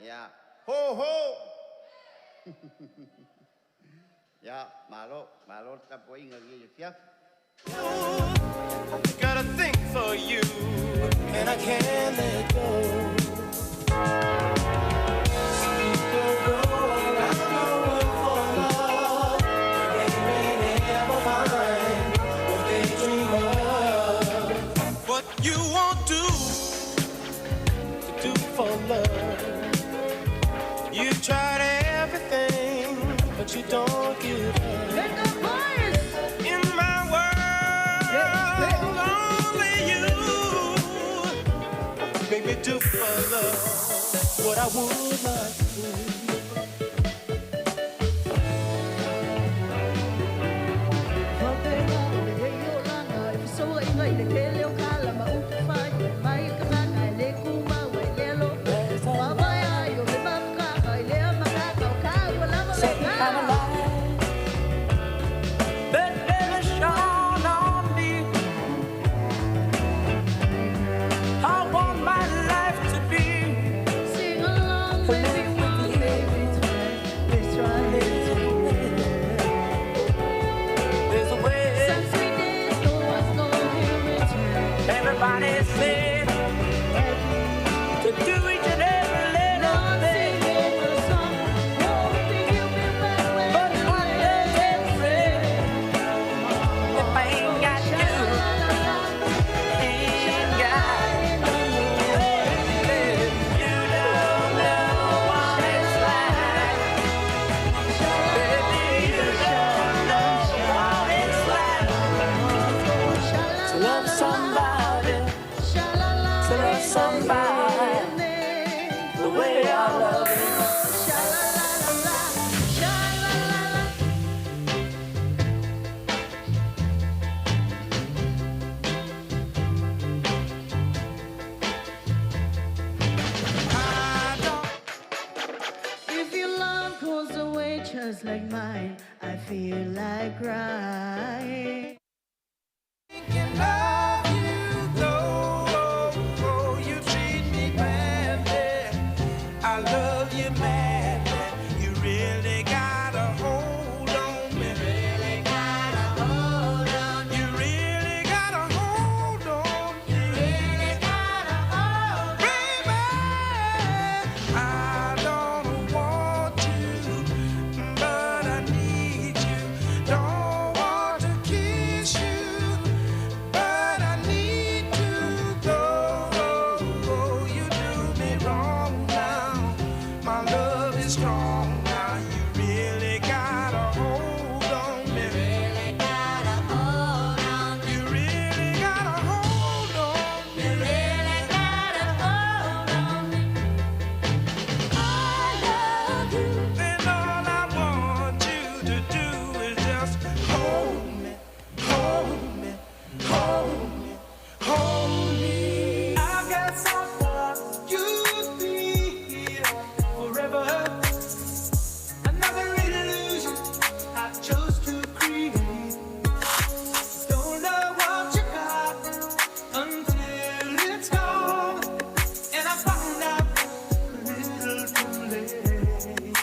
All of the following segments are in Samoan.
Ia, ho ho! Ia, malo, malo le tapuaiga i lenei afiafi. Got a thing for you, and I can't let go. People go around the world for love. They may never find what they dream of. What you won't do to do for love. You tried everything, but you don't give up. In my world, only you make me do for love what I would not do. Faapena o lenei olaga e fesoaʻiga i le tele o kala ma upu fai fai mai le kanaka e lē tumau ai le alofa vaavae ai o le mafutaga i le amataga o taua lava Certain kind of lena. Light that never shone on me. I want my life to be Sing along to with me live with one you. Baby, try, let's try it together. There's a way. Some sweet days no one's gonna return. Everybody said to do each and every little Lord, thing. singing a song, hoping you'll be back when But you what does it say if I ain't got you? Ain't got baby, you don't know what it's like. Baby, you don't know what it's like to love somebody, to love somebody the way I love you. Sha la la la la, sha la la la. I don't If your love goes away just like mine, I feel like crying. Thinking of you, though you treat me badly. I love you madly. You really got a hold on me. Really got a hold on. You really got a hold on me. Really got a hold, baby. I don't want to, but I need you. Don't want to kiss you, but I need to go. You do me wrong now. My love is strong now. You really got a hold on me. Really got a hold on. You really got a hold on me. Really got a hold on me. I love you. And all I want you to do is just hold me, hold me, hold me, hold me. I've got someone you'd be here forever. Another illusion I chose to create. Don't know what you got until it's gone. And I found out a little too late.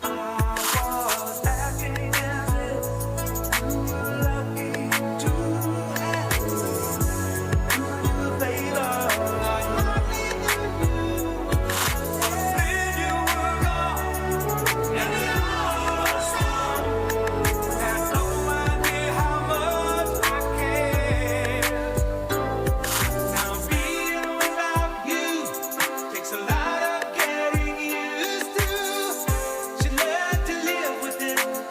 I was acting as if you were lucky to have do you a favor. I hardly knew you. Then you were gone, and all of a sudden, had no idea how much I cared. Now being without you takes a lot of getting used to. Should learn to live with it,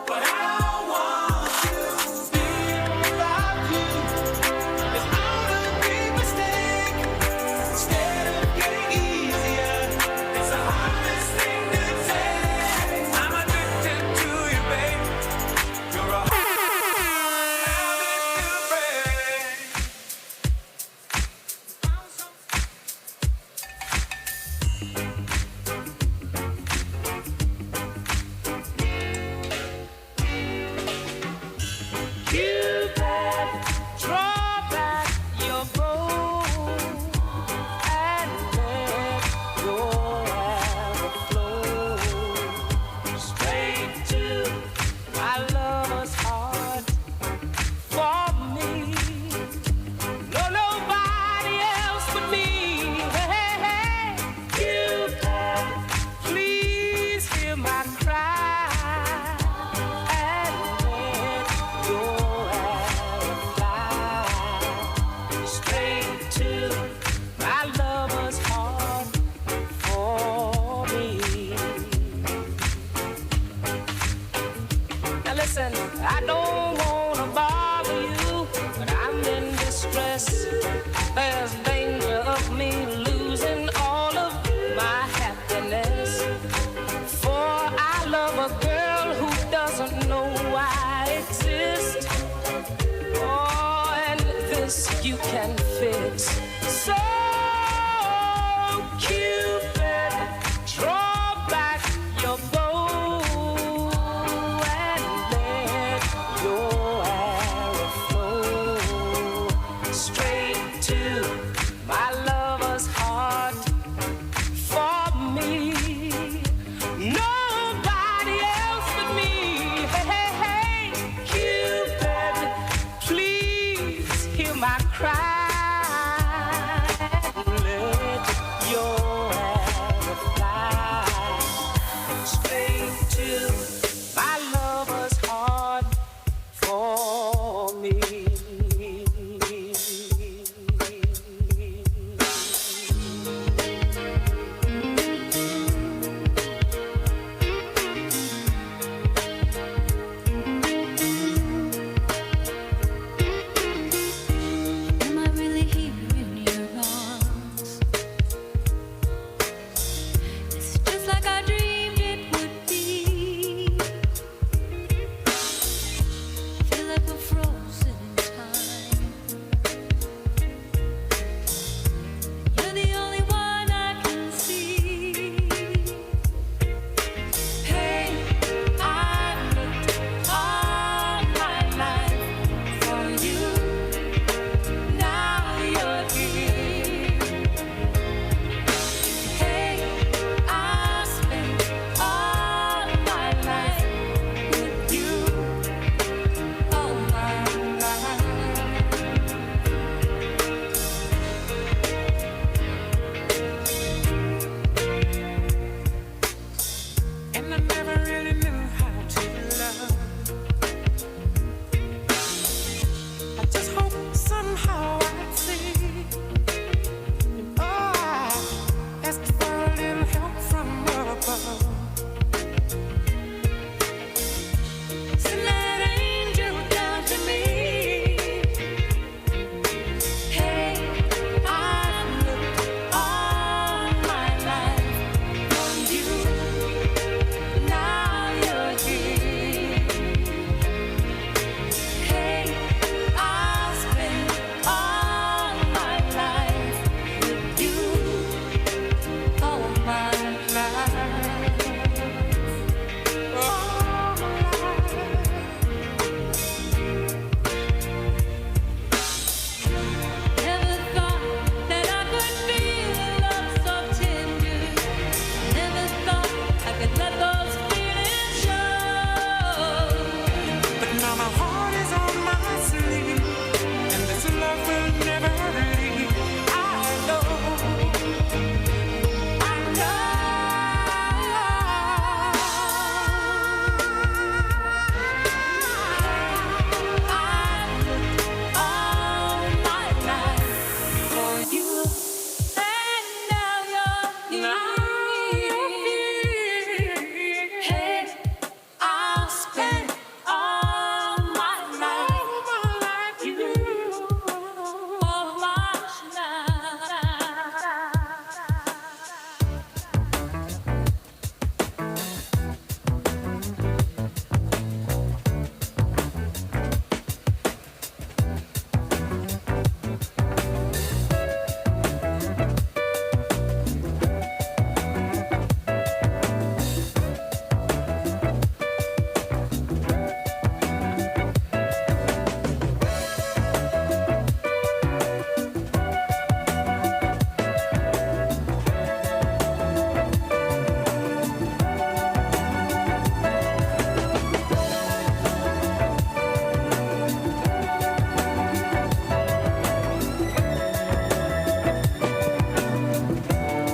but I don't want to. Being without you is not a big mistake. Instead of getting easier, it's the hardest thing to take. I'm addicted to you, babe. You're a hard habit to break. Cupid, draw back your bow and let your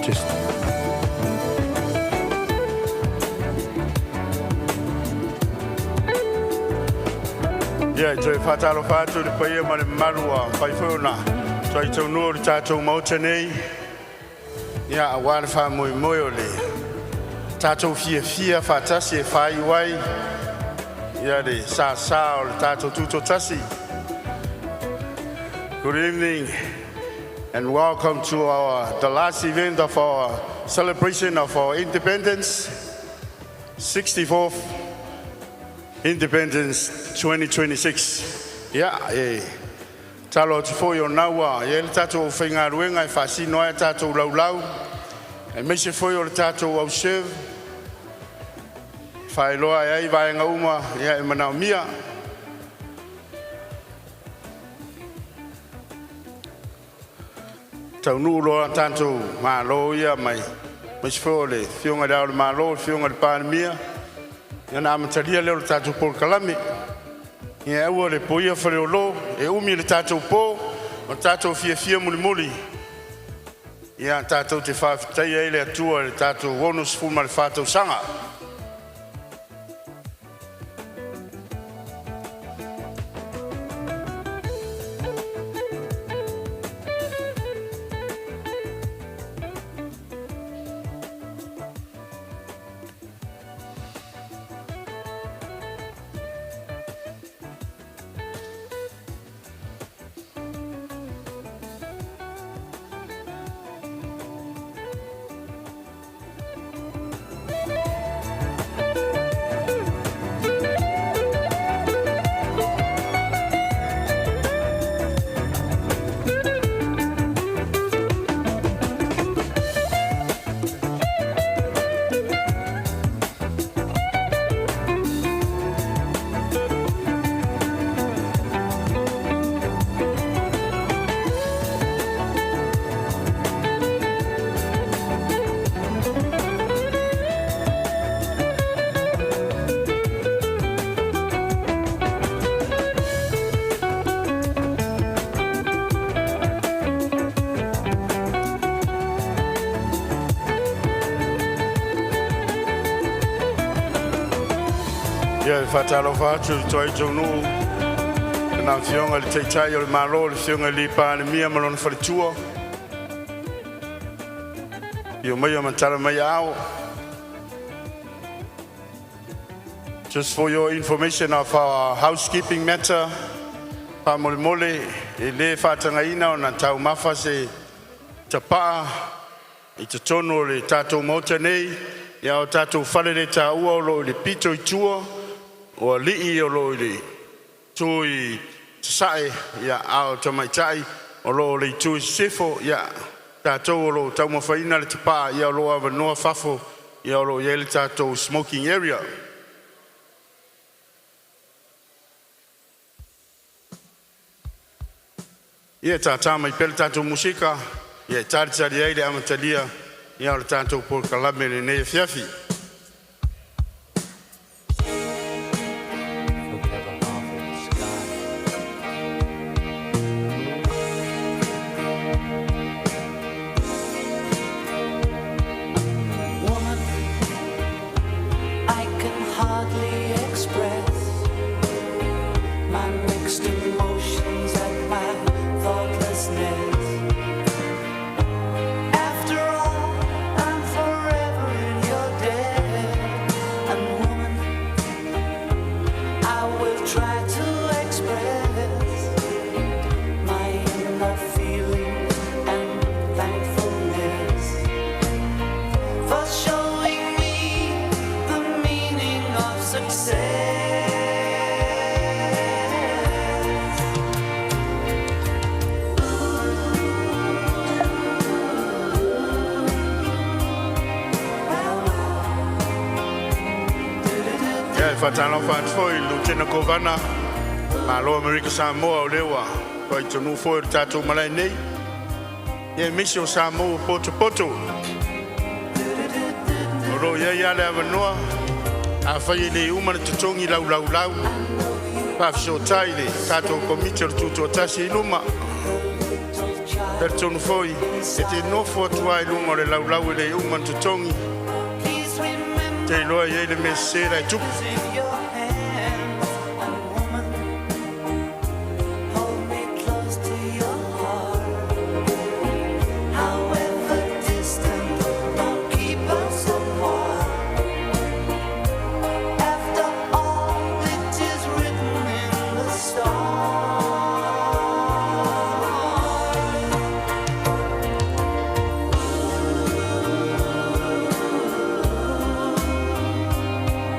Just Ia, e toe faatalofa atu i le paia ma le mamalu ua mafai foi ona toai taunua o le tatou Maota nei, ia aua le faamoemoe o le tatou fiafia faatasi e faaiu ai ia le sasa o le tatou tutoatasi. Good evening and welcome to our the last event of our celebration of our independence, 64th Independence 2026. Ia, e talo atu foi o naua i ai le tatou faigaluega e faasino ai a tatou laulau, aemaise foi o le tatou au serve, faailoa ai ai vaega uma ia e manaomia. Taunuu loa tatou malo ia mai, aemaise foi o le Afioga i Le Ao o le Malo, le Afioga i le Palemia, ia ona amatalia lea o le tatou polokalame. Ia aua le poia Faleolo, e umi le tatou po, o le tatou fiafia mulimuli, ia tatou te faafetaia ai le Atua i le tatou 64 tausaga. Ia e faatalofa atu i le toai taunuu i le Afioga i le Taitai o le Malo, le Afioga i le Palemia ma lona faletua. Afio maia ma tala mai aao. Just for your information of our housekeeping matter, faamolemole e le faatagaina ona taumafa se tapaa i totonu o le tatou maota nei, ia o tatou fale le taua o lo o i le pito i tua, o alii o lo o i le itu i sasae, ia a o tamaitai o lo o le itu i sisifo. Ia tatou o lo o taumafaina le tapaa, ia o lo o avanoa fafo, ia o lo o i ai le tatou smoking area. Ia e tātā mai pea le tatou musika, ia e talitali ai le amatalia ia o le tatou polokalame i lenei afiafi. Look at the half of the sky. Woman, I can hardly express my mixed emotions and my thoughtlessness. After all, I'm forever in your debt. And woman, I will try to express my inner feelings and thankfulness for showing me the meaning of success. Ia e faatalofa atu foi i le Lutena Kovana, Malo Amerika Samoa o lea ua toai foi o le tatou malae nei. Ia aemaise o Samoa ua potopoto. O lo o i ai lava le avanoa, afai e le uma le totogi laulaulau, faafesootai i le tatou Komiti o le Tutoatasi i luma. Little child. Talitonu foi e te nofo atu lava i luga o le laulau e le uma ona totogi, Please remember te iloa e i ai le mea sese la e tupu. In your hands, and woman, hold me close to your heart. However distant, don't keep us apart. After all, it is written in the stars.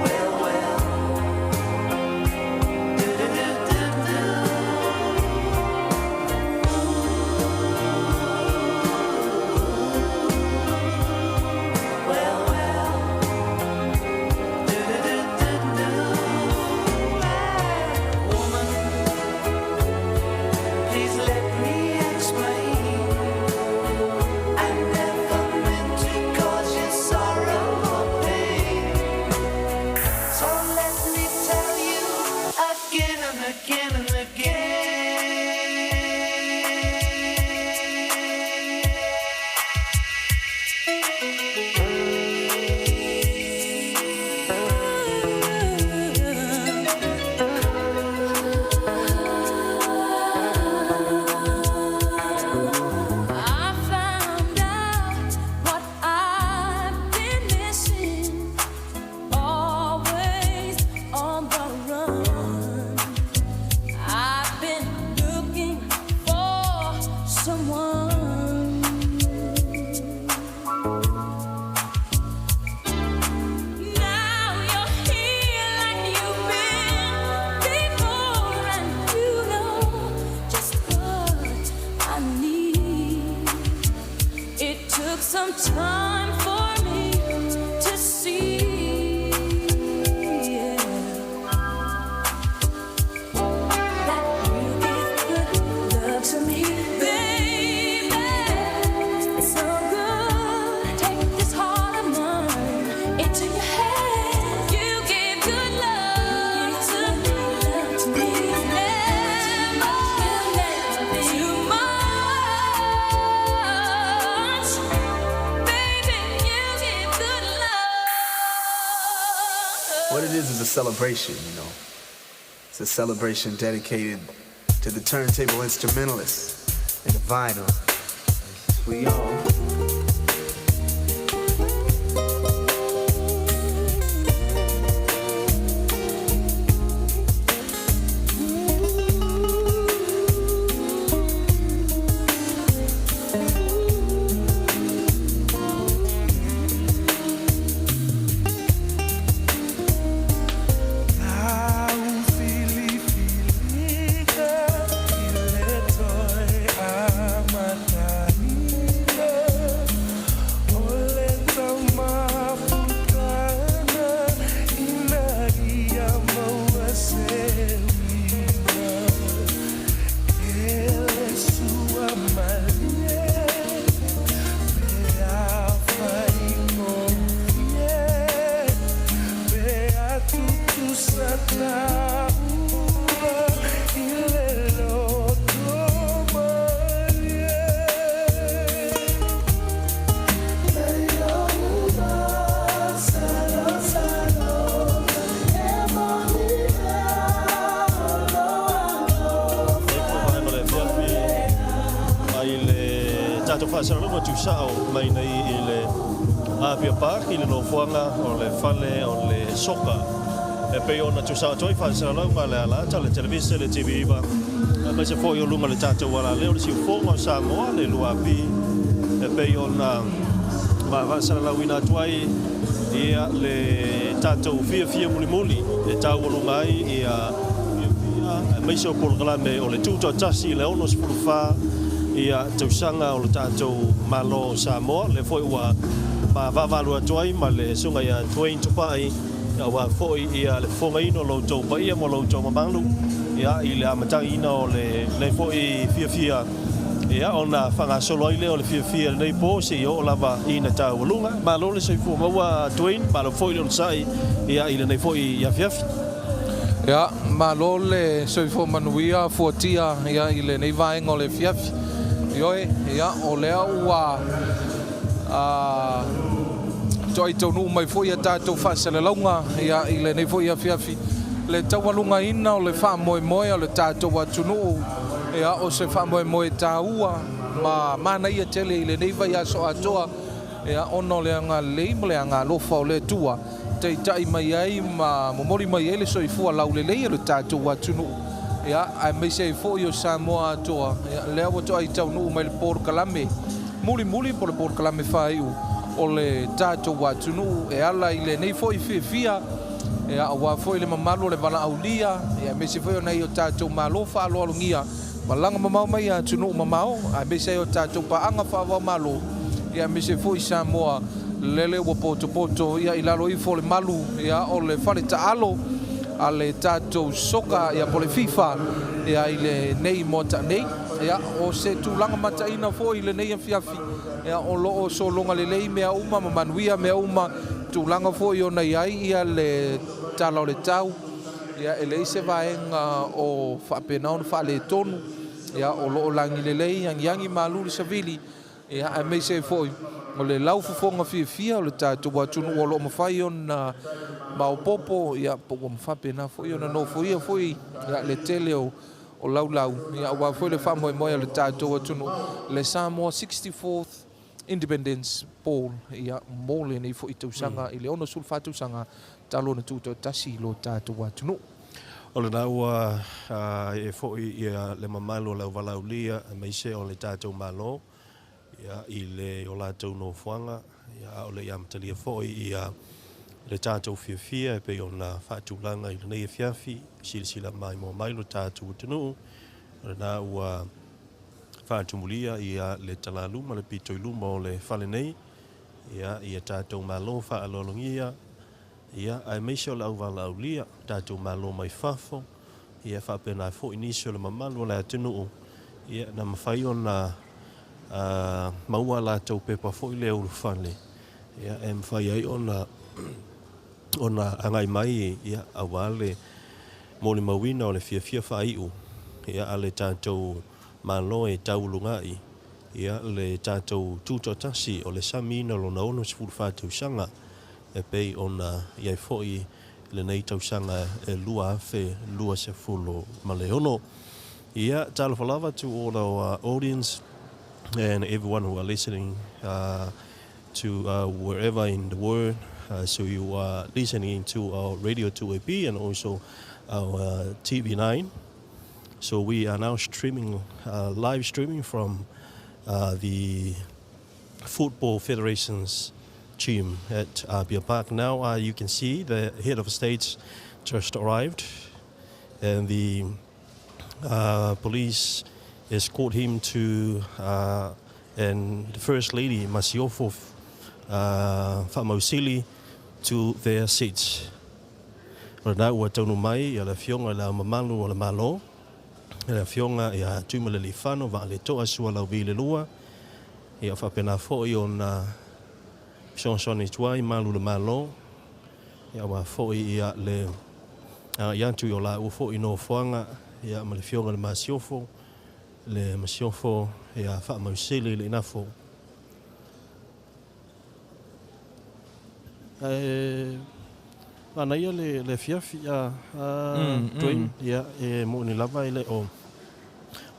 Well, well. Do do do do do. Well, well. Do do do do do. Woman, please let me explain. I never meant to cause you sorrow or pain. So let me tell you again and again and again. I found out what I've been missing. Always on the run. I've been looking for someone. Now you're here like you've been before, and you know just what I need. It took some time for me to see yeah, that you give good love to me, baby. It's so good. Take this heart of mine into your hand. You give good love to me. Never too much, baby. You give good love. What it is a celebration. It's a celebration dedicated to the turntable instrumentalists and the vinyl. We all. Vaega o le afiafi mai le tatou faasalalauga tuusao mai nei i le Apia Park i le nofoaga o le fale o le soka e pei ona tuusao atu ai faasalalauga a le alata, le televise, le TV9 aemaise foi o luga o le tatou alaleo, le siufofoga o Samoa, le 2AP e pei ona faasalalauina atu ai ia le tatou fiafia mulimuli e taualuga ai ia fiafia aemaise o polokalame o le tutoatasi i le 64 ia tausaga o le tatou Malo o Samoa. Lea foi ua vaavaalu atu ai ma le susuga ia Dwayne Tupai aua foi ia le fofogaina o lo outou paia ma lo outou mamalu ia i le amatagiina o lenei foi fiafia ia ona faagasolo ai lea o le fiafia i lenei po seia oo lava ina taualuga. Malo le soifua maua Dwayne, malo foi le onosai ia i lenei foi afiafi. Ia, malo le soifua manuia fuatia ia i lenei vaega o le afiafi. Ioe, ia, o lea ua toai taunuu mai foi a tatou faasalalauga ia, i lenei foi afiafi le taualugaina o le faamoemoe o le tatou atunuu. Ia, o se faamoemoe taua ma manaia tele i lenei vaiaso atoa, ia, ona o le agalelei ma le agalofa o le Atua taitai mai ai ma momoli mai ai le soifua laulelei o le tatou atunuu, ia, aemaise ai foi o Samoa atoa. Ia, lea ua toai taunuu mai le polokalame mulimuli po o le polokalame faaiu o le tatou atunuu e ala i lenei foi fiafia, ia, aua foi le mamalu o le valaaulia, ia, aemaise foi o nai o tatou malo faaaloalogia malaga mamao mai atunuu mamao, aemaise ai o tatou paaga faava-o-Malo, ia, aemaise foi Samoa lele ua potopoto, ia, i lalo ifo o le malu, ia, o le fale taalo a le tatou soka, ia, po o le FIFA, ia, i lenei Maota nei. Ia, o se tulaga mataina foi i lenei afiafi, ia, o lo o sologa lelei mea uma ma manuia mea uma, tulaga foi ona i ai ia le tala o le tau, ia, e leai se vaega o faapena ona faaletonu, ia, o lo o lagi lelei, agiagi malu le savili, ia, aemaise ai foi o le laufofoga fiafia o le tatou atunuu o lo o mafai ona maopoopo, ia, po ua faapena foi ona nofoia foi, ia, le tele o laulau, ia, aua foi le faamoemoe o le tatou atunuu, le Samoa 64th Independence Ball, ia, mo lenei foi tausaga i le 64 tausaga talu ona tutoatasi lo tatou atunuu. O lena ua e foi ia le mamalu o le auvalaaulia aemaise o le tatou Malo, ia, i le o latou nofoaga, ia, a o le i amatalia foi ia le tatou fiafia e pei ona faatulaga i lenei afiafi, silasila maimoa mai lo tatou atunuu. O lena ua faatumulia ia le talaluma le pito i luma o le fale nei, ia, ia tatou malo faaaloalogia, ia, aemaise o le auvalaaulia, tatou malo mai fafo, ia, faapena foi nisi o le mamalu o le atunuu, ia, na mafai ona maua latou pepa foi lea ulufale, ia, e mafai ai ona agai mai, ia, aua le molimauina o le fiafia faaiu, ia, a le tatou Malo e tauulugai, ia, le tatou tutoatasi o le samiina o lona 64 tausaga e pei ona i ai foi lenei tausaga e 2026. Ia, talofa lava to all our audience and everyone who are listening to wherever in the world. So you are listening to our Radio 2AP and also our TV9. So we are now streaming, live streaming from the Football Federation's gym at Apia Park. Now you can see the head of state just arrived, and the police escort him to and the First Lady Masiofo Faamausili to their seats. O lena ua taunuu mai le Afioga i Le Ao Mamalu o le Malo, le Afioga ia Tuimalealiifano Vaaletoa Sualauvi le Lua, ia faapena foi ona fesoasoani atu ai malu o le Malo, ia aua foi ia le agai atu i o laua foi nofoaga, ia ma le Afioga i le Masiofo, le Masiofo ia Faamausili le Inafo. Ae manaia le afiafi a Dwayne, ia e moni lava e le o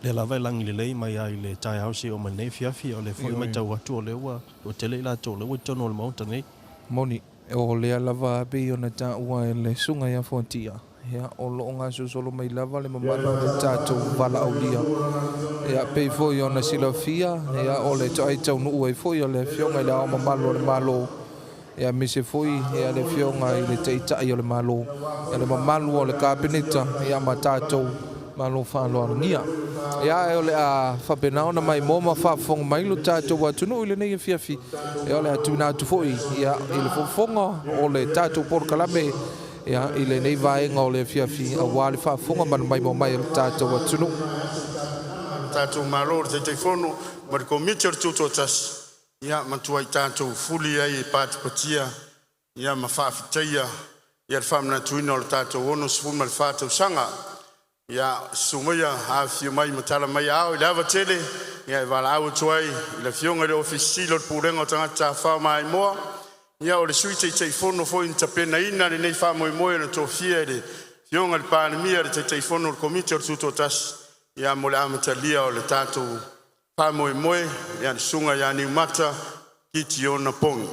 lea lava e lagi lelei mai lava i le taeao seia oo mai i lenei afiafi, o lea foi e matau atu o lea ua toatele i latou o lea ua i totonu o le Maota nei. Moni, o lea lava pei ona taua e le Susuga ia Fuatia, Ia, o lo o gasolosolo mai lava le mamalu o le tatou valaaulia. Ia, pei foi ona silafia, ia, o le toai taunuu ai foi o le Afioga i Le Ao Mamalu o le Malo, ia, aemaise foi, ia, le Afioga i le Taitai o le Malo, ia, le mamalu o le Kapeneta, ia, ma tatou Malo faaaloalogia. Ia, ae o le a faapena ona maimoa ma faafofoga mai lo tatou atunuu i lenei afiafi. Ia, o le a tuuina atu foi, ia, i le fofoga o le tatou polokalame, Ia, i lenei vaega o le afiafi, aua le faafofoga ma le maimoa mai a le tatou atunuu. Le tatou Malo, le Taitaifono ma le Komiti o le Tutoatasi, ia matuai tatou fuli ai e patipatia ia ma faafetaia ia le faamanatuina o le tatou 64 tausaga. Ia susu maia afifio mai ma tala mai aao i le ava tele ia e valaau atu ai i le Afioga i le Ofisa Sili o le Pulega o Tagata Tafafao Maimoa, ia o le Sui Taitaifono foi na tapenaina lenei faamoemoe na tofia e le Afioga i le Palemia, le Taitaifono o le Komiti o le Tutoatasi, ia mo le amatalia o le tatou faamoemoe, ia le Susuga ia Niumata Kitiona Pongi.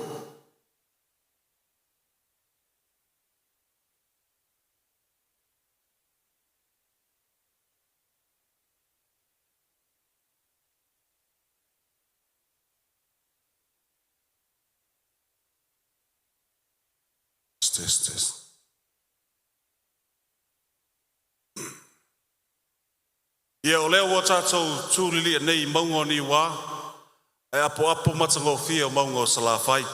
Ia o lea ua tatou tu lilia nei i mauga o niuā ae apoapo matagofie mauga o Salafai.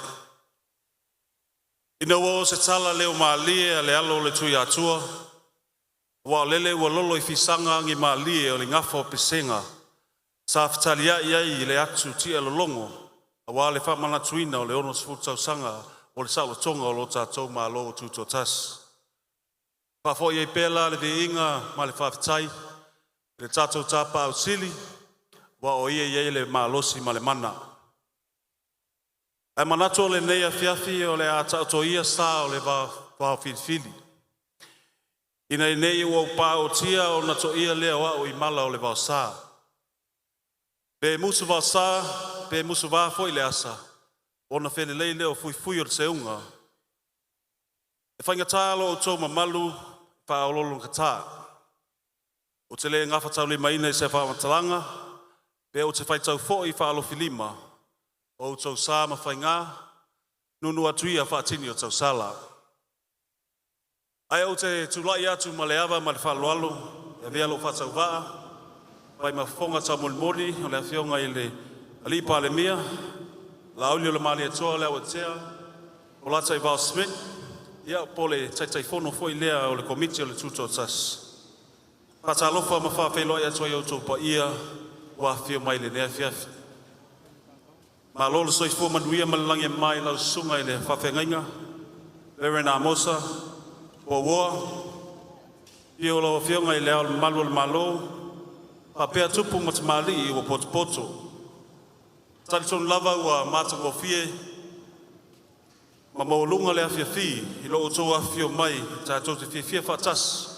Ina ua oo se tala leo malie a le alo o le Tuiatua, aua o lele ua lolo i fisaga agimalie o le gafa o pesega sa fetaliai ai le atu tialologo aua le faamanatuina o le 60 tausaga o le saolotoga o lo tatou Malo Tutoatasi. Faafoi ai pea la le viiga ma le faafetai i le tatou Tapaau Sili aua o Ia e i ai le malosi ma le mana. Ae manatu o lenei afiafi o le a taoto ia sa o le vaofilifili, ina ne i paotia ona toia lea o a'u i mala o le vaosa. Pe musuvaosa pe musuvā foi le asa, ona felelei lea o fuifui o le seuga. E faigata lo outou mamalu faaoloologata. Ou te le gafataulimaina i se faamatalaga, pe ou te faitau foi faalofilima o outou sa ma faiga, nuunuu atu ia faatini o tausala. Ae ou te tulai atu ma le ava ma le faaaloalo e avea lo'u faatauvaa fai ma fofoga taumolimoli o le Afioga i le Alii Palemia, Laaulialemalietoa Leuatea Polataivao Schmidt, ia po o le Taitaifono foi lea o le Komiti o le Tutoatasi. E faatalofa ma faafeiloai atu ai i o outou paia ua afifio mai i lenei afiafi. Malo le soifua manuia ma le lagi e mama i lau susuga i le faafeagaiga, Reverend Amosa Puauoa. Afio lau Afioga i Le Ao Mamalu o le Malo faapea tupu ma tamalii ua potopoto. E talitonu lava ua matagofie ma maualuga le afiafi i lo outou afifio mai tatou te fiafia faatasi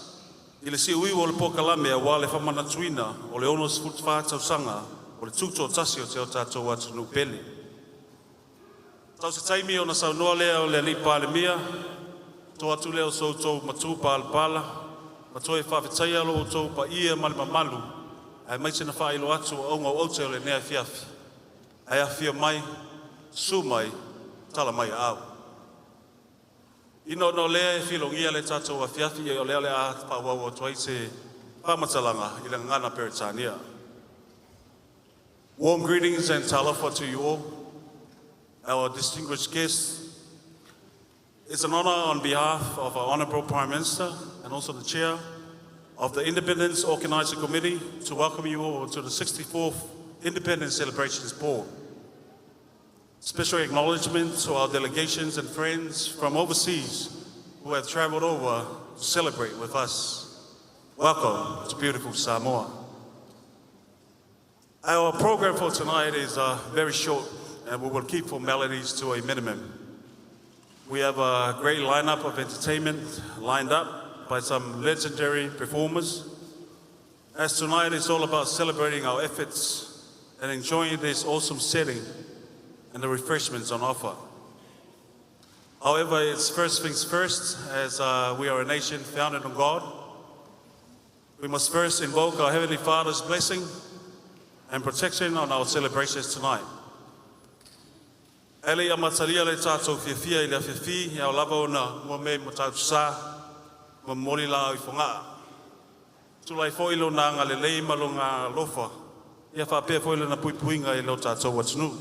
i le siuiu o le polokalame aua le faamanatuina o le 64 tausaga o le Tutoatasi o si o tatou atunuu pele. Sau se taimi ona saunoa lea o le Alii Palemia, to atu lea o so outou matupalapala ma toe faafetaia lo outou paia ma le mamalu, aemaise na faailoa atu o auga o aute o lenei afiafi. Ae afifio mai, susu mai, tala mai aao. Ina ona o lea e filogia le tatou afiafi, o lea o le a faaauau atu ai se faamatalaga i le gagana Peretania. Warm greetings and talofa to you all, our distinguished guests. It's an honor on behalf of our Honorable Prime Minister and also the Chair of the Independence Organizing Committee to welcome you all to the 64th Independence Celebrations Board. Special acknowledgement to our delegations and friends from overseas who have traveled over to celebrate with us. Welcome to beautiful Samoa. Our program for tonight is very short and we will keep formalities to a minimum. We have a great lineup of entertainment lined up by some legendary performers. As tonight is all about celebrating our efforts and enjoying this awesome setting and the refreshments on offer. However, it's first things first, as we are a nation founded on God. We must first invoke our Heavenly Father's blessing and protection on our celebrations tonight. E le i amatalia le tatou fiafia i le afiafi, e ao lava ona muamea i Matautu-sa ma momoli laau i Fogaa. Tulai foi lona agalelei ma lona alofa, ia faapea foi lana puipuiga i lo tatou atunuu.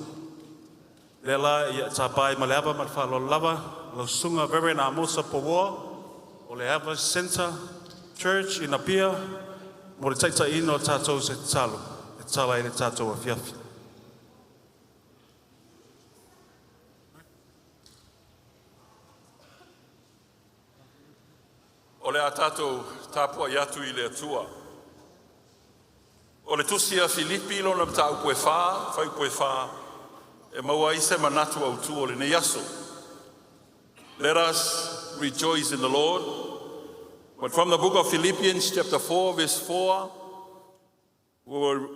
Lea la ia tapa ai ma le ava ma le faaaloalo lava lau susuga Reverend Amosa Puauoa o le Ava Centre Church in Apia mo le taitaiina o tatou i se tatalo e tatala ai le tatou afiafi. O le a tatou Tapuai atu i le Atua. O le tusi a Filipi lona mataupu e 4, fuaiupu e 4, e maua ai se manatu autu o lenei aso. Let us rejoice in the Lord. But from the book of Philippians, chapter 4, verse 4, we will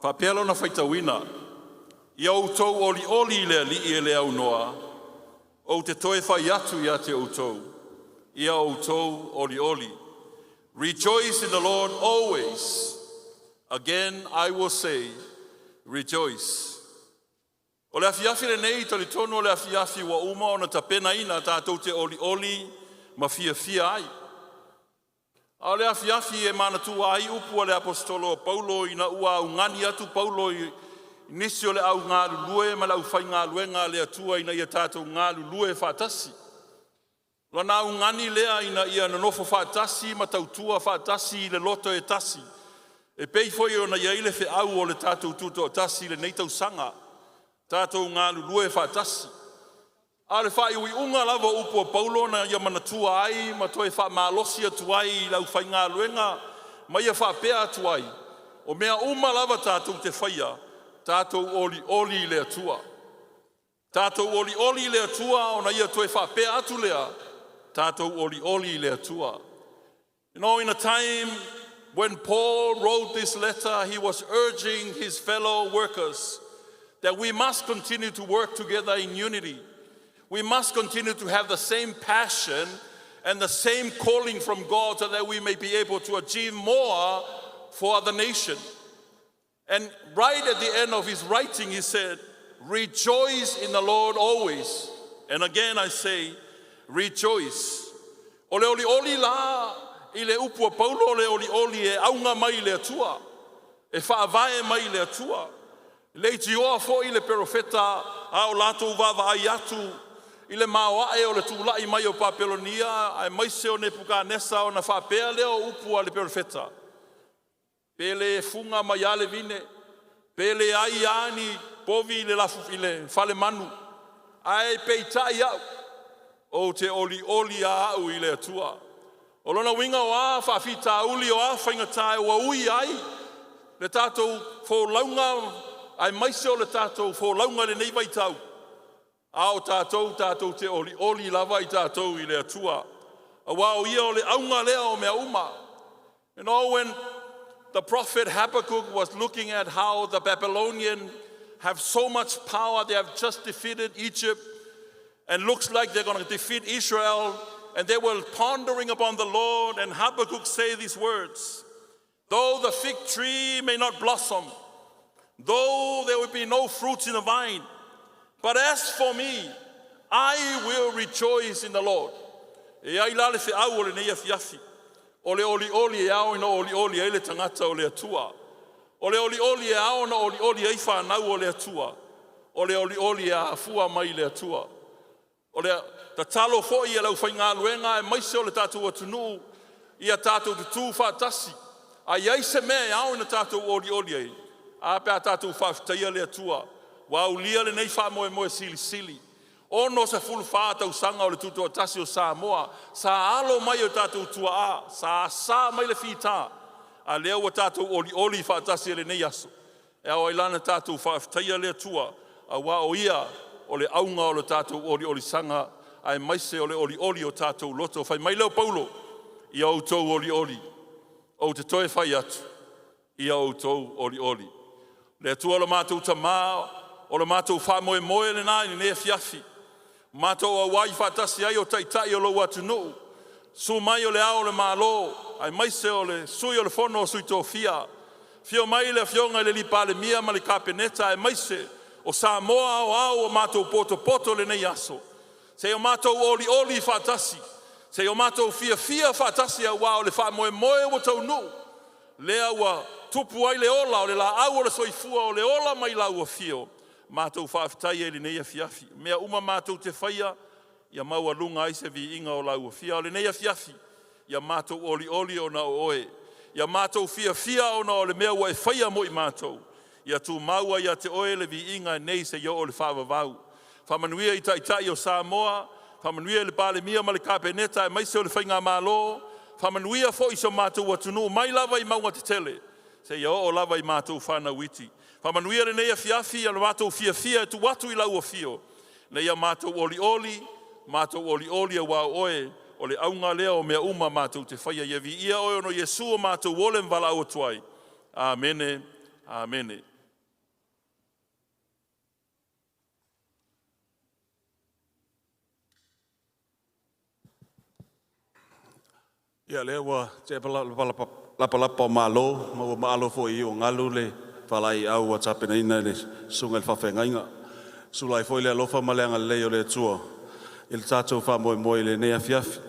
faapea lona faitauina. Ia outou olioli i le Alii e le aunoa, ou te toe fai atu ia te outou. Ia outou olioli. Rejoice in the Lord always. Again I will say, rejoice. O le afiafi lenei talitonu o le afiafi ua uma ona tapenaina tatou te olioli ma fiafia ai. A o le afiafi e manatua ai upu a le aposetolo o Paulo ina ua augani atu Paulo i nisi o le au galulue ma le aufaigaluega a le Atua ina ia tatou galulue faatasi. Lona augani lea ina ia nonofo faatasi ma tautua faatasi i le loto e tasi. E pei foi ona i ai le feau o le tatou tutoatasi i lenei tausaga, tatou galulue faatasi. A o le faaiuiuga lava o upu a Paulo na ia manatua ai ma toe faamalosi atu ai i le aufaigaluega ma ia faapea atu ai, o mea uma lava tatou te faia, tatou olioli i le Atua. Tatou olioli i le Atua ona ia toe faapea atu lea, tatou olioli i le Atua. In a time when Paul wrote this letter, he was urging his fellow workers that we must continue to work together in unity. We must continue to have the same passion and the same calling from God so that we may be able to achieve more for the nation. And right at the end of his writing, he said, "Rejoice in the Lord always. And again I say, rejoice." O le olioli la i le upu a Paulo o le olioli e auga mai i le Atua, e faavae mai i le Atua. Le itioa foi le perofeta a o latou vaavaai atu i le maoae o le tulai mai o Papelonia aemaise o Nepukanesa ona faapea lea o upu a le perofeta. Pe le fuga mai a le vine, pe le ai a ni povi i le, lafu, i le falemanu, ae peitai au, ou te olioli a au i le Atua. O lona uiga o a faafitauli o a faigata ua ui ai le tatou folauga aemaise o le tatou folauga i lenei vaitau. A o tatou tatou te olioli lava i tatou i le Atua. Auā o ia o le auga lea o mea uma. When the prophet Habakkuk was looking at how the Babylonian have so much power, they have just defeated Egypt, and looks like they're going to defeat Israel, and they were pondering upon the Lord, and Habakkuk say these words: "Though the fig tree may not blossom, though there will be no fruits in the vine, but as for me, I will rejoice in the Lord." E ai la le feau o lenei afiafi. O le olioli e ao ina olioli ai le tagata o le Atua. O le olioli e ao na olioli ai whanau o le Atua. O le olioli e afua mai le Atua. O le tatalo foi e le aufaigaluega aemaise o le tatou atunuu ia tatou tutū faatasi. A i ai se mea e ao ina tatou olioli ai, a pe a tatou faafetaia le Atua. Ua aulia lenei faamoemoe silisili. 64 tausaga o le tutoatasi o Samoa, sa alo mai o tatou tuaa, sa asa mai le fita, a lea ua tatou olioli faatasi e lenei aso. E ao ai lana tatou faafetaia le Atua, auā o ia o le auga o le tatou oliolisaga, aemaise o le olioli o tatou loto. Fai mai leo Paulo, ia outou olioli, ou te toe fai atu, ia outou olioli. Le Atua o le matou tamā, o le matou faamoemoe lena i lenei afiafi. Matou auai faatasi ai o taitai o lou atunuu. Susu mai o le Ao o le Malo, aemaise o le Sui o le Fono o Sui Tofia. Afio mai le afioga i le alii Palemia ma le Kapeneta, aemaise o Samoa aoao o matou potopoto lenei aso. Se o matou olioli faatasi, se o matou fiafia faatasi auā o le faamoemoe ua taunuu. Lea ua tupu ai le ola o le laau o le soifua o le ola mai lau afio. Matou faafetai ai lenei afiafi. Mea uma matou te faia, ia maualuga ai se viiga o lau afio. O lenei afiafi, ia matou olioli ona o oe. Ia matou fiafia ona o le mea ua e faia mo i matou. Ia tumau ai ia te oe le viiga nei seia oo i le faavavau. Faamanuia i taitai o Samoa, Faamanuia i le Palemia ma le Kapeneta aemaise o le Faigamalo. Faamanuia foi i si o matou atunuu mai lava i mauga tetele seia oo lava i matou fanau iti. Faamanuia lenei afiafi i lo matou fiafia e tuu atu i lau afio, ina ia matou olioli, matou olioli aua o oe o le auga lea o mea uma matou te faia. Ia viia oe ona o Iesu ua matou ola ma valaau atu ai. Amene. Amene. Ia lea ua tea lapalapa o malo ma ua maalo foi i iuogalu le faalaeiau ua tapenaina e le susuga i le faafeagaiga. Sula ai foi le alofa ma le agalelei o le Atua i le tatou faamoemoe i lenei afiafi.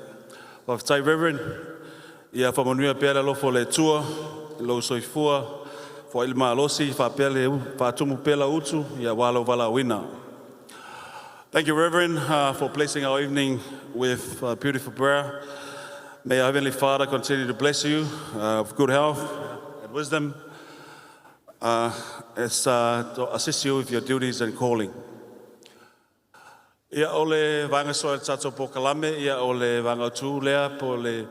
Faafetai Reverend, ia faamanuia pea le alofa o le Atua i lou soifua, foai le malosi faapea le faatumu pea lau utu aua lou valaauina. Thank you, Reverend, for blessing our evening with beautiful prayer. May our Heavenly Father continue to bless you with good health and wisdom as to assist you with your duties and calling. Ia o le vaega soa i le tatou polokalame, ia o le vaega autu lea po o le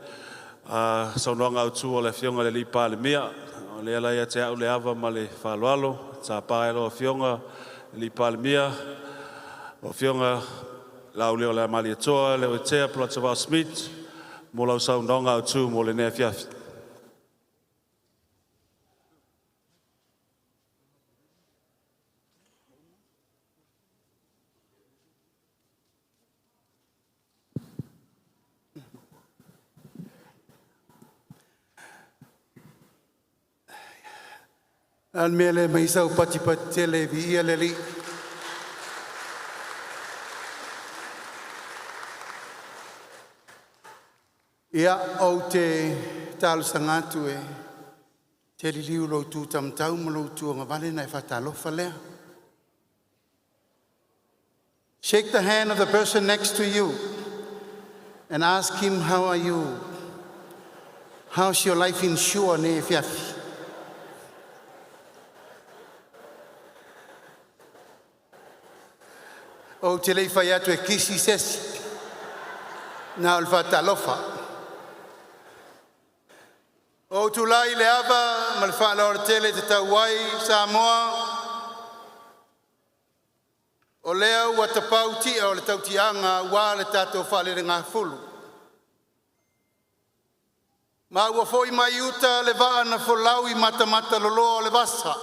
saunoaga autu a le Afioga i le Alii Palemia. O lea la ia te au le ava ma le faaaloalo tapa ai lau Afioga i le Alii Palemia, lau Afioga Laaulialemalietoa Leuatea Polataivao Schmidt mo lau saunoaga autu mo lenei afiafi. Le a le mea e le aumai ai sau patipati tele e viia le Alii. Ia, ou te talosaga atu e te liliu i lou tu taumatau ma lou tu agavale ona e faatalofa lea. Shake the hand of the person next to you and ask him, "How are you? How's your life insure nei afiafi?" Ou te le i fai atu e kisi se isi, na o le faatalofa. Ua ou tulai i le ava ma le faaaloalo tele e tatau ai Samoa, o lea ua tapaau tia o le tautiaga aua le tatou faalelegafulu, ma ua foi mai uta le vaa na folau i matamataloloa o le vasa,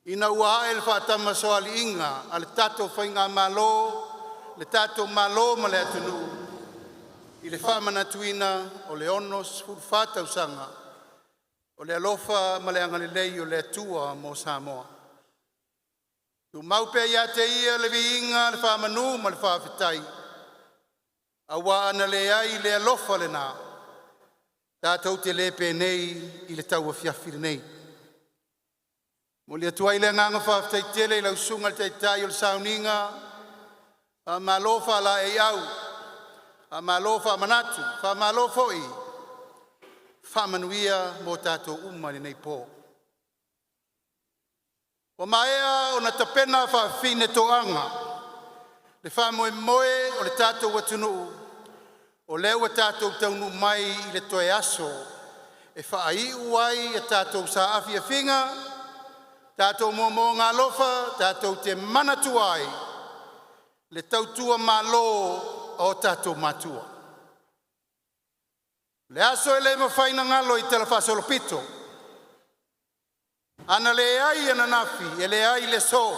ina ua ae le faatamasoaliiga a le tatou Faigamalo, le tatou Malo ma le atunuu i le faamanatuina o le 64 tausaga o le alofa ma le agalelei o le Atua mo Samoa. Tumau pea ia te ia le viiga, le faamanu ma le faafetai, aua a na leai le alofa lena, tatou te le penei i le tauafiafi lenei. Momoli atu ai le agaga faafetai tele i lau susuga i le taitai o le sauniga, faamalo faalaeiau, faamalo faamanatu, faamalo foi faamanuia mo tatou uma i lenei po. Ua maea ona tapena faafafine toaga le faamoemoe o le tatou atunuu, o lea ua tatou taunuu mai i le toe aso e faaiu ai a tatou saafiafiga, tatou moomooga alofa, tatou te manatua ai le tautua malo a o tatou matua. O le aso e le mafai ona galo i talafaasolopito. A na leai ananafi, e leai le aso.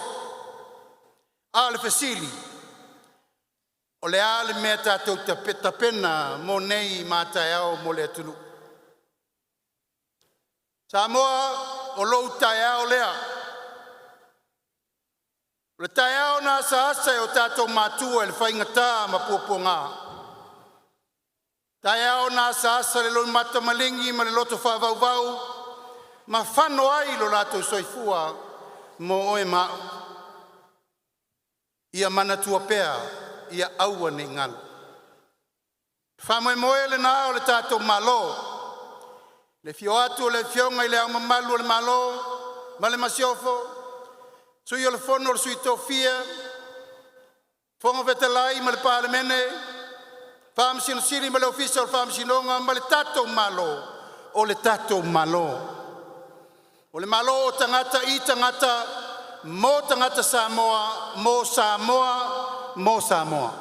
A o le fesili, o le a le mea tatou te tapena mo nei ma a taeao mo le atunuu? Samoa, o lou taeao lea. O le taeao na asaasa e o tatou matua i le faigata ma puapuaga, taeao na asaasa i le loimata maligi ma le loto faavauvau ma fano ai lo latou soifua mo oe ma a'u. Ia manatua pea, ia aua ne i galo. Le faamoemoe lena o le tatou Malo, le afio atu o le Afioga i Le Ao Mamalu o le Malo ma le Masiofo, Sui o le Fono a Sui Tofia, Fofoga Fetalai ma le Palemene, Faamasino Sili ma le Ofisa o Faamasinoga ma le tatou Malo, o le tatou Malo. O le Malo o tagata i tagata, mo tagata Samoa, mo Samoa, mo Samoa.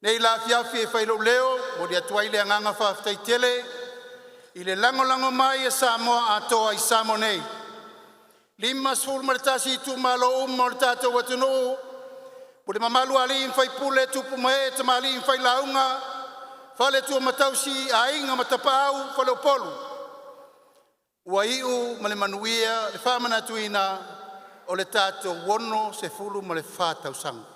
Nei la afiafi e fai ai lou leo e momoli atu ai le agaga faafetai tele i le lagolago mai a Samoa atoa i Samoa nei. 51 itumalo uma o le tatou atunuu, pule mamalu a alii ma faipule, tupu ma ee, tamalii ma failauga, faletua ma tausi, aiga ma tapaau, faleupolu. Ua iu ma le manuia le faamanatuina o le tatou 64 tausaga.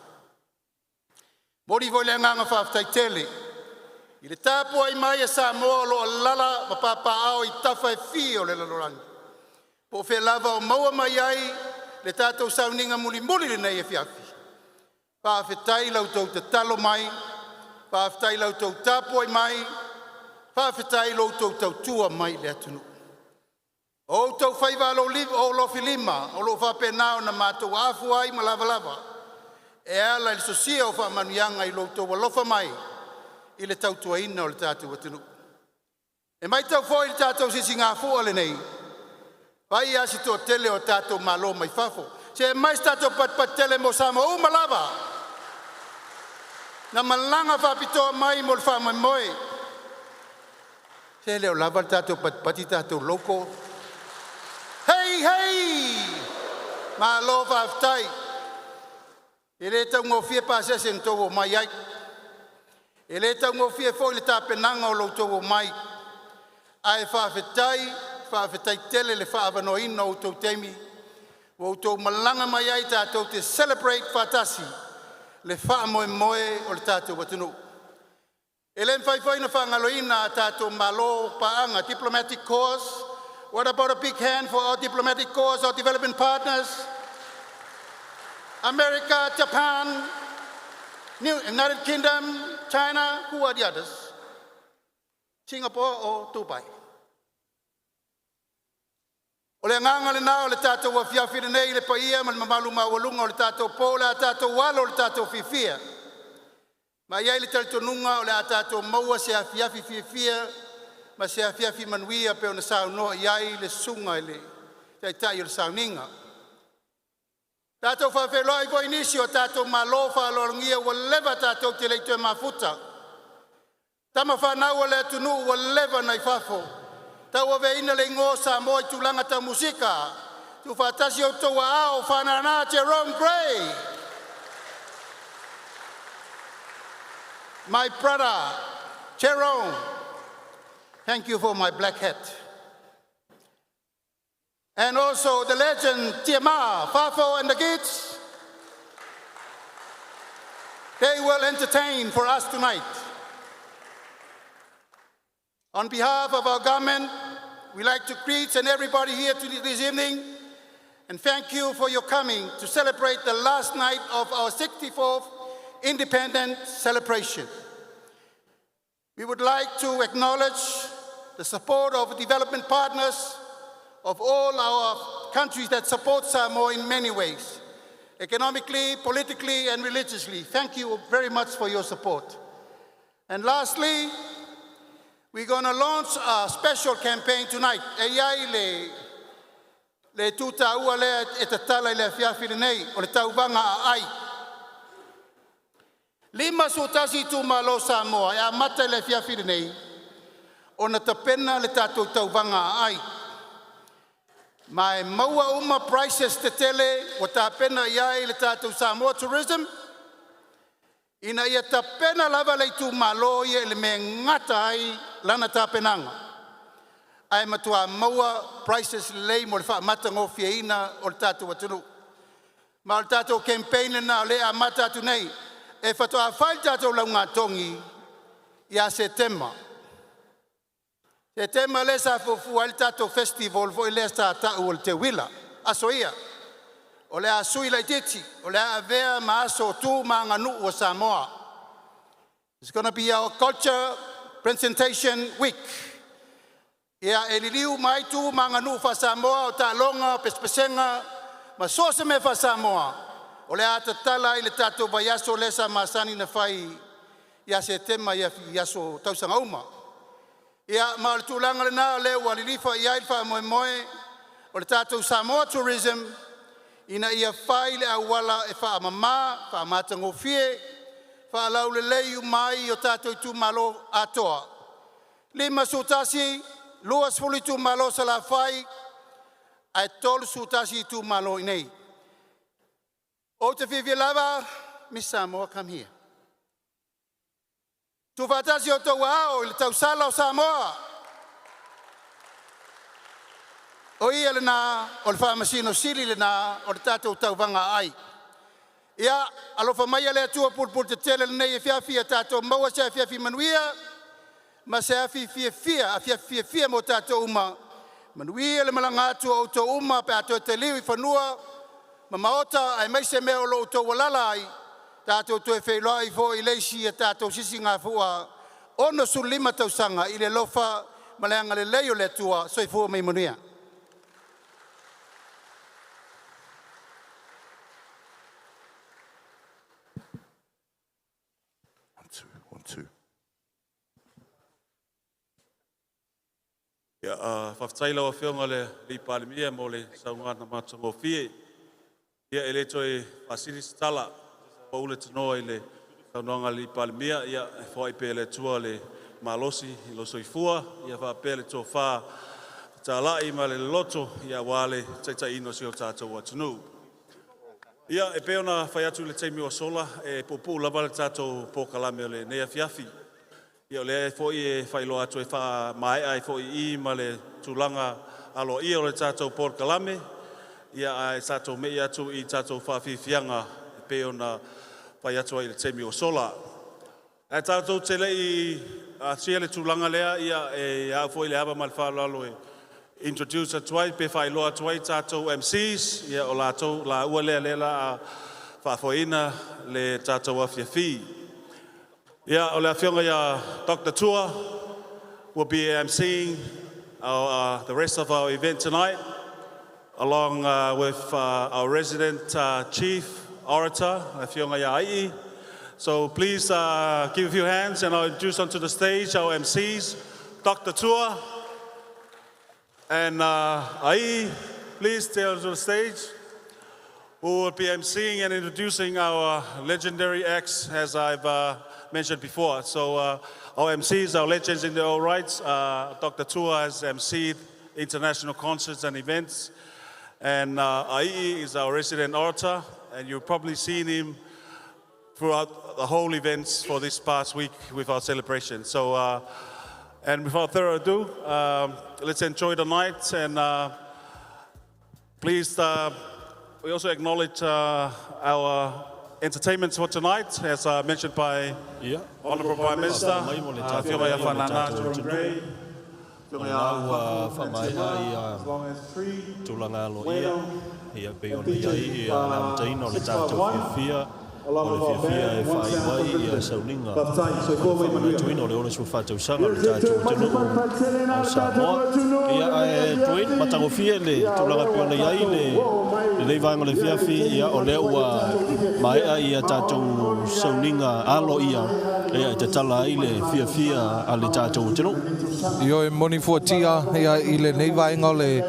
Momoli foi le agaga faafetai tele i le tapuai mai a Samoa o lo o alaala ma papaaao i tafa e fia o le lalolagi, po o fea lava o maua mai ai le tatou sauniga mulimuli i lenei afiafi. Faafetai i la outou tatalo mai, faafetai i la outou tapuai mai, faafetai i lo outou tautua mai i le atunuu. O outou faiva alofilima o lo o faapena ona matou afua ai ma lavalava e ala i le sosia o faamanuiaga i lo outou alofa mai i le tautuaina o le tatou atunuu. E maitau foi i le tatou sisigafua lenei, vaai lava se toatele o tatou malo mai fafo. Se aumai se tatou patipati tele mo Samoa uma lava na malaga faapitoa mai mo le faamoemoe. Se le o lava le tatou patipati tatou local. Hei hei! Malo faafetai. E le taugofie pasese na tou omai ai. E le taugofie foi le tapenaga o lo outou omai. Ae faafetai, faafetai tele le faaavanoaina o outou taimi ua outou malaga mai ai tatou te celebrate faatasi le faamoemoe o le tatou atunuu. E le mafai foi ona faagaloina a tatou malo paaga, diplomatic corps. What about a big hand for our diplomatic corps, our development partners? America, Japan, New United Kingdom, China, who are the others? Singapore or Dubai? O le agaga lena o le tatou afiafi lenei i le paia ma le mamalu maualuga o le tatou po o le a tatou alo i le tatou fiafia. Ma e i ai le talitonuga o le a tatou maua se afiafi fiafia ma se afiafi manuia pei ona saunoa i ai le susuga i le taitai o le sauniga. Tatou faafeiloai foi i nisi o tatou malo faaaloalogia ua leva tatou te le i toe mafuta, tama fanau a le atunuu ua leva ona i fafo tauaveina le igoa o Samoa i tulaga tau musika. Tuufaatasi outou aao Faanana Jerome Gray, my brother Jerome, thank you for my black hat. And also the legend Tiama Fafo and the kids. They will entertain for us tonight. On behalf of our government, we like to greet and everybody here to this evening and thank you for your coming to celebrate the last night of our 64th independent celebration. We would like to acknowledge the support of development partners of all our countries that support Samoa in many ways, economically, politically, and religiously. Thank you very much for your support. And lastly, we're going to launch a special campaign tonight. E i ai le le tūtāua lea e tatala i le afiafi lenei o le tauvaga aai. 51 itumalo o Samoa e amata i le afiafi lenei ona tapena le tatou tauvaga aai. Ma e maua uma prizes tetele ua tapena i ai le tatou Samoa Tourism ina ia tapena lava le itumalo ia i le mea e gata ai lana tapenaga ae matua maua prizes lelei mo le faamatagofieina o le tatou atunuu. Ma o le tatou campaign lena o lea e amata atu nei. E faatoa fai le tatou laugatogi ia Setema. Setema lea sa fuafua ai le tatou festival foi lea sa tau o le Teuila. Aso ia, o le a sui laitiiti, o le a avea ma aso o tu ma aganuu a Samoa. It's gonna be our culture presentation week. Ia e liliu mai tu ma aganuu faa-Samoa o taaloga, o pesepesega, ma so o se mea faa-Samoa O le a tatala ai le tatou vaiaso lea sa masani ona fai ia Setema i aso tausaga uma. Ia ma o le tulaga lena o lea ua lilifa i ai le faamoemoe o le tatou Samoa Tourism ina ia fai le auala e faamama, faamatagofie, faalaulelei uma ai i o tatou itumalo atoa 51, 20 itumalo i Salafai ae 31 itumalo i inei. Ou te fiafia lava, Miss Samoa come here. Tuufaatasi o outou aao i le tausala o Samoa. O ia lena o le faamasino sili lena o le tatou tauvaga aai. Ia alofa maia le Atua pulepuletetele i lenei afiafi ia tatou maua se afiafi manuia ma se afi fiafia, afiafi fiafia mo tatou uma. Manuia le malaga atu a outou uma pe a toe taliu i fanua ma maota aemaise mea o lo o outou alaala ai. Tatou toe feiloai foi i le isi a tatou sisigafua 65 tausaga i le alofa ma le agalelei o le Atua. Soifua ma ia manuia. Ia, faafetai i lau Afioga i le Palemia mo le saunoaga matagofie. Ia, e le toe faasili se tala, pau le tanoa i le saunoaga a le Palemia. Ia, e foai pea e le Atua le malosi i lou soifua, ia faapea le tofa fetalai ma le loto, ia aua le taitaiina o si o tatou atunuu. Ia, e pei ona fai atu i le taimi ua sola, e puupuu lava le tatou polokalame o lenei afiafi. Ia o lea foi e faailoa atu e faamaea ai foi i i ma le tulaga aloaia o le tatou polokalame, ia ae tatou mei atu i tatou faafiafiaga e pei ona fai atu ai i le taimi ua sola. Ae tatou te le i asia le tulaga lea, ia e au foi le ava ma le faaaloalo e introduce atu ai pe faailoa atu ai tatou MCs, ia o latou laua lea lea la a faafoeina le tatou afiafi. Ia, o le afioga ia Dr. Tua will be emceeing the rest of our event tonight, along with our resident chief orator, afioga ia Ai. So please give a few hands and I'll introduce onto the stage our MCs, Dr. Tua and Ai. Please stay onto the stage, who will be emceeing and introducing our legendary acts, as I've mentioned before. So our MCs are legends in their own rights. Dr. Tua has emceed international concerts and events. And Ai is our resident orator, and you've probably seen him throughout the whole events for this past week with our celebration. So, and without further ado, let's enjoy the night and please, we also acknowledge our entertainment for tonight, as mentioned by Honourable Prime Minister, Mai mo le tatou Afioga ia o le Fa'anānā tatou Jerome atunuu. Gray. O lena ua faamaea ia tulaga aloaia ia pei ona i ai ia le amataina o le tatou fiafia o le fiafia e faaiu ai ia sauniga o le faamanatuina o le 64 tausaga o le tatou atunuu o Samoa. Ia ae Dwayne, matagofie le tulaga pei ona i ai le lenei vaega o le afiafi, ia o lea ua maea ia tatou sauniga aloaia ia e tatala ai le fiafia a le tatou atunuu. Ioe moni fuatia ia i lenei vaega o le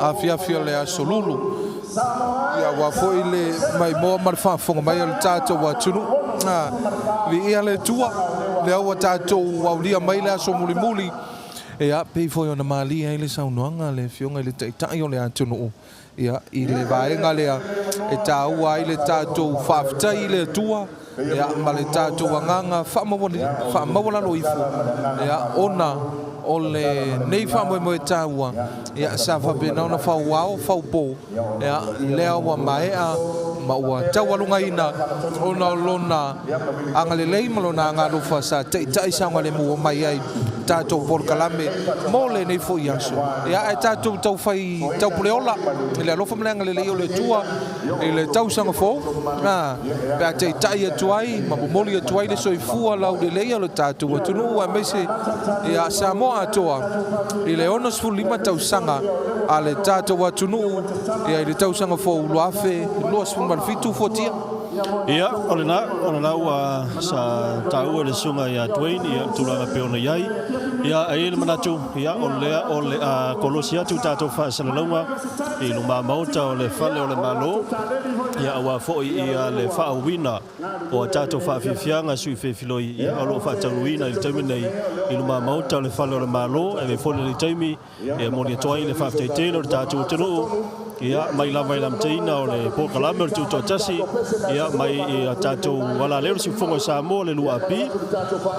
afiafi o le aso Lulu. Ia aua foi le maimoa ma le faafofoga mai o le tatou atunuu. Viia le Atua, lea ua tatou aulia mai le aso mulimuli. Ia, pei foi ona malie ai le saunoaga a le Afioga i le Taitai o le atunuu, ia, i le vaega lea e taua ai le tatou faafetai i le Atua, ia, ma le tatou agaga faamaualalo ifo, ia, ona o lenei faamoemoe taua, ia, sa faapena ona fauao, faupo, ia, lea ua maea ma ua taualugaina ona o lona agalelei ma lona agaalofa sa taitai saogalemu mai ai. tatou polokalame mo lenei foi aso. Ia, ae tatou taufai taupuleola i le alofa ma le agalelei o le Atua i le tausaga fou, a, pe a taitai atu ai ma momoli atu ai le soifua laulelei o le tatou atunuu aemaise ia Samoa atoa i le 65 tausaga a le tatou atunuu ia i le tausaga fou 2027 fuatia. Ia, o lena, o lena ua sa taua le susuga ia Dwayne, ia, tulaga pei ona i ai. Ia, e i ai le manatu, ia, o lea o le a kolosi atu tatou faasalalauga i luma maota o le Fale o le Malo, ia, aua foi ia le faaauauina o a tatou faafiafiaga sui fefiloi, ia, o lo o faataunuuina i le taimi nei i luma maota o le Fale o le Malo. E avea foi lenei taimi E momoli atu ai le faafetai tele o le tatou atunuu, ia, mai lava i le amataina o le polokalame o le Tutoatasi, ia, mai i a tatou alaleo le Siufofoga o Samoa, le 2AP,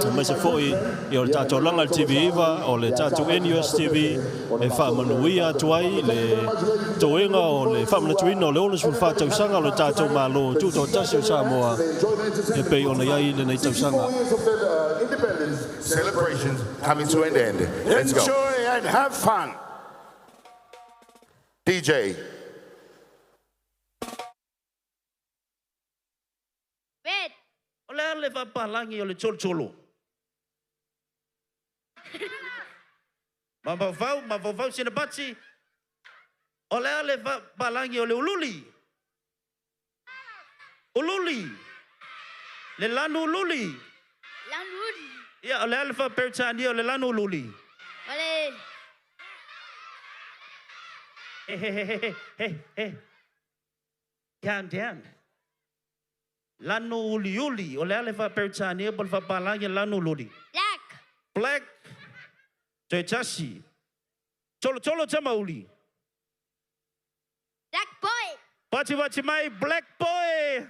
aemaise foi ia, o le tatou alaga i le TV9, o le tatou NUS TV, e faamanuia atu ai le toega o le faamanatuina o le 64 tausaga o le tatou Malo Tutoatasi o Samoa e pei ona i ai lenei tausaga. Celebrations coming to an end. Let's go. Enjoy and have fun. DJ. Red. O le a le faapalagi o le tsolotsolō? Mafaufau, mafaufau Sinapati. O le a le faapalagi o le ululi? Ululi. Le lanu ululi. Lanu ululi. Ia, o le a le faa-Peretania o le lanu ululi? O le He he he he he he. Count down. Lanu uliuli. O le a le faa-Peretania po o le faapalagi o le lanu ululi? Black. Black. Toe tasi. Tolotolo tamauli. Black boy. Pati mai black boy.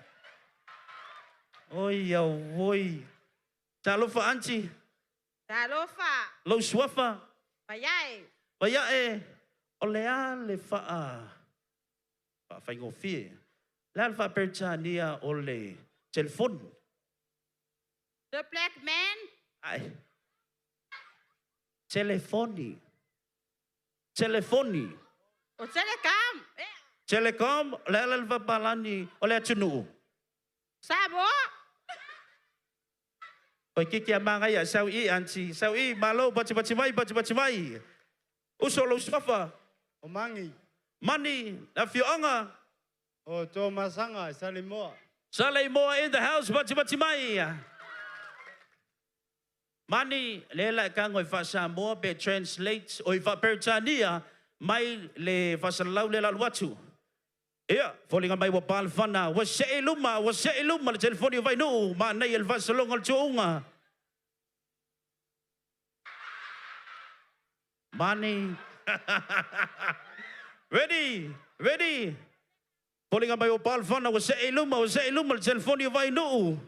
Oi auoi. Talofa aunty. Talofa. Lou suafa. Vaiae. Vaiae. O le a le faa faafaigofie. Le a le faaperetania o le telefoni. The black man. Ai. Telefoni. Telefoni. O telecom. Telecom, o le a le faapalagi o le atunuu. Samoa. Oi kiki a mangaia, sau i aunty, sau i, malo, pati mai, pati mai. Uso lou suafa. O Mangi. Mani, le afioaga. O Tuamasaga, Saleimoa. Saleimoa in the house, pati mai. Mani, le la e kago i faa-Samoa pe translate o i faa-Peretania mai le faasalalau le lalu atu. Ia, foliga mai ua palefana, ua see i luma, ua see i luma le telefoni o Vainuu, manaia le faasaloga o le tuuga. Mani. Ready, ready. Foliga mai ua palefana, ua see i luma, ua see i luma le telefoni o Vainuu.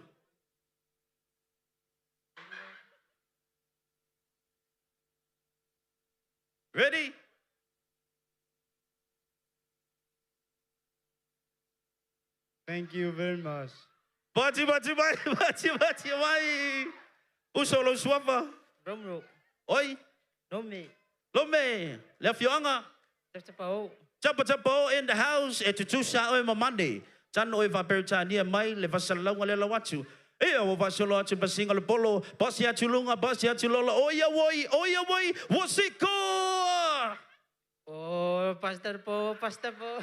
Ready? Thank you very much. Pati pati mai, pati pati mai. Uso lou suafa. Romero. Oi. Lome. Lome. Le afioaga. Tapatapao. Tapatapao in the house. E tutusa oe ma Mani. Tano oe faaperetania mai le faasalalauga le lau atu. Ia ua faasolo atu le pasiga o le polo. Pasi atu luga, pasi atu lolo. Oi auoi, oi auoi, ua siko! Oh, pastor po, pastor po.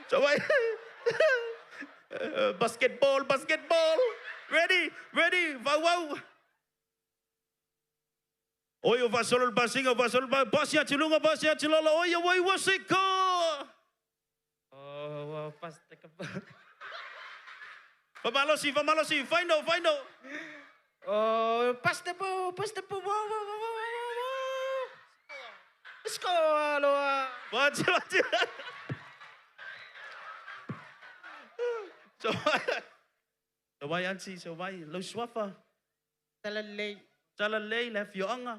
So, basketball, basketball. Ready, ready, vau au. Oi o faasolo le pasiga, o faasolo le pasi atu luga, pasi atu lalo. Oi auoi, ua siko! Oh, pastor ka po. Famalosi, famalosi, final, final. Oh, pastor po, pastor po. Wow, wow, wow, wow, wow, wow. Score, aloha. Pati, pati. So, so mai aunty, so mai lou suafa. Salalei. Salalei le afioaga.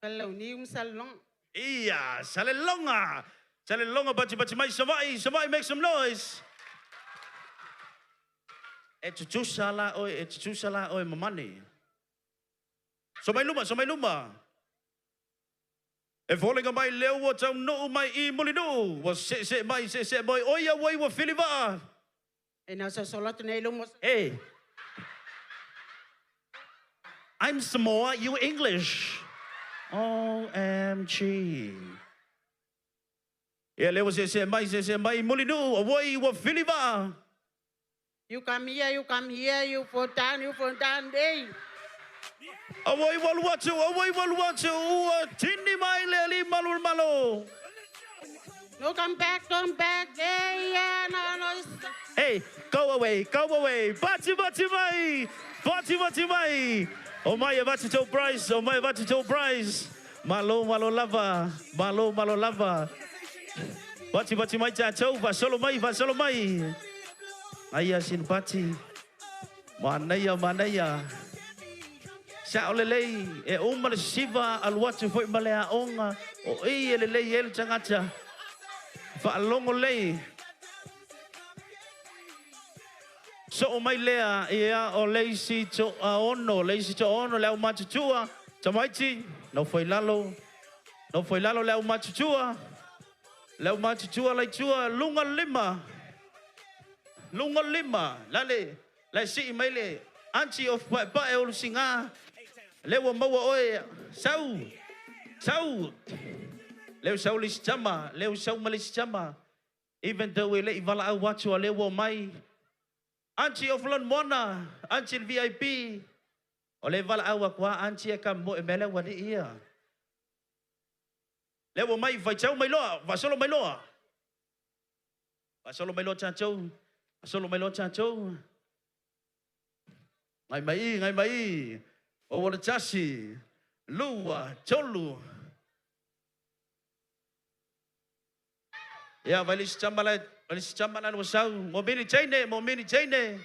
Salauniu ma Salelologa. Ia, Salelologa. Salelologa pati pati mai Savaii, Savaii make some noise. E tutusa la oe, e tutusa la oe mamane. So mai luma, so mai luma. E foliga mai lea ua taunuu mai i Mulinuu, ua seesee mai, seesee mai, o ia ua ua fili vaa. E na sa solo atu nei lumo. Hey. I'm Samoa, you English. OMG. Ia lea ua seesee mai, seesee mai i Mulinuu, auai ua fili vaa. You come here, you come here, you fall down, you fall down, hey. Auai ua alu atu, auai ua alu atu, ua tini mai le alii malu o le Malo. No, come back, come back, hey, yeah, no, no. Hey, go away, go away. Bati bati mai, bati bati mai. O mai e vati tau Bryce, o mai e vati tau Bryce. Malo, malo lava, malo, malo lava. Bati bati mai tātou, faasolo mai, faasolo mai. Aia sin bati. Manaia, manaia. Sao lelei, e uma le siva alu atu foi ma le aoga, o i e lelei ai le tagata. Faalogo lei. Soo mai lea, ia o le isi toaono, le isi toaono le aumatutua, tamaiti, nofo i lalo, nofo i lalo le aumatutua, le aumatutua la i tua, luga lima, luga lima, lale, la e sii mai le aunty of Paepae o Lusiga, lea ua maua oe, sau, sau, lea ua sau le isi tama, lea ua sau ma le isi tama, even though e le i valaau atu a lea ua omai, Aunty of Lanumoana, Aunty le VIP, o lea e valaau atu lava Aunty e kamoe mai le aualii ia. Lea ua omai, faitau mai loa, faasolo mai loa. Faasolo mai loa tatou, faasolo mai loa tatou. Ngai mai i, ngai mai i. O ua le tasi, lua, tolu. Ia, vai le isi tama la, vai le isi tama la ua sau. Mo mini teine, mo mini teine.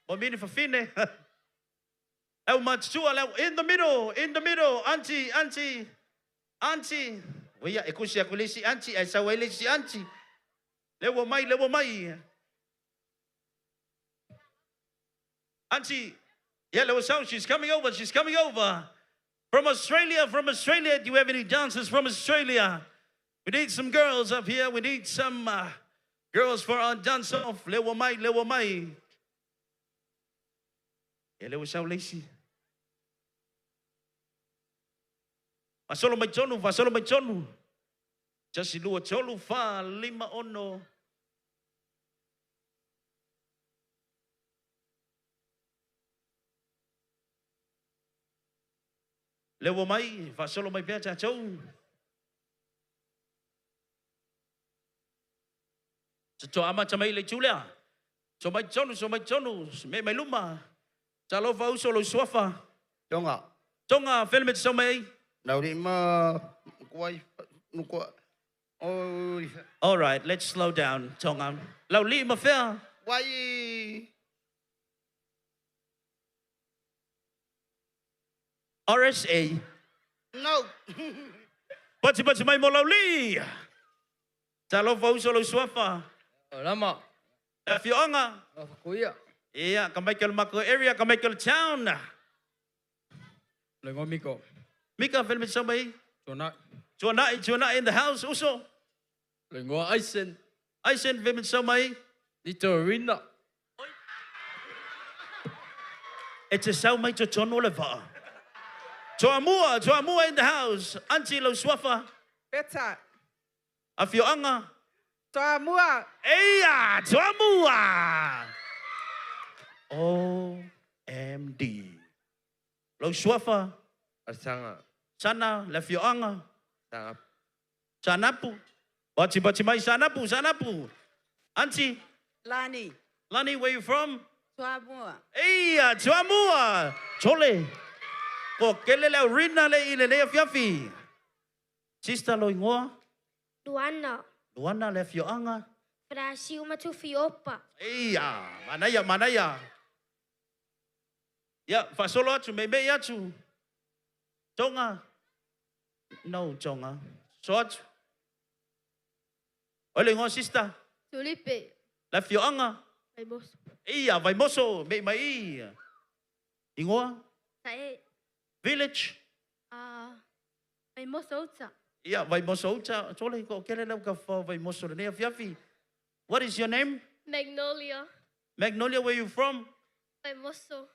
Mo mini fafine. Lau matutua, lau in the middle, in the middle, auntie, auntie, auntie. Uia, e kusi aku le isi auntie, ae sau ai le isi auntie. Lea ua mai, lea ua mai. Auntie, yeah, lea ua sau, she's coming over, she's coming over. From Australia, from Australia, do you have any dancers from Australia? We need some girls up here, we need some girls for our dance off. Lea ua mai, lea ua mai. Ia lea ua sau le isi. Faasolo mai tonu, faasolo mai tonu. Tasi, lua, tolu, fa, lima, ono. Lea ua mai, faasolo mai pea tatou. Toa amata mai le itu lea. So mai tonu, so mai tonu, me mai luma. Talofa uso lou suafa. Tonga. Tonga, fele me te sau mai ai. Laulima kuai nukua. Oi. All right, let's slow down, Tonga. Laulima fea. Wai. RSA. No. Pati pati mai mo Laulii. Talofa uso lou suafa. Lama. Le afioaga. Kuia. Ia, ka mai ke o le makou area, ka mai ke o le town. Le igoa Miko. Mika, fele me te sau mai. Tuanai. Tuanai, Tuanai in the house, uso. Le igoa Aisen. Aisen, fele me te sau mai. Litorina. E te sau mai totonu o le vaa. Toamua, Toamua in the house. Aunty lou suafa. Peta. Afioaga. Toamua. Eia, Toamua. OMD. Lou suafa. Asanga. Sana, le afioaga. Sanapu. Sanapu. Bati bati mai Sanapu, Sanapu. Aunty. Lani. Lani, where you from? Toamua. Eia, Toamua. Tole. Ko kele le au rina le i lenei afiafi. Sister lou igoa? Luana. Luana le afioaga? Farasiu ma Tufiopa. Eia, manaia, manaia. Ia, faasolo atu, meimei atu. Tonga. No, Tonga. So atu. Oi le igoa sister? Tulipe. Le afioaga? Vaimoso. Ia, Vaimoso, me mai i. Ingoa? Tae. Village? Vaimoso uta. Ia, Vaimoso uta. Tole, ko kele lau ka fa Vaimoso le afiafi. What is your name? Magnolia. Magnolia, where you from? Vaimoso.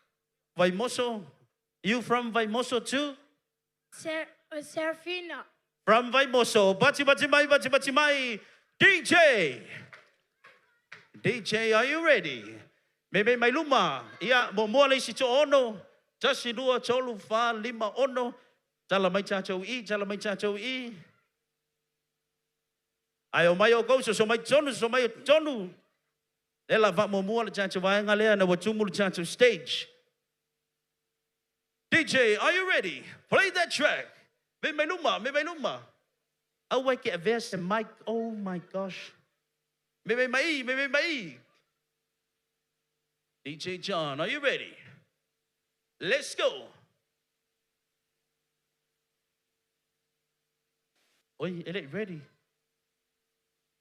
Vaimoso. You from Vaimoso too? Serafina. From Vaimoso. Bati bati mai, bati bati mai. DJ. DJ, are you ready? Me me mai luma. Ia, mo mua le isi to ono. Tasi lua, tolu, fa, lima, ono. Tala mai tātou i, tala mai tātou i. Ai o mai o kouso, so mai tonu, so mai o tonu. E la va mo mua le tātou vaenga lea, na watumu le tātou stage. DJ, are you ready? Play that track. Me mai luma, me mai luma. Au ai ke avea se mic, oh my gosh. Me me mai, me me mai. DJ John, are you ready? Let's go. Oi, it ain't ready.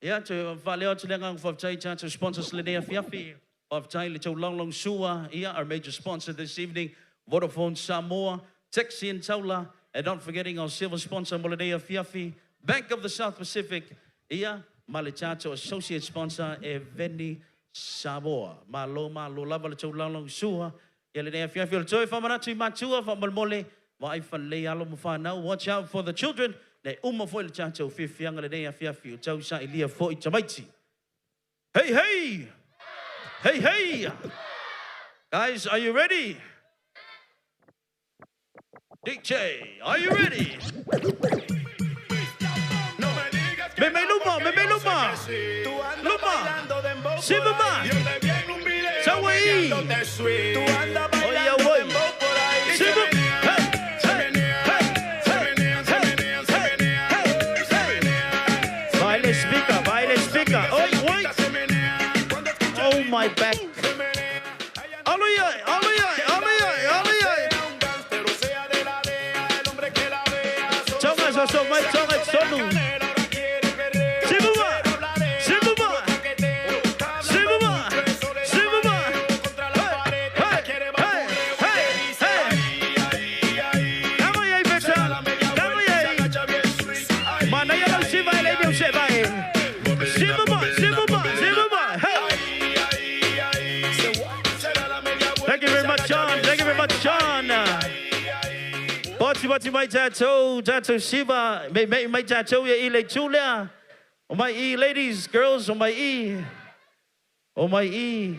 Ia, te whaleo atu le ngang whaftai tātou sponsors le nea fiafi. Whaftai le tau long long sua. Ia, our major sponsor this evening, Vodafone Samoa, Taxi and Taula, and not forgetting our silver sponsor, mo le nea fiafi, Bank of the South Pacific. Ia, ma le tātou associate sponsor, e Veni Samoa. Ma lo ma lo lava le tau long long sua. Ia le nea fiafi o le toi whamanatu i matua, whamalmole, wa ai whanlei alo mo whanau. Watch out for the children. Le uma foi le tātou whiwhianga le nea fiafi o tau sa ilia foi tamaiti. Hey, hey! Hey, hey! Guys, are you ready? DJ, are you ready? Me me luma, me me luma. Luma. Simba. Sawai. Oya, oi. Simba. Hey, hey, hey, hey, hey, hey, hey. Baile speaker, baile speaker. Oi, oi. Oh my back. Hallelujah, hallelujah, hallelujah, hallelujah. Tonga so so mai tonga sonu. Simba. Simba. Simba. Simba. Hey, hey, hey, hey. Kamo yai peta. Kamo yai. Mana ya lau siva ele meu se vai. Simba, Simba, Simba. Hey. Thank you very much, John. Thank you very much, John. Boti boti mai tātou, tātou siva, me me mai tātou ia i le tūlea. O mai i, ladies, girls, o mai i. O mai i.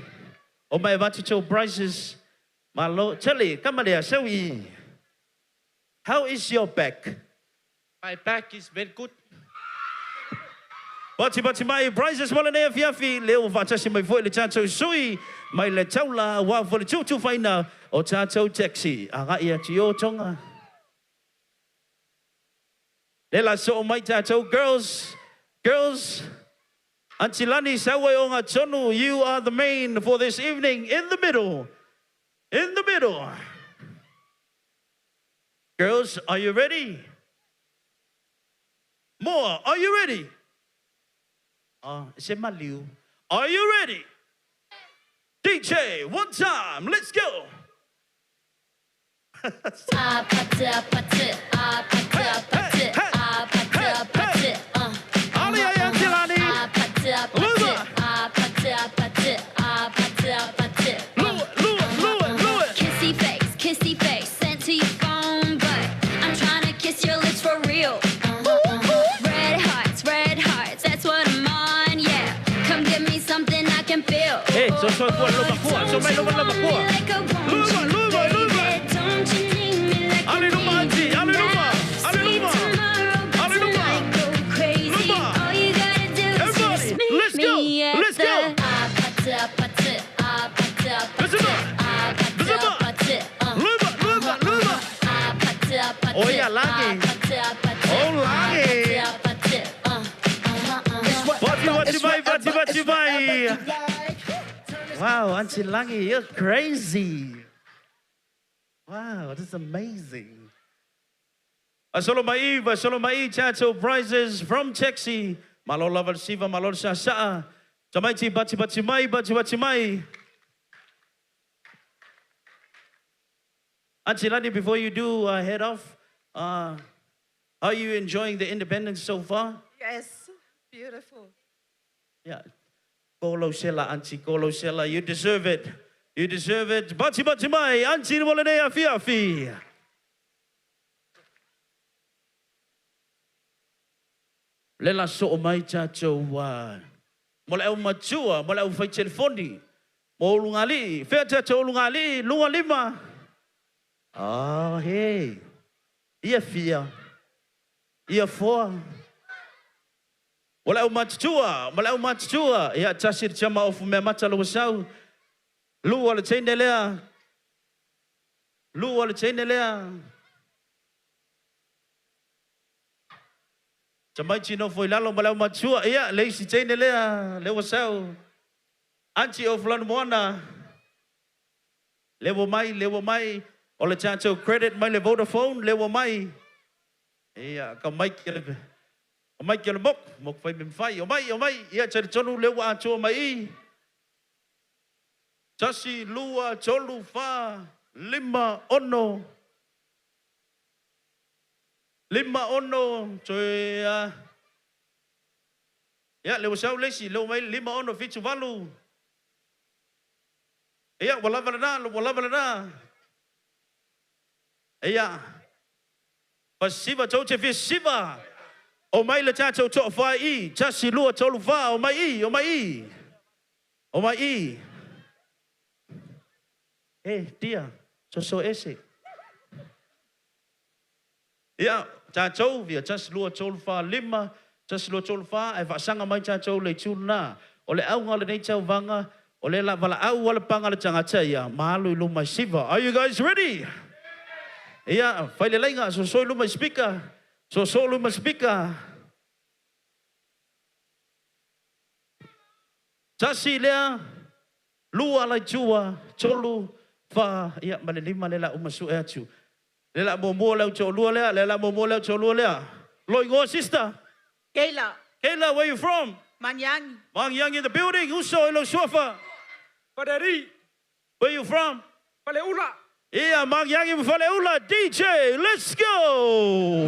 O mai vatu tō prizes. Malo, tele, kamalea, seu i. How is your back? My back is very good. Boti boti mai prizes mo le nea fiafi, leo whatasi mai foi le tātou sui, mai le taula, wā fo le tūtū whaina o tātou taxi. Aga ia ti o tonga. Le la so mai tātou girls, girls, Auntie Lani Sawe o ngā tonu, you are the main for this evening in the middle. In the middle. Girls, are you ready? More, are you ready? Se maliu. Are you ready? DJ, one time, let's go. Kissy face, kissy face, sent to your phone, but I'm trying to kiss your lips for real. Red hearts, that's what I'm on, yeah. Come give me something I can feel. Hey, so so kua loma kua, so mai loma loma kua. Luma, luma, luma. Don't you need me like Ale luma, auntie, ale luma, ale luma. Ale luma. Luma. All you gotta do is Everybody, just meet let's go, me at let's go. the Luma, luma, luma. Oia, lagi. Oh, lagi. Bati, bati, mai, bati, bati, mai. Wow, Auntie Langi, you're crazy. Wow, this is amazing. Asolo mai, asolo mai, Chato prizes from Taxi. Malo lava siva, malo sa sa. Tamaiti bati bati mai, bati bati mai. Auntie Lani, before you do head off, are you enjoying the independence so far? Yes, beautiful. Yeah. Kolo Sela, Auntie Kolo Sela, you deserve it. You deserve it. Bati bati mai, Auntie Walanea Fiafi. Le la so mai tātou mo le au matua, mo le au whai telefoni, mo ulungali, whea tātou ulungali, lunga lima. Ah, hey. Ia fia. Ia foa. O le au matutua, mo le au matutua. Ia tasi te tama ofu mea mata lo wasau. Lua le teine lea. Lua le teine lea. Tamaiti no foi lalo ma le au matua. Ia, le isi teine lea, le wasau. Auntie o fulanu moana. Lewa mai, lewa mai. O le tātou credit mai le Vodafone, lewa mai. Ia, ka mai ki le... Ka mai ki le mok, mok whai me mwhai. O mai, o mai. Ia, tari tonu lewa atua mai i. Tasi, lua, tolu, wha, lima, ono. Lima, ono, toe, Ia, lewa sau lesi, lewa mai, lima, ono, fitu, valu. Ia, wala lana, wala lana. Ia, pasiva tau te fia siva. O mai le tātou toa whai i. Tasi lua tolu wha, o mai i, o mai i. O mai i. E, dia, so so ese. Ia, tātou via, tasi lua tolu wha lima, tasi lua tolu wha, e whaasanga mai tātou le tūna. O le au ngā le nei tau vanga, o le la wala au wala panga le tangata ia, malu i luma siva. Are you guys ready? Ia, whai le leinga, so so i luma speaker. So so luma speaker. Tasi lea, lua lai tua, tolu, wha, ia, ma le lima le la umasu e atu. Le la mo leo tō lua lea, le la mo leo tō lua lea. Loi ngoa, sister. Keila. Keila, where you from? Mangiangi. Mangiangi in the building. Uso ilo suafa. Faderi. Where you from? Faleula. Yeah, Mangiangi Faleula. DJ, let's go.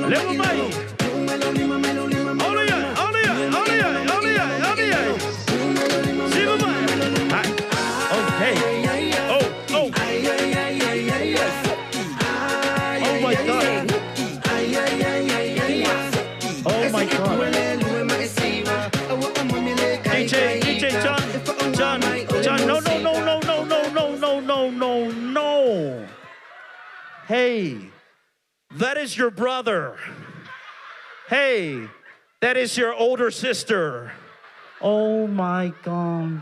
Lewa mai. Ole ya, ole ya, ole ya, ole ya, ole ya. Siva mai. Okay. Oh, oh. Oh my God. Oh my God. DJ, DJ, John, John, John, no, no, no, no, no, no, no, no, no, no, no. Hey, that is your brother. Hey, that is your older sister. Oh my God.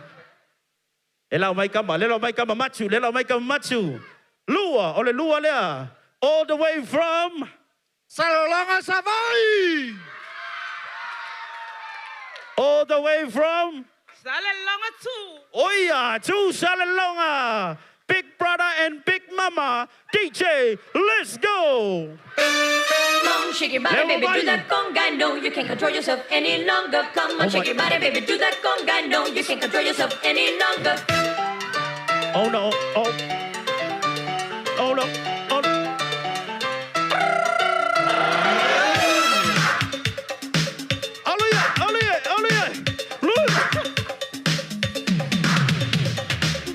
Le lau mai kama, le lau mai kama matu, le lau mai kama matu. Lua, ole lua lea. All the way from Salolonga Savai. All the way from Salelonga 2. Oia, 2 Salelonga. Big brother and big mama. DJ, let's go. Come on, shake your body, baby, do that conga. No, you can't control yourself any longer. Come on, shake your body, baby, do that conga. No, you can't control yourself any longer. Oh no, oh. Oh no, oh no.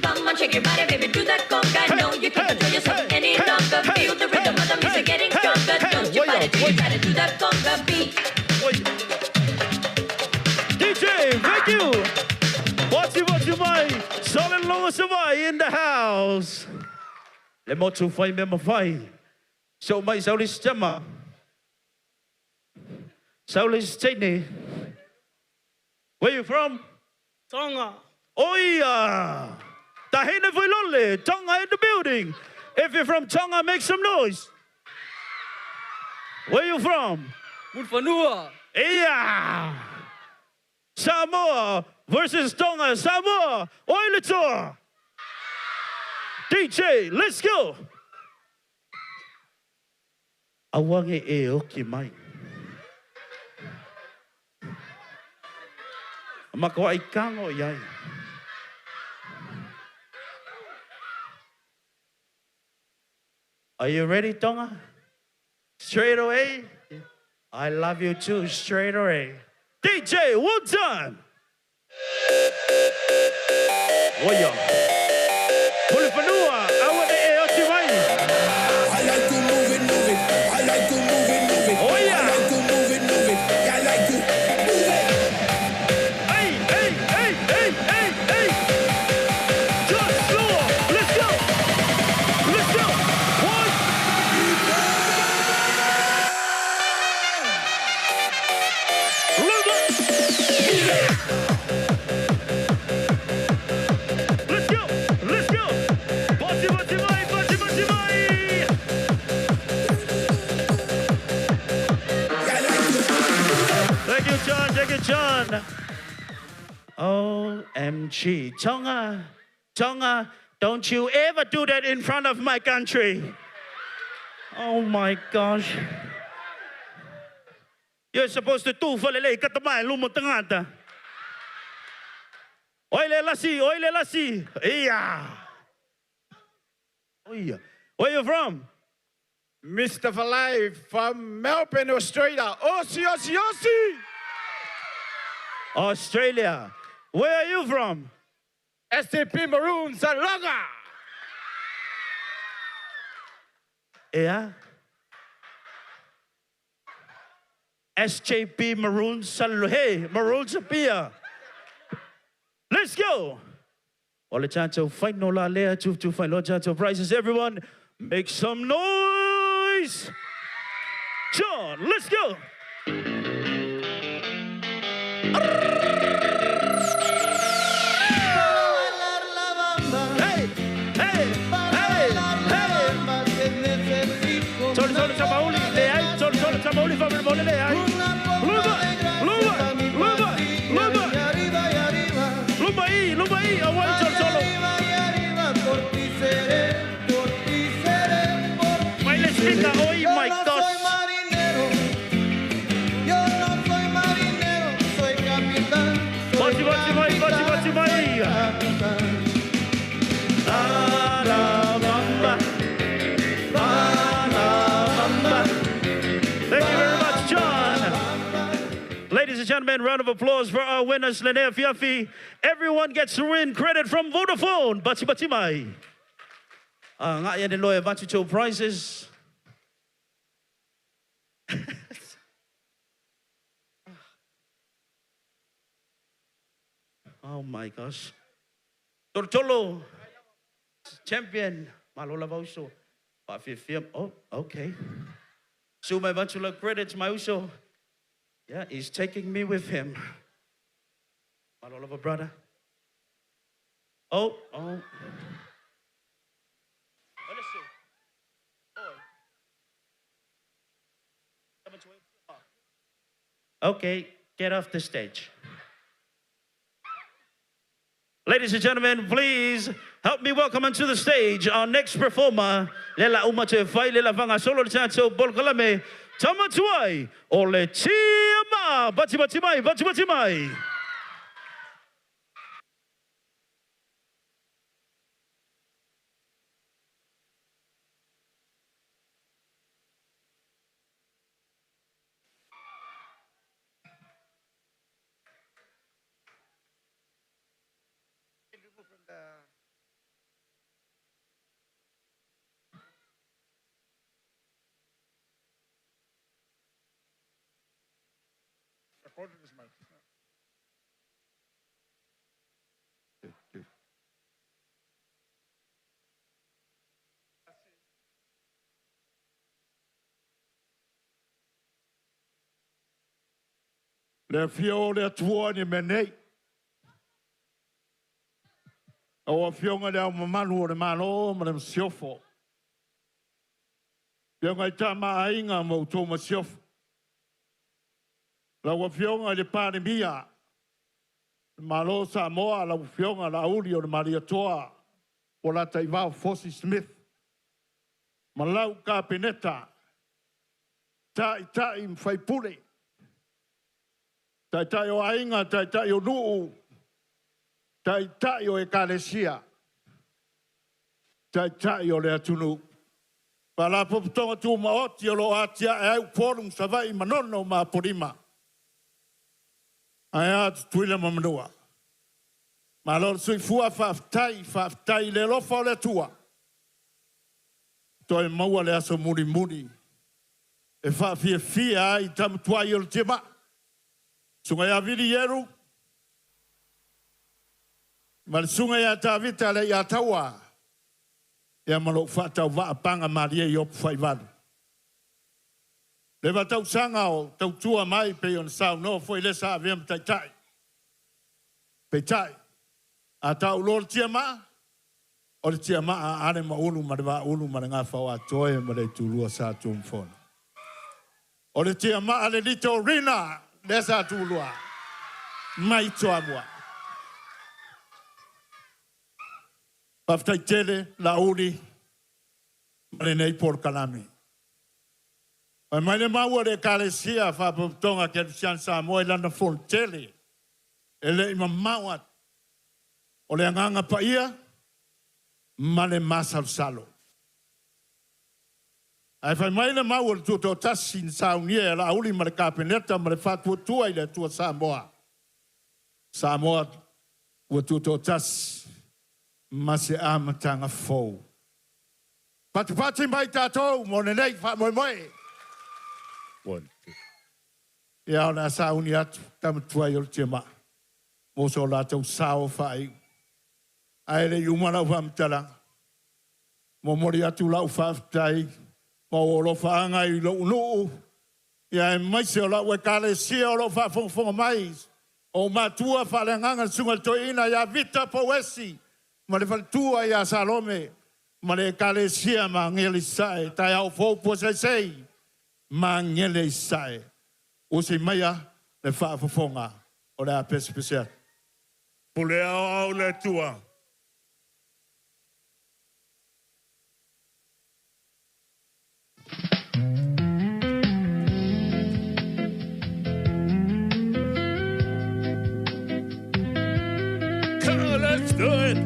Come on, shake your body, baby, do that conga. No, you can't control yourself any longer. Feel the rhythm of the music getting stronger. Don't you fight it till you try to do that conga beat. DJ, thank you. Watch you, my Solid Longa Savai in the house. Le motu whai me mawhai. So mai saulis tama. Saulis teine. Where you from? Tonga. Oia! Tahina Voilole, Tonga in the building. If you're from Tonga, make some noise. Where you from? Mutfanua. Yeah! Samoa versus Tonga. Samoa, Oilatoa. DJ, let's go. Awange e oki mai. Makoai kango iai. Are you ready, Tonga? Straight away? I love you too, straight away. DJ, one time. Oia. Mulifanua, aua ne e oti mai. I like to move it, move it. I like to move it, move it. Oh, yeah. I like to move it, move it. I like to move it. Hey, hey, hey, hey, hey, hey. Just slower. Let's go. Let's go. One. Let's go. Let's go. Bati, bati, mai, bati, bati, mai. Thank you, John. Thank you, John. OMG. Tonga, Tonga, don't you ever do that in front of my country. Oh my gosh. You're supposed to do for le katamai lumo tangata. Oi le lasi, oi le lasi. Iya. Oia. Where you from? Mr. Falai from Melbourne, Australia. Aussie, Aussie, Aussie! Australia. Where are you from? SAP Maroon, Salaga! Yeah. SJP Maroon Sal hey, Maroon Sapia. Let's go. Ole chanto fight no la lea tu tu fight lo chanto prizes everyone. Make some noise. John, let's go. Hey, hey, hey, hey. Solo, solo, Tamauli, le ai, solo, solo, Tamauli, family, mole, le ai. Luma, luma, luma, luma. Luma i, luma i, awai, solo, solo. Mai le speaker, oi, my gosh. Bati, bati, mai, bati, bati, mai. La, la, bamba. La, la, bamba. Thank you very much, John. Ladies and gentlemen, round of applause for our winners, Linnea Fiafi. Everyone gets to win credit from Vodafone. Bati bati mai. Ngā ia ne loe vatu tō prizes. Oh my gosh. Tortolo, champion. Malola vauso. Whaafia. Oh, okay. So my vatula credits, my uso. Yeah, he's taking me with him. Malola brother. Oh, oh. Okay, get off the stage. Ladies and gentlemen, please help me welcome onto the stage our next performer, Lela Umate Fai Lela Vanga Solo Chanto Bolkalame, Tamatuai, Ole Tiama, Bati Bati Mai, Bati Bati Mai. Le fia o le atua ni me nei. O a fionga le au mamalu o le malo ma le masiofo. Fionga i tā maainga ma utou masiofo. Lau afioga i le Palemia, le Malo o Samoa, lau afioga Laauli o le Malietoa, po o Lataivao Fosi Smith, ma lau Kapeneta, Taitai ma Faipule. Taitai o aiga, taitai o nuu, taitai o ekalesia, taitai o le atunuu. Faalapotopotoga Tumaoti o lo o atiae ai Upolu ma Savaii, Manono ma Apolima. Ae a Tutuila ma Manua. Malo le soifua, faafetai, faafetai i le alofa o le Atua. Toe maua le aso mulimuli e faafiafia ai tama tuai o le tiamaa. Susuga ia Vili Ieru ma le susuga ia Tavita Leiataua, ia ma lou faatauvaa pagamalie Iopu Faivalu. Leva tausaga o tautua mai pei ona saunoa foi le sa avea ma taitai. Peitai, a tau loa le tiamaa, o le tiamaa a Ale ma Ulu ma le Vaaulu ma le Gafaoatoe ma le Itulua Sa Tunumafono. O le tiamaa le Lito Rina, lea sa tulua mai Toamua. Faafetai tele Laauli ma lenei polokalame. Fai mai le mau a le Ekalesia Faapotopotoga Kerisiano Samoa i lana fonotele e le i mamao atu, o le Agaga Paia ma le masalosalo. Ae fai mai le mau o le Tutoatasi na saunia e Laauli ma le Kapeneta ma le Faatuatua i le Atua Samoa, Samoa ua tutoatasi ma se amataga fou. Patipati mai tatou mo lenei faamoemoe. Ia, o le a sauni atu tama tuai o le tiamaa mo so latou sao faaiu. Ae le i uma lau faamatalaga, momoli atu lau faafetai ma ou alofaaga i lou nuu, ia aemaise o lau ekalesia o lo o faafogafoga mai, o ou matua faaleagaga le susuga i le toeaina ia Vita Pouesi ma le faletua ia Salome ma le ekalesia Magele i Sasae, taeao fou Puaseisei, Magele i Sasae. Usi maia le faafofoga o le a pesepese atu. Pule aoao le Atua. Come on, let's do it.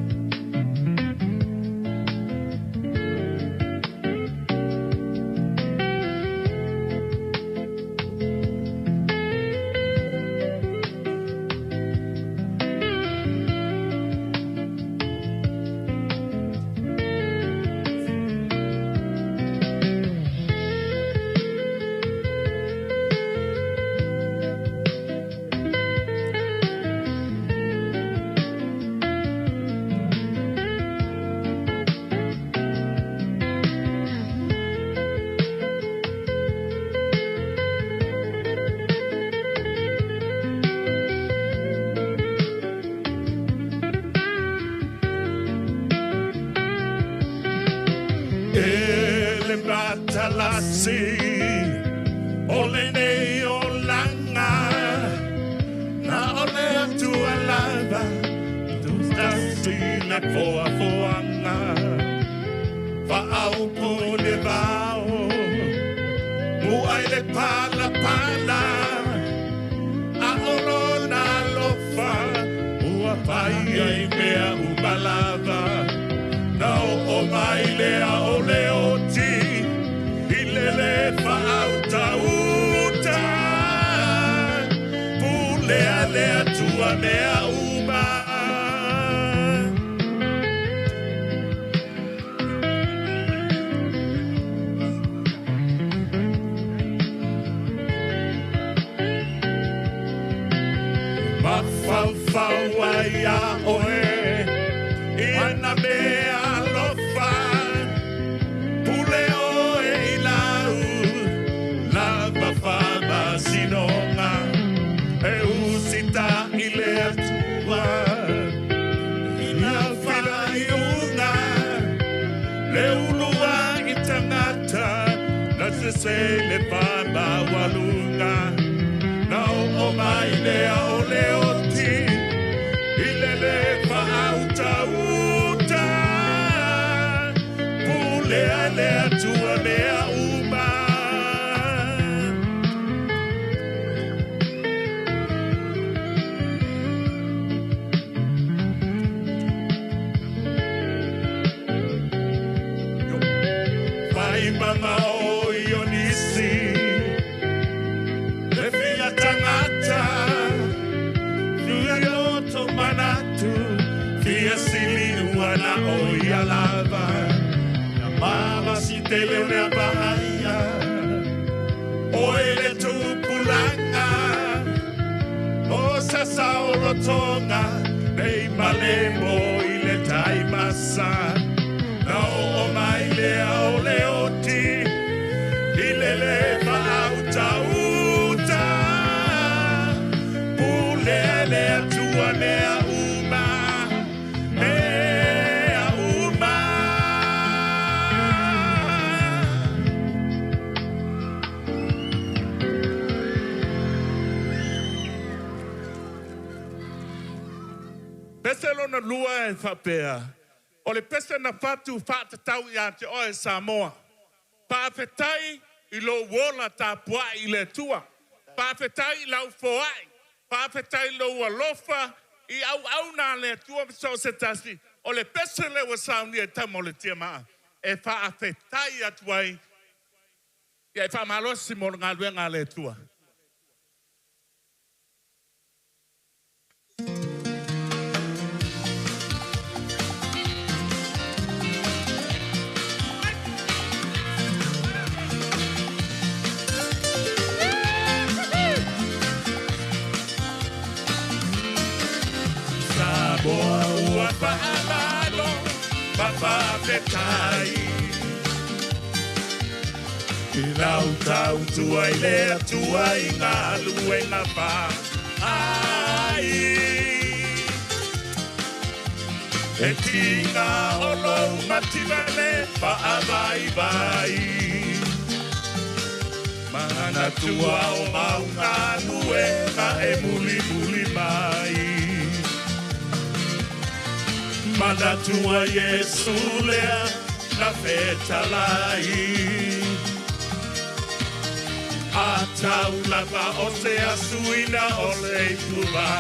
E le matalasi o lenei olaga, na o le Atua lava tutasi le foafoaga. Faaupu i le vao, muai le palapala, a o lona alofa ua fai ai mea uma lava. Na oo mai lea o le oti i le lē faautaūta, pulea le Atua mea uma. Mafaufau ai ia oe i ana mea alofa, pule oe i lau lava faamasinoga, e usitaʻi le Atua i na faaiuga, le uluai tagata na sese le faamaualuga. Na oo mai lea o le oti i le lē faautaūta, pulea le Atua mea uma. le mea paia O ele tupulaga O sasa o lotoga Nei malemo i le taimasa Na oo mai lea o le oti I le le faautaūta Pule le Atua mea uma mea uma. Pese lona lua e faapea, o le pese na fatu faatatau ia te oe Samoa. Faafetai i lou ola tapuai i le Atua. Faafetai i lau foai. Faafetai i lou alofa i auauna a le Atua ma so o se tasi. O le pese lea ua saunia e tama o le tiamaa e faafetai atu ai. Ia e faamalosi mo le galuega a le Atua. Samoa ua faamalo ma faafetai i lau tautua i le Atua i galuega faai. E tiga o lou mativa le faavaivai. Manatua o mau galuega e mulimuli mai. Manatua Iesu lea na fetalai. Atau lava o se asuina o le ipuva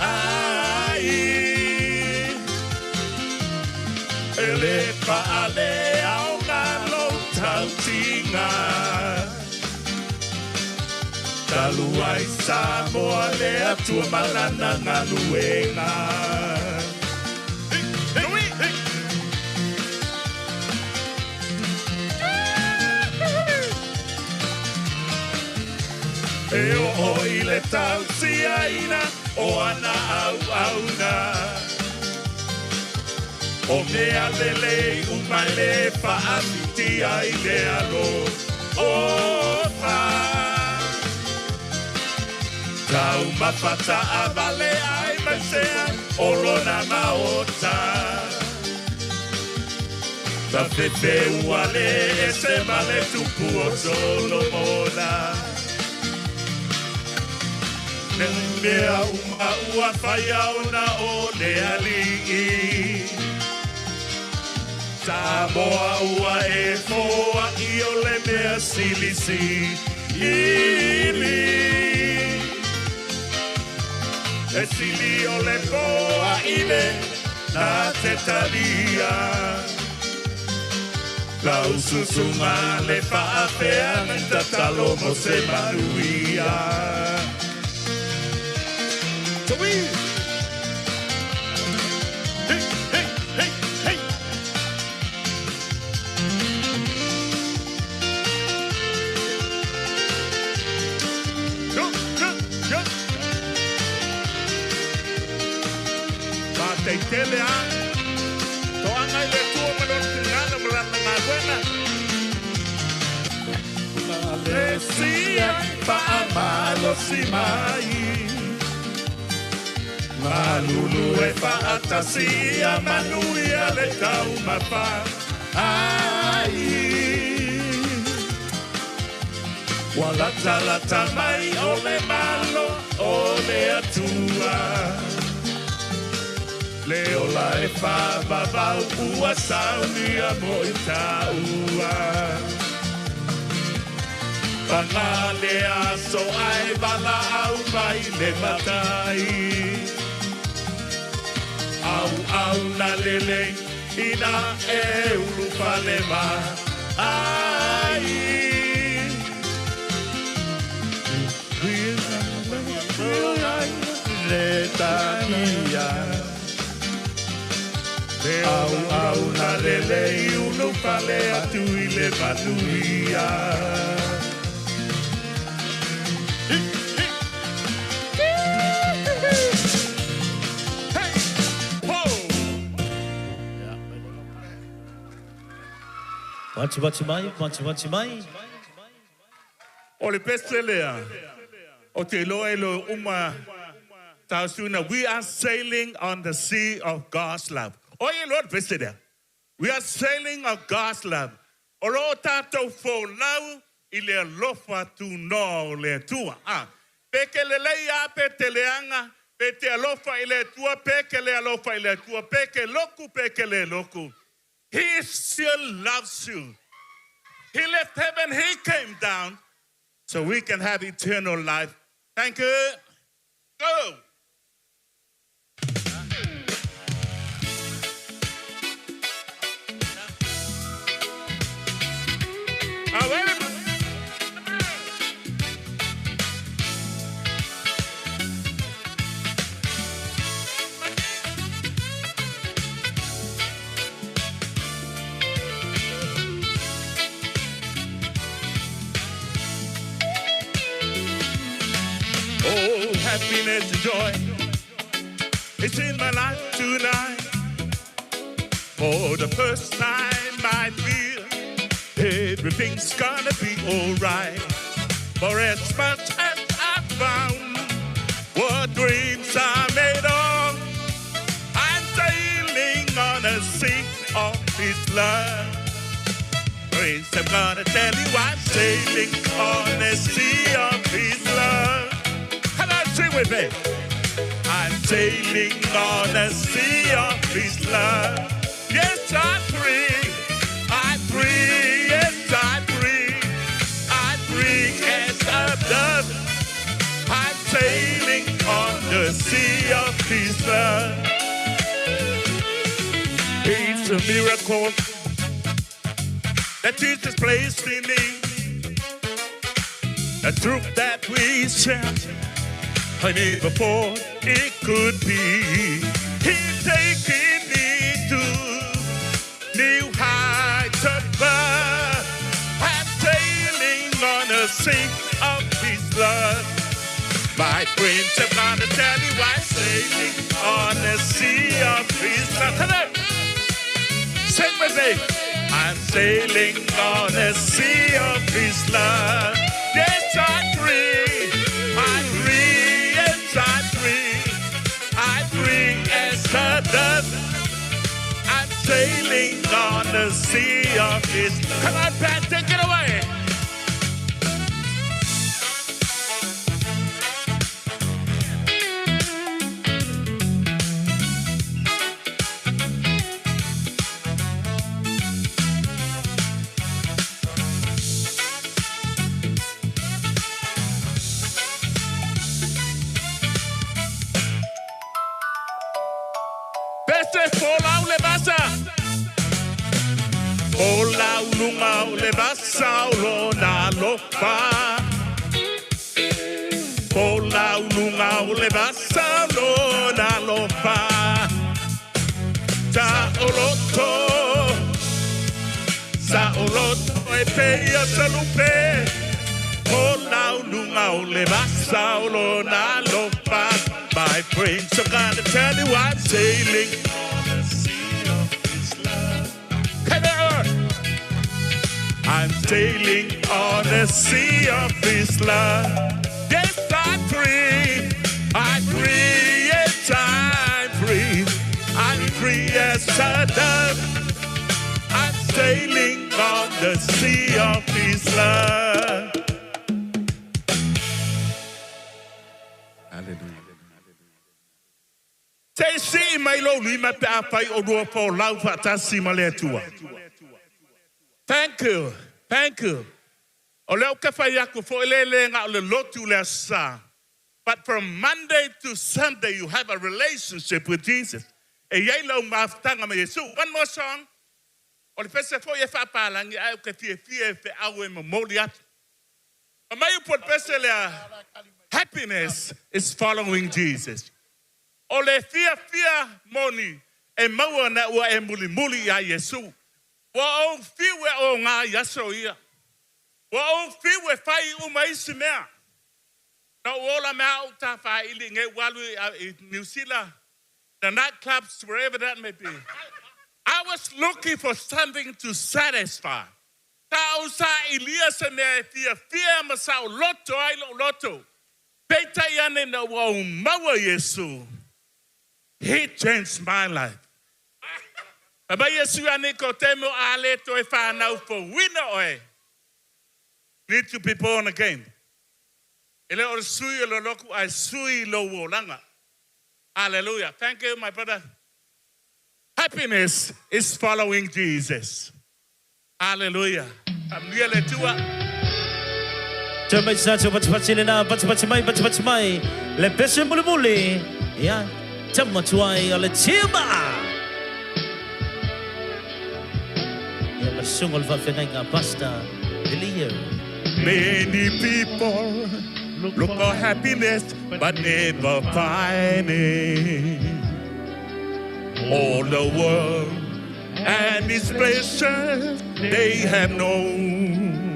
ai. E le faale aoga lou tautiga. Talu ai Samoa le Atua ma lana galuega. E oo i le tausiaina o ana auauna. O mea lelei uma e le faafitia i le alofa. Taumafa taavale ai mai sea o lona maota. Tafefeua le ese ma le tupu o Solomona. Ne mea uma ua whaia ona o le alii. Samoa ua e foa i o le mea silisi ili. E sili o le poa i le na te talia. Lau susuga le faafea le tatalo mo se manuia. Tui! Hey, hey, hey, hey! Go, go, go! Faataitele a. Toaga i le Atua ma lona finagalo ma lana galuega. Malesia faamalosi mai. Malulu e faatasia manuia le taumafa ai. Ua latalata mai o le malo o le Atua. Le ola e faavavau ua saunia mo i taua. Paga le aso ae valaau mai le matai. Au au na lelei ina e ulufale ma ai. Le tania. Le auau na lelei ulu pale atu i le manuia. Vativati mai, vativati mai. O le pese lea, o te iloa e lo uma tausuna, we are sailing on the sea of God's love. O e loa le pese lea. We are sailing on God's love. O lo o tātou folau i le alofa tūnoa o le Atua. Ah, pe ke lelei a pe te leanga, pe te alofa i le Atua, pe ke le alofa i le Atua, pe ke loku, pe ke le loku. He still loves you. He left heaven, he came down so we can have eternal life. Thank you. Go. Ah, wait a minute. Oh, happiness and joy. It's in my life tonight. For the first time I feel everything's gonna be alright. For as much as I found what dreams are made of, I'm sailing on a sea of His love. Friends, I'm gonna tell you I'm sailing on a sea of His love. Come on, sing with me. I'm sailing on a sea of His love. Yes, I'm free. I'm free. Yes, I'm free. I'm free as a dove. I'm sailing on the sea of His love. It's a miracle that Jesus placed in me. A truth that we share. I never thought it could be. He's taking me to new heights above. I'm sailing on a sea of His love. My friends, I'm gonna tell you I'm sailing on a sea of His love. Come on. Sing with me. I'm sailing on a sea of His love. Yes, I'm free. I'm free. Yes, I'm free. I'm free as a dove. I'm sailing on the sea of His love. Come on, Pat, take it away. Pese folau le vasa. Folau lunga o le vasa o lona alofa. Folau lunga o le vasa o lona alofa. Sa oloto. Sa oloto e peia sa lupe. Folau lunga o le vasa o lona alofa. My friends, I'm gonna tell you I'm sailing on the sea of His love. Come on! I'm sailing on the sea of His love. Yes, I'm free. I'm free. Yes, I'm free. I'm free as a dove. I'm sailing on the sea of His love. Hallelujah. Se si mai lo lima pe a whai o rua fo lau whaatasi ma le atua. Thank you. Thank you. O leo ka whai aku fo ele le ngā o le lotu le asa. But from Monday to Sunday, you have a relationship with Jesus. E iai lau mafutanga ma Yesu. One more song. O le pese fo e whaapalangi ai o ke fie fie e fe au e momoli atu. A mai upo le pese lea, happiness is following Jesus. O le fia fia moni E maua ina ua e mulimuli iā Iesu. Ua ou fiu e oga i aso ia. Ua ou fiu e fai uma isi mea. Na ou ola me a ou tāwhāili nge walu i New Zealand, the nightclubs, wherever that may be. I was looking for something to satisfy. Sa ou saʻilia se mea e fiafia ma saʻoloto ai loʻu loto. Peitai ane ina ua ou maua Iesu. He changed my life. Fai mai Iesu ia Nikodemo, A le toe fanau fouina oe. Need to be born again. E le o le sui o le loku ae sui lou olaga. Hallelujah. Thank you, my brother. Happiness is following Jesus. Hallelujah. Faamanuia le Atua. Toe mai se tatou patipati lena, patipati mai, patipati mai, le pese mulimuli, ia, tama tuai o le Tiumaa. Ia ma le susuga o le faafeagaiga Pastor Billy Yu. Many people look for happiness but never find it. All the world and its pleasures they have known.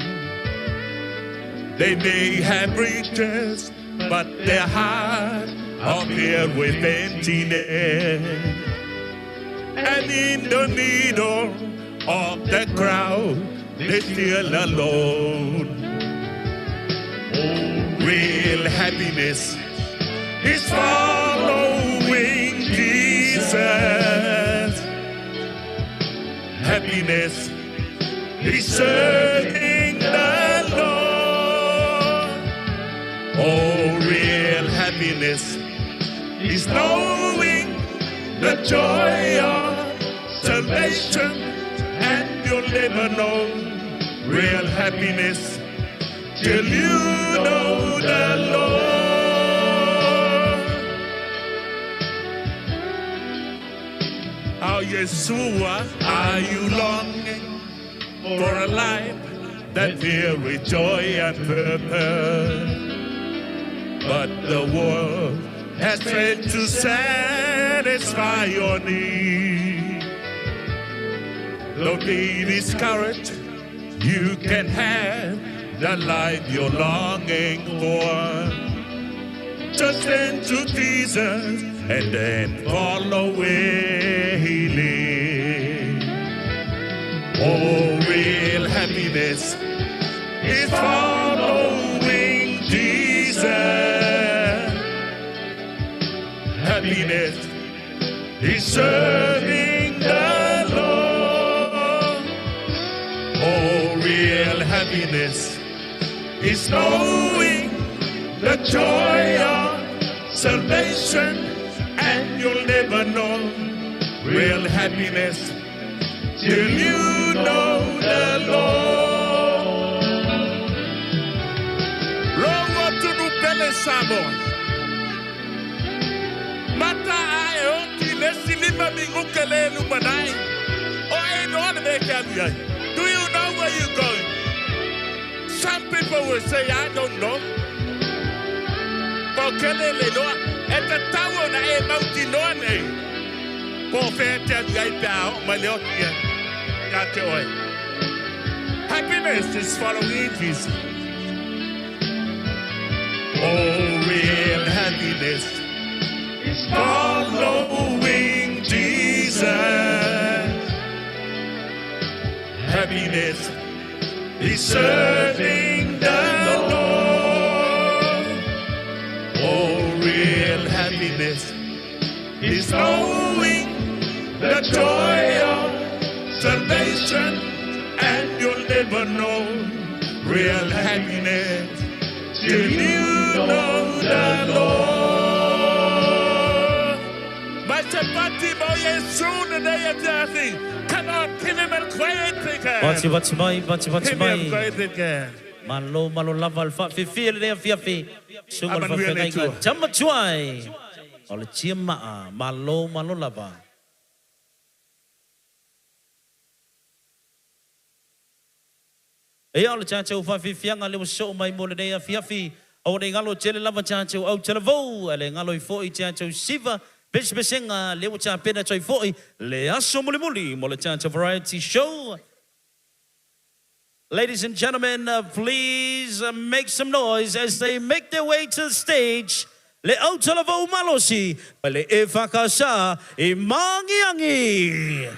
They may have riches, but their heart are filled with emptiness. And in the middle of the crowd, they still alone. Real happiness is following Jesus. Happiness is serving the Lord. Oh, real happiness is knowing the joy of salvation, and you'll never know real happiness till you know the Lord. How Yeshua, are you longing for a life that filled with joy and purpose? But the world has failed to satisfy your need. Don't be discouraged. You can have the life you're longing for. Just turn to Jesus and then follow where he leads. Oh, real happiness is following Jesus. Happiness is serving the Lord. Oh, real happiness is knowing the joy of salvation, and you'll never know real happiness till you know the Lord. Lou atunuu pele Samoa. Mata ae oti le isi 5 minute le lumanai. O e iloa le mea e te alu i ai. Do you know where you going? Some people will say, I don't know. Po o kele le iloa, e tatau ona e mautinoa nei. Po o fea e te alu i ai pe a oo mai le oti ia te oe. Happiness is following Jesus. Oh, real happiness is following Jesus. Happiness is serving the Lord. Oh, real happiness is knowing the joy of salvation, and you'll never know real happiness till you know the Lord. Masapati mo Yesu lenei afiafi. Come on, give him a great big hand. Vativati mai, vativati Give him a mai. great big hand. Malo malo lava le faafefea lenei afiafi. Susuga o le Amanuia le faafeagaiga Atua. tama tuai o le tiamaa. Malo malo lava. Ia o le tatou faafiafiaga lea ua soo mai mo lenei afiafi. Aua ne i galo tele lava tatou autalavou, ae le galo ai foi tatou siva Pesepesega lea ua tapena atu ai foi le aso mulimuli mo le tatou variety show. Ladies and gentlemen, please make some noise as they make their way to the stage, le autalavou malosi ma le EFKS i Magiagi.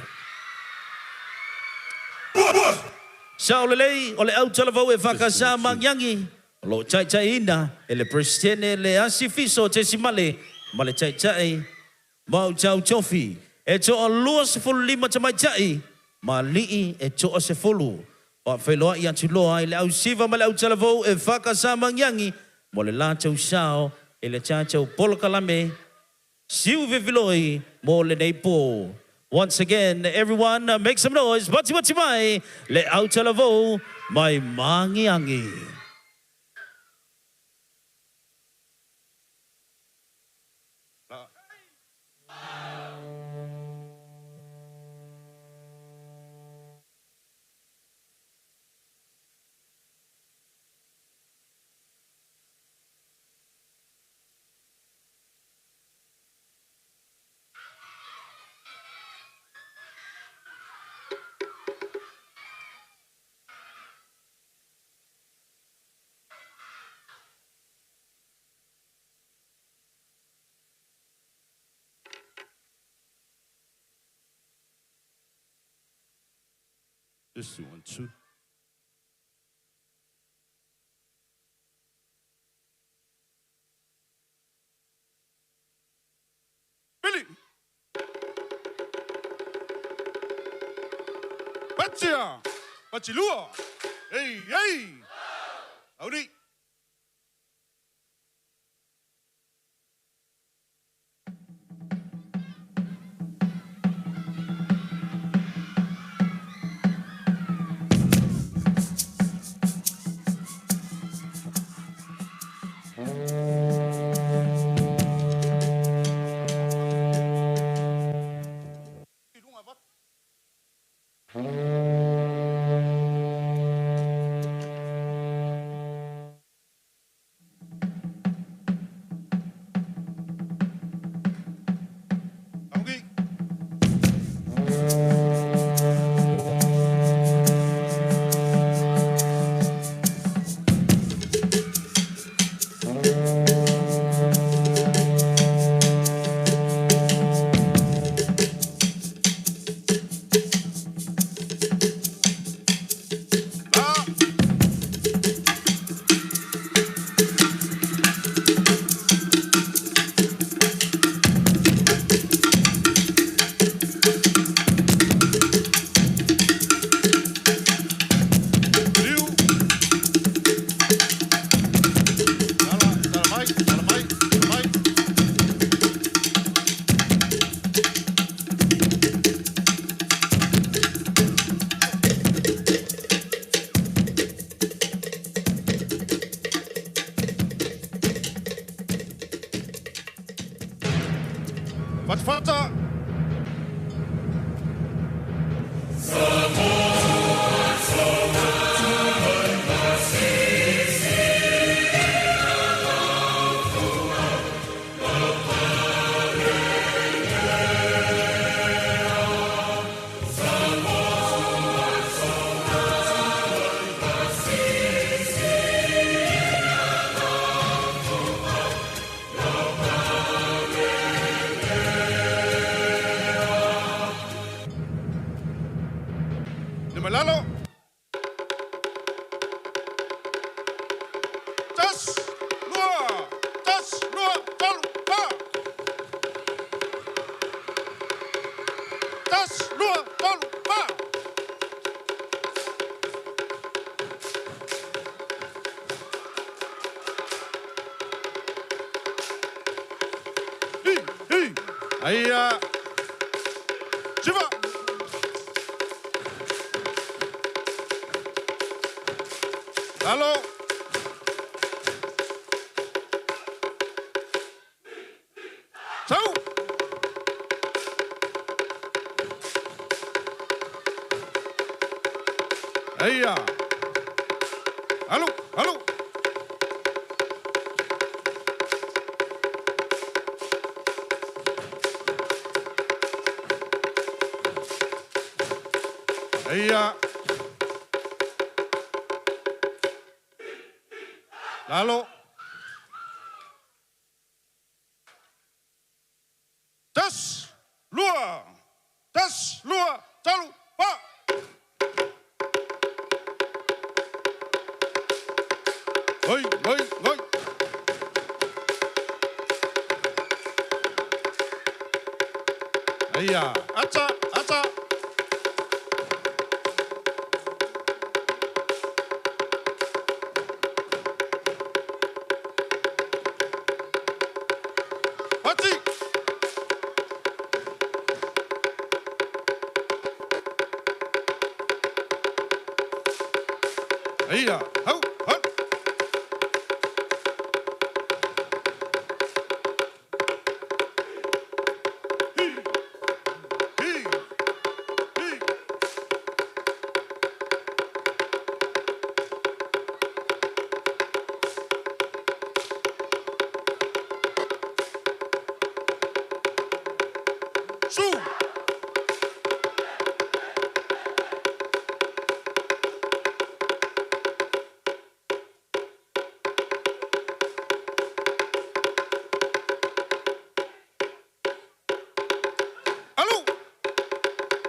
Sao lelei, o le autalavou EFKS Magiagi o lo o taitaiina e le Peresetene le Asi Fiso Tesimale ma le Taitai Mautau Tofi. E toa 25 tamaitai ma alii e toa 10. Faafeiloai atu loa i le ausiva ma le autalavou EFKS Magiagi mo le latou sao i le tatou polokalame siuveviloi mo lenei po. Once again, everyone make some noise, matimati mai le autalavou mai Magiagi. Just one, two. Billy. Patia. Patilua. Hey, hey. Audi. Fatafata. Malalo. Tas, lua, tas, lua, tolu, fa. Tas, lua, tolu, fa. Hi, hi, aia. Siva. Alo. Sau. Aia. Alo, alo. Eia. Lalo. Tas, lua. Tas, lua, talu, pa. Oi, oi, oi. Eia, ata, ata. Pati. Eia, hau, hau. Su. Alu.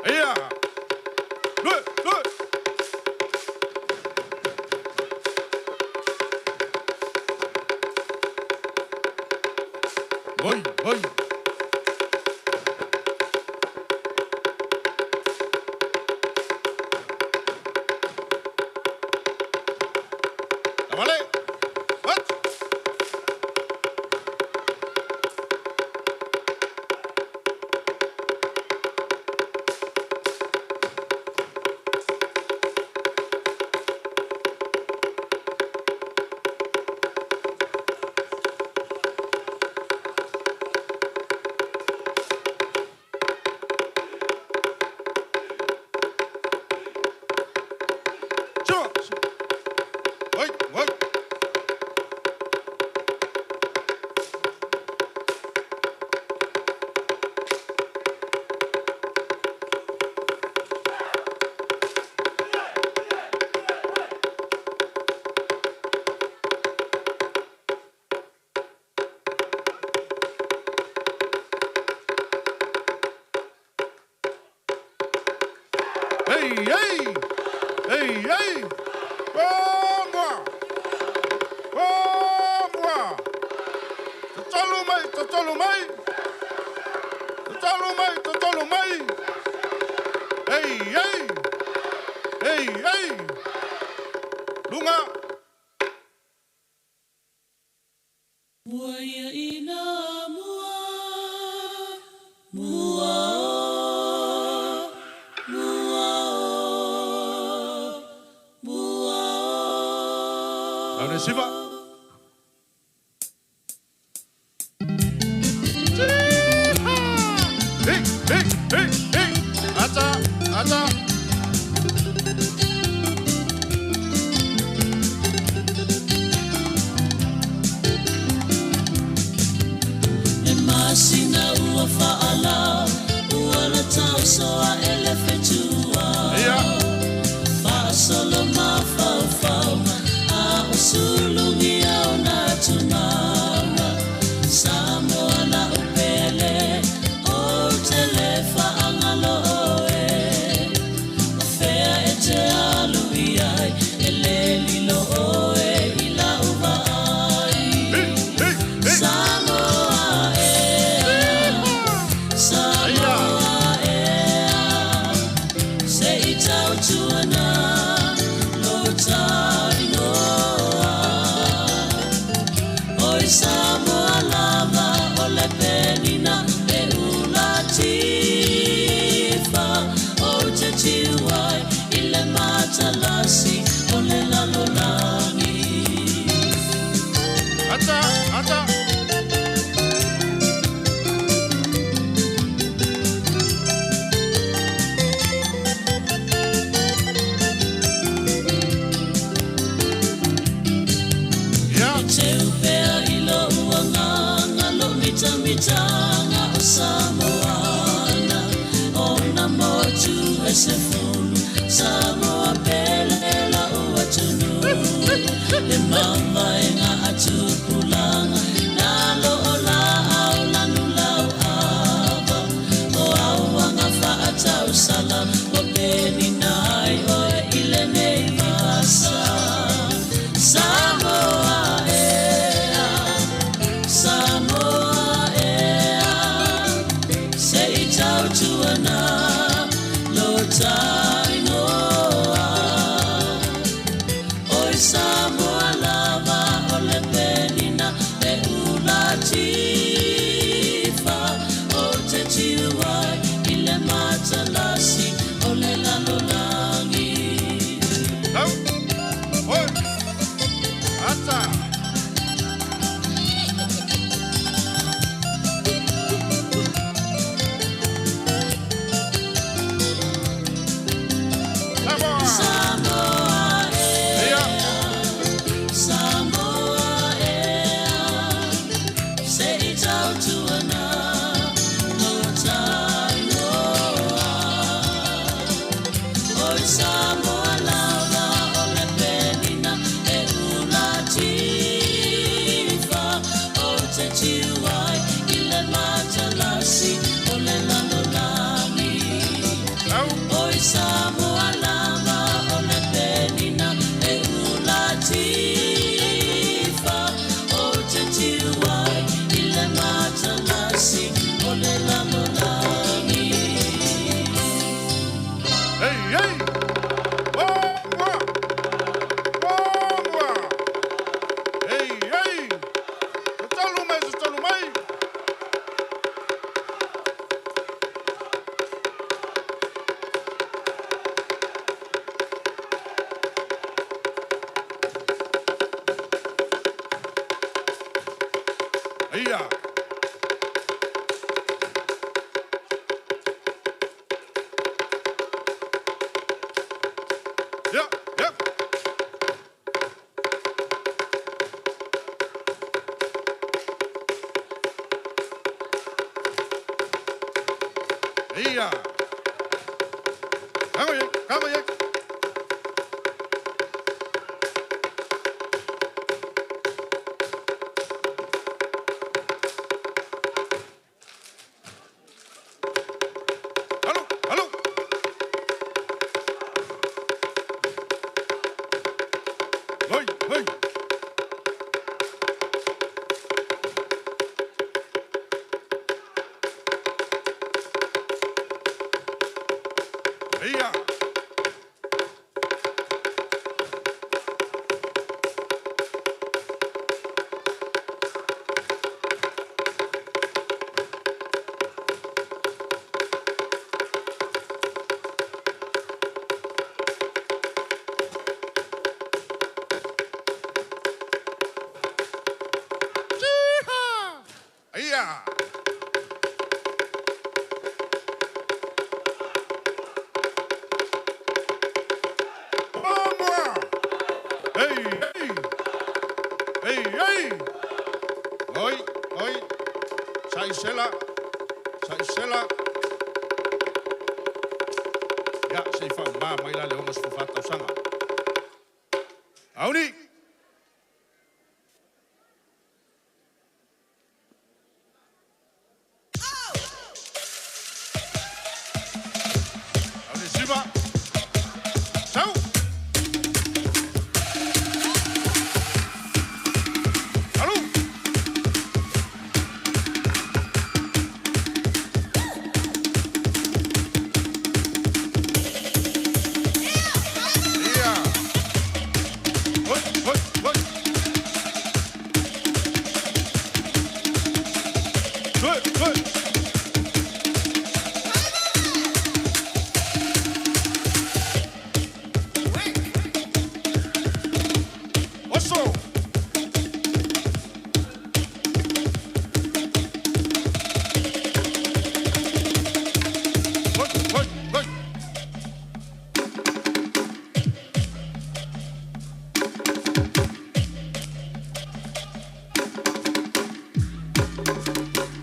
Eia. Lue, lue. Oi, oi. Vale. What? Sure. Oi, oi. Hey, hey! Hey, hey! Oma! Oma! Tatalu mai, tatalu mai! Tatalu mai, tatalu mai! Hey, hey! Hey, hey! Lunga! Mua ia ina mua, mua, mua, mua. Laune siva! Hey, hey, hey, hey! Ata, ata! E masina ua whaala, ua la tausoa e le fetua. Ia. Whaasolo mafaufau, a o sulungi au na tumanga. Samoa la upele, o te le whaangalo e. O fea e te alu i ai, e le lilo oe i la uva ai. Samoa ea, Samoa ea, se i tautuana lo tainoa. Oi Samoa lava o le penina e ula tifa. O te tiuai i le matalasi o le lalolagi. Ata, ata! Ia. E te upea i lo uanganga lo mitamitanga o Samoana. O na motu e se fulu,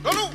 Alu!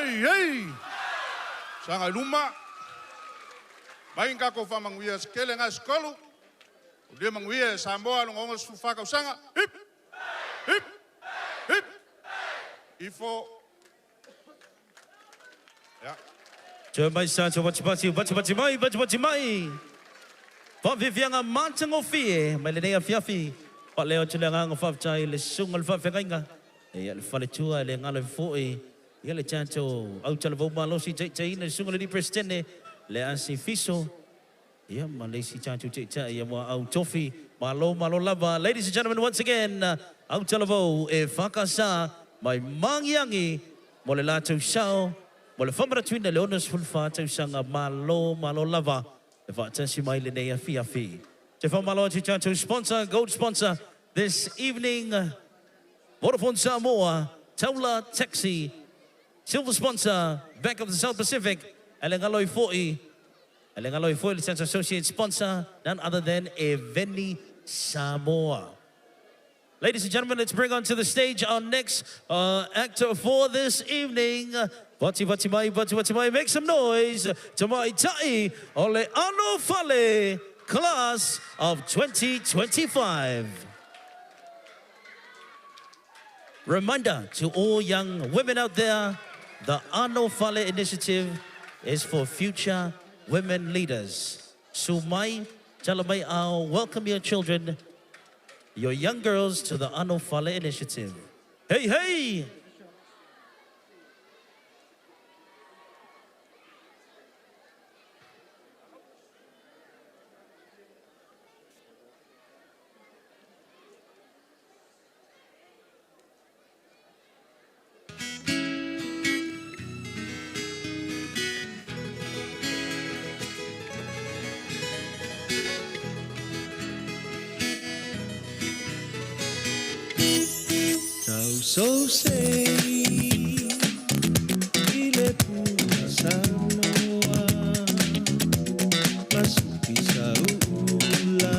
Hey, hey! Saga i luma. Mai ni tatou faamanuia se tele na se tolu. O lia manuia e Samoa lona 64 tausaga. Hip! Hip! Hip! Ifo. Ya. Toe mai sa te watipati, watipati mai, watipati mai. Whaafiafianga matagofie mai lenei afiafi. Whaaleo atu le agaga faafetai i le susuga i le faafeagaiga. Ia le faletua e le galo ai foi. Ia le tatou autalavou malosi taitaiina le susuga i le alii Peresetene le Asi Fiso. Ia ma le isi tatou taitai ia ua au tofi. Malo malo lava. Ladies and gentlemen, once again, autalavou EFKS mai Magiagi mo le latou sao mo le faamanatuina i le 64 tausaga. Malo malo lava le faatasi mai lenei afiafi. Te faamalo atu i tatou sponsor, gold sponsor this evening, Vodafone Samoa, Taula Taxi, silver sponsor, Bank of the South Pacific, e le galo ai foi, e le galo ai foi le tatou associate sponsor, none other than Eveni Samoa. Ladies and gentlemen, let's bring onto the stage our next actor for this evening. Vati vati mai, vati vati mai, make some noise. Tamaitai o le Ano Fale, class of 2025. Reminder to all young women out there, the Ano Fale initiative is for future women leaders. Sumai, talamai ao, welcome your children, your young girls to the Ano Fale initiative. Hey, hey! Tau sei i le pua Samoa Masuki sa uula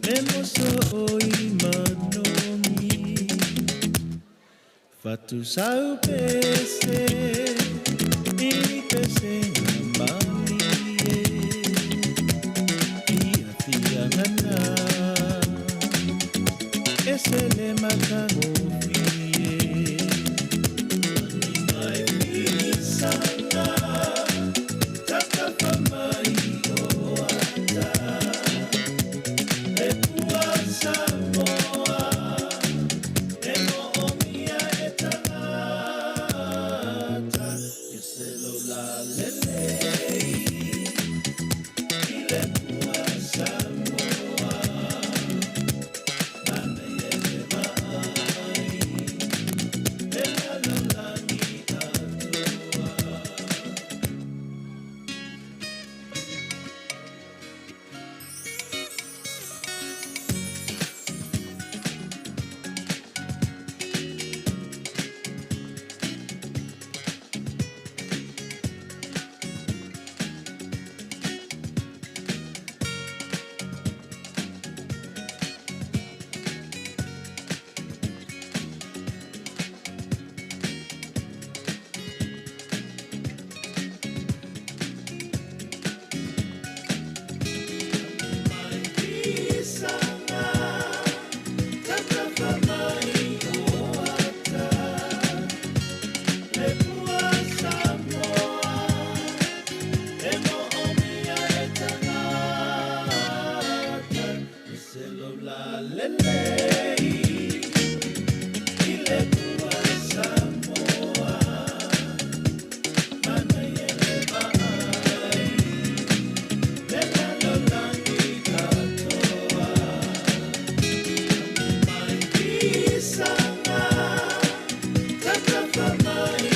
Me moso o i manogi Fatu sau pese I pese malie Ia fia ngana E se le matagofie Mai fisanga Tatafa mai o ata Le pua Samoa E mo o mia e tagata E se lo la lelei I le pua Samoa Mana e le mai Le lalolagi atoa. Isanga tatafa mai o ata Le pua Samoa E mo o mia e tagata E se lo la lelei I le pua Samoa Mana e le vaai Le lalolagi atoa Mai isanga tatafa mai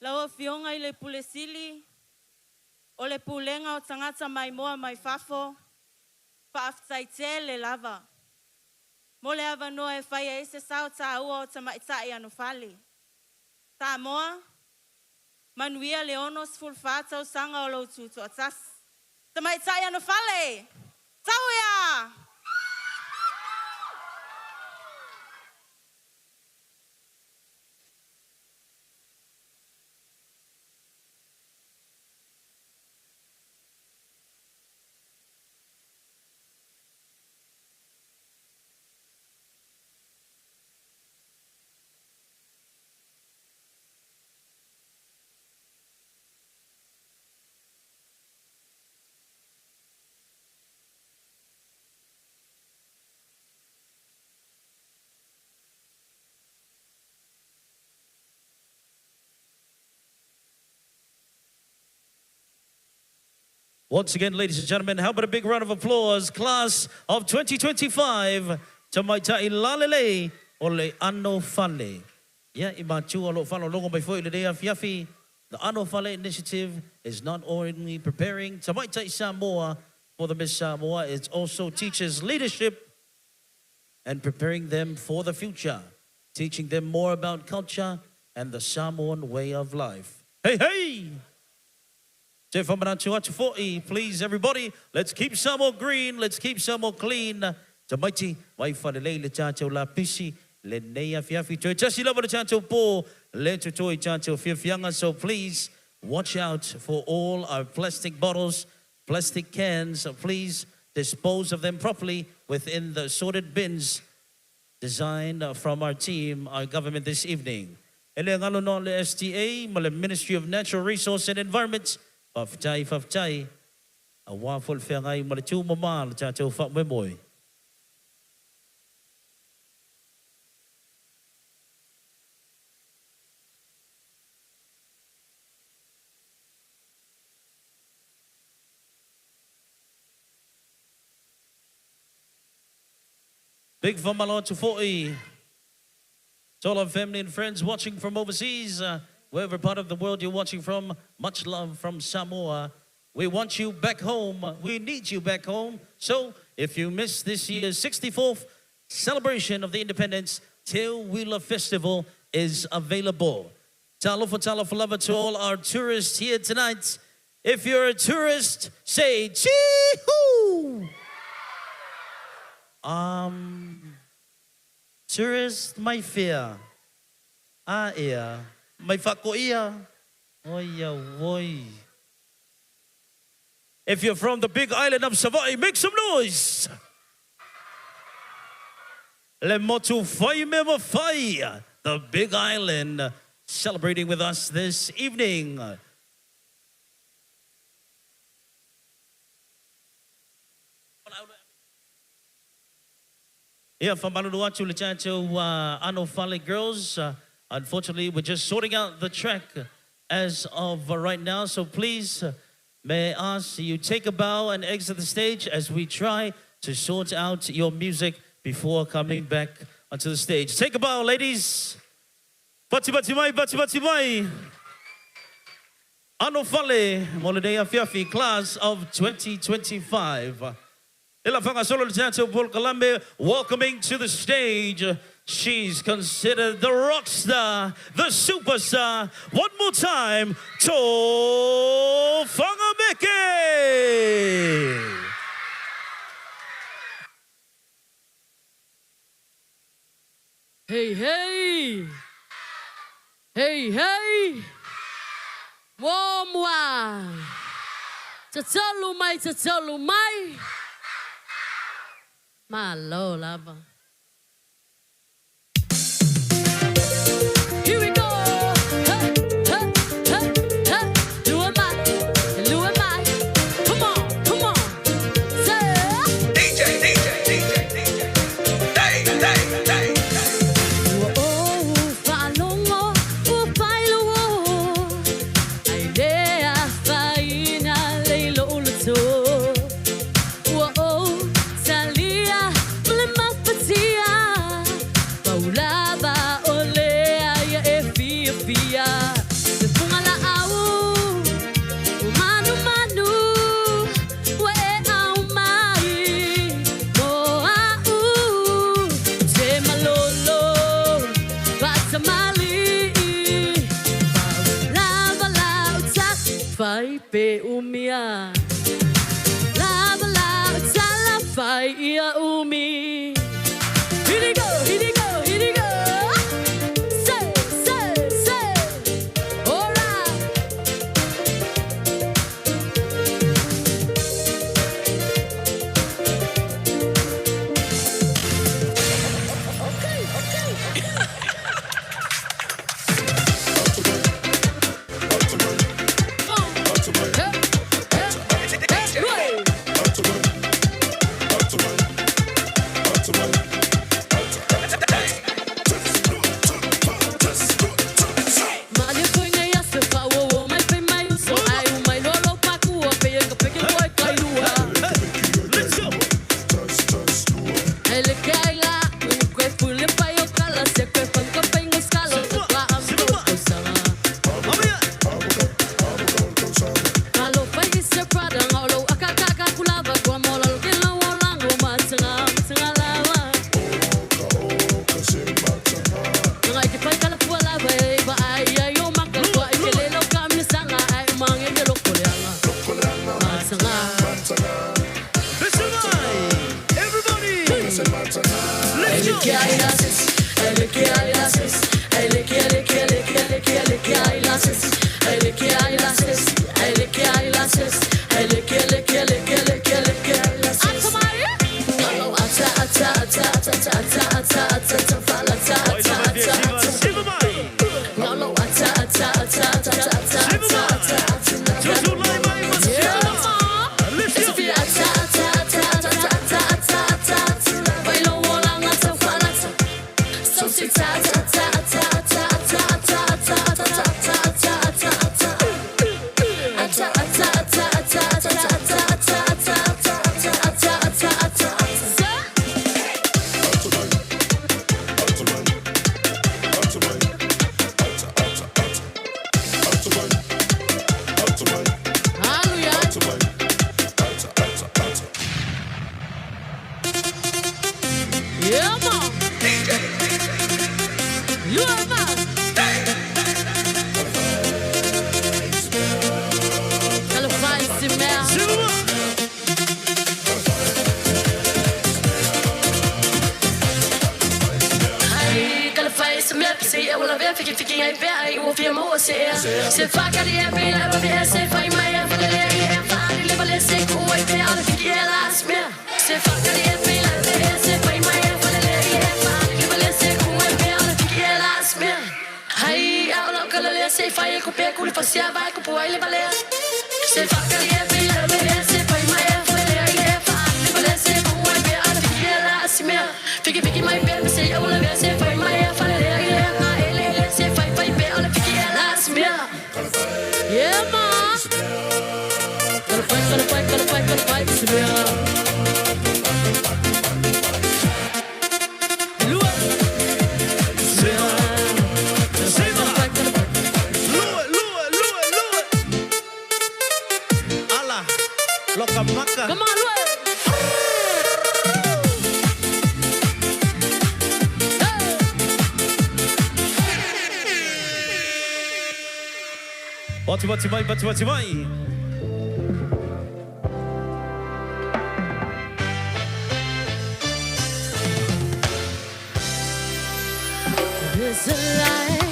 Lau Afioga i le Pule Sili o le Pulega o Tagata Maimoa mai Fafo, faafetai tele lava mo le avanoa e fai ai se sao taua o tamaitai anofale. Samoa, manuia le 64 tausaga o lou tutoatasi. Tamaitai anofale, tau ia! Once again, ladies and gentlemen, how about a big round of applause, class of 2025, Tamaitai Lalelei o le Ano Fale. Ia, i matua o lo o faalogologo mai foi i lenei afiafi, the Ano Fale Initiative is not only preparing Tamaitai Samoa for the Miss Samoa, it also teaches leadership and preparing them for the future, teaching them more about culture and the Samoan way of life. Hey, hey! Te whamanatu atu foi, please everybody, let's keep Samoa green, let's keep Samoa clean. Tamaiti, mai whalelei le tātou lapisi, lenei afiafi, toe tasi lava le tātou pō, le totoe tātou fiafiaga, so please watch out for all our plastic bottles, plastic cans, please dispose of them properly within the sorted bins designed from our team, our government this evening. E le galo no le STA ma le Ministry of Natural Resource and Environment, faafetai, faafetai, aua foi le feagai ma le tumama le tatou faamoemoe. Big whamalo atu foi to all our family and friends watching from overseas, wherever part of the world you're watching from, much love from Samoa. We want you back home. We need you back home. So if you missed this year's 64th celebration of the independence, Teuila Festival is available. Talofa talofa lava to all our tourists here tonight. If you're a tourist, say chee-hoo! Tourist mai fea? A ea, mai whakoia. Oi a oi. If you're from the big island of Savaii, make some noise! Le motu whai me ma whai, the big island, celebrating with us this evening. Ia, faamalulu atu le tatou Ano Fale girls. Unfortunately, we're just sorting out the track as of right now. So please, may I ask you take a bow and exit the stage as we try to sort out your music before coming back onto the stage. Take a bow, ladies. Pati pati mai, pati pati mai. Ano Fale, mo lenei afiafi, class of 2025. E la whangasolo le tatou polokalame, welcoming to the stage, she's considered the rock star, the superstar, one more time, Tofaga Meke! Hey hey! Hey hey! Muamua! Tatalo mai tatalo mai! Malo lava. Here we go! Hey, hey, hey, hey. Lua mai, lua mai. Come on, come on. Say. DJ, DJ, DJ, DJ. Day, day, day. Ua ou faalogo ua fai lou Ai le afaina lei lou loto Ua ou talia ma le mafatia. Talafai pe umia. Lava lava talafai ia umi. Here we go, here we go, here we go. Say, say, say. All right. Okay, okay. Yeah, man. Yeah, man. Yeah, man. Gonna fight, gonna fight, gonna fight, gonna fight, Come on, Lua. Bati bati mai, bati bati mai. There's a light,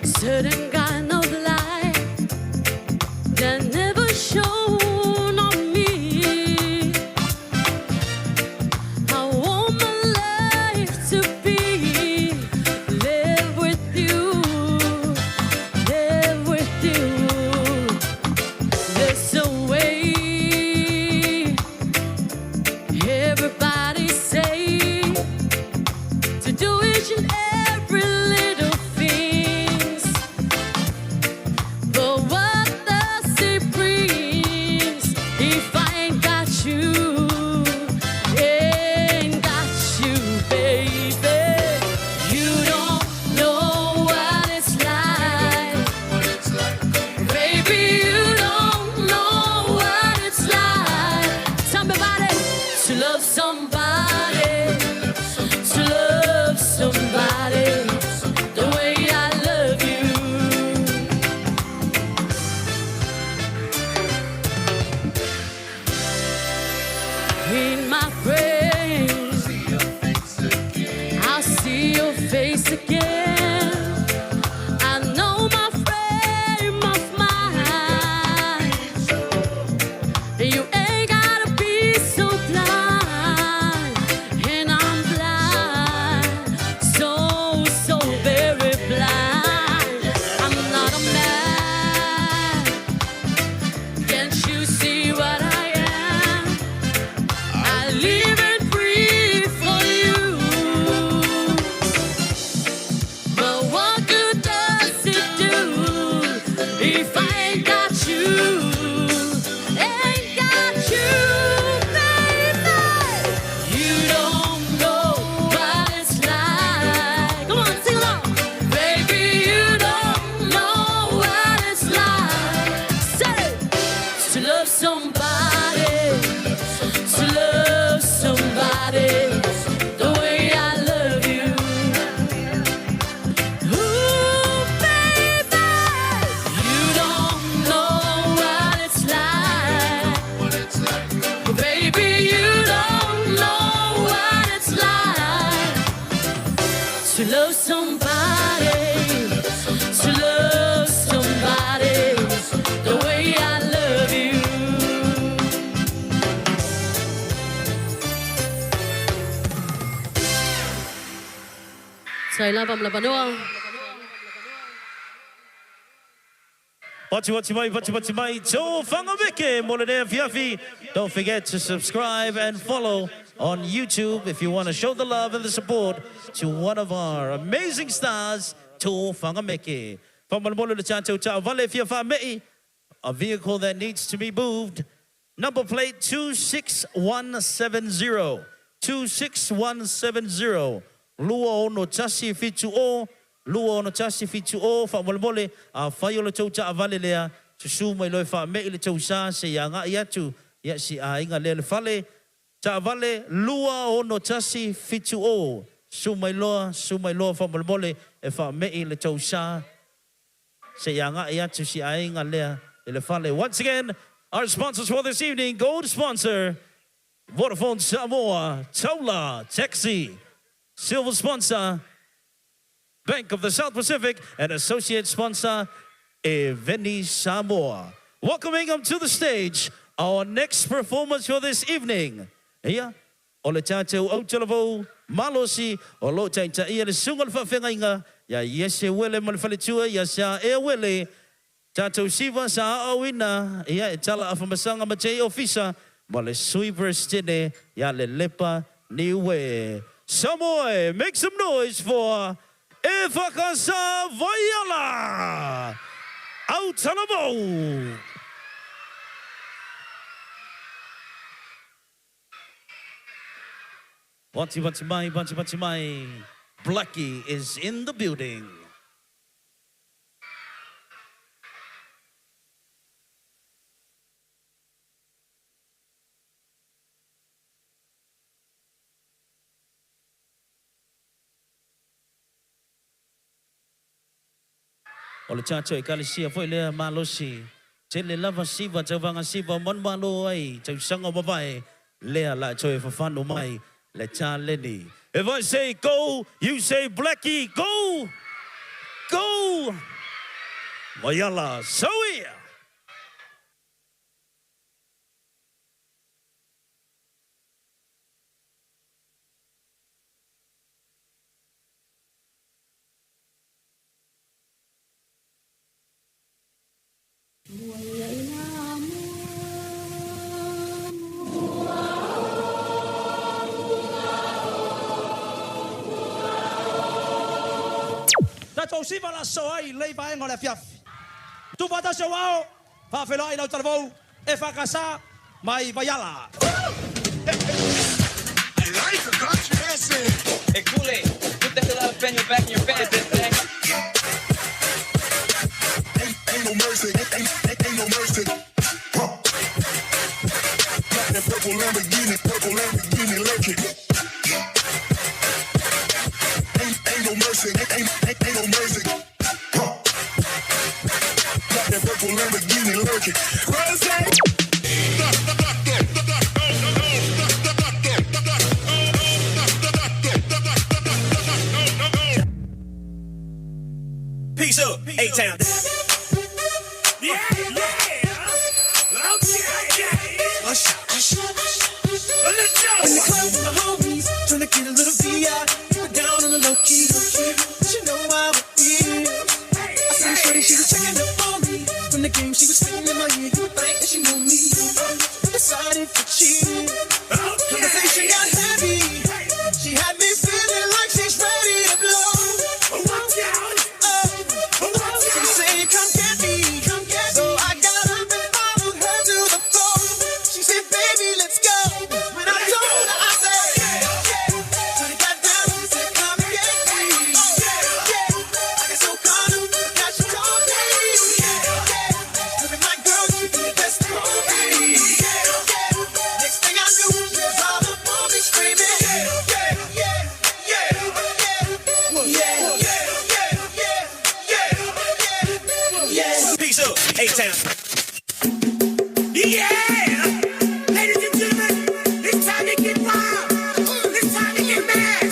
certain kind of light that never shone on me. I want my life to be live with you, live with you. There's a way everybody say to do each and every little things. Faafetai lava ma le avanoa. Pati pati mai, pati pati mai, tō whangameke mo le nea fiafi. Don't forget to subscribe and follow on YouTube if you want to show the love and the support to one of our amazing stars, Tō Whangameke. Whamalmolo le tātou tāvale fia whamei, a vehicle that needs to be moved. Number plate 26170. 26170. Lua ono tasi fitu o. Lua ono tasi fitu o. Faamolemole, afai o le tou taavale lea, susu mai loa e faamei le tou sa se i agai atu ia si aiga lea i le fale. Taavale, lua ono tasi fitu o. Susu mai loa, susu mai loa faamolemole e faamei le tou sa se i agai atu si aiga lea i le fale. Once again, our sponsors for this evening, gold sponsor, Vodafone Samoa, Taula Taxi, silver sponsor, Bank of the South Pacific, and associate sponsor, Eveni Samoa. Welcoming them to the stage, our next performance for this evening. Ia, o le tātou autalavou malosi o lo o taitaia le susuga i le faafeagaiga ia Iese Uele ma le faletua ia Sa Ea Uele, tātou siva sa aoaoina ia e Tala Afamasaga ma Jay Ofisa ma le Sui Peresetene ia Lelepa Niue. Samoa, make some noise for E Whakasa Vaiala! Autalavou! Pati pati mai, pati pati mai. Blackie is in the building. O le tatou Ekalesia foi lea malosi tele lava siva tauvaga siva manumalo ai tausaga ua mavae lea la toe fafano mai le taleni. If I say go, you say Blackie, go! Go! Maiala, Sauia! Tatou siva la aso ai i lenei vaega o le afiafi. Tuufaatasi o Ao, faafeiloai lau talavou e FKS mai Vaiala. Hey, Kool-Aid, put that up in your back in your pants, that thing. Ain't, ain't no mercy, ain't, ain't, no mercy. Huh. Got that purple Lamborghini, purple Lamborghini lurking. Ain't, ain't no mercy, ain't, ain't, ain't no mercy. Huh. Got that purple Lamborghini lurking. Peace up, A-Town. Yeah, yeah. Okay, okay. Usher, usher. Let's go. In the club with my homies, tryna get a little VI. Keep it down on the low key. She know how it feels. I seen shorty, she was checking up on me. From the game, she was spitting in my ear. You would think that she knew me. Decided to cheat. Conversation got heavy. She had me feeling like she's ready to blow. Watch out. Oh, she said, come get me. Come get me. So I got up and followed her to the floor. She said, baby, let's go. When I told her, I said, yeah, yeah. Shorty got down and said, come and get me. Yeah, yeah. I got so caught up that she told me. Yeah, yeah. Look at my girl, you be the best for me. Yeah, yeah. Next thing I knew, she was all up on me screaming. Yeah, yeah, yeah, yeah, yeah, yeah, yeah, yeah, yeah. Peace up, A-Town. Yeah! Ladies and gentlemen, it's time to get wild. It's time to get mad.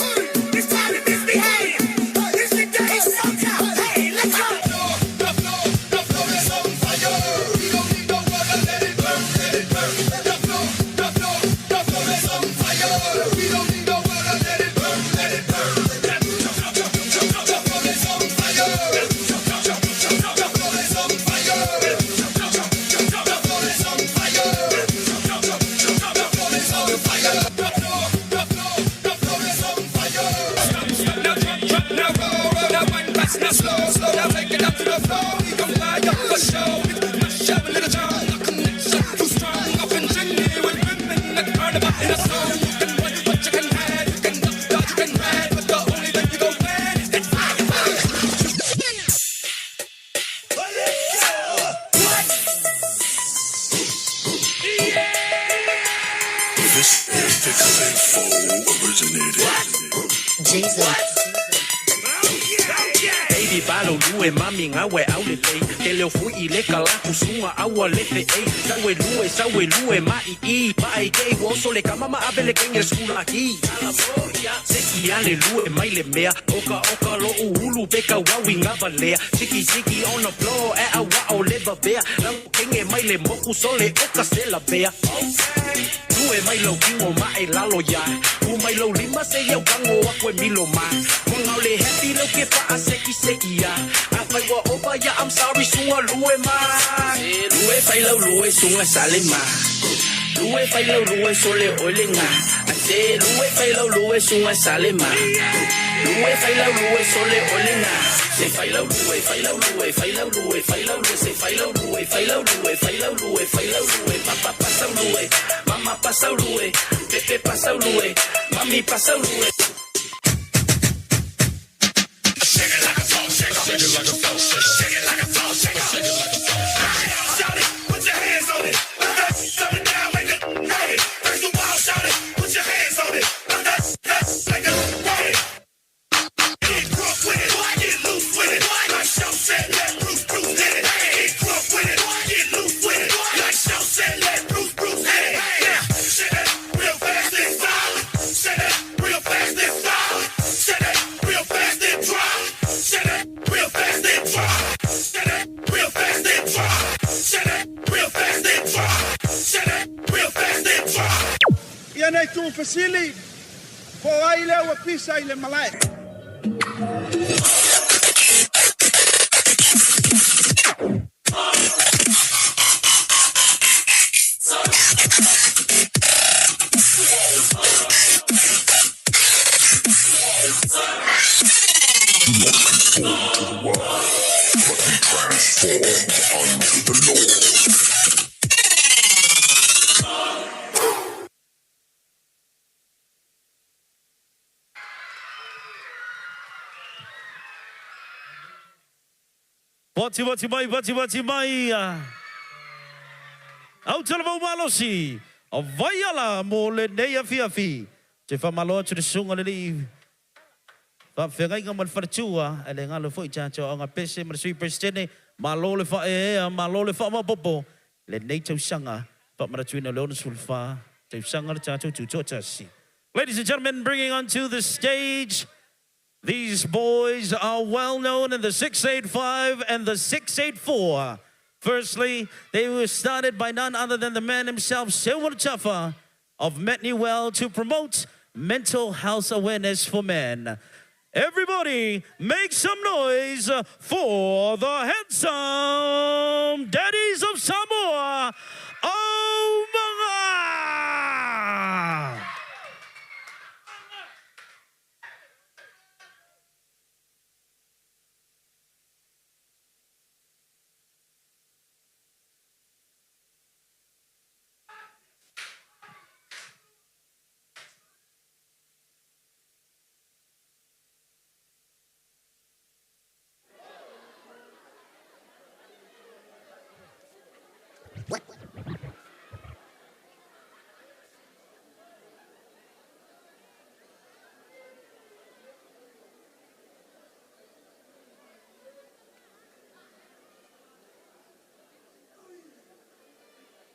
It's time to misbehave. It's the day showtime. Hey, let's go. The floor, the floor is on fire. We don't need no water, let it burn, let it burn. The floor, the floor, the floor is on fire. We don't need no water, let it burn, let it burn. Jump, jump, jump, jump, We gon' fire for sure. With my show, little John, the connection too strong. Up in genuine women, the carnival in a song. You can run, but you can hide. You can duck, dodge, you can ride, but the only thing you gon' find is that fire, fire. This is 684 originated. Jesus. Baby balo lue mami ngawe au le lei Te leo fui i le kalaku sunga aua le fe ei Sawe lue, sawe lue ma i i Ma ai kei wo so le kamama ave le kenge skula ki Se i ale lue mai le mea Oka oka lo uhulu peka wawi ngava lea Tiki tiki on the floor e a wa o leva bea Lau kenge mai le moku sole oka sela bea Lue mai lau kingo ma e lalo ya U mai lau lima se iau kango aku e milo ma Wangau le happy lau ke faa seki seki ya A fai wa opa ya I'm sorry sunga lue ma Lue fai lau lue sunga sale ma Lue fai lau lue sole oile nga I say lue fai lau lue sunga sale ma Lue fai lau lue sole oile nga Se fai lau lue fai lau lue fai lau lue fai lau lue se fai lau lue fai lau lue fai lau lue fai lau lue papa pasau lue mama pasau lue pepe pasau lue mami pasau lue Shake it like a salt shaker. Shake it like a salt shaker. Shake it like a salt shaker. Shake it like a salt shaker. Shout it, put your hands on it. Shut it down like the hey. First of all, shout it, put your hands on it. Like the hey. Get drunk with it, get loose with it. Like Show said, let Bruce Bruce hit it. Get drunk with it, get loose with it. Like Show said, let Bruce Bruce hit it. Now, shake it real fast and stop. Shake it real fast and stop. Shake it real fast and drop. Shake it real fast and drop. Shake it real fast and drop. Shake it real fast and drop. Shake it real fast and drop. Ia nei tū fasili, po ai lea ua pisa i le malae. Do not conform to the world, but be transformed unto the Lord. Pati pati mai, pati pati mai. Au talavou malosi, vai ala mo lenei afiafi. Te whamalo atu le sunga le lii faafeagaiga ma le faletua, e le galo foi tatou aoga pese ma le sui Peresetene, malo le faaeaea, malo le faamaopoopo, lenei tausaga faamanatuina o le 64 tausaga le tatou tutoatasi. Ladies and gentlemen, bringing onto the stage, these boys are well known in the 685 and the 684. Firstly, they were started by none other than the man himself, Sewell Chaffa of Metniwell, to promote mental health awareness for men. Everybody, make some noise for the handsome daddies of Samoa, Aumaga!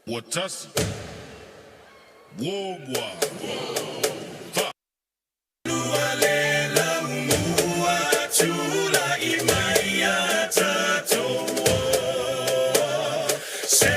Watasi. Womwa. Fa. Se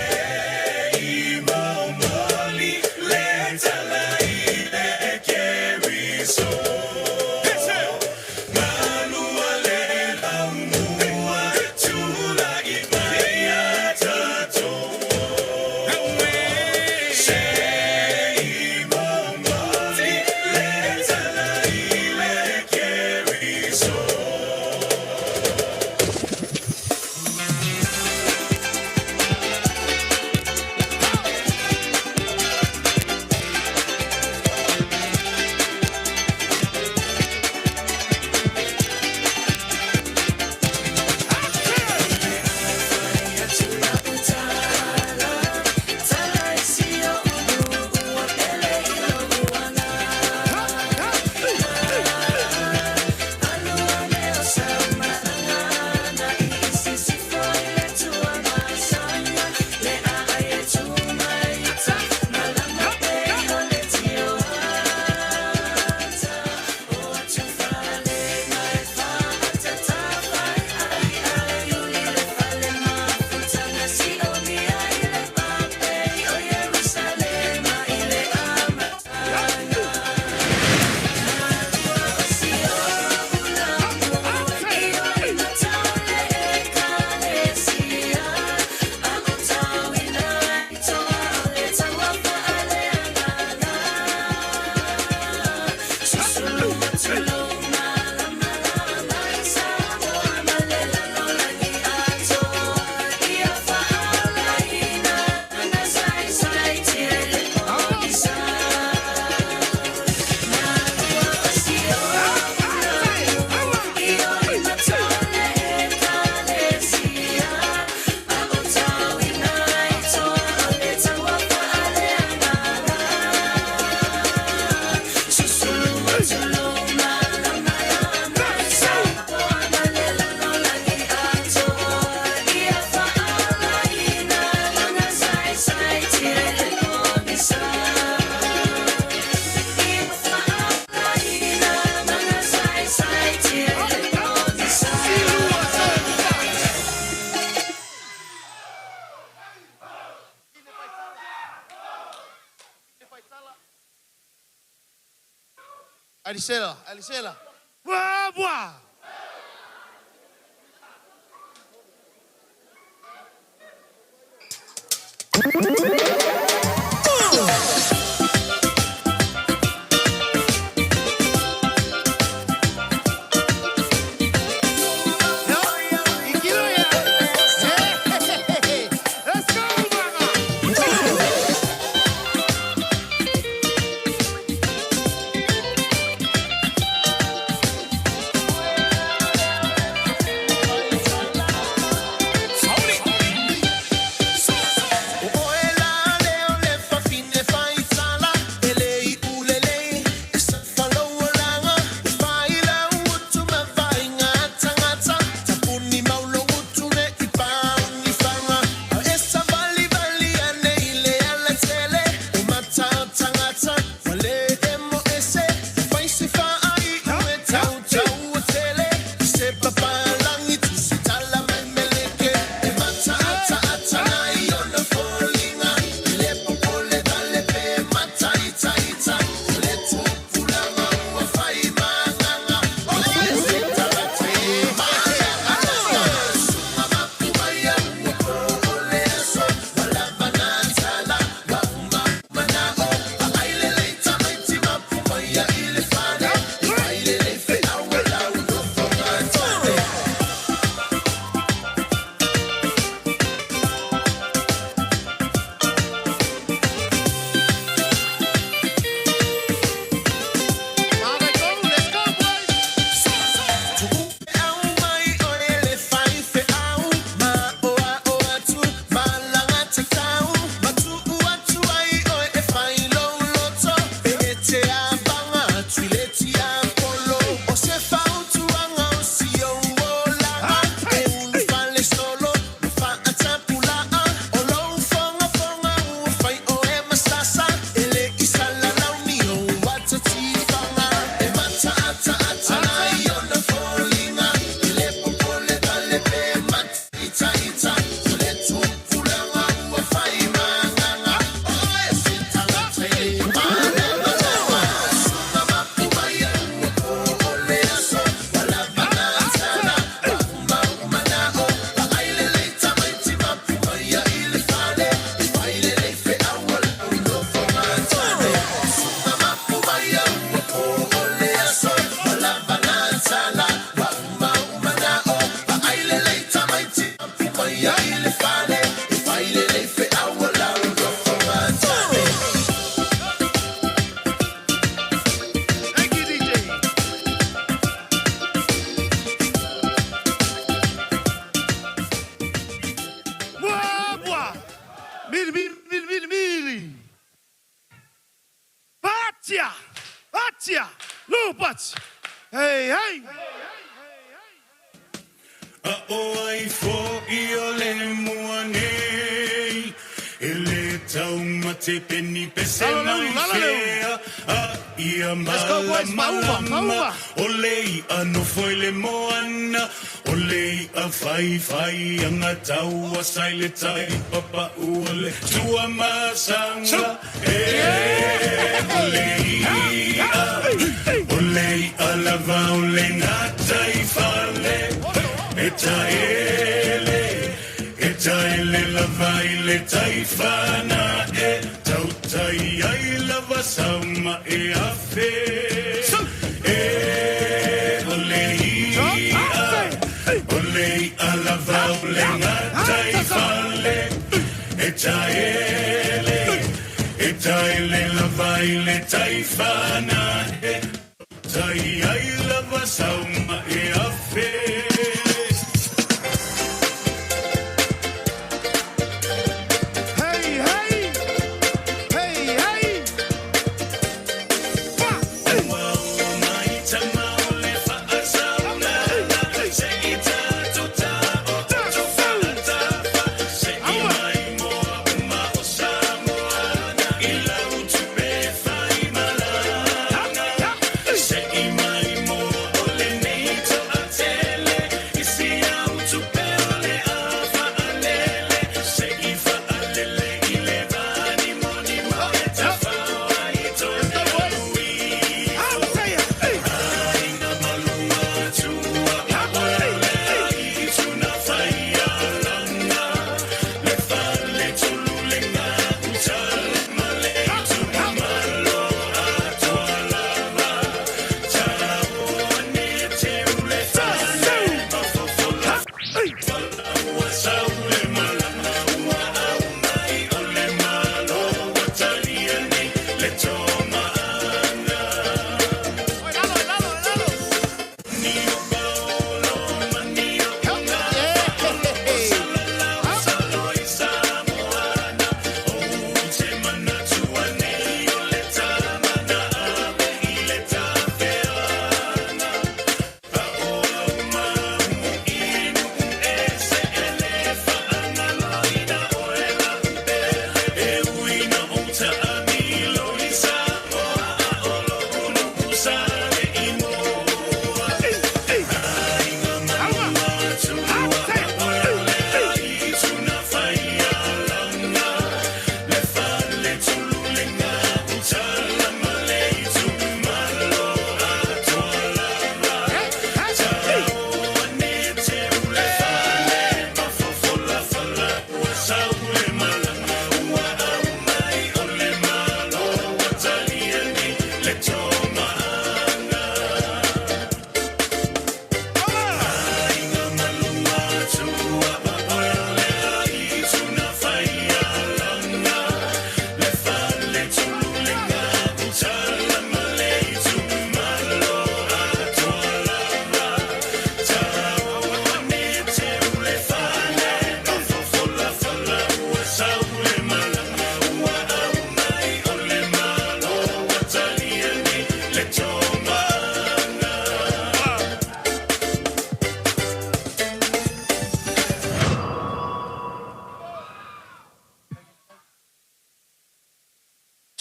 Alisela, Alisela. Wah, wah. Mili, mili, mili, mili, mili. Patia! Patia! Lupat! Hey, hey! A o ai fo i o le mua nei E le taumate peni pese mai fea A ia Let's go, boys. malama Maua, maua. O le i anofo i le moana O le i a fai fai anga taua sai le tai papa ua le tua masanga E o le i a O le i a lava o le ngata i fale E taele, e taele lava i le taifana e tautai ai lava sama e afe. E o le ia, o le ia lava o le ngata i fale. E taele, e taele lava i le taifana e tai ai lava sauma e afe. Hey, hey! Hey, hey! Se i mai mo o le nei to a tele.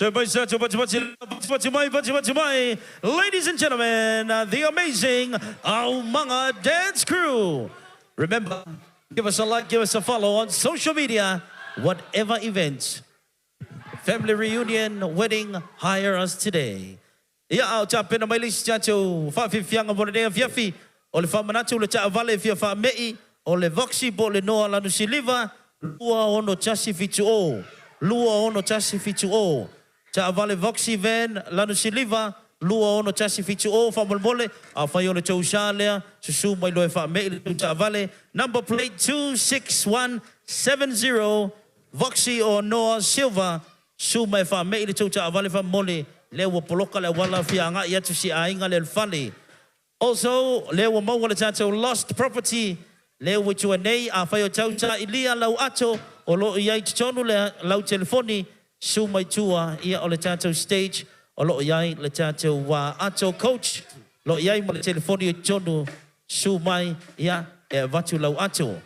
Ladies and gentlemen, the amazing Aumaga Dance Crew. Remember, give us a like, give us a follow on social media, whatever event, family reunion, wedding, hire us today. Ia a o tapena mai le isi tatou faafiafiaga mo lenei afiafi, o le faamanatu o le taavale e fia faamei, o le Voxy po o le Noah Lanusiliva, 26170, 26170. Taavale Voxy Van Lanusiliva, 26170, faamolemole, afai o le tou sa lea, susu mai loa e faamei le tou taavale, number plate 26170, Voxy or Noah Silver, susu mai e faamei le tou taavale faamolemole, lea ua poloka le auala fia agai atu si aiga lea i le fale. Also, lea ua maua le tatou lost property lea ua i tua nei, afai o tau sailia lau ato o lo o i ai i totonu le lau telefoni, susu mai tua ia o le tatou stage o lo o i ai le tatou ato coach o lo o i ai ma le telefoni i totonu, susu mai ia e avatu lau ato.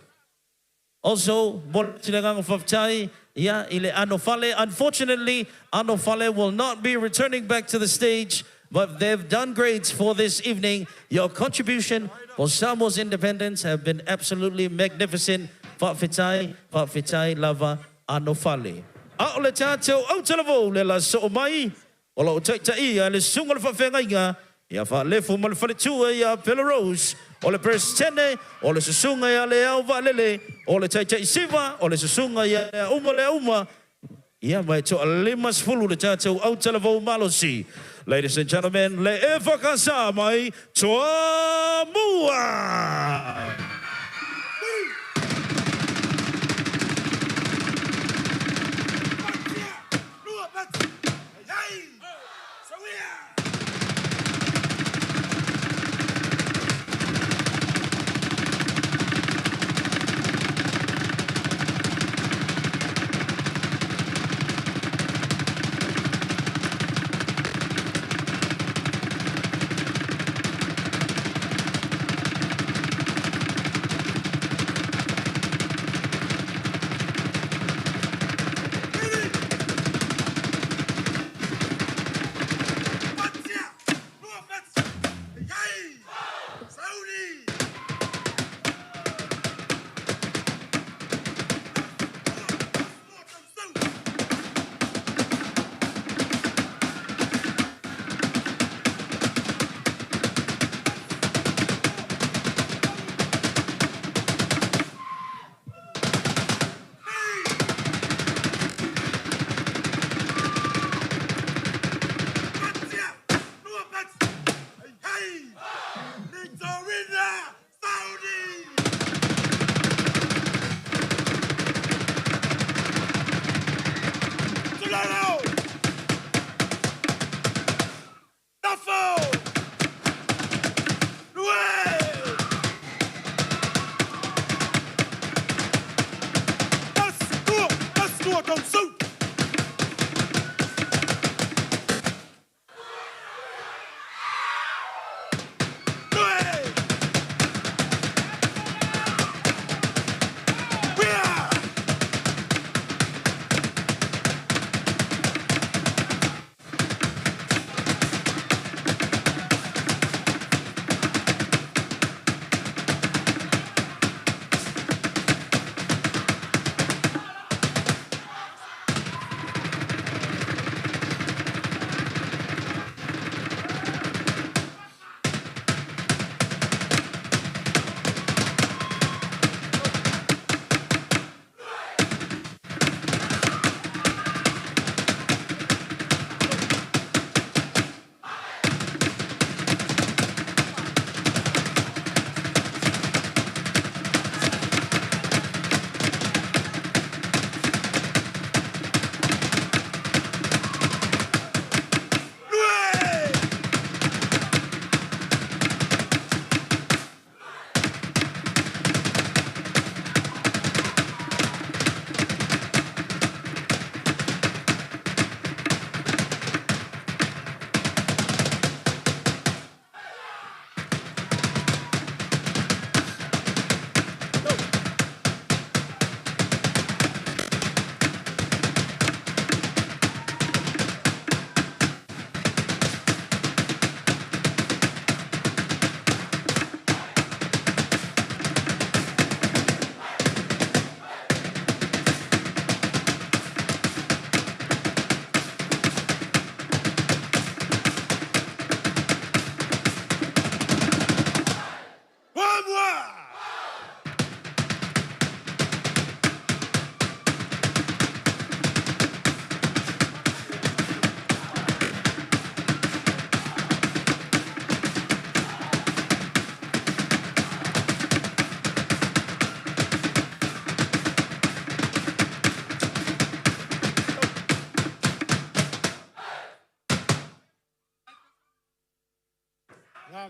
Also, momoli atu le agaga faafetai ia i le Anofale. Unfortunately, Anofale will not be returning back to the stage, but they've done great for this evening. Your contribution for Samoa's independence have been absolutely magnificent. Faafetai, faafetai lava Anofale. A o le tatou autalavou le la soo mai o lo o taitaia e le Susuga i le Faafeagaiga ia Faalefu ma le Faletua ia Pele Rose, o le Peresetene, o le Susuga ia Leao Vaalele, o le Taitai Siva, o le Susuga ia Leauma Leauma, ia ma e toa-50 le tatou autalavou malosi. Ladies and gentlemen, le EFKS mai Toamua!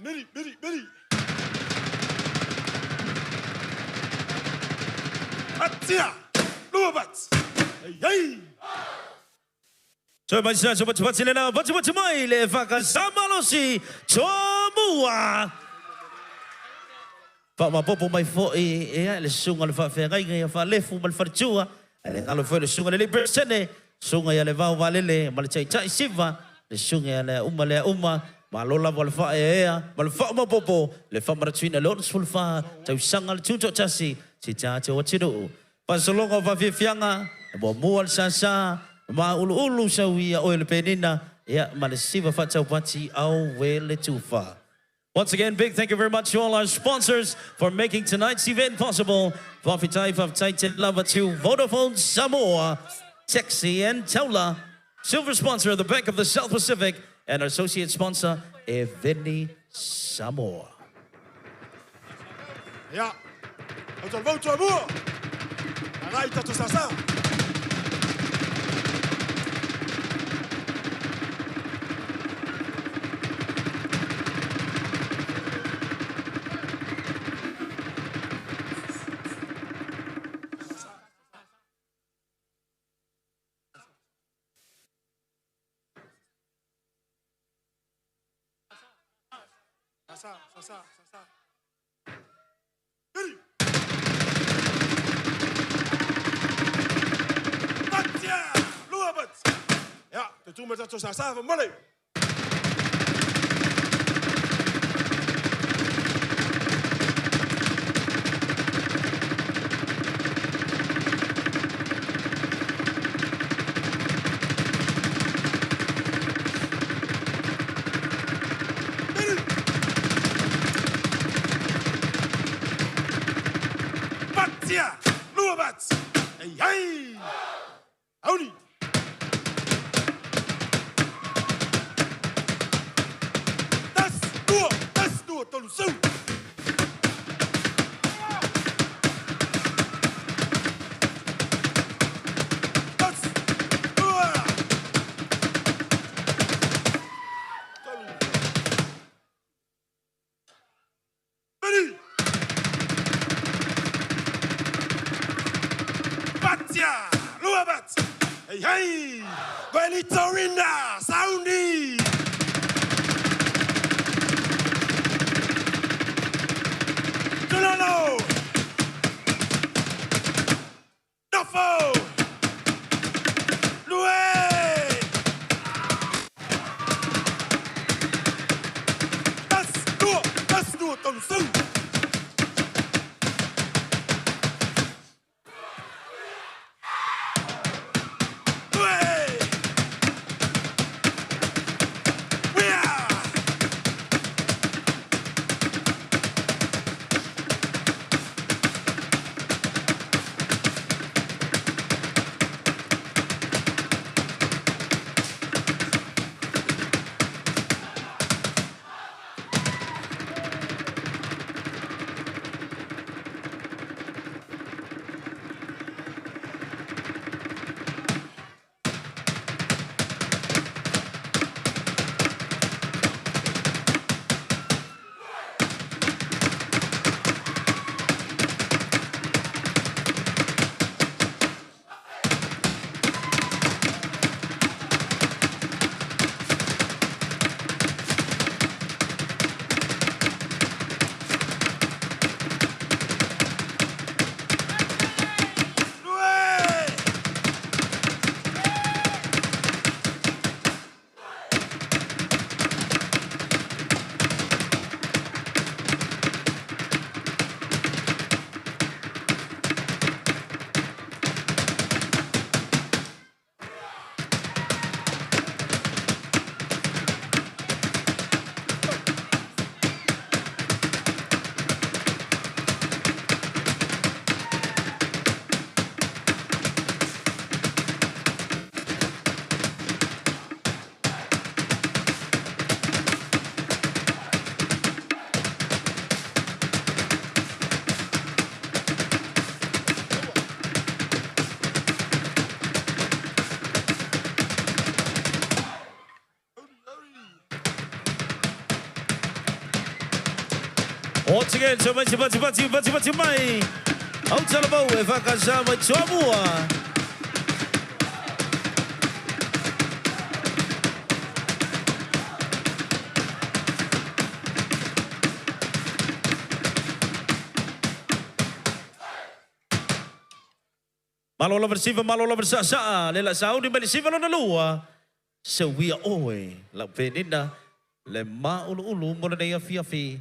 Mili, mili, mili. Atia, lua bats. Hey, hey. So mai sa so pati le la pati pati mai le whakasamalosi Tumua. Wha mapopo mai fo i e le sunga le whawhengai ngai wha lefu ma le wharitua. Le ngalo fo le sunga le le sene. Sunga ia le vau valele ma le tai tai siva. Le sunga ia le uma le uma. Ma lola wa le wha e ea. Ma le wha mapopo. Le wha maratuina le onus fulfa. Tau sanga le tūto tasi. Si tā te o tiro. Pasolonga o whawhiwhianga. E mua mua le sasa. Ma ulu ulu sau ia oe le penina. Ia ma le siva whatau pati au we le tufa. Once again, big thank you very much to all our sponsors for making tonight's event possible. Fafitai, Fafitai, Te Lava to Vodafone Samoa, Taxi and Taula, silver sponsor of the Bank of the South Pacific, and associate sponsor, Eveni Samoa. Ia. Au talavou Tumua. Agai tatou sasa. Sasa, sasa, sasa. Miri. Atia, lua bats. Ia, te tu ma tatou sasa fa mole. Patia, lua bats. Hey, hey. Auni. Tas, dua, tas, dua, tolu, seu. Tas, dua. Tolu. Miri. Patia, lua bats. Hey, hey. Goelitorinda, Soundi. Tulalo. Dofo. Lue. Tas, dua, tas, dua, tolu, seu. Once again, so mai pati pati pati pati mai. Au talavou e whakasa mai tuamua. Malo lava siva, malo lava sa sa, le la sauni mai le siva lona lua. Se wia oe, lau penina, le ma ulu ulu mo le nei afiafi.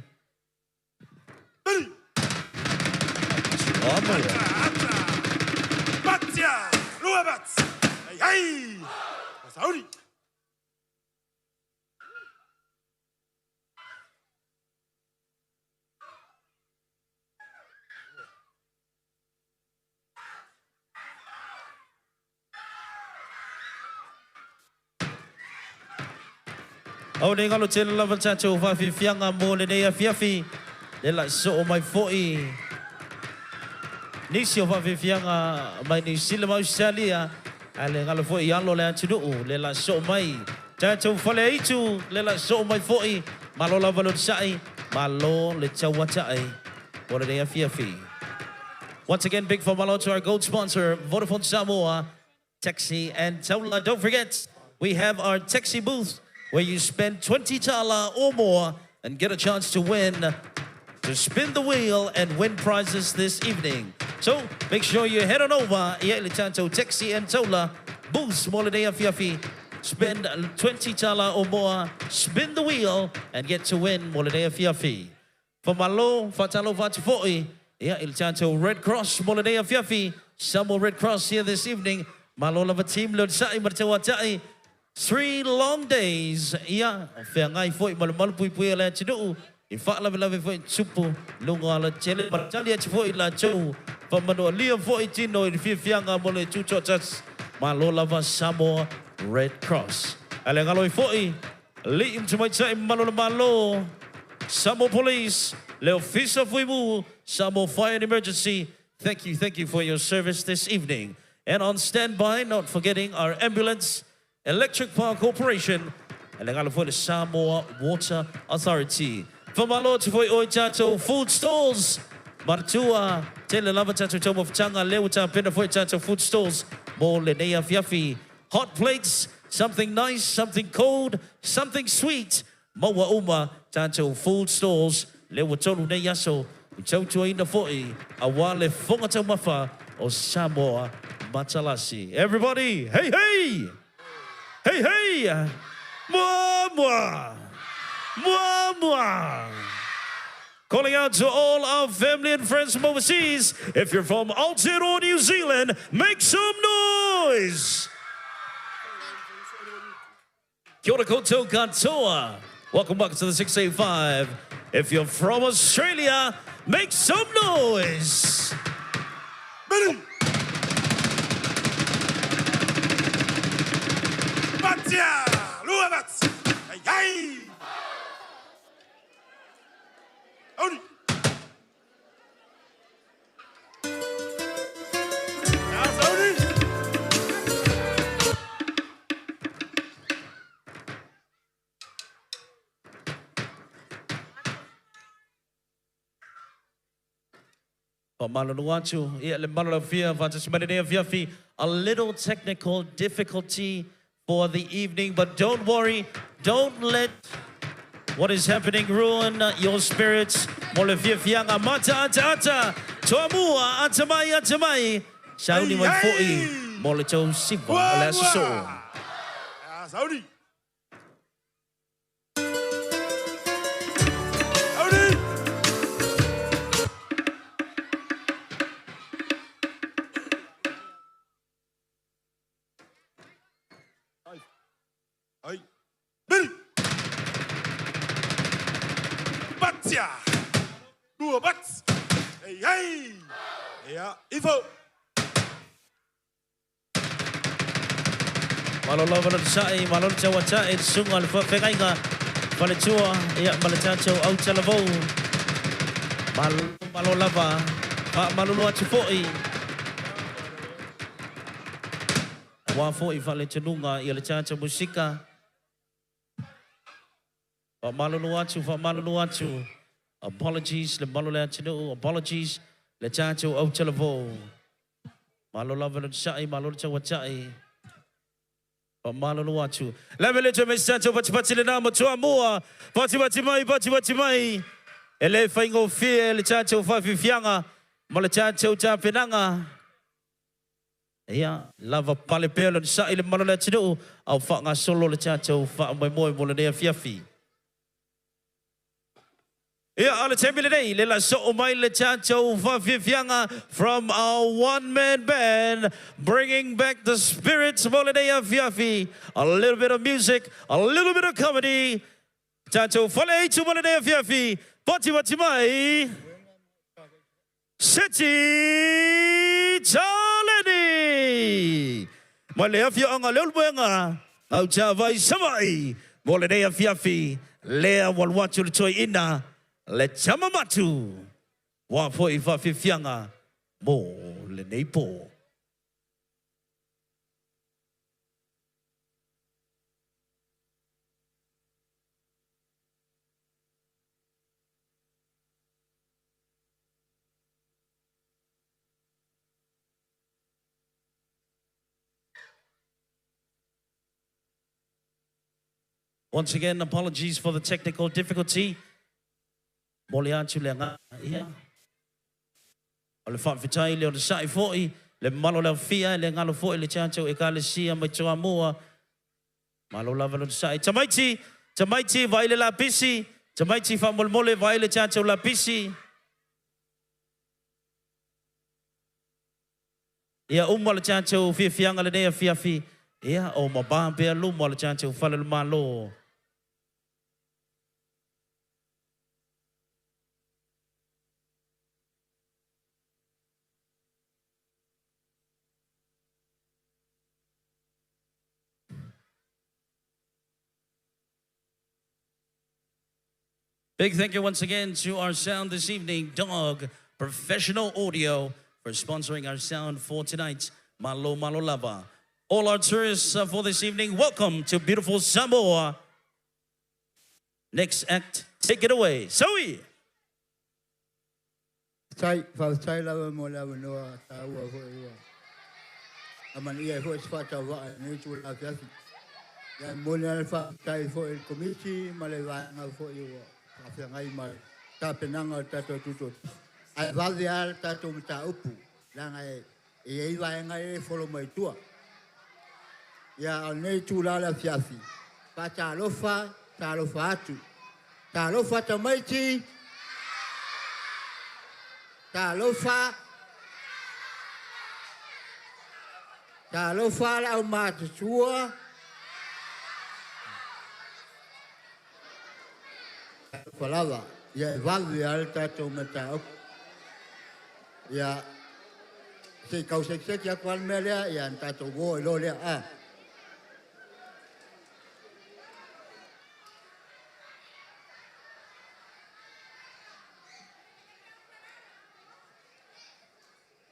Batia! Lua bats! Hey, hey! Sauni! Au nei ngalo tele lava tātou whawhiwhianga mō le nei afiafi. Le la so o mai foi. Nisi o whawhiwhianga mai New Zealand ma Australia. A le ngalo foi i alo le atunuu. Le la so o mai. Tātou whale aitu. Le la so o mai foi. Malo lava lo sai. Malo le tauatai. Mō le nei afiafi. Once again, big whamalo to our gold sponsor, Vodafone Samoa, Taxi and Taula. Don't forget, we have our taxi booth where you spend 20 tala or more and get a chance to win, to spin the wheel and win prizes this evening. So make sure you head on over, ia i le tātou Taxi and Taula, booth mo le nei afiafi. Spend 20 tala or more, spin the wheel and get to win mo le nei afiafi. Whamalo, whatalo, whatufoi, ia i le tātou Red Cross mo le nei afiafi. Samoa Red Cross here this evening. Malo lava team lo sa'i ma te watai. 3 long days. Ia, whea ngai foi ma le malu pui pui le atunuu. I whaalawe foi tupu lunga ala tele. Maratali atu foi la tau. Whamanua lia foi tino i le whiawhianga mo le tūtoatas. Malo lava Samoa Red Cross. Ale ngalo i foi. Li im tumaitai malo le malo. Samoa Police, le Ofisa Fuimu, Samoa Fire and Emergency. Thank you for your service this evening. And on standby, not forgetting our ambulance, Electric Power Corporation, and le ngalo foi le Samoa Water Authority. Whamalo te foi oi tātou food stalls. Maratua, tele lava tātou tau mawhitanga, leo tā pena foi tātou food stalls. Mō le nei afiafi. Hot plates, something nice, something cold, something sweet. Maua uma tātou food stalls. Leo tolu nei aso. I tautua ina foi, a wā le whonga taumafa o Samoa Matalasi. Everybody, hey, hey! Hey, hey! Mua, mua! Mua, mua! Calling out to all our family and friends from overseas. If you're from Aotearoa, New Zealand, make some noise! Kia ora koutou katoa. Welcome back to the 685. If you're from Australia, make some noise! Batia! Lua bats! Hey, hey! Auni! Auni! A little technical difficulty for the evening, but don't worry, don't let what is happening ruin your spirits. Mo le fiafianga mata ata ata, toamua ata mai ata mai, sauni mai foi, mo le tau siva, o le aso soo. Sauni! Batia! Lua bats! Hey, hey! Ia, ifo! Malo lava le sa'i, malo le tauata'i, le sunga le whawhengainga, whaletua, ia, ma le tātou au talavou. Malo, malo lava, wha malulu atu foi. Wā foi whale tununga, ia le tātou musika. Wha malulu atu, wha malulu atu. Apologies le malo le atunuu, apologies le tatou autalavou. Malo lava le onosai, malo le tauatai. Faamalolo atu. Leve le toe mai se tatou patipati lenā ma Toamua. Patipati mai, patipati mai. E le faigofie le tatou faafiafiaga ma le tatou tapenaga. Ia, lava pale pea le onosai le mamalu o le atunuu a o faagasolo le tatou faamoemoe mo lenei afiafi. Ia, a o le taimi lenei, le la soo mai le tatou faafiafiaga from our one man band, bringing back the spirits mo lenei afiafi. A little bit of music, a little bit of comedy. Tatou fale aitu mo lenei afiafi, patimati mai, Seti Taleni! Mai le afioaga Leulumoega, Autavai Savaii mo lenei afiafi, lea ua alu atu le toeaina le tama matu ua foi faafiafiaga mo lenei po. Once again, apologies for the technical difficulty. Momoli atu le agaga ia. O le faafetai le onosai foi, le mamalu o le aufia, e le galo foi le tatou Ekalesia mai Toamua. Malo lava le onosai. Tamaiti, tamaiti vaai le lapisi, tamaiti faamolemole vaai le tatou lapisi. Ia uma le tatou fiafiaga lenei afiafi, ia o mama pea luma o le tatou fale o le Malo. Big thank you once again to our sound this evening, Dog Professional Audio, for sponsoring our sound for tonight. Malo Malo Lava. All our tourists for this evening, welcome to beautiful Samoa. Next act, take it away. Zoe! Faafetai, faafetai lava mo le avanoa taua foi ua amanaia ai foi se faatauvaa i lenei itula afiafi. Ia, e momoli lava le faafetai foi i le Komiti ma le vaega foi ua faafeagai ma le tapenaga o le tatou tutoatasi. Ae vave lava le tatou mataupu, leaga e i ai vaega ia e follow mai tua. Ia, a o lenei itula o le afiafi, faatalofa, talofa atu. Talofa tamaiti! Talofa! Talofa le aumatutua! Talofa lava, ia e vave lava le tatou mataupu. Ia, se i tau sekiseki atu lava le mea lea, ia ona tatou o ai loa lea. A.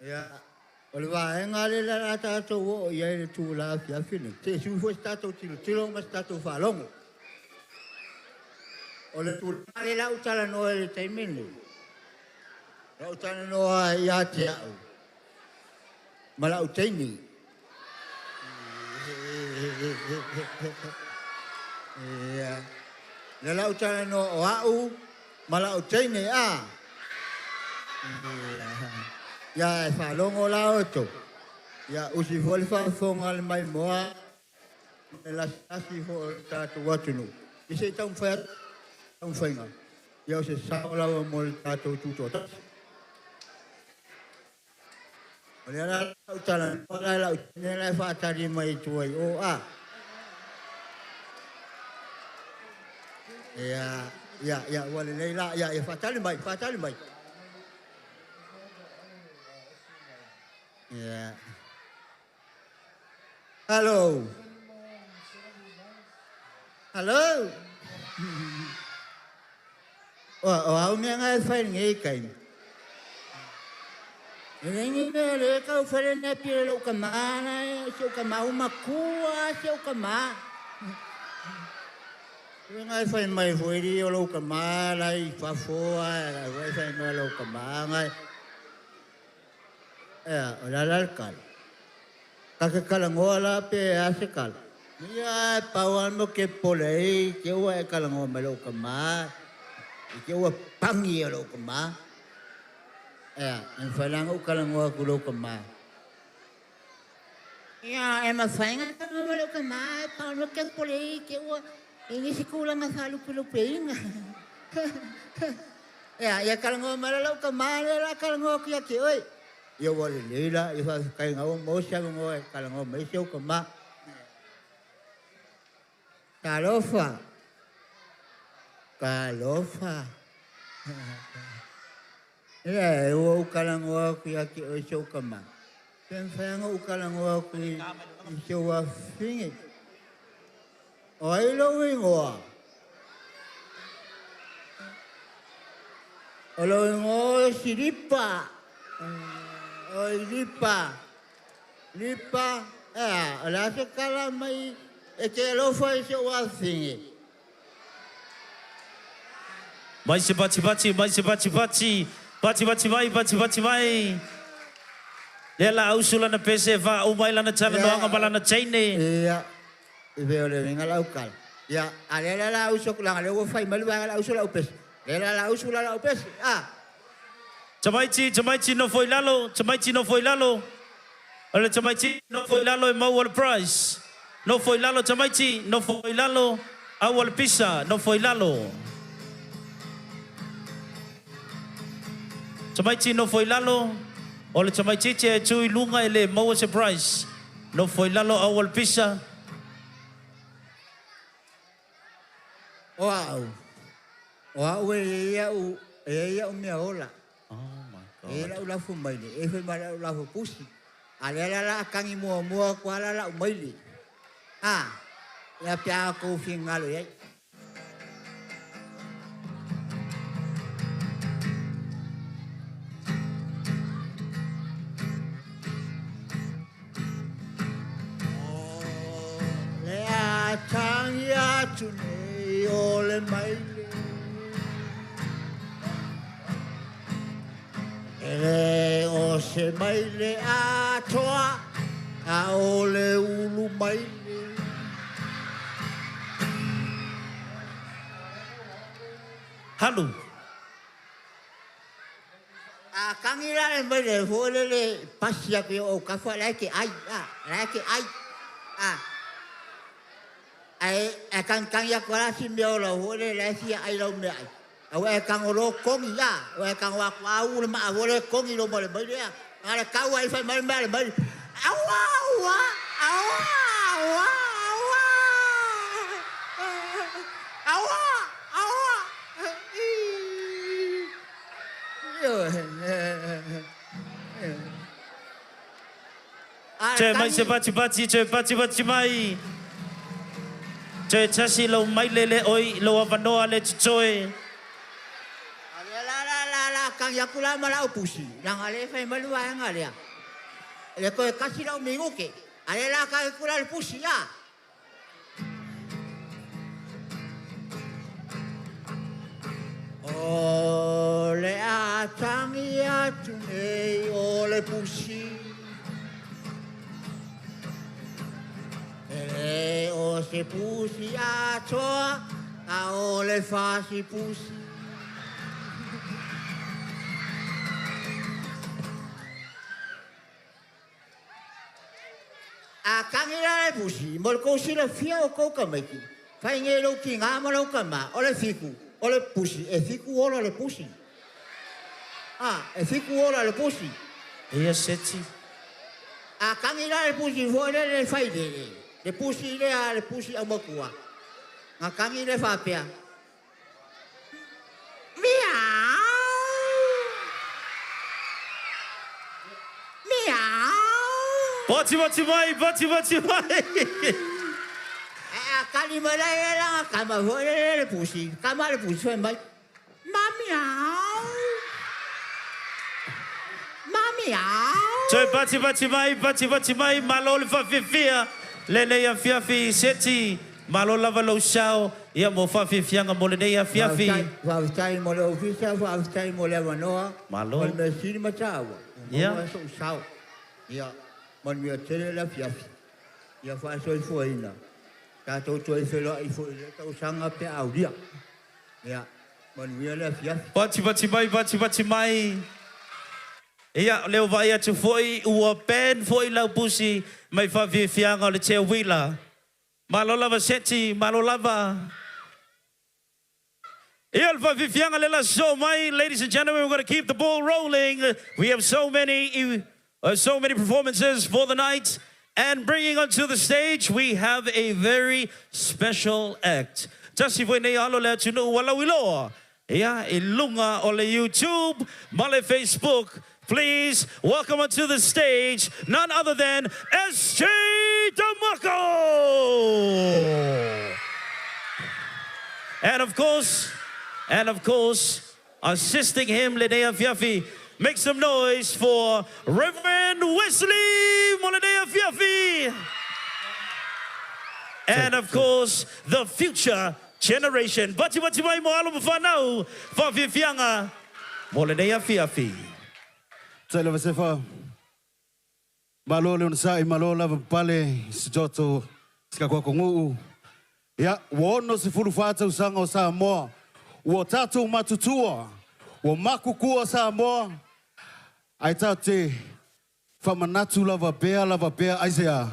Ia, o le vaega lea o le a tatou oo i ai i le itula afiafi lenei, se i sui foi se tatou tilotilo ma se tatou faalogo. O le tulaga lea o le a ou talanoa i le taimi lenei, o le a ou talanoa ia te au ma lau teine. Ia, lea o le a ou talanoa o au ma lau teine, a? Ia, e faalogo la outou. Ia, usi foi le faafofoga a le maimoa ma le lasilasi foi o le tatou atunuu, ia se i taumafai atu taumafaiga, ia o se sao lava mo le tatou tutoatasi. O lea la lau talanoa la i lau teine la e faatali mai i tua i o, a? Ia, ia, ia, ua lelei la, ia, ia faatali mai, faatali mai. Ia. Hello. Hello. O, o au mea ngai e fai lenei taimi. E leai ni mea o lea e tau fai lenei pile lou tama na, si ou tama ua matua si ou tama. Uiga e fai mai foi li o lou kamā la i fafo ae la foi fai mai lou kamā ngai. Ea, o le a la le tala. Ka ke talanoa la pe a se tala. Ia e pau lava le mea ou te popole ai i te i ua e talanoa mai i lou tama, i te i ua pani e lou tama. Ea, e mafai la ona ou talanoa atu i lou tama. Ia, e mafai ona talanoa mai lou tama, ae pau le mea ou te popole ai i te i ua i ai nisi tulaga faalupelupeina. Ea, ia talanoa mai la lou tama lea o le a talanoa atu ia te oe. Ia ua lelei la, ia faafetai na ua maua se avanoa e talanoa mai ai si ou tama. Talofa. Talofa. Ia, ua ou talanoa atu ia te oe si ou tama. Pe mafai ona ou talanoa atu i si ou afafine. O ai lou igoa? O lou igoa o Silipa. Oi Lipa. Lipa, ea, o le a se tala mai e te alofa i si ou afafine? Mai se patipati, mai se patipati, patipati mai, patipati mai. Lea la ausu lana pese e faauma ai lana talanoaga ma lana teine. Ia, e pei o le uiga lau tala. Ia, a lea la la ausu atu, leaga o lea ua fai mai le vaega o le ausu o lau pese. Lea la la ausu la lau pese, a. Tamaiti, tamaiti nofo i lalo, tamaiti nofo i lalo. O le tamaitiiti nofo i lalo e maua le prize. Nofo i lalo tamaiti, nofo i lalo, aua le pisa, nofo i lalo. Tamaiti nofo i lalo, o le tamaitiiti e tu i luga e le maua se prize. Nofo i lalo aua le pisa. O au, o au e i ai au, e i ai au mea ola. E i ai lau lafo maile, e i ai foi ma lau lafo pusi. A lea la o le a tagi muamua atu lava la lau maile. A, ia pe a outou finagalo i ai. O le a tagi atu nei o le maile. E le o se maile atoa, a o le ulu maile. Halu. A tagi la le maile foi lele pasi atu i ou autafa la e te ai, a, la e te ai, a. Ae e tagitagi atu lava la si mea ola foi lele la e fia ai lau meaai. A ua e tago loa kogi, a, ua e tago atu a u le maa foi lele kogi i luma o le maile, a. Na o le tau lava i fai mai le mea a le maile, aua, aua, aua, aua, aua, aua, aua, ii. Toe mai se patipati, toe patipati mai. Toe tasi lou maile le oi, lou avanoa le totoe. A lea la la la la tagi atu la ma lau pusi, leaga o lea e fai mai le vaega lea, e le toe tasi lau minute, a lea la tagi atu la le pusi, a. O le a tagi atu nei o le pusi. E le o se pusi atoa, a o le fasi pusi. A tagi la le pusi, mo le tou silafia o tou tamaiti, fai nei lou tina ma lou tama, o le fitu, o le pusi, e fitu ola le pusi. A, e fitu ola le pusi. Eia seti. A tagi la le pusi foi lele fai lele, le pusi lea, le pusi aumatua, na tagi lea faapea, Miau! Miau! Patipati mai, patipati mai! Ae a tali mai la ia lana tama foi lele le pusi, tama le pusi fai mai, Ma miau! Ma miau! Toe patipati mai, patipati mai, malo le faafiafia lenei afiafi seti. Malo lava lou sao ia mo faafiafiaga mo lenei afiafi. Faafetai mo le ofisa, faafetai mo le avanoa. Malo. O le mea sili ma taua, ua Ia. maua so'u sao. Ia, manuia tele le afiafi. Ia faasoifuaina. Tatou toe feloai foi i le tausaga pe aulia. Ia, manuia le afiafi. Pati pati mai, pati pati mai. Ia, leo vai atu foi, ua pen foi lau pusi, mai faafiafiaga o le teuila. Malo lava seti, malo lava. Ia le faafiafiaga le la so mai, ladies and gentlemen, we're going to keep the ball rolling. We have so many performances for the night. And bringing onto the stage, we have a very special act. Tasi foi nei alo le atunuu ua lauiloa. Ia, i luga o le YouTube, ma le Facebook. Please welcome onto the stage none other than SJ DeMarco! And of course, assisting him, Lenea Fiafi, make some noise for Reverend Wesley Molenea Fiafi. And of course, the future generation. Bati bati mai mo alo mawhanau, faafiafiaga, mo lenei afiafi. Tele vasefa. Malo le onosai, malo lava pale, si toto, sika kwa konguu. Ia, ua 64 tausaga o Samoa. Ua tatou matutua. Ua makukua Samoa. Ai tate whamanatu lava pea aisea.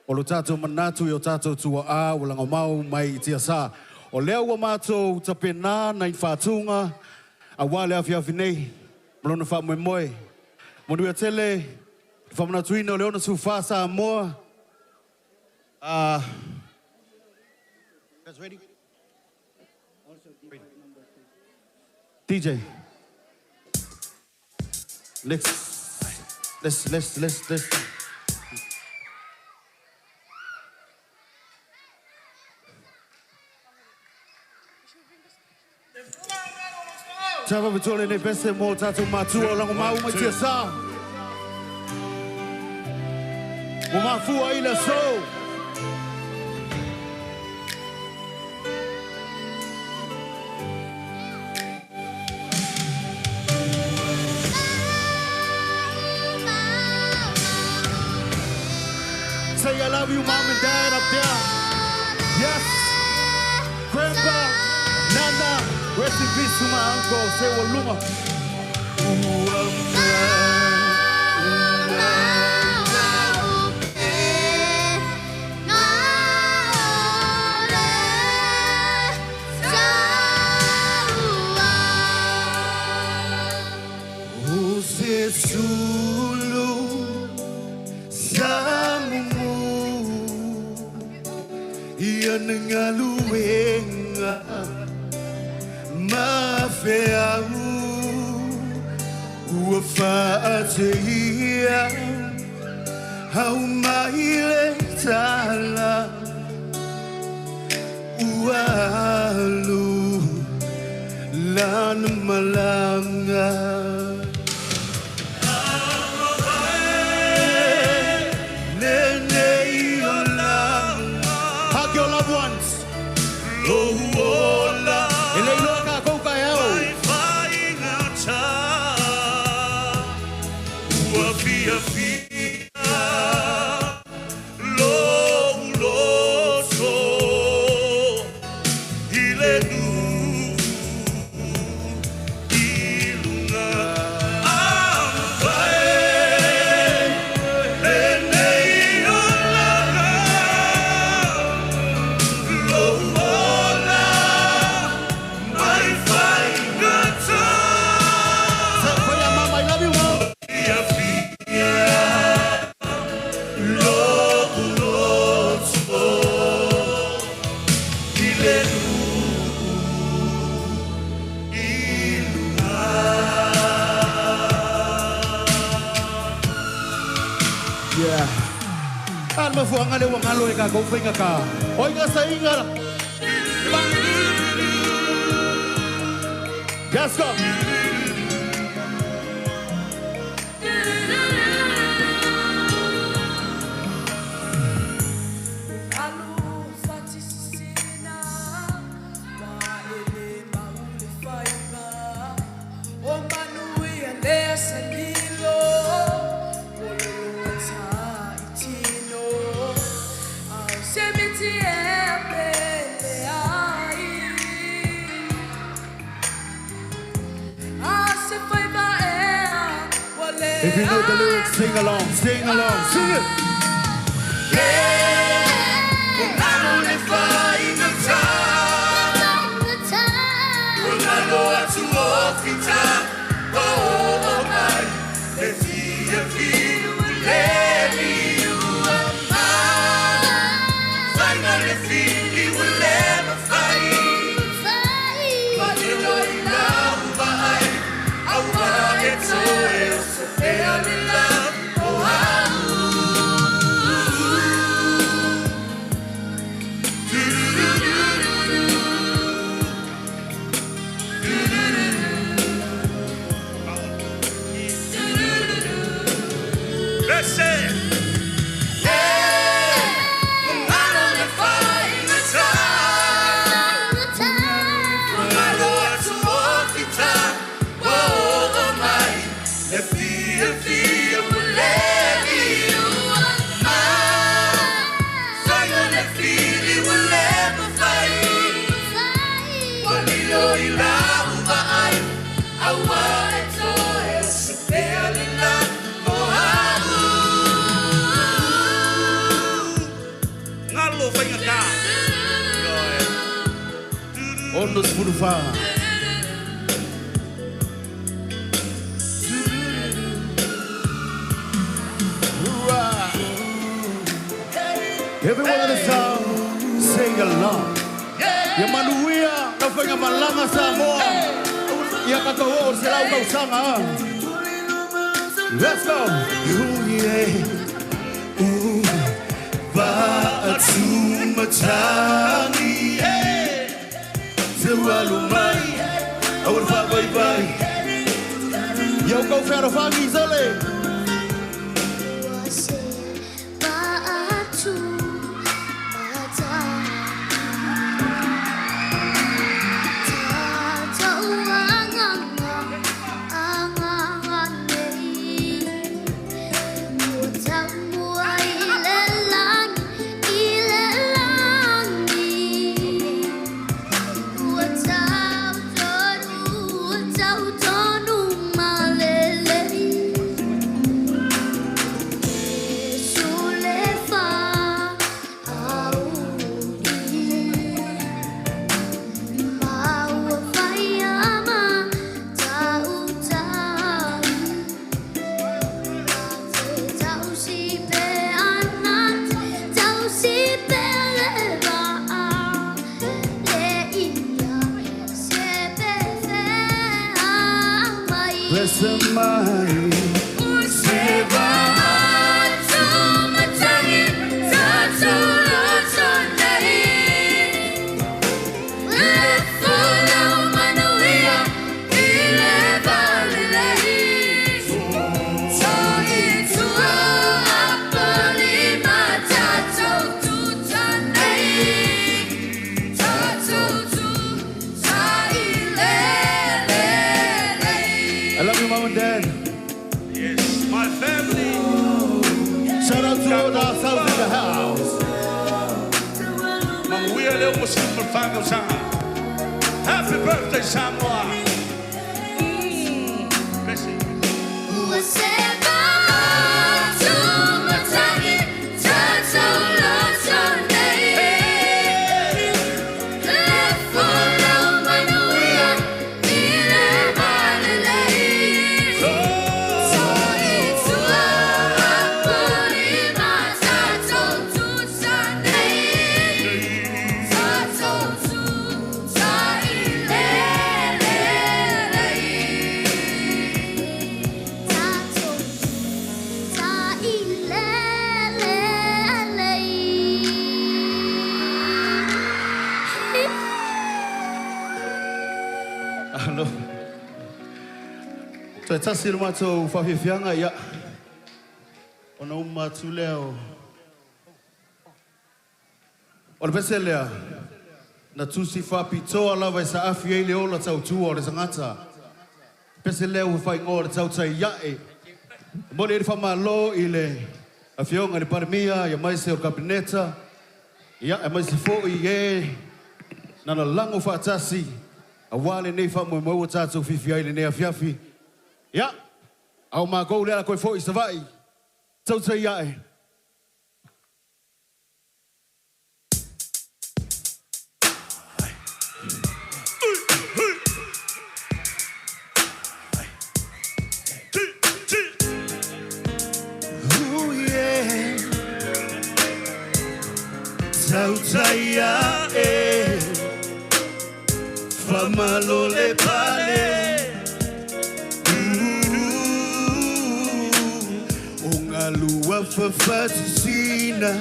O lo tātou manatu i o tātou tua a, ua laga mau mai i tia sa. O lea ua mātou tapena na i whātūnga, a wā le afi afi nei, malona wha moe moe. Manuia tele, whamanatuina o le 64 Samoa. Guys ready? DJ. Let's. Tava vitole nei pese mo tātou matua o lango mau mai tia sa. Mo mafua ila so. Say I love you, mom and dad up there. Yes. Grandpa, Nana, rest in peace to my uncle. Say Waluma. O se sulu samumu ia nangaluenga mafeau ua faateia au mai le tala ua alu lana malaga. Hug your loved ones. E le iloa ka kou ka eau. Ua fiafia lou loto i le nuu i luga Amae lenei olaga lou ola mai faigata. Mama, I love you, mom. Fiafia lou loto i le nuu i luga. Yeah. An mafuanga le wangalo e ka kou whainga ka. Oinga sa inga. Yes, go. Alu fatisi. If you know the lyrics, sing along, sing along, sing it. Let's say it. Ngalo whainga ka. Ono sefulu fa. Everyone in the sound, sing along. Ia manuia, lau whainga malanga Samoa. Ia katoa o se lau tausaga. ah. Let's go. Ooh, yeah. Ooh, Va'atumatagi, eh. Te walu mai, au le whaavaivai. Ia o kau wheara whangi, Zole. Bless my I love you, Mom and Dad. Yes, my family. Shout out to all the ourselves in the house. Manuia leo mo sipu whangau sanga. Happy birthday, Samoa. Bless you. Alo. Toe tasi le matou whawhiwhianga ia. Ona uma atu lea o. O le pese lea, na tusi whapitoa lava e sa afi ei le ola tautua o le sangata. Pese lea ua whaingoa le tautai iae. Mo le whamalo i le afioga le Palemia, ia mai se o le Kabineta, ia e mai se foi e na la lango whaatasi, a wale nei wha moe maua tātou whiwhi ai le nei afiafi. Ia, Au mākou le ala koe foi Savaii. Tautai ae. Ooh, yeah. Tautai ae. Whamalo le pale. Ooh, O ngalua whafatisina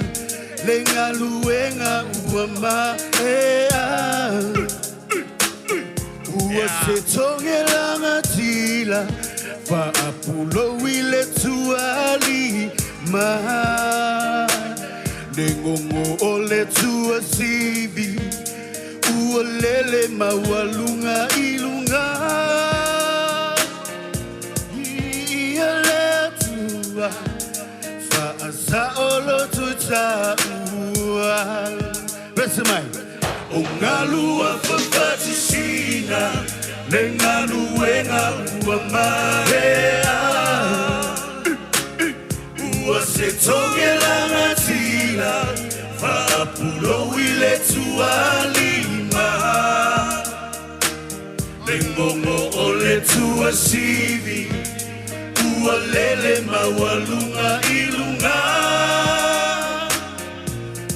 Le ngaluenga ua maea. Ua se tongelanga tila Faapulo i le tuali ma. Le ngongo o le tua sivi Ua lele maualunga i lunga. Ia le atua Faasa o lo tutaua. Vese mai. O ngalua whafatisina Le ngaluenga ua marea. Ua se tongelanga tila Faapulo i le tualima. Le ngongo o le tua sivi Ua lele maualunga i lunga.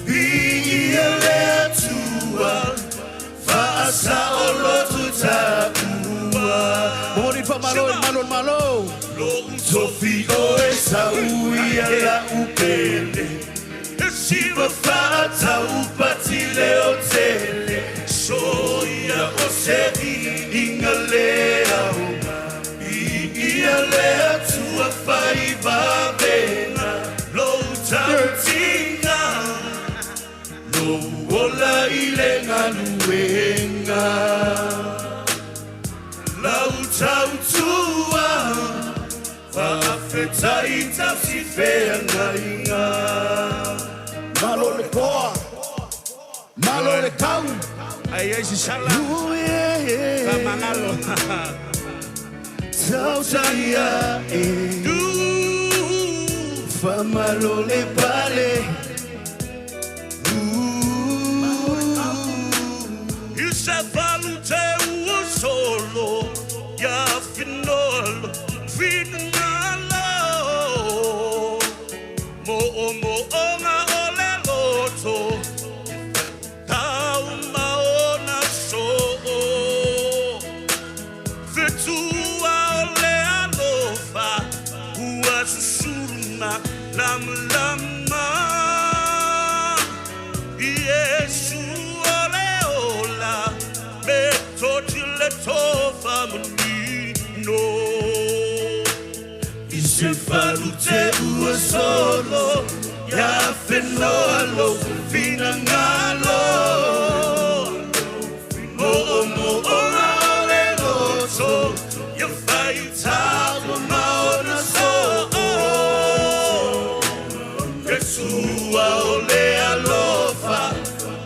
Ia le atua Faasa o lo tutaua. Momoli whamalo i malo malo. Lo tofi o e sau ia la upele. Siva whaatau pati le o tele. So ia o se inga le au. I ia le atua whai vavenga. Lo tautinga. Lo ola i le ngaluenga. Lau tautua. Whaafetai tausi wheangainga. Malo le poa. Malo le kau. Ai ai si sala. Ooh, yeah. Whamangalo. Tautai ae. Whamalo le pale. Isavalu te ua solo ia finolo finangalo mo o mo onga o le loto tau maona so fetua o le alofa ua susuruma lama lama Yesu ole ola me toti le tofa manino I se falu te ua solo ia whenoa lo finangalo. Mo o mo onga o le loto ia whai tawa maona so. Yesua o le alofa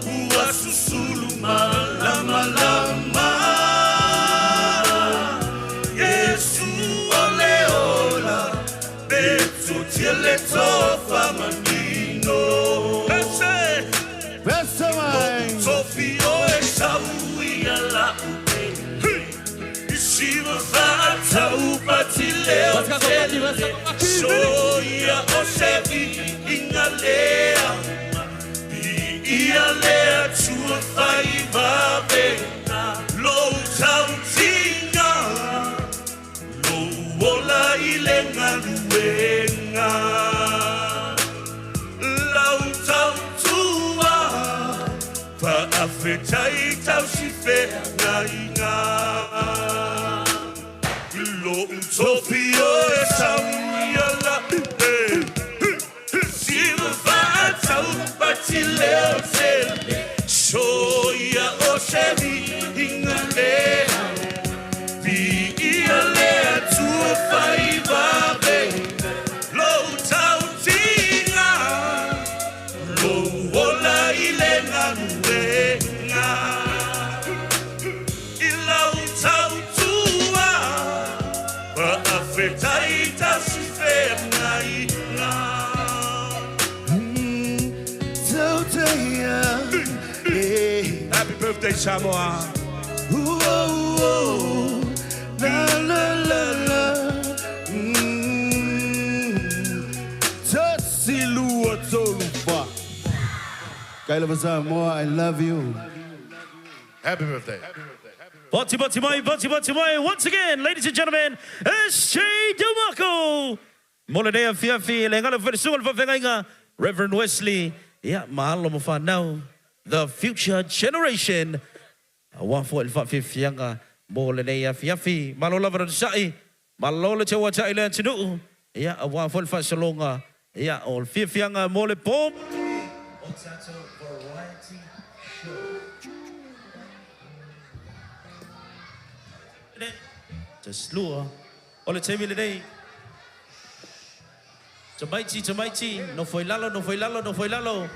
ua susulu malama lama. Yesu o le ola me tutia le tofa manino. Vese. Vese mai. Tofi o e sau ia la upe. Isiva whaatau pati leo tele. So ia o sevi inga lea. I ia lea tua whai vavenga. Lo tautinga. Lo ola i le ngaluenga. Lau tautua. Whaafetai tausi wheangainga. Lo tofi o e sau ia la upe. Siva whaatau pati leo tele. So ia o sevi inga lea. Pi ia lea tua whai vavenga. Lo tautinga. Lo ola i le ngaluenga. I lau tautua. Whaafetai day. Yeah. Happy birthday, Samoa. Ooh, oh, oh. La, la, la, la. Tasi lua tolu fa. Kaila Samoa, I love you. Happy birthday. Bati bati mai, bati bati mai. Once again, ladies and gentlemen, SJ Demarco. Mo le nea fiafi, le ngala whare le whawhengainga, Reverend Wesley. Ia, mahalo mo whanau, the future generation. Awa fo le whawhiwhianga mo le nea fiafi. Malo lava na sa'i, malo le te wa ta'i le antinuu. Ia, awa fo le whasalonga. Ia, o le fiafianga mo le pō. O tātou variety show. Just lua. O le taimi lenei. Tamaiti, tamaiti, no foi lalo, no foi lalo, no foi lalo.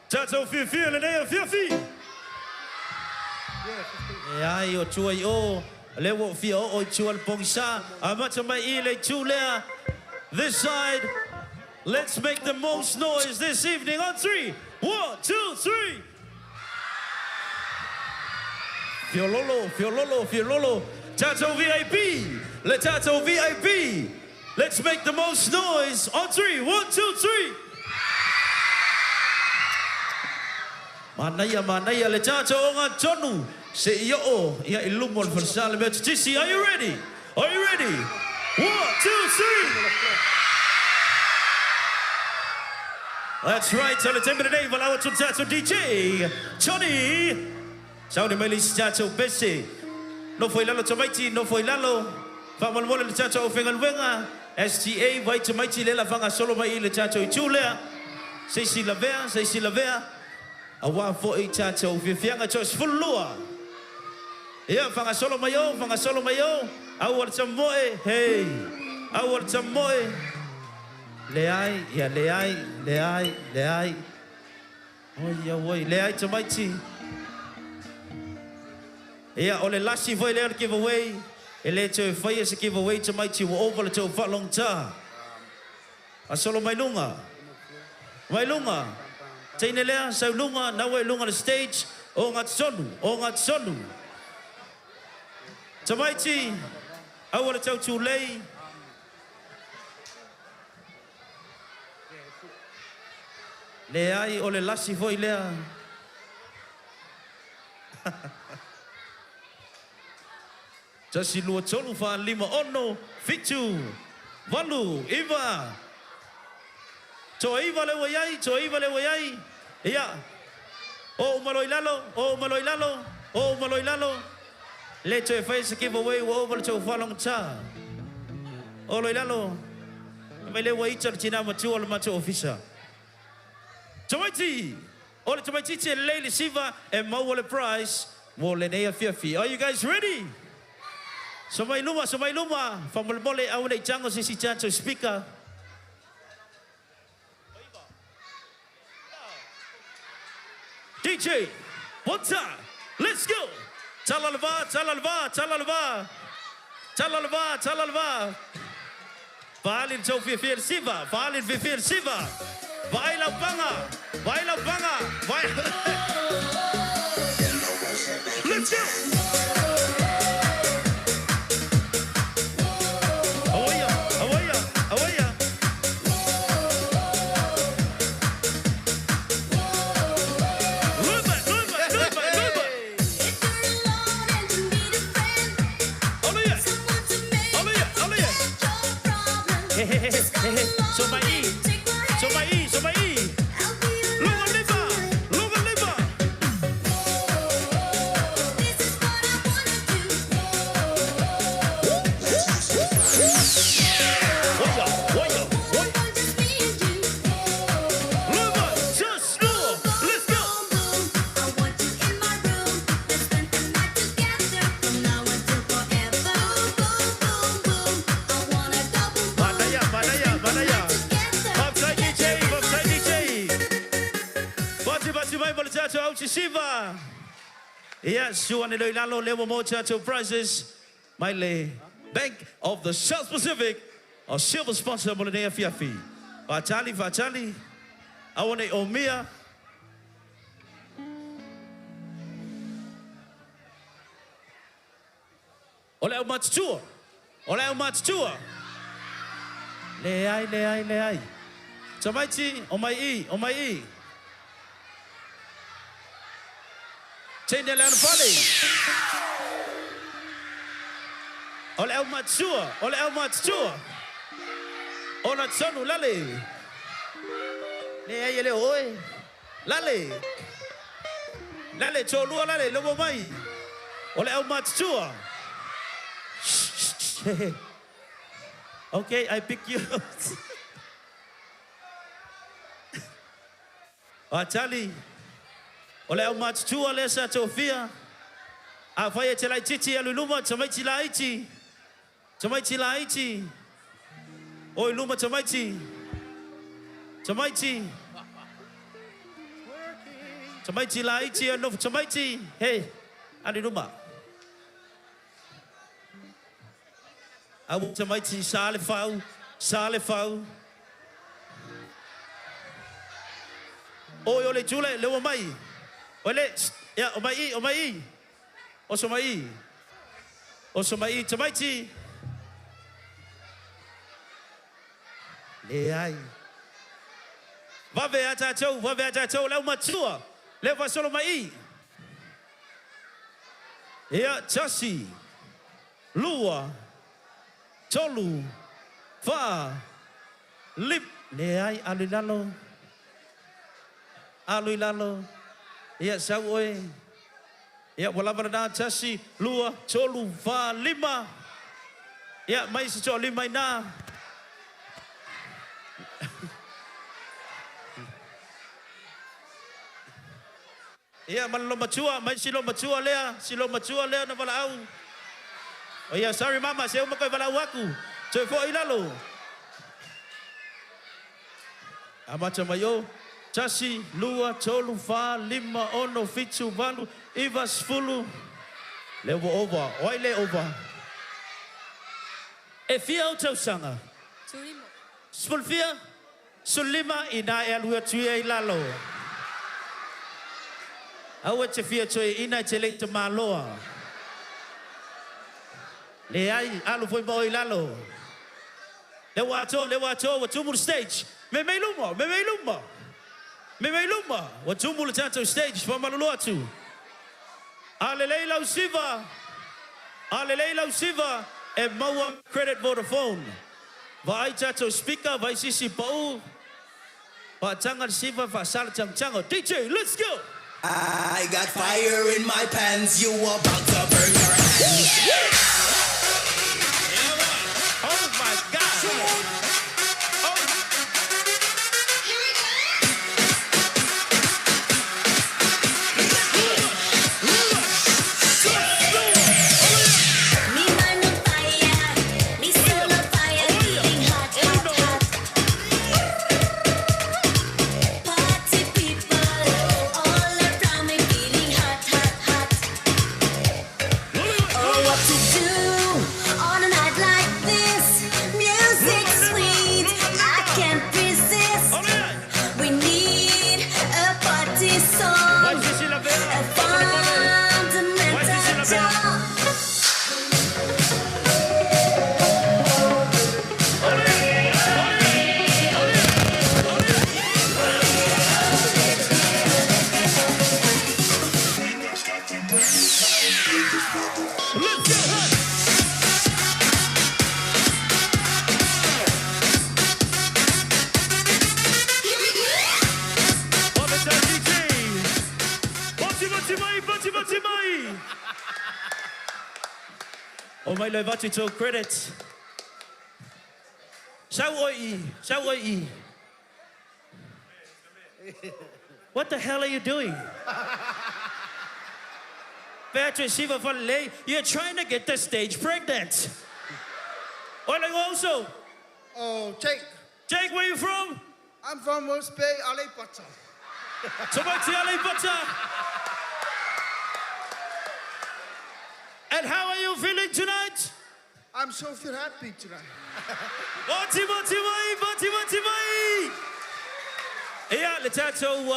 Tātou whiawhia lenei o whiawhi. E ai o tua i o, le wo whia o o i tua le pongisa. A mata mai i le tū lea. This side, let's make the most noise this evening on 3. 1, 2, 3. Fiololo, fiololo, fiololo. Tato VIP. Le Tato VIP. Let's make the most noise on 3. 1, 2, 3. Manaia, manaia, le tato o ngā tonu. Se i o, ia i lumo le whansale mea titisi. Are you ready? Are you ready? 1, 2, 3. That's right. So let's end today. Valawa Tato DJ. Johnny. Sauni mai le isi tātou pese. No foi lalo tamaiti, no foi lalo. Whamalmole le tātou o whengalwenga. STA, vai tamaiti le la whanga solo mai i le tātou i tūlea. Seisi lavea, seisi lavea. A wā fo i tātou whiawhianga tau sfulua. Ia, whanga solo mai o, whanga solo mai o. Au al tamoe, hey. Au al tamoe. Le ai, ia le ai, le ai, le ai. Oi, ia oi, le ai tamaiti. Ia, o le lasi foi lea le giveaway. E le te whai se giveaway tamaiti wa over le tau whalong tā. A solo mai lunga. Mai lunga. Teine lea, sau lunga, naue lunga le stage. O ngā tonu, o ngā tonu. Tamaiti, aua le tau tūlei. Le ai o le lasi foi lea. Tasi lua tolu wha lima ono, fitu, valu, iwa. Toa iwa le waiai, toa iwa le waiai. Ia, o umaloi lalo, o umaloi lalo, o umaloi lalo. Le toe whai se giveaway wa o le tau whalong tā. O loi lalo, mai le waita le tina matua le matua ofisa. Tamaiti, o le tamaiti te leile siva e maua le prize mo le nea fiafi. Are you guys ready? So mai luma, so mai luma. Whamolemole au nei tango se si tātou speaker. DJ, one time, let's go. Talalava, talalava, talalava. Talalava, talalava. Vaali le tau fiafia le siva, vaali le fiafia le siva. Vai lau panga, vai lau panga, vai. Let's go. Awaia, awaia, awaia. Luma, luma, luma, luma. Aloia. Aloia, aloia. Hey, hey, hey, hey, hey. So mai i. So mai i, so mai i. Lunga lima, lunga lima. Oia, oia, oia. Luma, just lua. Let's go. Manaya, manaya, manaya. Bapsai DJ, bapsai DJ. Bati bati mai mo le tātou au siva. Ia, sua ne loi lalo lewa mo tātou prizes. Mai le Bank of the South Pacific, our silver sponsor mo le nea fiafi. Faatali, faatali. Aua nei omia. O le aumatutua. O le aumatutua. Leai, leai, leai. Tamaiti, o mai i, o mai i. Teine le anofale. O le aumatutua, o le aumatutua. Ona tonu, lale. Leai e le o oe. Lale. Lale, toalua lale, loma mai. O le aumatutua. Okay, I pick you. Faatali, o le aumatutua lea sa tofia. Afai e te laitiiti, alu i luma, tamaiti laiti. Tamaiti laiti. O i luma tamaiti. Tamaiti. Tamaiti laiti e nofo tamaiti. Hey, alu i luma. Aua tamaiti, sa le fau, sa le fau. Oi o le itu le, le ua mai. Oi le, ia, o mai i, o mai i. Oso mai i. Oso mai i, tamaiti. Leai. Vave a tatou, vave a tatou, le aumatua. Lea faasolo mai i. Ia, tasi, lua, tolu, fa, lim. Leai, alu i lalo. Alu i lalo. Ia, sau oe. Ia, ua lava lena, tasi, lua, tolu, fa, lima. Ia, mai se toalima i ina. Ia, ma le loomatua, mai si loomatua lea, si loomatua lea na valaau. O ia, sorry mama, se uma koe valaau aku. Toe foi i lalo. Amata mai o. Tasi, lua, tolu, fa, lima, ono, fitu, valu, iva, sefulu. Lea ua ova. O ai le ova? E fia ou tausaga? Sefulu fia? 15 inā e alu atu ia i lalo. Aua e te fia toeaina e te le i tamaloa. Leai, alu foi ma oe i lalo. Lea ua atoa, lea ua atoa, ua tumu le stage. Me mei luma, me mei luma. Me mei luma. Ua tumu le tatou stage, faamalulu atu. A lelei lau siva, a lelei lau siva, e maua credit Vodafone. Vaai tatou speaker, vaai sisi pau, faataga le siva, faasala tagitaga. DJ, let's go! I got fire in my pants, you about to burn your hands. Oh my God! Me mind on fire, me soul on fire, feeling hot, hot, hot. Party people all around me, feeling hot, hot, hot. Oh, what to do on a night like this? Music's sweet, I can't resist. We need a party song, a fundamental jump. Pati mai, pati pati mai! O mai le vatu tō credit. Sau oi i, sau oi i. What the hell are you doing? Fea siva falelei, you're trying to get the stage pregnant. Oi le also. Oh, Jake. Jake, where you from? I'm from Rose Bay, Aleipata. Tamaiti Aleipata. And how are you feeling tonight? I'm so feel happy tonight. Matimati mai, matimati mai! Ia, le tatou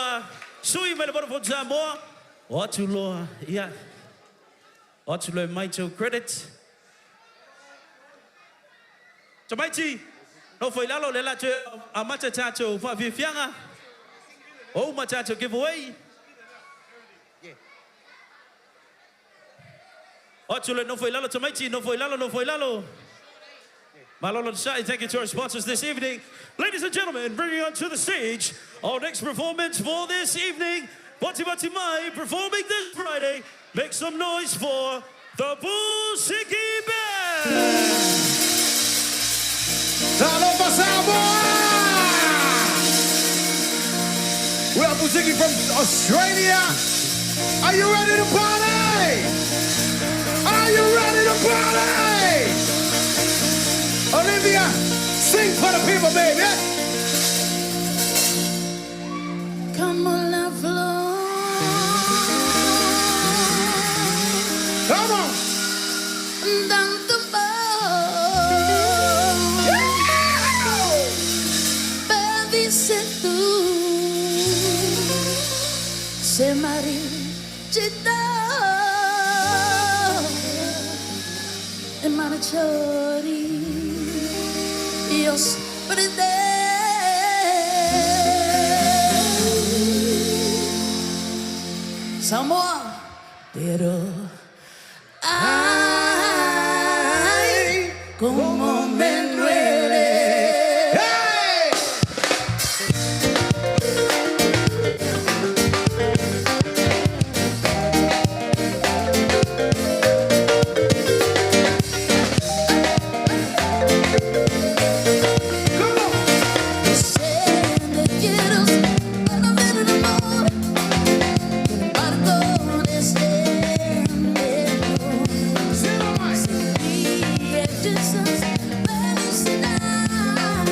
sui mai le Vodafone Samoa. O atu loa, ia. O atu loa e mai tou credit. Tamaiti, nofo i lalo, o lea o le a toe amata tatou faafiafiaga. Ua uma tatou giveaway. O atu loa e nofo i lalo tamaiti, nofo i lalo, nofo i lalo. Malo le onosai, thank you to our sponsors this evening. Ladies and gentlemen, bringing onto the stage our next performance for this evening, Matimati Mai, performing this Friday. Make some noise for the Busiki Band! Talofa Samoa! We are Busiki from Australia. Are you ready to party? Are you ready to party? Olivia, sing for the people, baby. Come on, love, Come on. Tanto Me dices tú Se marchita E marciori Io sprede Samoa Pero ay, cómo me duele. Hey! Te quiero para ver el amor, que el barco desciende. Jesus, felicidad,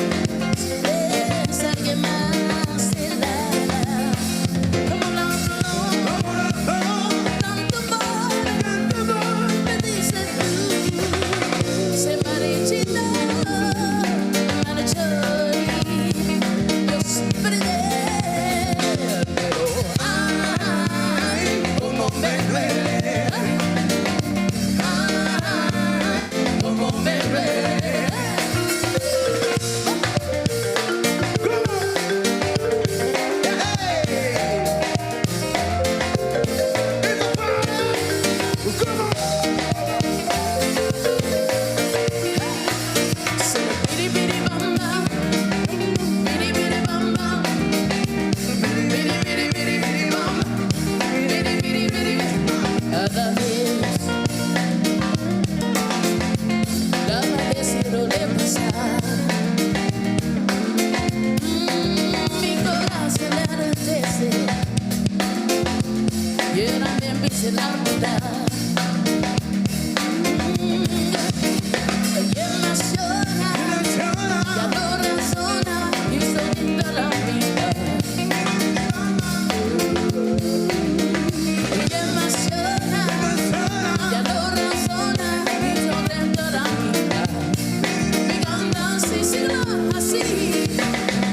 es alguien más se da. Como la flor, tanto amor, me dices tú, se marchita, marchó yo siempre pero ay, cómo me duele. Ay, cómo me duele. Bidi bidi bam bam, bidi bidi bam bam, bidi bidi bidi bidi bam, bidi bidi bidi. Cada vez, cada vez quiero de pasar. Mi corazón enardece y ahora me empieza a enamorar. Y emociona, ya no razona y solita la vida. Y emociona, ya no razona y solita la vida. Mi canta así, así.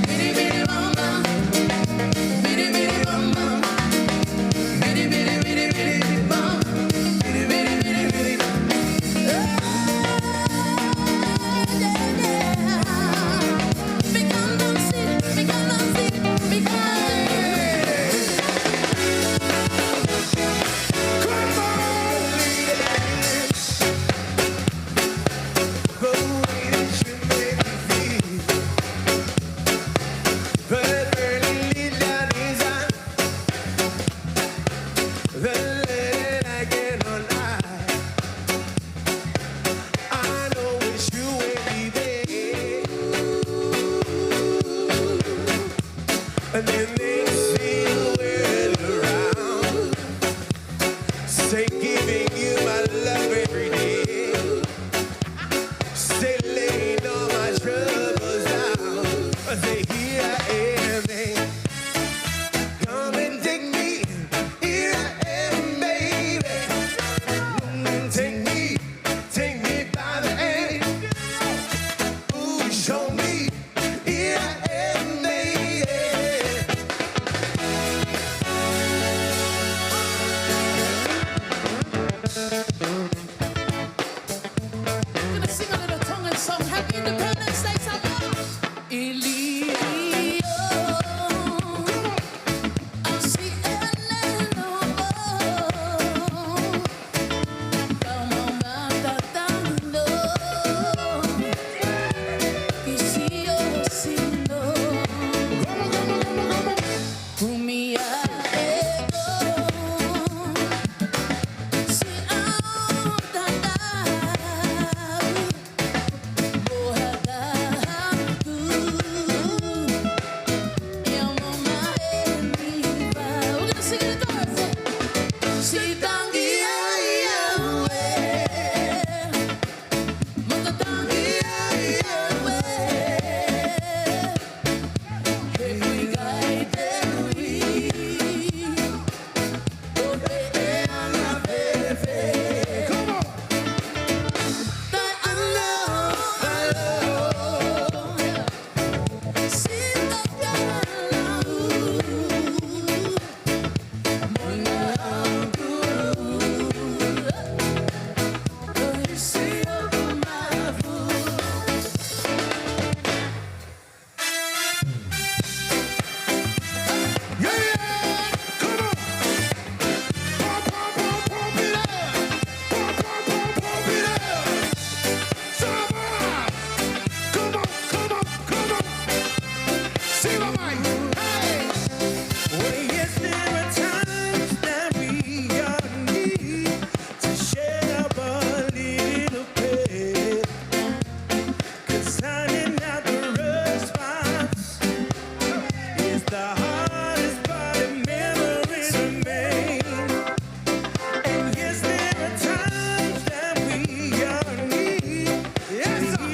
Bidi bidi bam bam, bidi bidi bam bam, bidi bidi bidi bidi bam, bidi bidi bidi bidi. Yeah, yeah. Mi canta así, mi canta así, mi canta. The way that you make me feel. The The little I cannot lie. I know it's you every day. And then they see the world around. Say giving you my love every day. Say laying all my troubles down. I say here I am, eh. Come and take me. Here I am, baby. Take me by the hand. Yes, sir.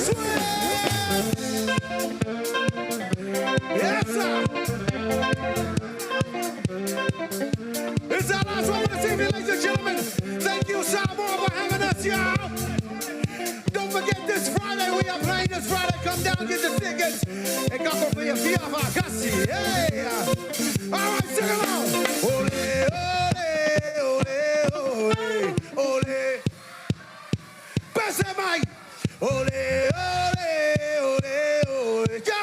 Swear. Don't forget this Friday, we are playing this Friday. Come down, get your tickets. And come for your Fia Vakasi. Hey! All right, sing along. Ole, ole, ole, ole, ole. Pass that mic. Ole, ole, ole, ole. Go!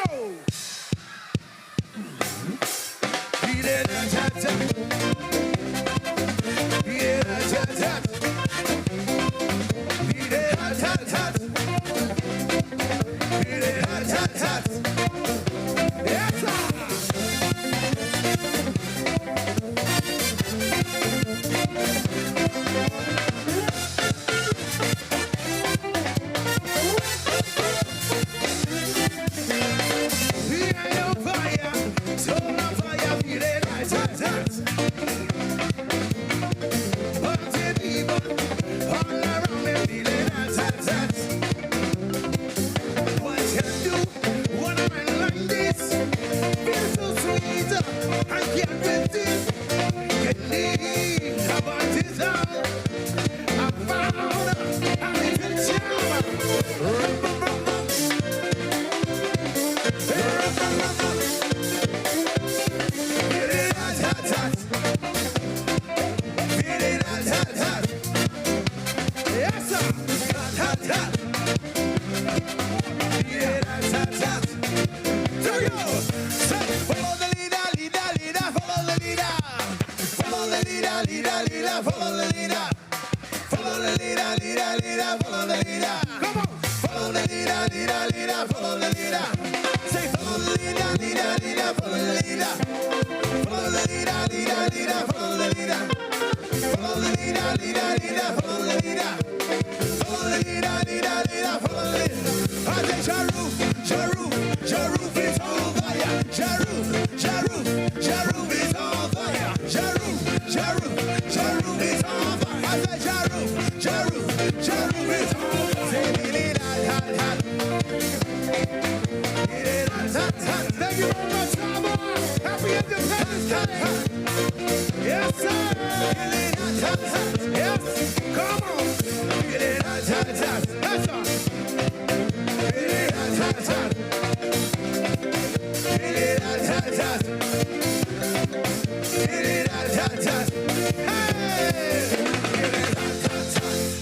Yes, sir. Yes, sir. Follow the leader, leader, leader, follow the leader. Follow the leader, leader, leader, follow the leader. Follow the leader, leader, leader, follow the leader. Come on. Follow the leader, leader, leader, follow the leader. Say follow the leader, leader, leader, follow the leader. Follow the leader, leader, leader, follow the leader. Follow the leader, leader, leader, follow the leader. Follow the leader, leader, leader, follow the leader. I say Jaruf, Jaruf, Jaruf is on fire. Jaruf, Jaruf, Jaruf is on fire. Jaruf, Jaruf, Jaruf is on fire. I say Jaruf, Jaruf, Jaruf is on fire. Say li la la la. Li la la la. Thank you very much, Samoa. Happy Independence Day. Yes, sir. Yes, come on. That's all.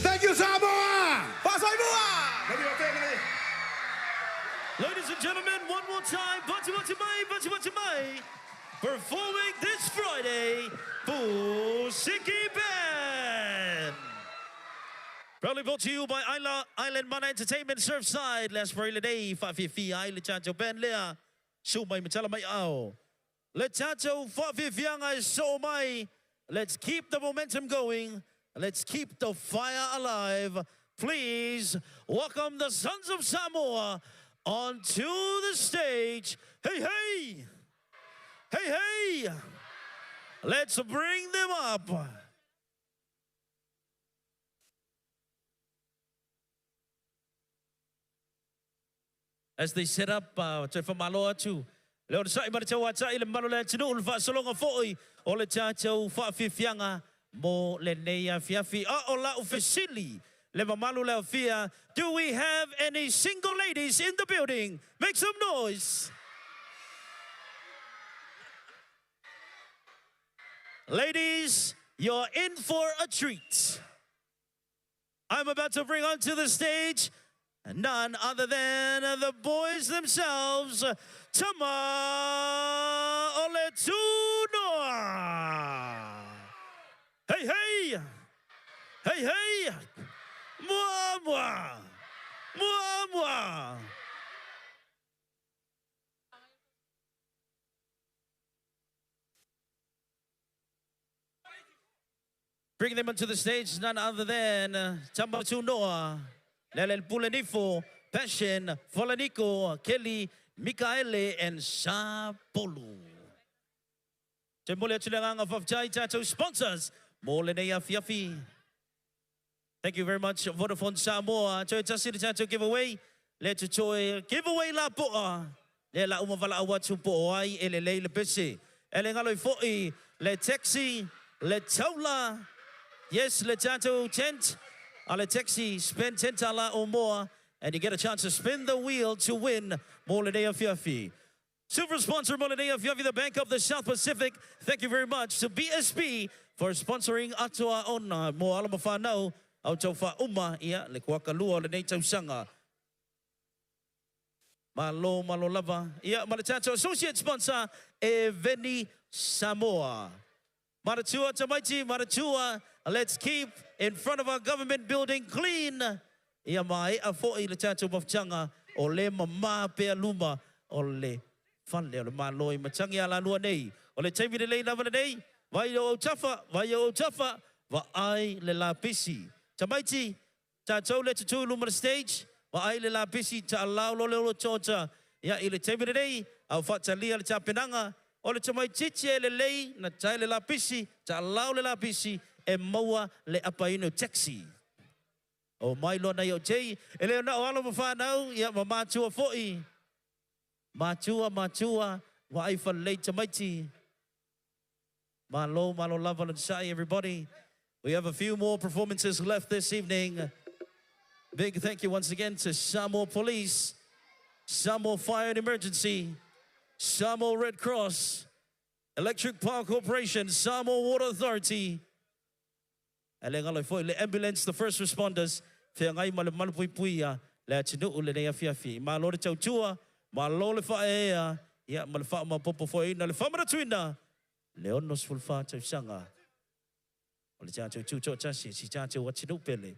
Thank you, Samoa. Ladies and gentlemen, one more time, Bati Bati Mai, Bati Bati Mai, performing this Friday, Fusiki Band. Proudly brought to you by Isla, Island Mana Entertainment, Surfside, last Friday day, Fafifi, Island Chancho Ben Lea, Sumai Matala Mai Ao. Le Chacho Fafifianga is so mai. Let's keep the momentum going. Let's keep the fire alive. Please welcome the Sons of Samoa onto the stage. Hey, hey! Hey, hey! Let's bring them up. As they set up, toe whamalo atu. Le ona sa'i mara tau atai le malo le atunu le whaasologa fo'i o le tātou whaafiafiaga mo lenei afiafi. A o la'u fesili le mamalu le afia. Do we have any single ladies in the building? Make some noise. Ladies, you're in for a treat. I'm about to bring onto the stage none other than the boys themselves, Tama Ole Tunoa. Hey, hey! Hey, hey! Mua, mua! Mua, mua! Bringing them onto the stage, none other than Tama Tunoa, Lele Pulenifo, Passion, Folaniko, Kelly, Mikaele, and Sapolu. Te mole atu le nganga whawhtai tātou sponsors, mo le nei afiafi. Thank you very much, Vodafone Samoa. Toe tasi le tātou giveaway. Le tu toe giveaway la poa. Le la uma wala awa tu po ai e le lei le pese. E le ngalo i fo'i, le taxi, le taula. Yes, le tātou tent. A le taxi, spend 10 tala or more. And you get a chance to spin the wheel to win mo lenei afiafi. Silver sponsor mo lenei afiafi, the Bank of the South Pacific. Thank you very much to BSP for sponsoring Atoa Ona mo alo ma fanau au tau faauma ia le kuakalua o lenei tausaga. Malo malo lava. Ia ma le tatou associate sponsor e Veni Samoa. Maratua tamaiti, maratua, let's keep in front of our government building clean. Ia maea foi le tatou mafutaga o le mamā pea luma o le fale o le Malo i matagi a lalua nei. O le taimi lelei lava lenei, vai i ou autafa, vai i ou autafa, vaai le lapisi. Tamaiti, tatou le tutū i luma o le stage, vaai le lapisi, taalao loa le olotoota. Ia, i le taimi lenei, a o faatalia le tapenaga, o le tamaitiiti e lelei na tae le lapisi, taalao le lapisi, e maua le apaina o taxi. Omai loa nai o Jay, e le o na o alo ma fanau, ia ma matua foi. Matua, matua, vaai falelei tamaiti. Malo, malo lava le onosai everybody. We have a few more performances left this evening. Big thank you once again to Samoa Police, Samoa Fire and Emergency, Samoa Red Cross, Electric Power Corporation, Samoa Water Authority, E le galo ai foi le ambulance, the first responders, feagai ma le malupuipuia le atunuu lenei afiafi. Malo le tautua, malo le faaeaea, ia ma le faamaopoopo foeina, le faamanatuina le 64 tausaga o le tatou tutoatasi e si tatou atunuu pele.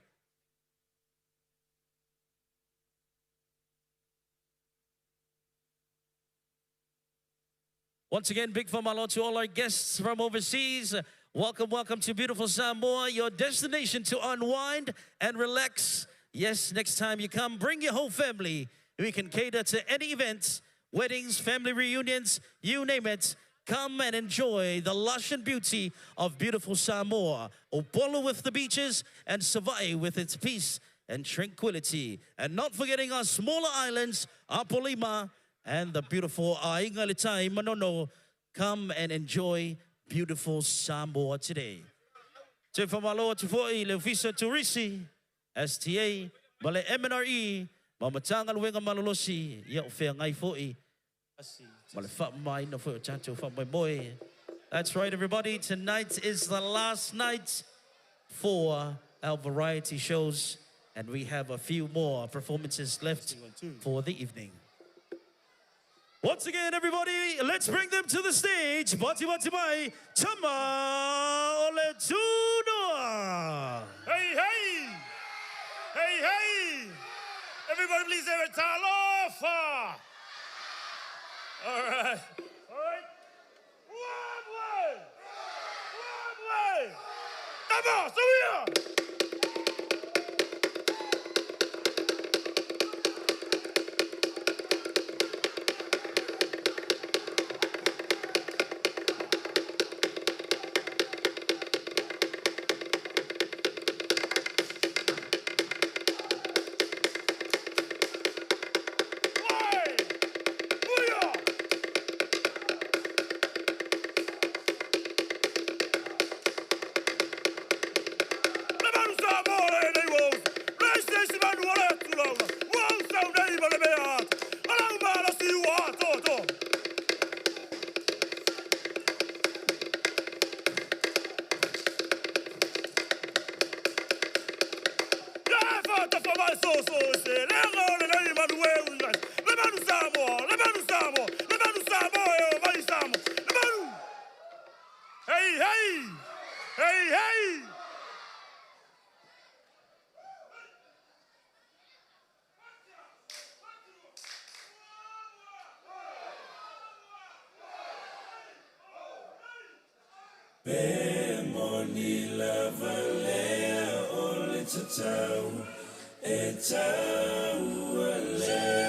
Once again, big famalo to all our guests from overseas. Welcome, welcome to beautiful Samoa, your destination to unwind and relax. Yes, next time you come, bring your whole family. We can cater to any events, weddings, family reunions, you name it. Come and enjoy the lush and beauty of beautiful Samoa, Upolu with the beaches and Savai'i with its peace and tranquility. And not forgetting our smaller islands, Apolima and the beautiful Aiga i le Tai, Manono. Come and enjoy beautiful Samoa today. Toe faamalo atu foi i le Ofisa Turisi, STA, ma le MNRE ma Matagaluega Malolosi ia o feagai foi ma le faamamaina foi o tatou faamoemoe. That's right everybody, tonight is the last night for our variety shows and we have a few more performances left for the evening. Once again, everybody, let's bring them to the stage. Bati bati mai, Tama o le Tunoa. Hey, hey! Hey, hey! Everybody please have a talofa! All right. All right. One way! One way! Tama, so we are! Hey, hey! Hey, hey! Pe moni lava lea o le tatau e taua lea.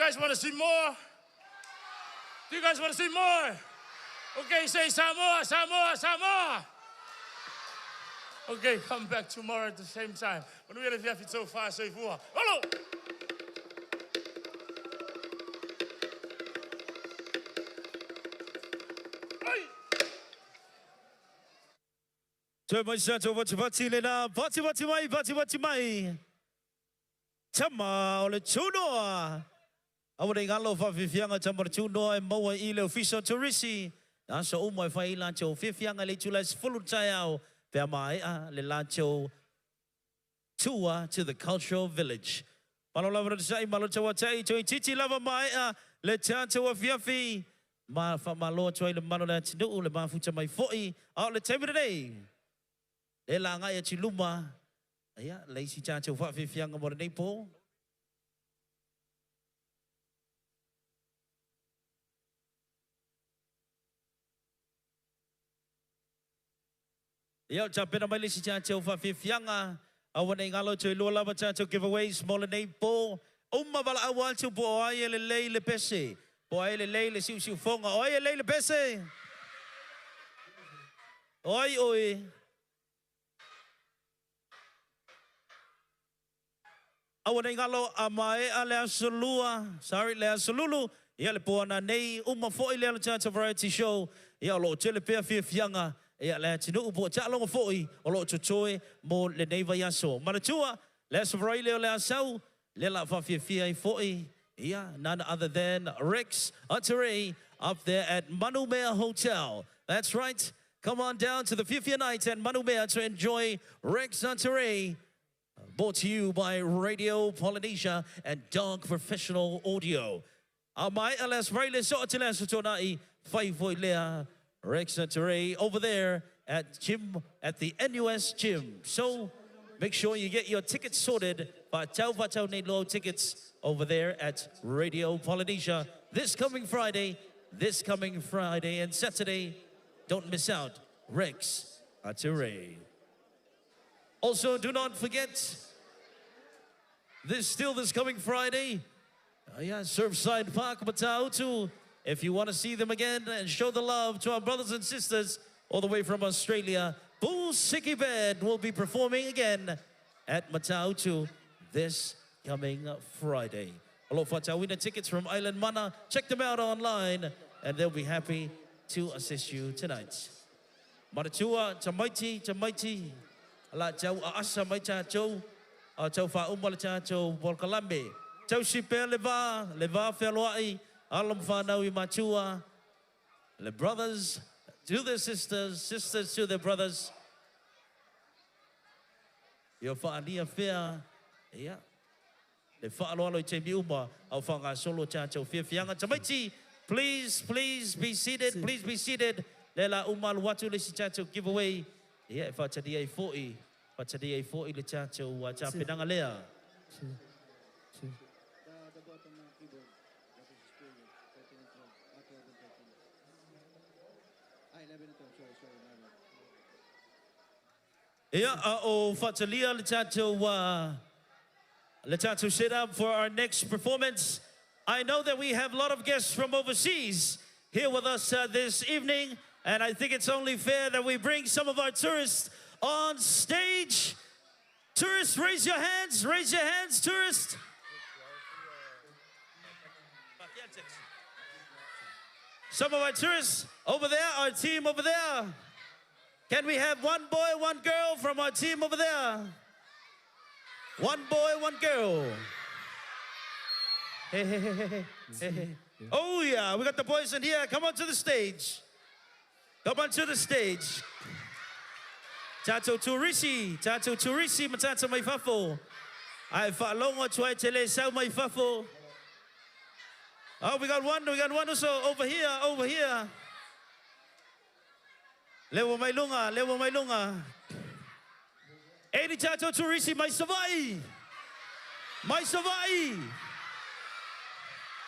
Guys want to see more? Do you guys want to see more? Okay, say Samoa, Samoa, Samoa. Okay, come back tomorrow at the same time. Hello! Toe mai sa tau vati vati le na, vati vati mai, vati vati mai. Tama o le tūnoa. Awa nei ngalo whawhiwhianga tama o le tūnoa e maua i le ofisa o Turisi. Aso uma e whai i lātou whiwhianga le tūlai sefulu taiao. Pea maea le lātou tour to the cultural village. Malo lava na sai, malo tau atai, toi titi lava maea le tātou afiafi. Ma whamaloa tuai le malo le atinuu le mafuta mai foi. Ao le taimi nei. Le la ngai a tiluma. Ia, le isi tātou whawhiwhianga mo nei pō. Ia, tā pena mai le isi tātou whawhiwhianga. Awa nei ngalo tui lua lava tātou giveaways mo le nei pō. Uma wala awa atu po o ai e le lei le pese. Po ai le lei le siu siu fonga. O ai e lei le pese. Oi oi. Aua nei galo a maea le aso lua, sorry, le aso lulu, ia le po ananei, uma fo'i lea o le tatou variety show, ia o lo o tele pea fiafiaga, ia le atunuu po o taaloga fo'i o lo o totoe mo lenei vaiaso. Manatua, le Aso Faraile o le a sau, lea o le a faafiafia ai fo'i, ia, none other than Rex Atarei up there at Manumea Hotel. That's right, come on down to the Fiafia Night at Manumea to enjoy Rex Atarei. Brought to you by Radio Polynesia and Dark Professional Audio. A maea le Aso Faraile, so atu le Aso Toonai, fai foi lea Rex Atarei over there at gym at the NUS gym. So make sure you get your tickets sorted. Faatau faatau nei loa tickets over there at Radio Polynesia this coming Friday, this coming Friday and Saturday. Don't miss out. Rex Atarei. Also, do not forget, this still this coming Friday, yeah, Surfside Park, Matautu. If you want to see them again and show the love to our brothers and sisters all the way from Australia, Bull Sicky Band will be performing again at Matautu this coming Friday. Alofa Tauina tickets from Island Mana. Check them out online and they'll be happy to assist you tonight. Manatua, tamaiti, tamaiti, la tau aasa mai tātou, a tau whauma le tātou polokalame. Tausi pea le va, le va fealoai, alo ma whanau i matua, le brothers to their sisters, sisters to their brothers. Ia whaania fea, ia, le whaaloalo i taimi uma, au whangasolo tātou fiafiaga. Tamaiti, please, please be seated, please be seated. Le la uma alu atu le isi tātou giveaway, ia, e whaataria ai fo'i, whaataria ai fo'i le tātou tapenaga lea. Ia, a o faatalia le tātou, le tātou set up for our next performance. I know that we have a lot of guests from overseas here with us this evening, and I think it's only fair that we bring some of our tourists on stage. Tourists, raise your hands, raise your hands, tourists. Some of our tourists over there, our team over there. Can we have one boy, one girl from our team over there? One boy, one girl. Hey, hey, hey, hey, hey, hey. Oh yeah, we got the boys in here. Come on to the stage. Come on to the stage. Tatou turisi, tatou turisi ma tatou mai fafo. Ae faalogo atu ai te le sau mai fafo. Oh, we got one also over here, over here. Lewa mai lunga, lewa mai lunga. E ni tatou turisi mai Savaii. Mai Savaii.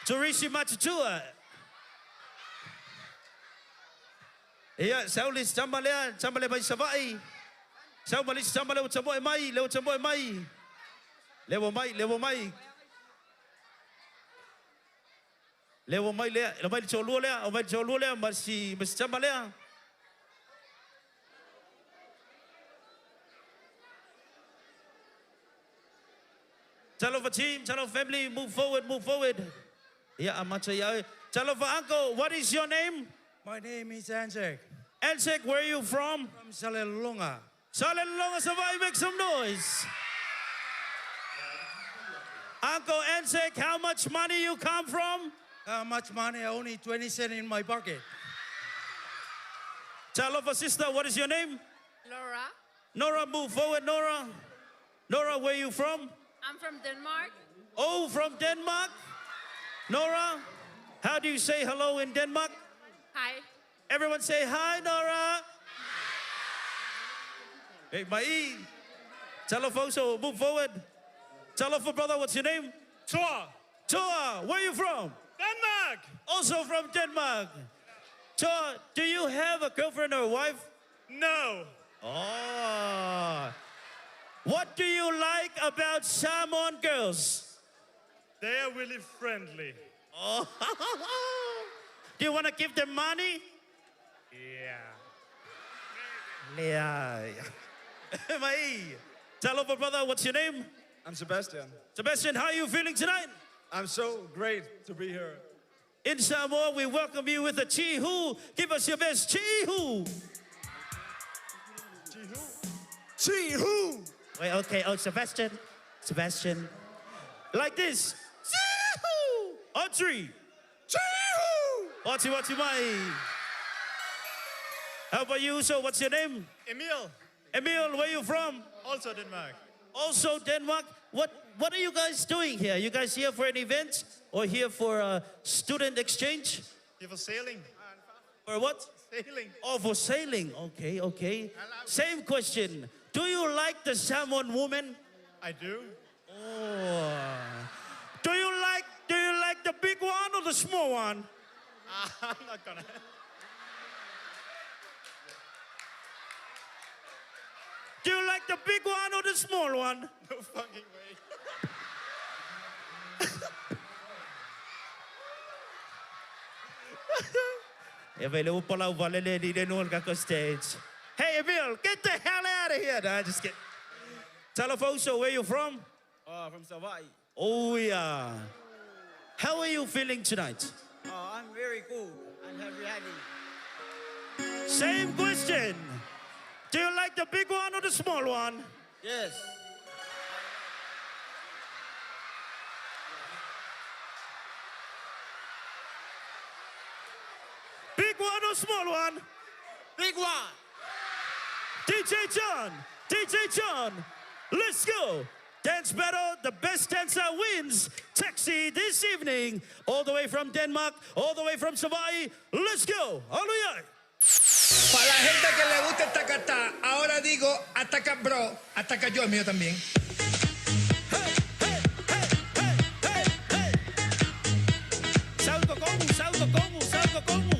Turisi matutua. Ia, sau le isi tama lea, tama lea mai Savaii. Sau ma le isi tama lea ua tamoe mai, lea ua tamoe mai. Lea ua mai, lea ua mai. Lea ua mai lea, mai le toalua lea, aumai le toalua lea ma si, ma si tama lea. Talofa team, talofa family, move forward, move forward. Ia, amata ia oe. Talofa uncle, what is your name? My name is Anzek. Anzek, where are you from? From Salelologa. Salelologa, Savaii, make some noise. Uncle Anzek, how much money you come from? How much money? Only 20 cents in my pocket. Talofa sister, what is your name? Laura. Nora, move forward, Nora. Nora, where are you from? I'm from Denmark. Oh, from Denmark? Nora, how do you say hello in Denmark? Hi. Everyone say hi, Nora. Hey, mai. Talofa, so move forward. Talofa, brother, what's your name? Tor. Tor, where are you from? Denmark. Also from Denmark. Tor, do you have a girlfriend or a wife? No. Oh. What do you like about Samoan girls? They are really friendly. Oh. Do you want to give them money? Yeah. Yeah. Mai. Talofa, brother, what's your name? I'm Sebastian. Sebastian, how are you feeling tonight? I'm so great to be here. In Samoa, we welcome you with a chi-hu. Give us your best chi-hu. Chi-hu. Wait, okay. Oh, Sebastian. Sebastian. Like this. Chi-hu. On three. Chi-hu. Wati wati mai. How about you? So, what's your name? Emil. Emil, where you from? Also Denmark. Also Denmark. What What are you guys doing here? You guys here for an event or here for a student exchange? Here for sailing. For what? Sailing. Oh, for sailing. Okay, okay. Same question. Do you like the salmon woman? I do. Oh. Do you like Do you like the big one or the small one? I'm not gonna. Do you like the big one or the small one? No fucking way. E vele upa lau valele ni le nuan kako stage. Hey Emil, get the hell out of here. No, just kidding. Talafoso, where you from? From Savai. Oh yeah. How are you feeling tonight? Oh, I'm very cool. I'm very happy. Same question. Do you like the big one or the small one? Yes. Big one or small one? Big one. DJ John, DJ John, let's go. Dance battle, the best dancer wins. Taxi this evening, all the way from Denmark, all the way from Savai. Let's go. Hallelujah. Para la gente que le gusta esta cata, ahora digo ataca bro, ataca yo el mío también. Salgo como, salgo como, salgo como.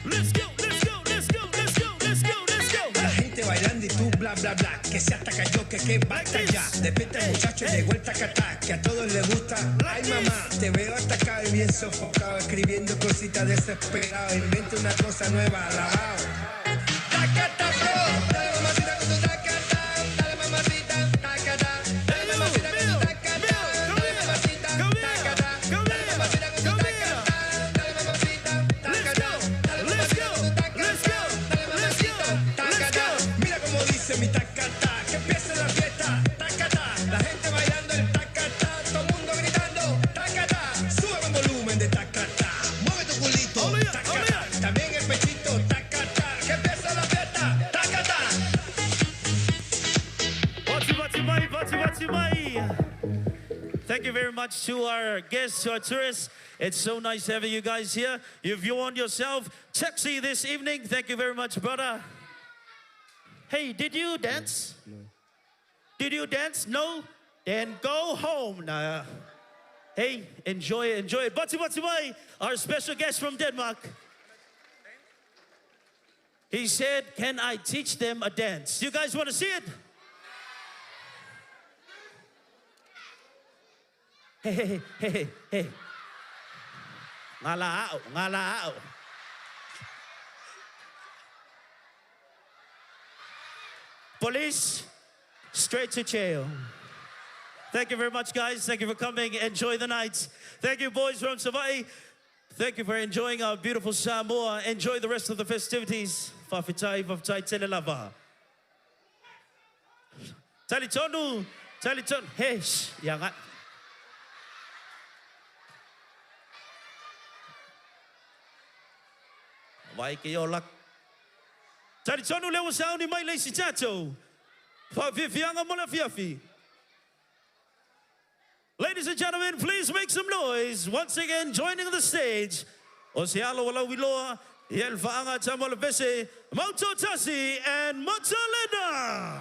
Let's go, let's go, let's go, let's go, let's go, let's go. La gente bailando y tú bla bla bla, que se ataca yo, que que basta ya. Despierta muchacho, llegó el tacatá, que a todos les gusta. Ay mamá, te veo atacado y bien sofocado, escribiendo cositas desesperado. Inventa una cosa nueva, alabao. Tacata bro, dale mamacita con tu tacata, dale mamacita, tacata, dale mamacita con tu tacata, dale mamacita, tacata, dale mamacita con tu tacata, dale mamacita, tacata, dale mamacita con tu tacata, dale mamacita, tacata. Mira cómo dice mi tacata, que empiece la fiesta, tacata, la gente bailando el tacata, todo el mundo gritando, tacata, sube el volumen de tacata, mueve tu culito, tacata, también el pechito, tacata, que empiece la fiesta, tacata. Wati wati mai, wati wati mai. Thank you very much to our guests, to our tourists. It's so nice having you guys here. You've won yourself taxi this evening. Thank you very much, brother. Hey, did you dance? Did you dance? No? Then go home. Nah. Hey, enjoy it, enjoy it. Bati bati mai, our special guest from Denmark. He said, Can I teach them a dance? You guys want to see it? Hey, hey, hey, hey, hey. Ngala ao, ngala ao. Police, straight to jail. Thank you very much, guys. Thank you for coming. Enjoy the night. Thank you, boys from Savai. Thank you for enjoying our beautiful Samoa. Enjoy the rest of the festivities. Fafitai, fafitai, tele lava. Tali tonu, tali tonu. Hey, shh, yanga. Vai ke yo lak. Tali tonu le o sauni mai le si tatou. Fafifianga mo le fiafi. Ladies and gentlemen, please make some noise. Once again, joining the stage, Osialo Walawiloa, Yel Faanga Tamalabese, Moto Tasi, and Matalena.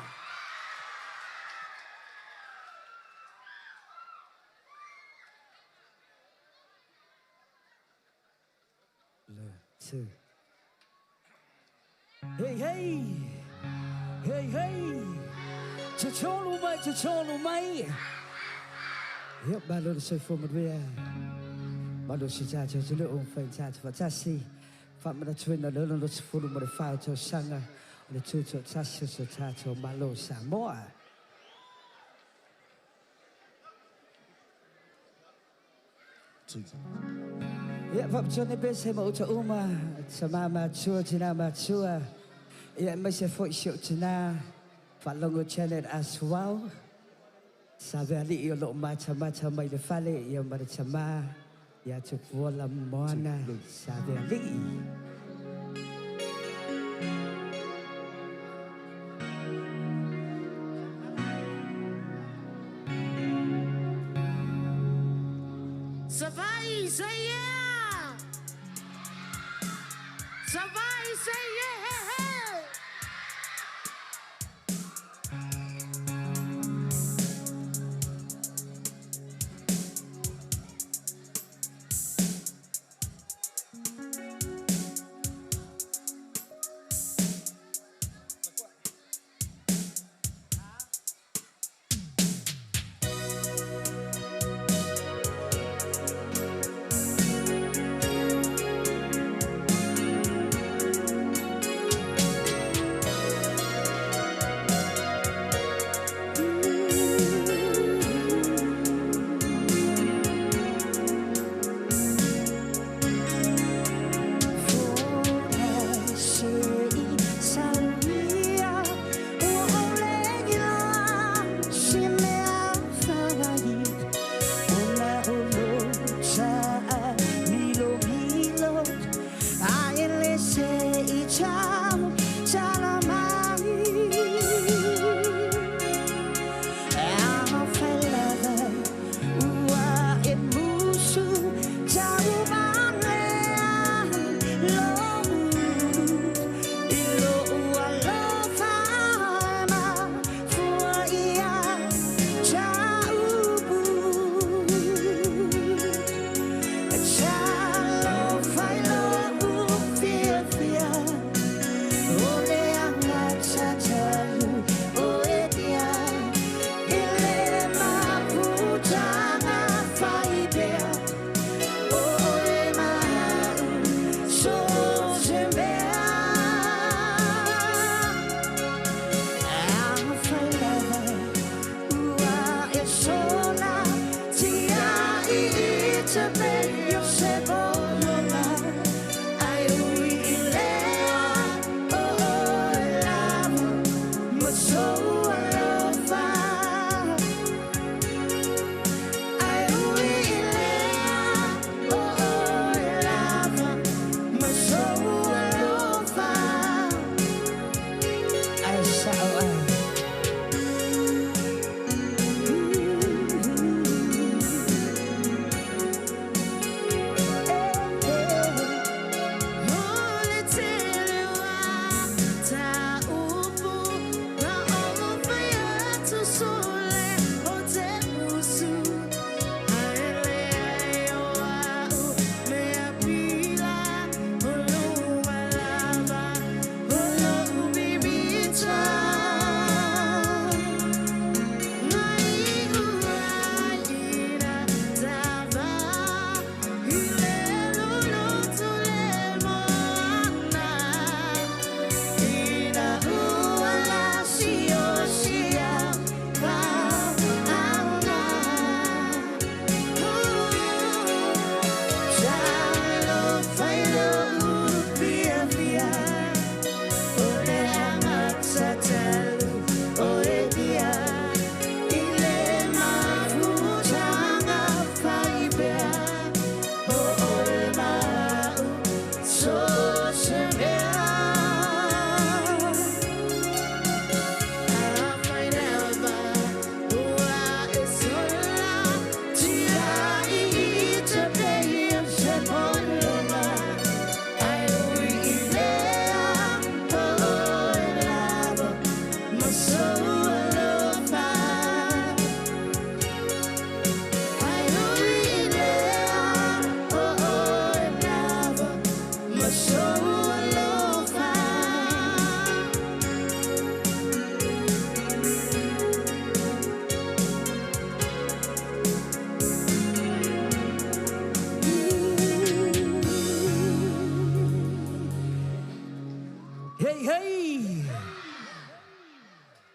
Two. Hey, hey! Hey, hey! Totonu mai, totonu mai! Yep, malo se fo manuia. Malo se tātou te leo, whai tātou whatasi. Whamana tuina lolo no te fulu mo le whai tau sanga. le tutoatasi o so tatou Malo o Samoa. Ia, faapitoa pese ma uta uma, tamā matua, tinā matua, ia, aemaise foi si ou tinā, faalogo Janet as well. Saveali'i o loo matamata mai le fale, ia ma le tamā, ia Tupuola Moana Saveali'i. Savaii, say yeah! Savaii, say yeah! Hey, hey!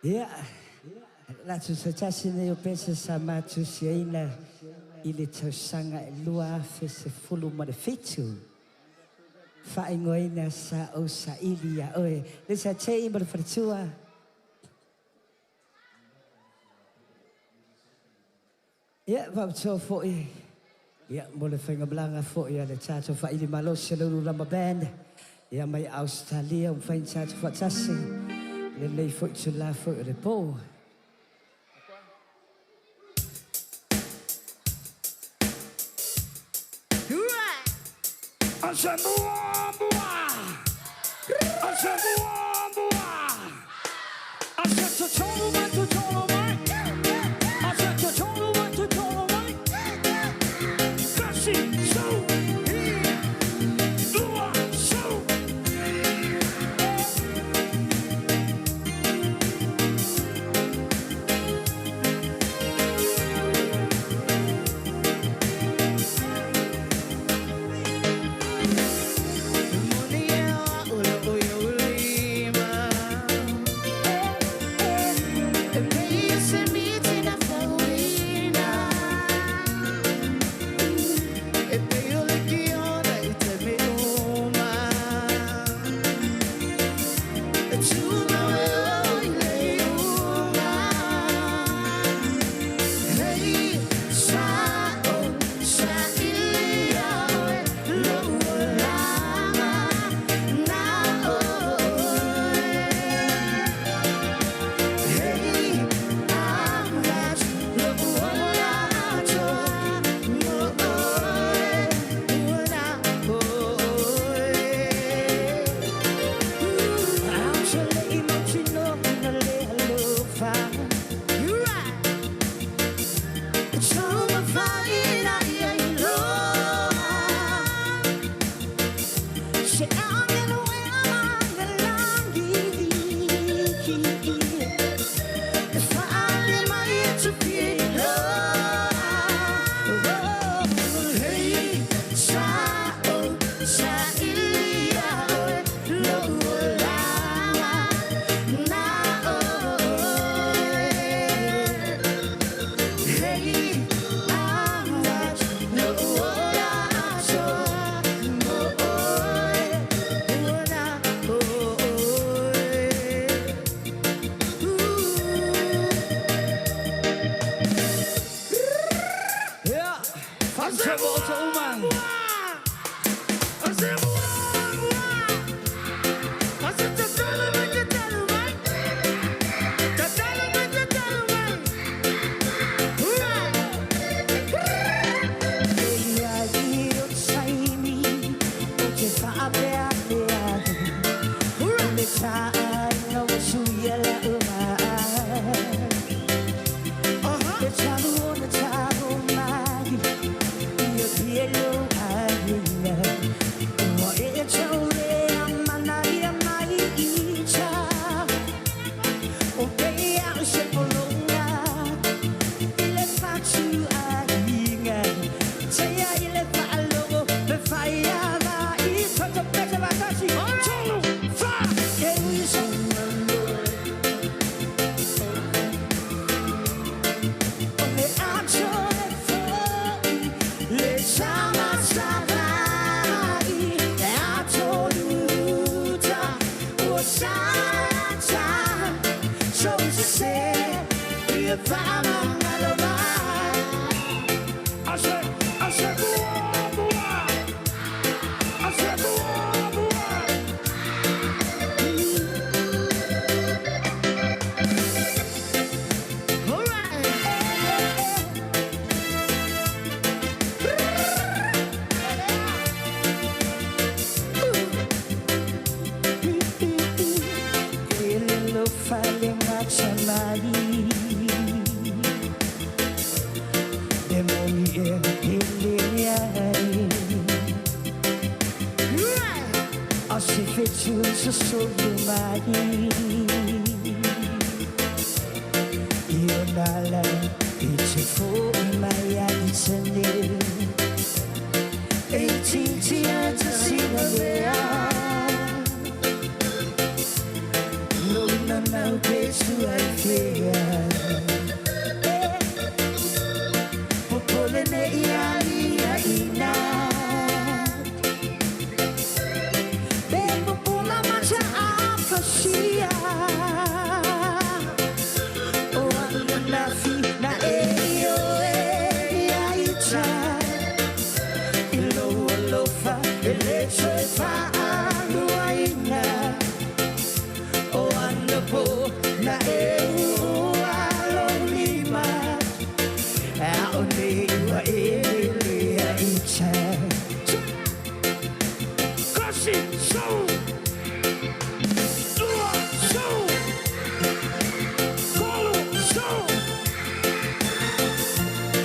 Ia, latou se tasi nei o pese sa matou siaina i le tausaga e 2017. Faaigoaina sa ou saili iā oe. Le sa tei ma le faletua. Ia, faapitoa foi, ia, mo le faigamalaga foi a le tatou faili malosi a le Ulu Lama Band, ia, mai Ausetalia, ua mafai ona tatou faatasi i lenei foi itula foi o le po.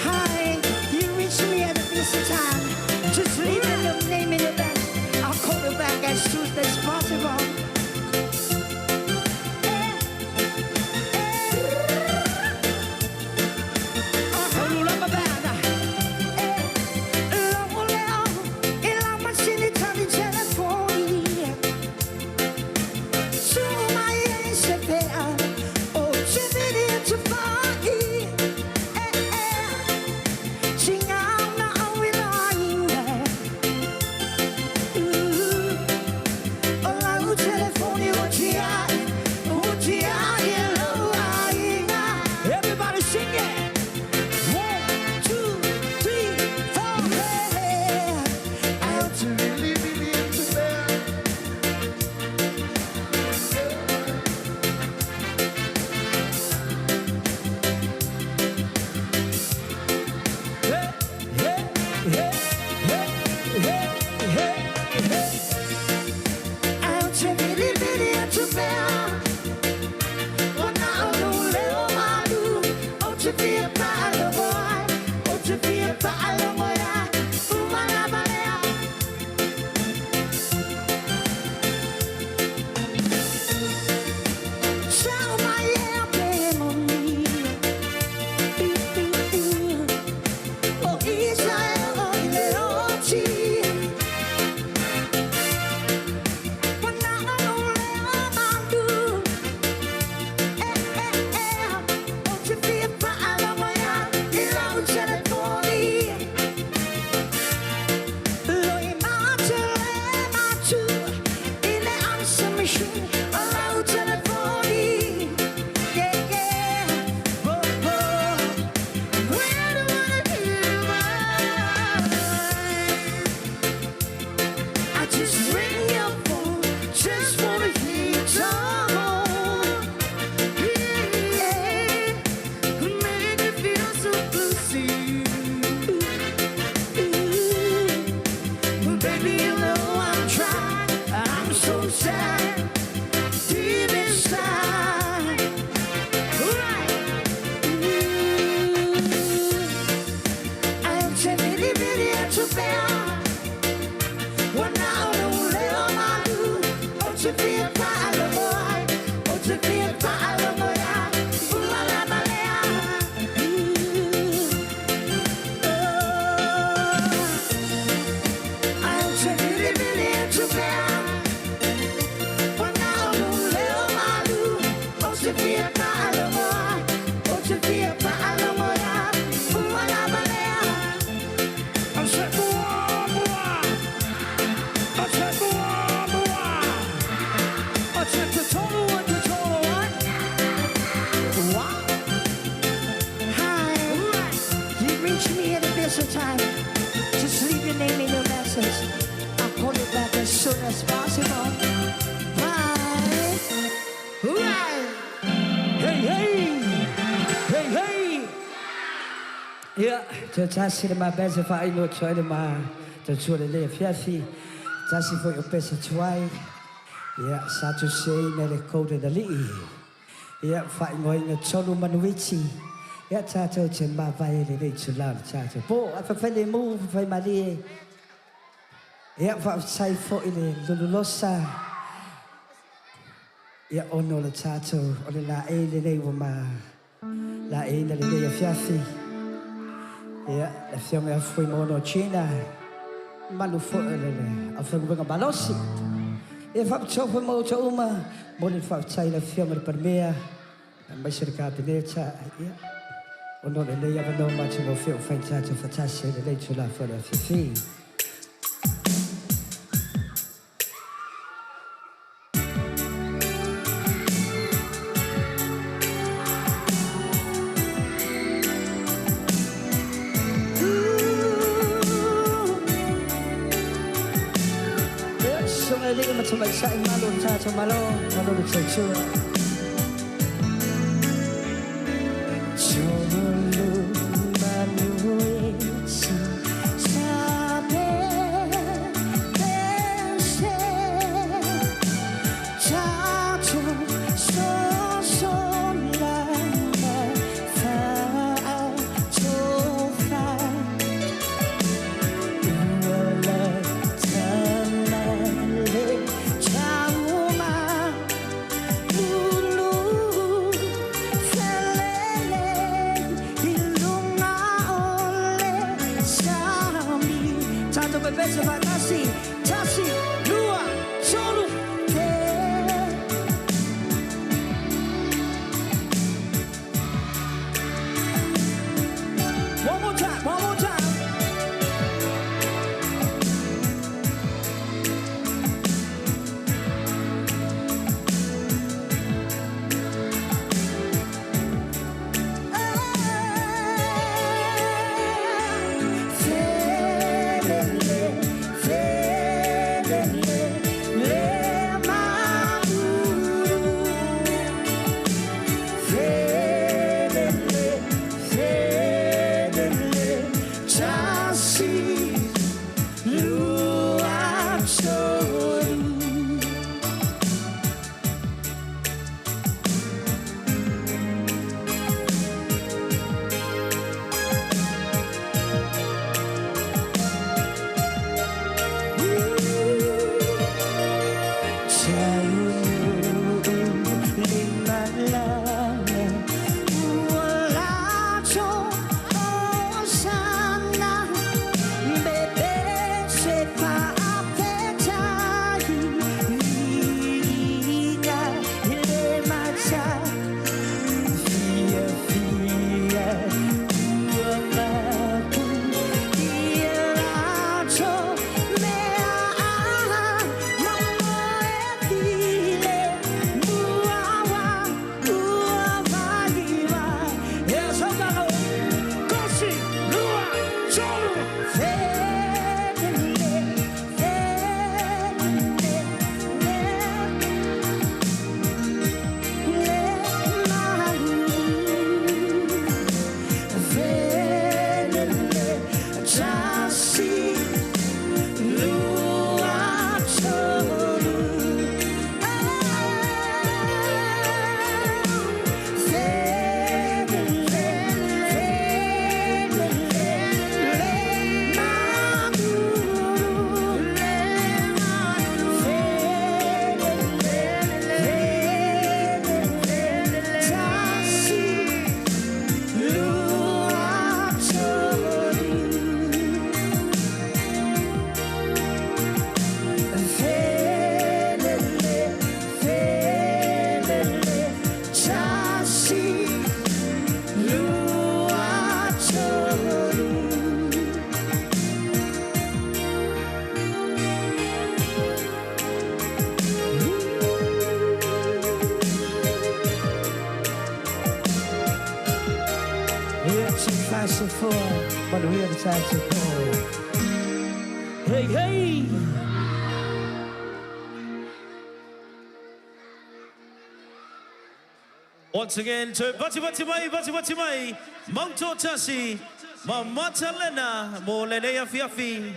Hi, you reached me at a busy time. Just leave me your name in the back. I'll call you back as soon as possible. Everybody sing it! 1, 2, 3, 4, hey. Out to really, really into bed. Hey, hey, hey, hey, hey, hey, hey. Out to really, really into bed. I just ring your phone, just wanna hear you talk. Yeah, made me feel so blue. Ooh, baby, you know I'm trying. I'm so sad deep inside. Right. Ooh, I'm telling you, to bear. Hi, you reach me at a busy time. Just leave your name and your message. I'll call you back as soon as possible. Bye. Right. Hey, hey. Hey, hey. Ia, te tasi le mabese fa ino toi le ma te tua le le fiafi. Tasi foi o pesa tuai. Ia, sa tu sei na le koude na lii. Ia, fa ingo tolu manuiti. Ia, tātou te mawai le le tu lau le tātou. Po, a whawhai le mū, whawhai malie. Ia, whawhai fo i le lululosa. Ia, ono le tātou, o le la e le le wa ma. La e na le le fiafi. Ia, le fionga fui mono China. Malu fo le le, a fionga wenga malosi. Ia whapatau fo mo ta uma, mo le whapatau le fionga le parmea. Mai se le kabineta, ia. Ono le lei awa no matu mo whio whai tātou whatasi le lei tū la fo le whiwhi. Songa le ma tuma sa malo ta ta malo malo le tsa chu. Cholo manu pese faatasi. Tasi, lua, tolu, te. One more time, one more time. Hey, hey! Once again to Vati Vati Mai, Vati Vati Mai, Mauto Tasi, Ma Matalena, Mo Lelea Fiafi,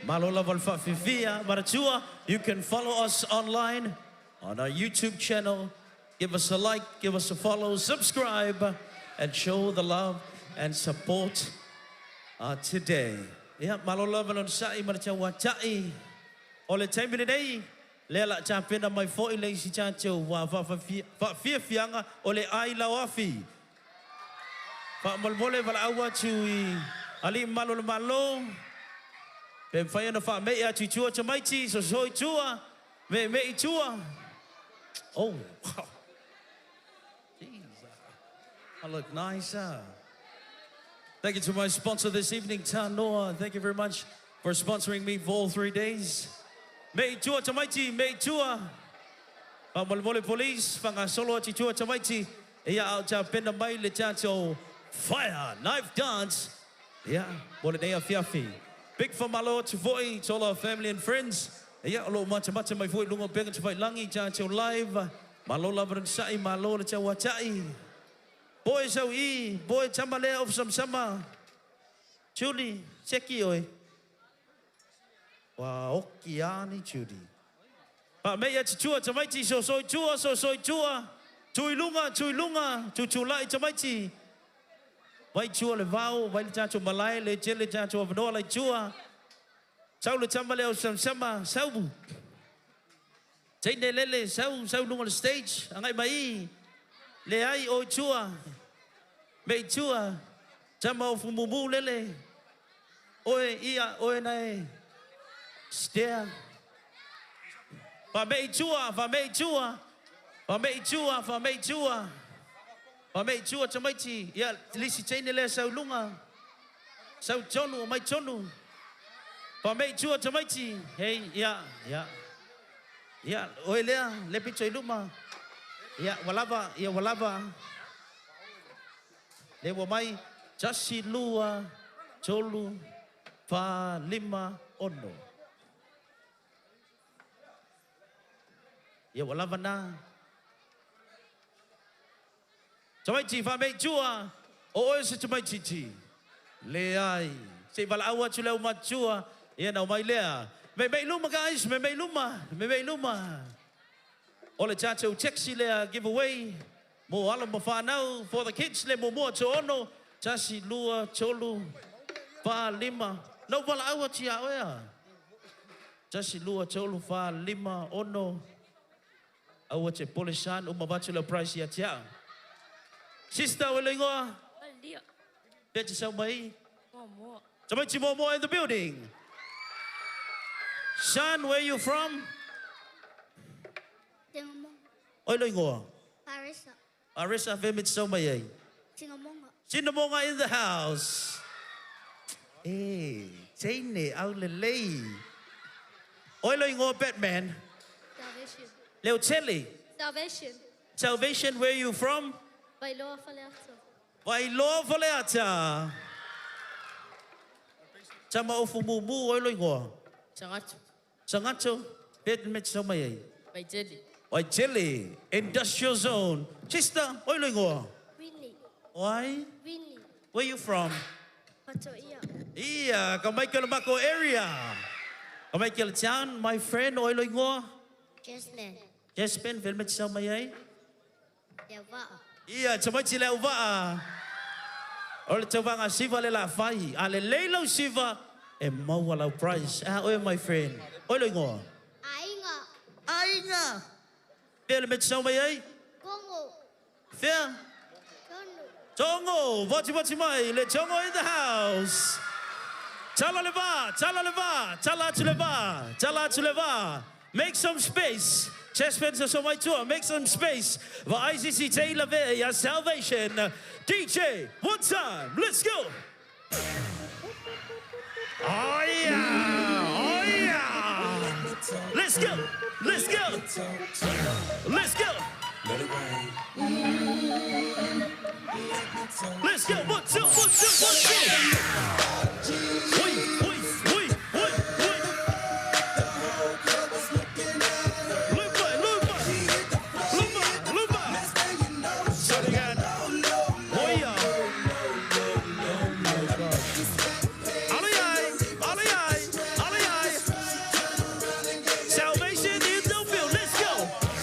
Malola Valfafifia, Maratua. You can follow us online on our YouTube channel. Give us a like, give us a follow, subscribe, and show the love and support today. Ia, malo lava lona sa'i ma le tauata'i o le taimi lenei, lea la tapena mai fo'i le isi tatou fa'afiafiaga o le ai lauafi. Fa'amolemole vala'au atu i ali'i mamalu o le Malo, pe mafai ona fa'ame'i atu i tua tamaiti, soso i tua, me'eme'i i tua. Oh, wow. Jeez, I look nice, huh? Thank you to my sponsor this evening, Tanoa. Thank you very much for sponsoring me for all 3 days. Mei tua tamaiti, mei tua. Fa'amolemole police, fa'agasolo atu i tua tamaiti. Ia a o tapena mai le tatou fire knife dance. Ia, mo lenei afiafi. Big fa'amalo atu fo'i to all our family and friends. Ia, o lo'o matamata mai fo'i i luga o upega tafailagi, tatou live. Malo lava le onosa'i, malo le tauata'i. Boy sau i, boy tama lea ofu samasama. Julie, seki oe. Ua oki a ni Judy. Faamei atu tua tamaiti, soso i tua, soso i tua. Tu i luga, tu i luga, tutulai tamaiti. Vai tua le vao, vai le tatou malae, le tele tatou avanoa lai tua. Sau le tama lea o samasama, sau. Teine lele, sau, sau i luga o le stage, agai mai i. Leai, o i tua, me i tua, tama o fumumu lele. Oe, ia, oe nae. Stea. Whamei tua, whamei tua. Whamei tua, whamei tua. Whamei tua tamaiti. Ia, lisi teine lea sau lunga. Sau tonu, o mai tonu. Whamei tua tamaiti. Hei, ia, ia. Ia, oe lea, le pito i luma. Ia, walava, ia walava. Le ua mai, tasi lua, tolu, wha, lima, ono. Ia ua lava na. Tamaiti whamei tua, o oe se tamaiti ti. Le ai. Se i wala au atu leo matua, ia nau mai lea. Me mei luma guys, me mei luma, me mei luma. O le tātou taxi lea giveaway. Mo ala ma whanau for the kids le mo mua to ono. Tasi, lua, tolu, wha, lima. Nau wala au atu ia oea. Tasi, lua, tolu, wha, lima, ono. Aua te pole san, uma vatu leo price ia tia. Sister, o le ingoa? Lia. Pea te sau mai. Moa. Tamaiti Momoa in the building. Son, where you from? Tingamonga. Oi lo ingoa. Arisa. Arisa Vemit sau mai ai. Tingamonga. Sinamonga in the house. Eh, teine au le lei. Oi lo ingoa Batman. Salvation. Leo Telly. Salvation. Salvation, where you from? Vailoa Faleata. Wailoa Faleata. Tama ofu mumu, oi lo ingoa. Sangato. Sangato, Batman sau mai ai. Vaitele. Waitele, Industrial Zone. Sister, oi lo ingoa. Winnie. Why? Winnie. Where you from? Patoia. Ia, ka mai ke mako area. Ka mai ke town, my friend, oi lo ingoa. Jasmine. Jasmine, vel me te sau mai ai. Ia va'a. Ia, tamaiti le au vaa. O le tauvanga siva le la fai. A le leilau siva, e maua lau prize. Ah, oe, my friend. Oi lo ingoa. Ainga. Ainga. Fea le me te sau mai ai? Kongo. Fea? Tonu. Tongo, voti voti mai, le tongo in the house. Tala le va, tala le va, tala atu le va, tala atu le va. Make some space. Chess fans so mai tua, make some space. Va ICC Taylor Ve, ya salvation. DJ, one time, let's go. Oh yeah, oh yeah. Let's go, let's go, let's go. Let's go. 1, 2, 1, 2, 1, 2. Oi, oi, oi, oi, oi. Lupa, lupa. Lupa, lupa. Say it again. Oi, yeah. Ali ai, ali ai, ali ai. Salvation in the field. Let's go.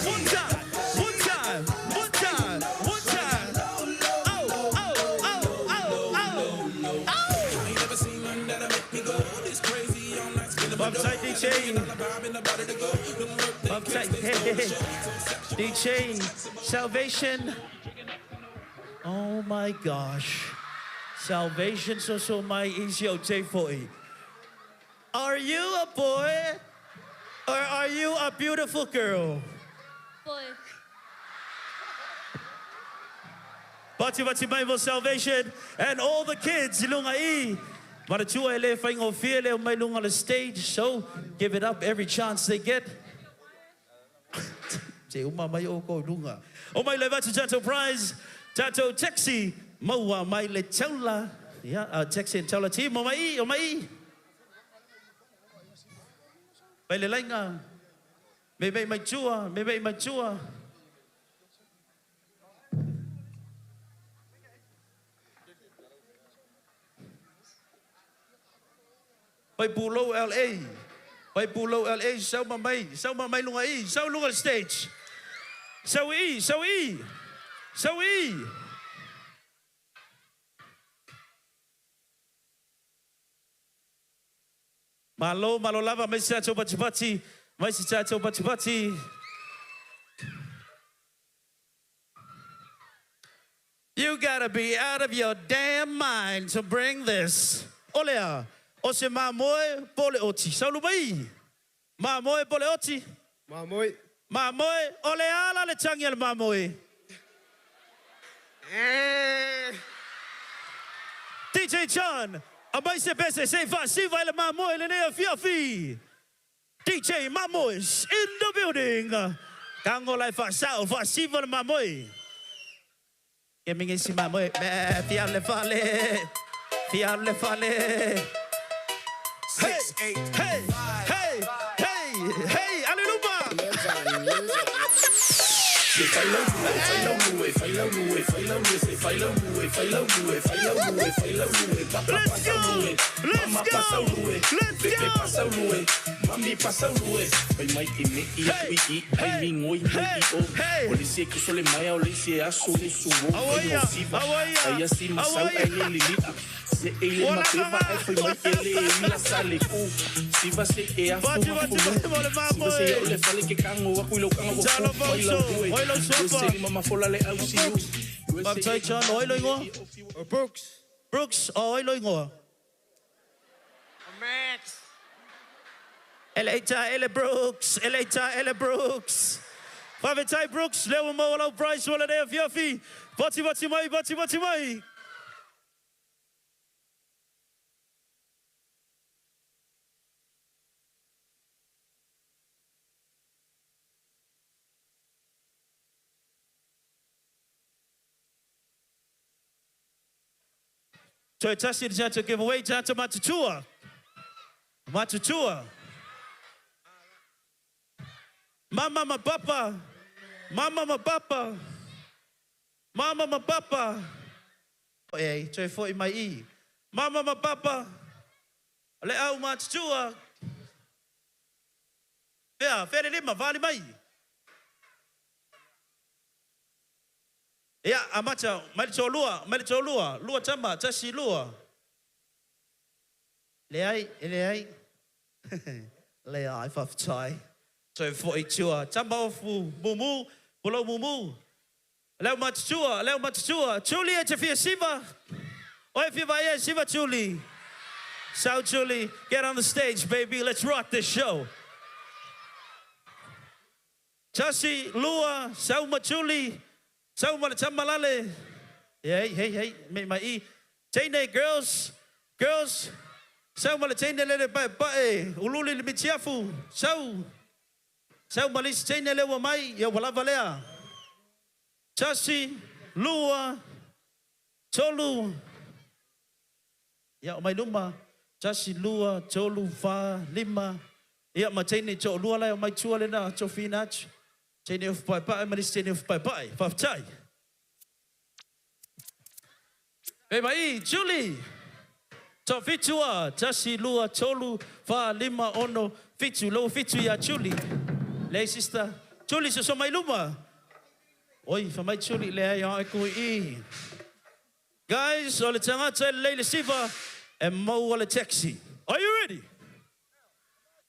One time, one time, one time, one time. Oh, oh, oh, oh, oh. Oh. Upside DJ. Upside DJ. Salvation. Oh my gosh. Salvation so so my easy J40. Are you a boy or are you a beautiful girl? Boy. Bati bati mai mo salvation and all the kids i lunga i. Maratua e le whaingo fia le o mai lunga le stage, so give it up every chance they get. Te uma mai o ko lunga. O mai le vatu tato prize, tato taxi, maua mai le taula. Yeah, taxi and taula team, o mai i, o mai i. Mai le lainga. Me mei mai tua, me mei mai tua. Pai Pulo LA. Pai Pulo LA, sau mamai, sau mamai lunga i, sau lunga stage. Sau i, sau i. Sau i. Malo, malo lava, mai se tātou patipati, mai se tātou patipati. You got to be out of your damn mind to bring this. Olea, O se mamoe po o le oti. Sau luma i i. Mamoe po o le oti? Mamoe. Mamoe, o le a la le tagi a le mamoe? DJ John, aumai se pese se i faasiva i le mamoe i lenei afiafi. DJ Mamoes in the building. Tago la e faasao, faasiva le mamoe. Ke mingi si mamoe, me fia le fale, fia le fale. Hey, hey, hey, hey, hey, aleluma! Let's go! Let's go! Let's go! Faafetai John, o ai lou igoa? O Brooks. Brooks, o ai lou igoa? Max. Eleita ele Brooks, eleita ele Brooks. Faafetai Brooks, lea ua maua lau prize mo lenei afiafi. Vativati mai, vativati mai. Toe tasi le tatou giveaway, tatou matutua. Matutua. Mama ma papa. Mama ma papa. Mama ma papa. E, toe foi mai i. Mama ma papa. Le au matutua. Fea, fea le lima, vali mai. Ia, amata, mai le toalua, mai le toalua, lua tama, tasi, lua. Leai, e leai. Leai, faafetai. Toe foi i tua. Tama ofu, mumu, pulou mumu. Le au matutua, le au matutua. Julie, e te fia siva? Oe fia vaai e siva, Julie. Sau, Julie, get on the stage, baby, let's rock this show. Tasi, lua, sau ma Julie, sau ma le tama lale. Hey, hey, hey, me mai i. Teine, girls, girls, sau ma le teine lele paepae, ululi le mitiafu, sau. Sau ma le isi teine lea ua mai, ia ua lava lea. Tasi, lua, tolu, ia, mai luma, tasi, lua, tolu, fa, lima, ia ma teine toalua la e omai tua lena tofiina atu. Teine ofu paepae ma le isi teine ofu paepae. Faafetai. Pe mai, Julie! Toafitu a, tasi, lua, tolu, fa, lima, ono, fitu, lou fitu ia Julie. Leai sister. Julie, soso mai luma. Oi, fai mai Julie, leai a kui i. Guys, o le tagata e lelei le siva e maua le taxi. Are you ready?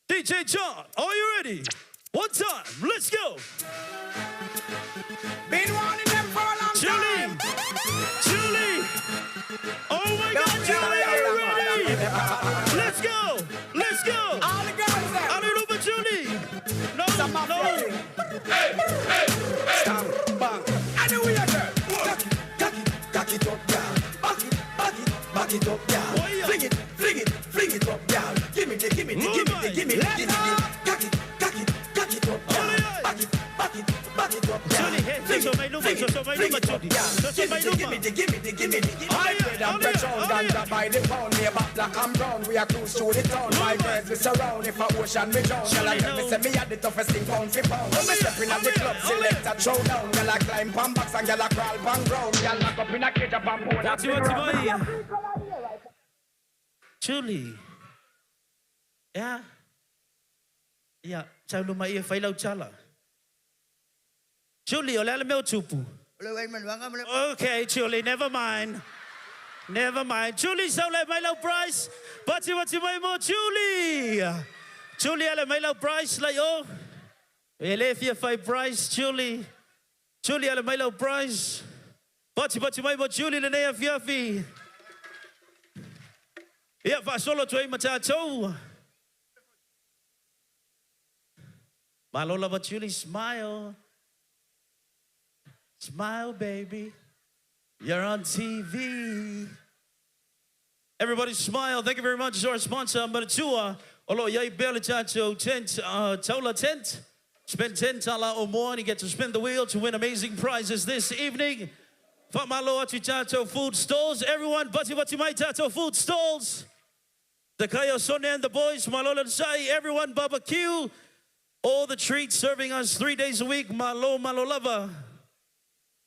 DJ John, are you ready? One time, let's go! Been wanting them for a long Julie! time. Julie! Oh my God, Julie, are you ready? Let's go! Let's go! All the girls there. Aleluia, Julie! No, no! Stamp, bang. Anyway, girl. Cock it, cock it, cock it up, girl. Back it, back it, back it up, girl. Fling it, fling it, fling it up, girl. Give me the, give me the, give me the, give me the, give me the. Cock it, cock it, cock it up, girl. Back it, back it, back it up, girl. Julie, hey, Fling soso it, mai luma, fling it, soso mai fling luma, it up, Julie. girl. Soso Give me mai the, give me luma. the, give me the, give me the, give me the. High grade and petrol, ganja by the pound. Me about black and brown, we a cruise through the town. My girls we surround, if a ocean we drown. Girl, I tell me say me had the toughest thing pound for pound. When me step in at the club, select a throw down. Girl, I climb pan box and girl, I crawl pan ground. Girl, lock up in a cage up and put Vati, vati mai. Julie. Ea. Ia, tau luma ia fai lau tala. Julie, o le a le mea o tupu? Okay, Julie, never mind. Never mind. Julie, sau le mai lau prize. Vati, vati mai mo Julie. Julie, ale mai lau prize lai o. E le fia fai prize, Julie. Julie, ale mai lau prize. Vati, vati mai mo Julie lenei afiafi. Ia, faasolo atu ai ma tatou. Malo lava Julie, smile. Smile baby. You're on TV. Everybody smile. Thank you very much to our sponsor, Manatua. O lo o i ai pea le tatou tent, taula tent. Spend 10 tala or more and you get to spin the wheel to win amazing prizes this evening. Faamalo atu i tatou food stalls. Everyone, vativati mai tatou food stalls. The Kaya Sonne and the boys, malo le sai. Everyone barbecue. All the treats serving us 3 days a week. Malo, malo lava.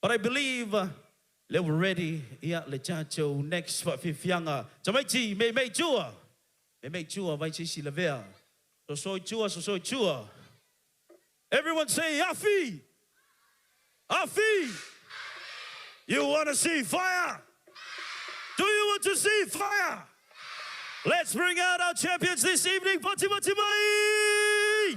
But I believe lea ua ready ia le tatou next faafiafiaga. Tamaiti, meimei i tua. Meimei i tua, vai se isi lavea. Soso i tua, soso i tua. Everyone say Afi! Afi! You want to see fire? Do you want to see fire? Let's bring out our champions this evening. Vativati mai!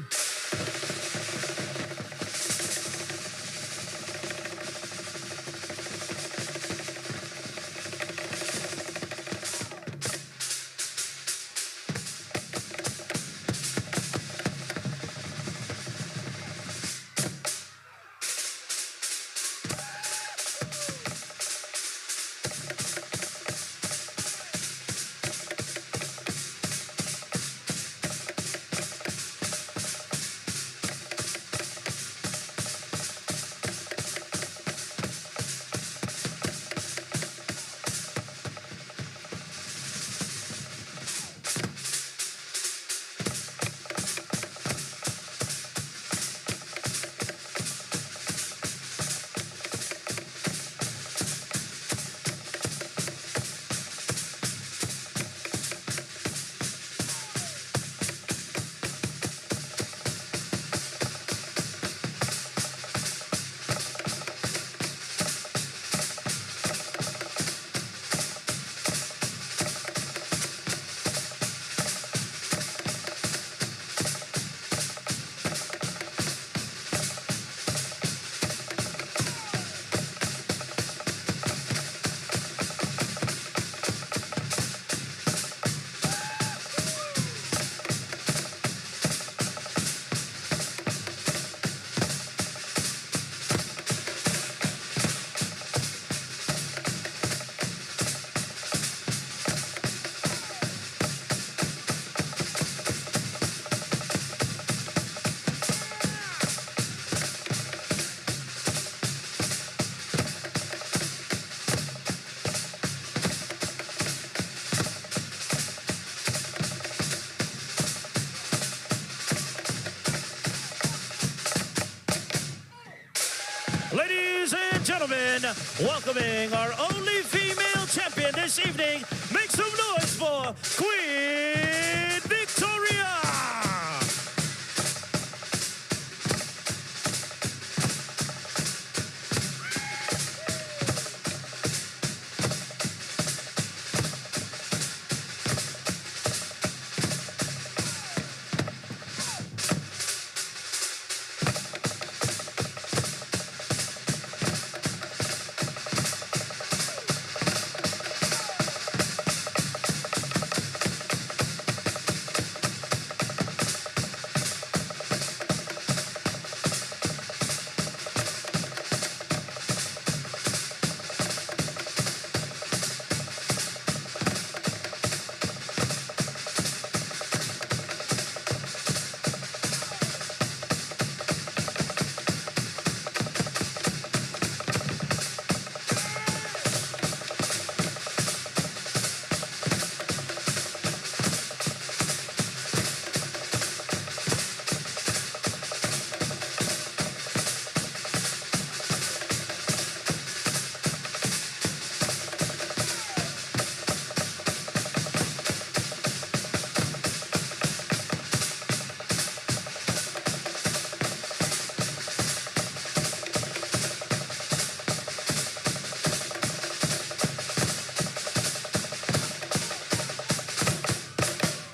Ladies and gentlemen, welcoming our only female champion this evening, make some noise for Queen Victoria!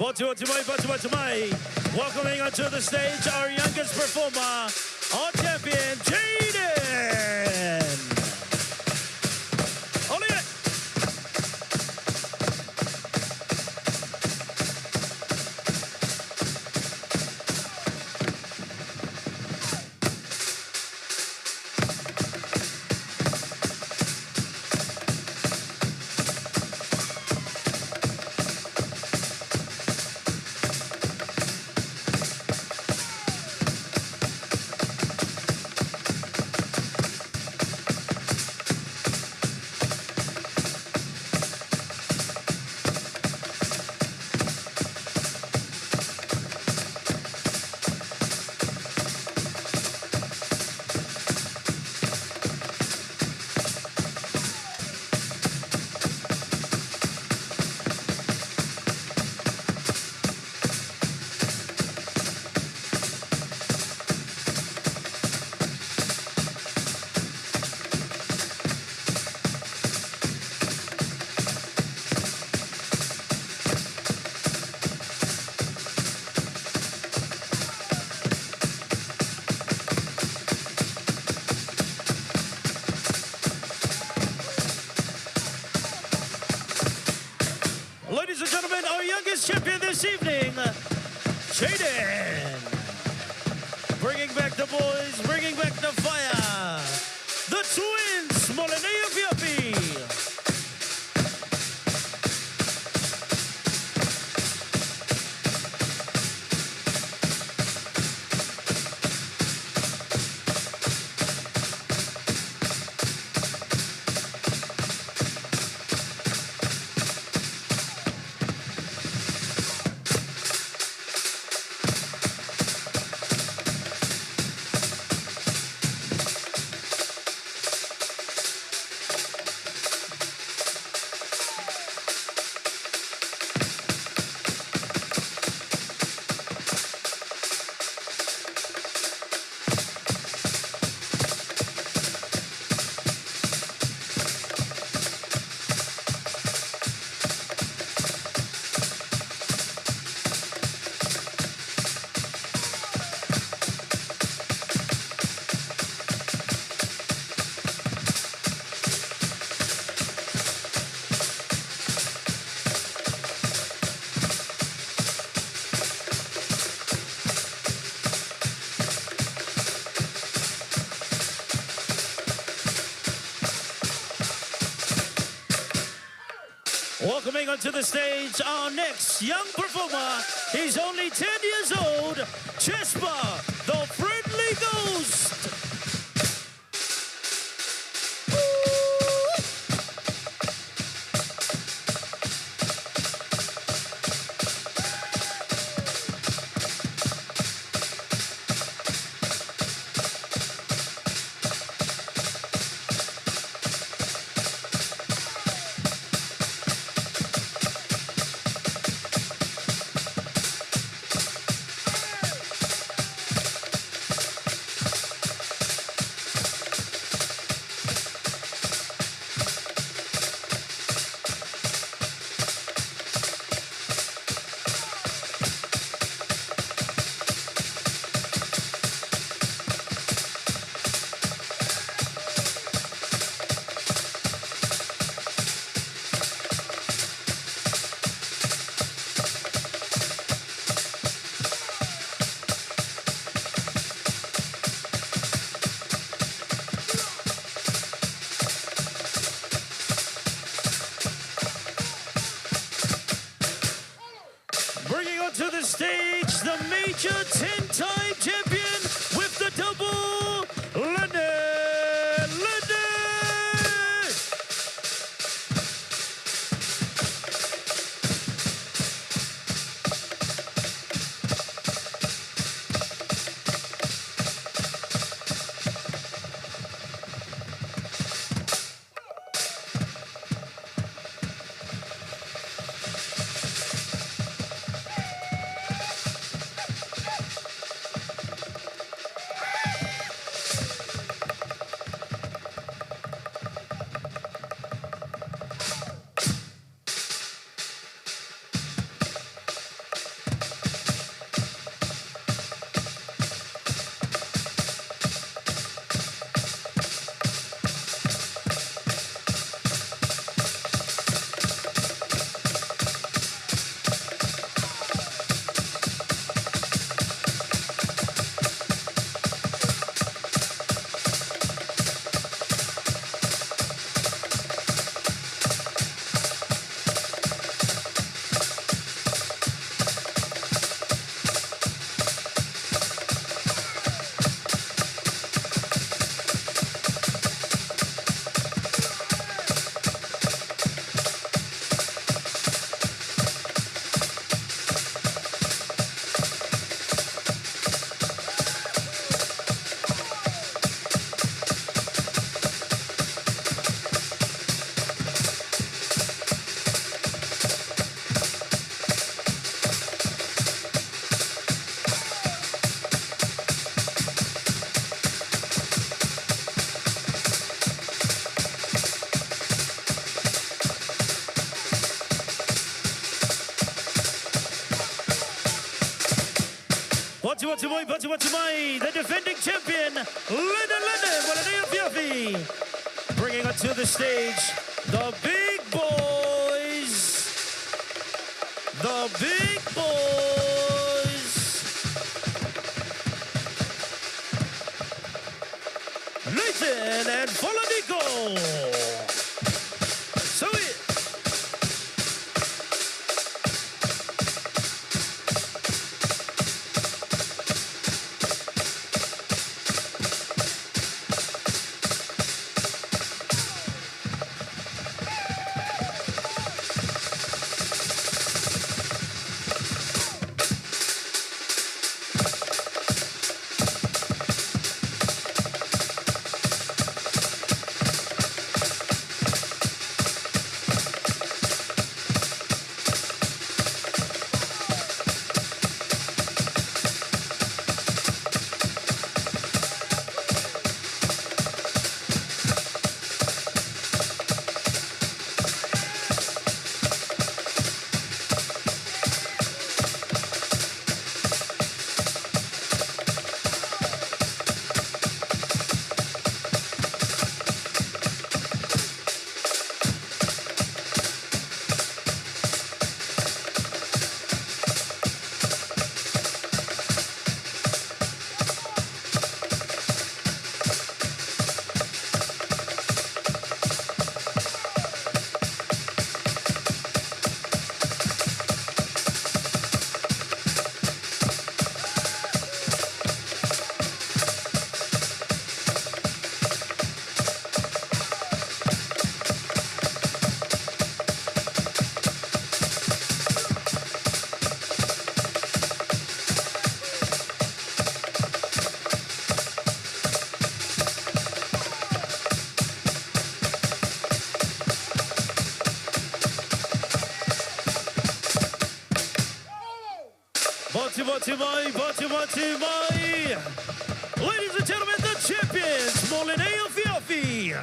Atu atu mai, atu atu mai. Welcoming onto the stage our youngest performer, our champion, Jaden. Ollie. youngest champion this evening, Jaden. Bringing back the boys, bringing back the fire. The twins, Molinea Fiafi. Welcoming onto the stage our next young performer. He's only 10 years old, Chespa, the Friendly Ghost. Bringing onto the stage the major 10-time champion with the double, Lennon Lennon! Watu watu moi, watu watu mai, the defending champion, Lennon Lennon, Walanea Fiafi. Bringing onto the stage the big boys, the big boys. Nathan and Falaniko. So it. Bati bati mai, bati bati mai. Ladies and gentlemen, the champions, Molineo Fiafi.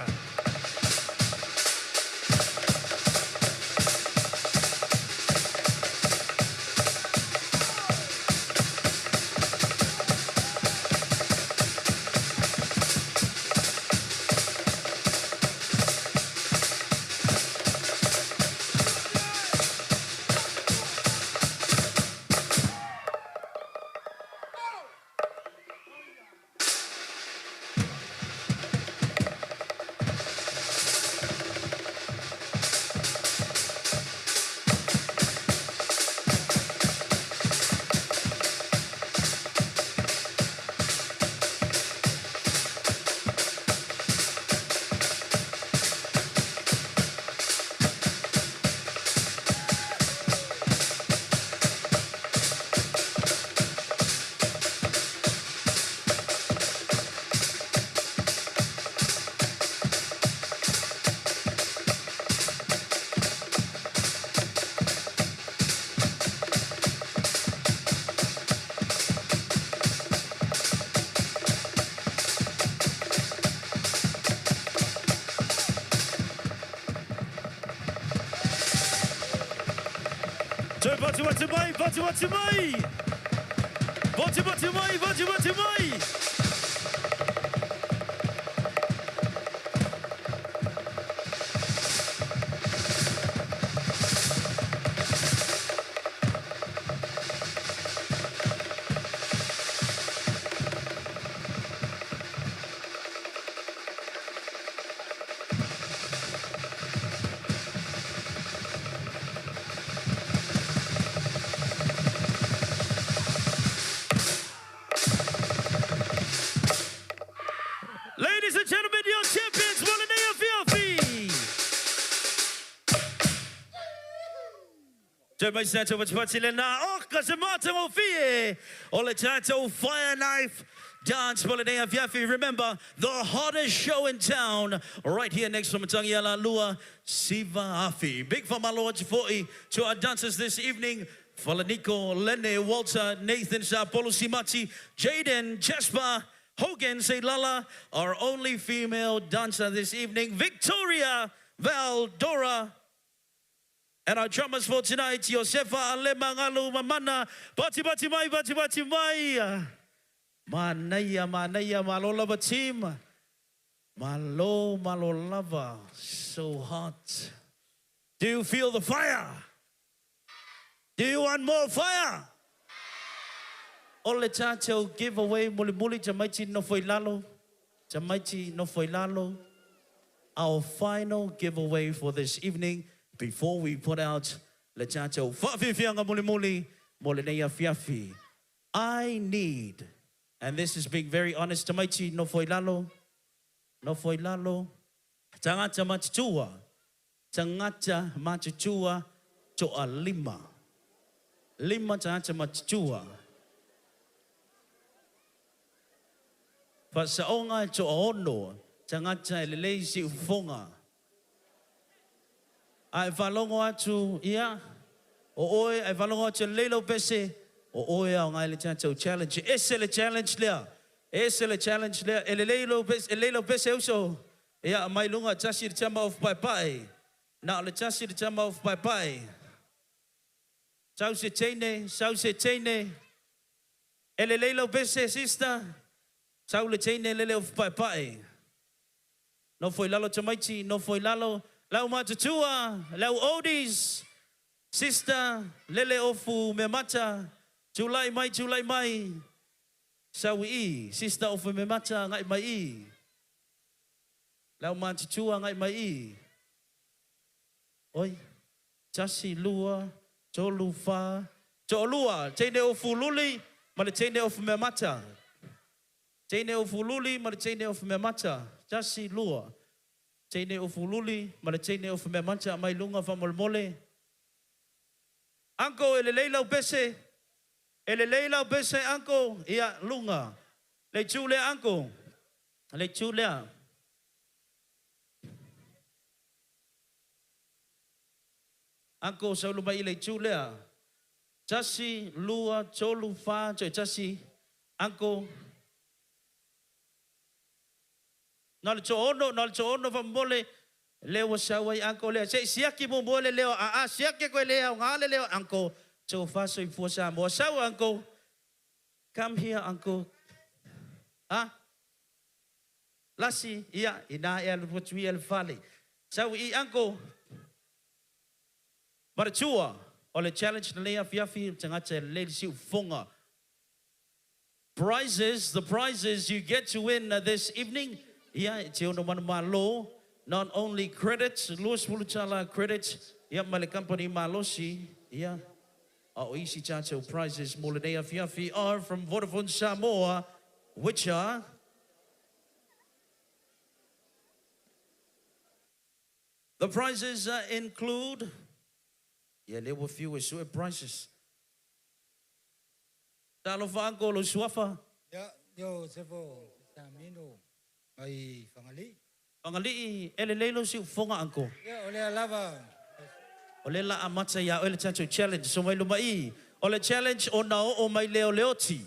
Toe bati bati mai, bati bati mai. Bati bati mai, bati bati mai. Ladies and gentlemen, your champions, Molineo Fiafi. Toe mai se atu patipati le nā o ka se mata mo fie o le tatou Fire Knife Dance Molinea Fiafi. Remember, the hottest show in town right here next to Matangi Ala Lua, Siva Afi. Big whamalo atu fo'i to our dancers this evening. Falaniko, Lene, Walter, Nathan, Sapolo Simati, Jaden, Jasper, Hogan Seilala, our only female dancer this evening, Victoria Valdora. And our drummers for tonight, Josefa Alemangalu Mamana, Bati Bati Mai, Bati Bati Mai. Manaia, Manaia, Malolava team. Malo, Malolava, so hot. Do you feel the fire? Do you want more fire? O le tātou giveaway mulimuli tamaiti nofo i lalo. Tamaiti nofo i lalo. Our final giveaway for this evening before we put out le tātou whaafiafianga mulimuli mo lenei afiafi. I need, and this is being very honest, tamaiti nofo i lalo, nofo i lalo, tagata matutua, tagata matutua toalima. Lima tagata matutua. Faasaoga e toaono, tagata e lelei siufofoga. A e faalogo atu, ia, o oe, a e faalogo atu e lelei lau pese, o oe e aoga ai le tatou challenge. E ese le challenge lea. E ese le challenge lea. E lelei lou pese, e lelei lau pese e uso. Ia, aumai i luga, tasi le tama ofu paepae. Na o le tasi le tama ofu paepae. Sau se teine, sau se teine. E lelei lau pese, sister. Sau le teine lele ofu paepae. Nofo i lalo tamaiti, nofo i lalo. Lau matutua, lau oldies, sister, lele ofu meamata. Tulai mai, tulai mai. Sau i i, sister ofu meamata, agai mai i. Lau matutua, agai mai i. Oi, tasi, lua, tolu, fa, toalua, teine ofu luli ma le teine ofu meamata. Teine ofu luli ma le teine ofu meamata. Tasi, lua. Teine ofu luli ma le teine ofu meamata aumai luga faamolemole. Uncle e lelei lau pese. E lelei lau pese uncle. Ia, luga. Le itu lea uncle. Le itu lea. Uncle sau luma i le itu lea. Tasi, lua, tolu, fa, toe tasi. Uncle. Na o le toaono, na o le toaono faamolemole. Lea ua sau ai uncle lea. Se i siaki muamua le leo a a siaki koe le aoga le leo uncle. Tofa soifua Samoa. Sau uncle. Come here uncle. Ha? Lasi, ia, ina e alu atu ia i le fale. Sau i i uncle. Maratua, o le challenge lenei afiafi, le tagata e lelei le siufofoga. Prizes, the prizes you get to win this evening, ia, e te ono manumalo, not only credits, 20 tala credits, ia, ma le company malosi, ia, a o isi tatou prizes mo lenei afiafi are from Vodafone Samoa, which are. The prizes include, ia lea ua fiu e sue prizes. Talofa uncle lou suafa. Ia, io Sefo Samino mai Fagalii. Fagalii, e lelei lou siufofoga uncle. Ia, o lea lava. O lea la amata ia oe le tatou challenge. So mai luma i. O le challenge ona oo mai lea o Leoti.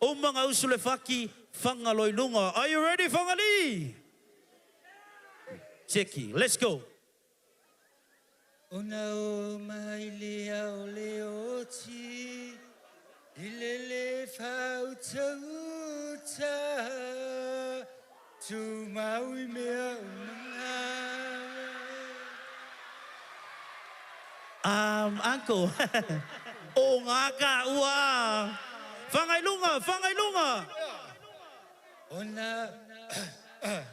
Uma gausu le faki, faga loa i luga. Are you ready Fagalii? Seki, let's go. Ona o mai lea o Leoti i le le faautauta tumau i mea uma. Um, uncle. O ngā ka ua. Whangai lunga, whangai lunga. Ona,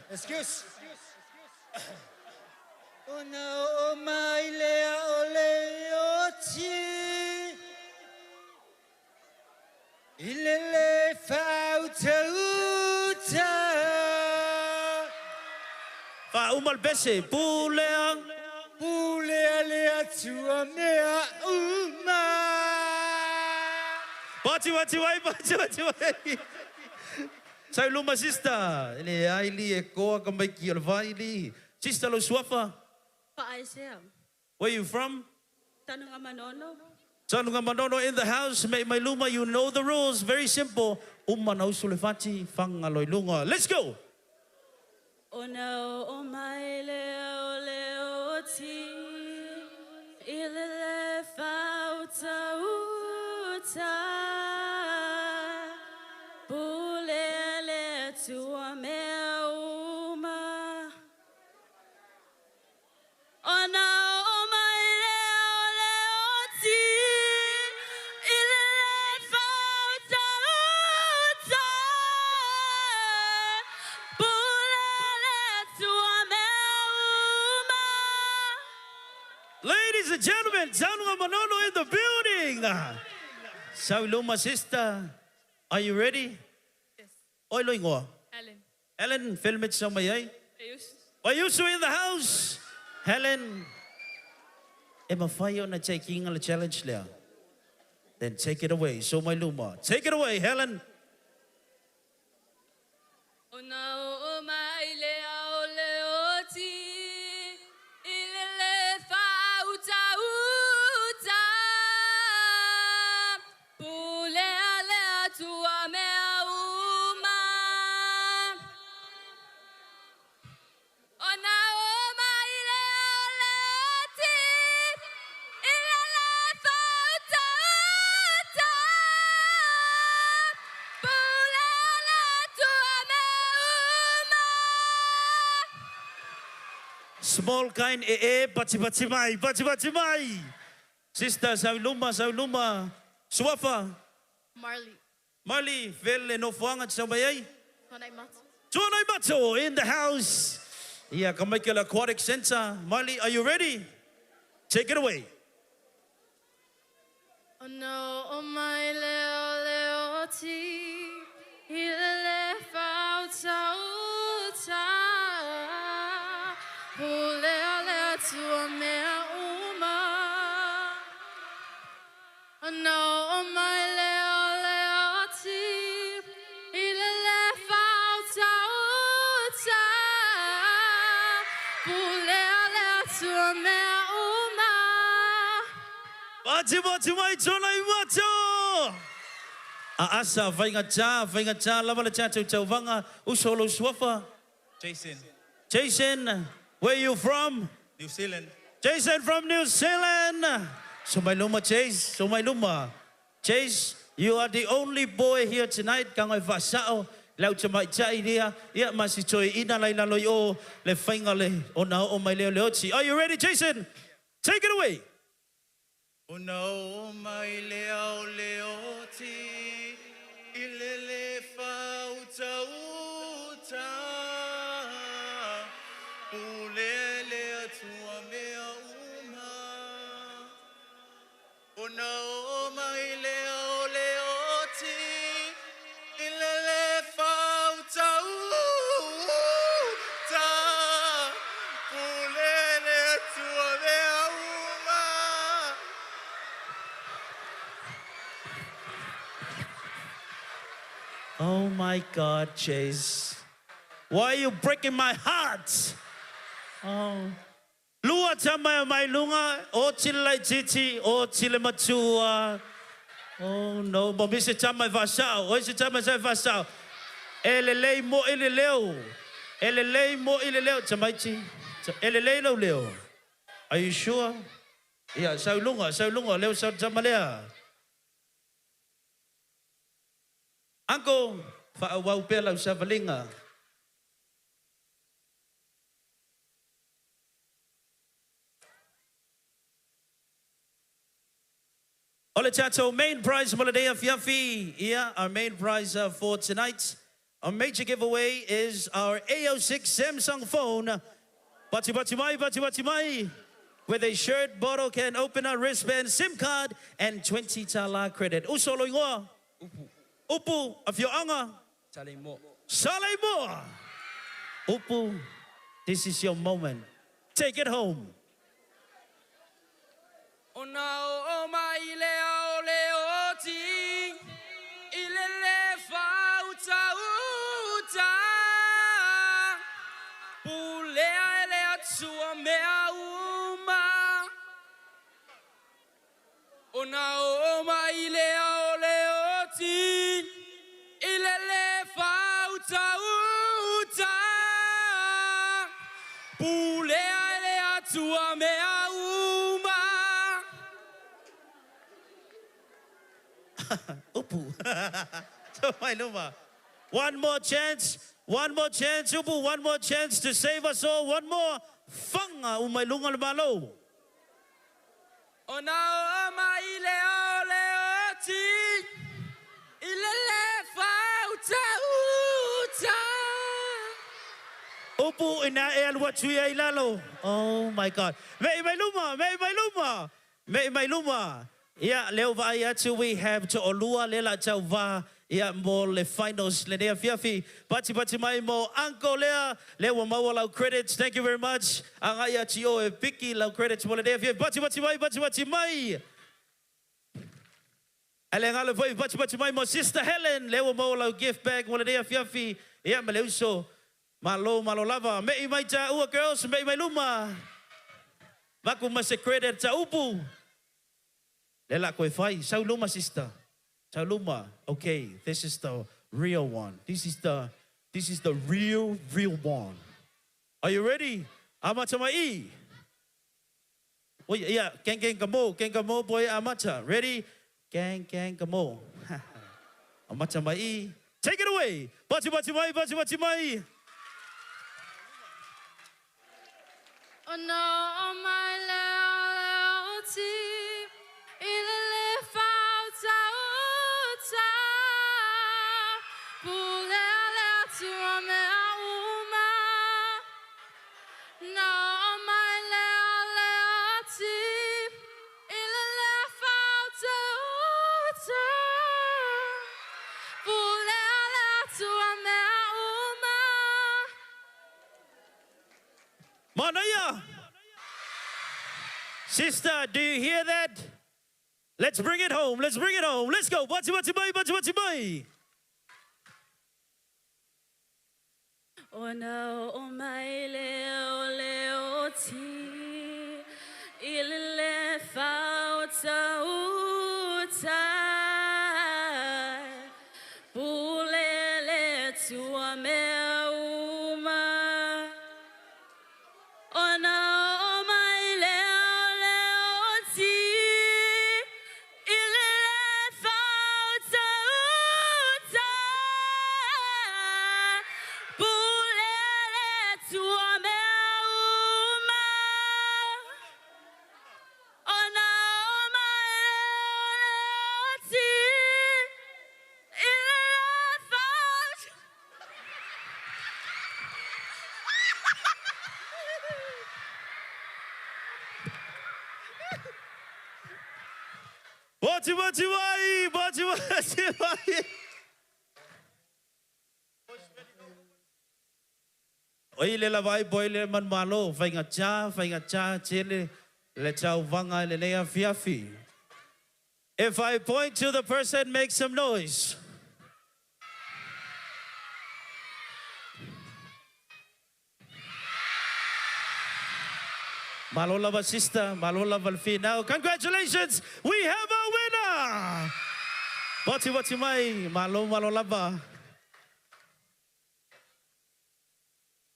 excuse. Ona oo mai lea o Leoti i le le faautauta. Faauma le pese, pulea. Pulea le Atua mea uma. Pati wati wai, pati wati wai. Sau luma sister. E leai li e koa ka maiki o le vai li. Sister lou suafa. Faaesea. Where you from? Tanugamanono. Tanugamanono in the house. Mei mai luma you know the rules. Very simple. Uma na usu le fati, fanga loi lunga. Let's go! Ona oo mai lea o le oti i le le faautauta pule le Atua mea uma. Ona oo mai lea o le oti. gentlemen, Tanuga Manono in the building. Sau luma, sister. Are you ready? Yes. Oi lo ingoa. Helen. Helen, film it sa mai ai. Ayus. Vaiusu in the house. Helen, e mawhai o na taking le challenge lea. Then take it away. So mai luma. Take it away, Helen. O na o mai le ao le oti, i le le whauta uta. Pule a le atua mea uma. O na o mai le ao le oti, i le le whauta uta. Pule a le atua mea uma. Small kind e e, pati pati mai, pati pati mai. Sister, sau luma, sau luma. Suafa. Marley. Marley, vele no fuanga te sau mai ai. Tuanai Matu. Tuanai Mato in the house. Ia, ka Michael Aquatic Center. Marley, are you ready? Take it away. O no o mai le o le o ti, i le le whauta uta. Pule a le atua mea uma. O no o mai le o le o ti, i le le whauta uta. Pule a le atua mea uma. Pati pati mai, Tuanai Mato. A asa, whainga tā, whainga tā, lava le tātou tauvanga, uso lo suafa. Jason. Jason, where you from? New Zealand. Jason from New Zealand. So mai luma, Chase. So mai luma. Chase, you are the only boy here tonight. Ka ngoi whasao. Lau te mai tai ria. Ia masi toi ina lai lalo i o le whainga le o na o mai leo le oti. Are you ready, Jason? Take it away. O na o mai le ao le oti, i le le whauta uta. Pule le atua mea uma. O na o mai le ao le oti, i le le whauta uta. Pule le atua mea uma. Oh my God, Chase. Why are you breaking my heart? Oh. Lua tamai mai lunga, o tile lai titi, o tile matua. Oh no, mo mise tamai vasao, o ise tamai sai vasao. E le lei mo i le leo. E le lei mo i le leo, tamaiti. E le lei lau leo. Are you sure? Ia, sau lunga, leo sau tamalea. Uncle, whaawau pea lau savalinga. O le tātou main prize mo le dea fiafi. Ia, our main prize for tonight. Our major giveaway is our AO6 Samsung phone. Bati bati mai, bati bati mai. With a shirt, bottle, can opener, wristband, SIM card, and 20 tala credit. Uso lo ingoa? Upu. Upu, afioanga? Saleimoa. Saleimoa. Upu, this is your moment. Take it home. O na o mai le ao le oti, i le le whauta uta. Pule a ele atua mea uma. O na o mai le ao le oti, i le le whauta uta. Pule a ele atua mea uma. Upu. So mai luma. One more chance. One more chance, Upu. One more chance to save us all. One more. Fanga umai lunga le malo. O na o mai le o le oti, i le le whauta uta. Upu ina e alu atu ia i lalo. Oh my God. Mei mai luma, mei mai luma. Me'i mai luma. Ia, lea ua vaai atu we have to'olua lea la tauvā ia mo le finals lenei afiafi. Patipati mai mo Uncle lea, lea ua maua lau credits. Thank you very much. Agai atu i o e piki lau credits mo lenei afiafi. Patipati mai, patipati mai. Ae le galo foi patipati mai mo Sister Helen, lea ua maua lau gift bag mo lenei afiafi. Ia ma le uso. Malo malo lava. Me'i mai tāua girls, me'i mai luma. Vaku ma se credit ta upu. Lea la koe fai. Sau luma sister. Sau luma. Okay, this is the real one. This is the this is the real real one. Are you ready? Amata mai i. Oi, ia, gang gang ka mo, gang ka mo boy amata. Ready? Gang gang ka mo. Amata mai i. Take it away. Bati bati mai, bati bati mai. Ona oo mai le o le oti i le le faautaauta Pule a le Atua mea uma Na oo mai le o le oti i le le faautaauta Pule a le Atua mea uma. Manaia! Sister, do you hear that? Let's bring it home. Let's bring it home. Let's go. Bati bati mai, bati bati mai. Ona oo mai le o le oti i le le faautaauta Pule le Atua mea uma Ona oo mai lea o le oti i le le faautaauta Pule le Atua mea uma Ona oo mai lea o le oti i le le faautaauta. Bati bati mai, bati bati mai. Oi le lava ai boy le manumalo, faigata, faigata tele le tauvaga i lenei afiafi. If I point to the person, make some noise. Malo lava sister, malo lava le finau. Congratulations, we have a winner! Vati vati mai, malo malo lava.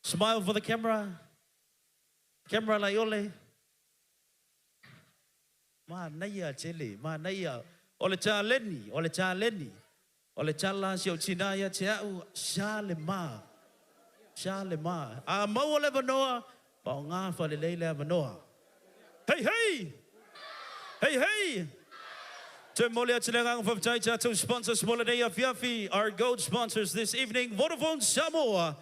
Smile for the camera. Camera laiole. Manaia tele, manaia. O le taleni, o le taleni. O le tala a si ou tina ia te au, sa le ma. Sa le ma. A maua le avanoa, paoga faalelei le avanoa. Hei hei! Hei hei! Toe momoli atu le agaga faafetai i tatou sponsors mo lenei afiafi. Our gold sponsors this evening, Vodafone Samoa,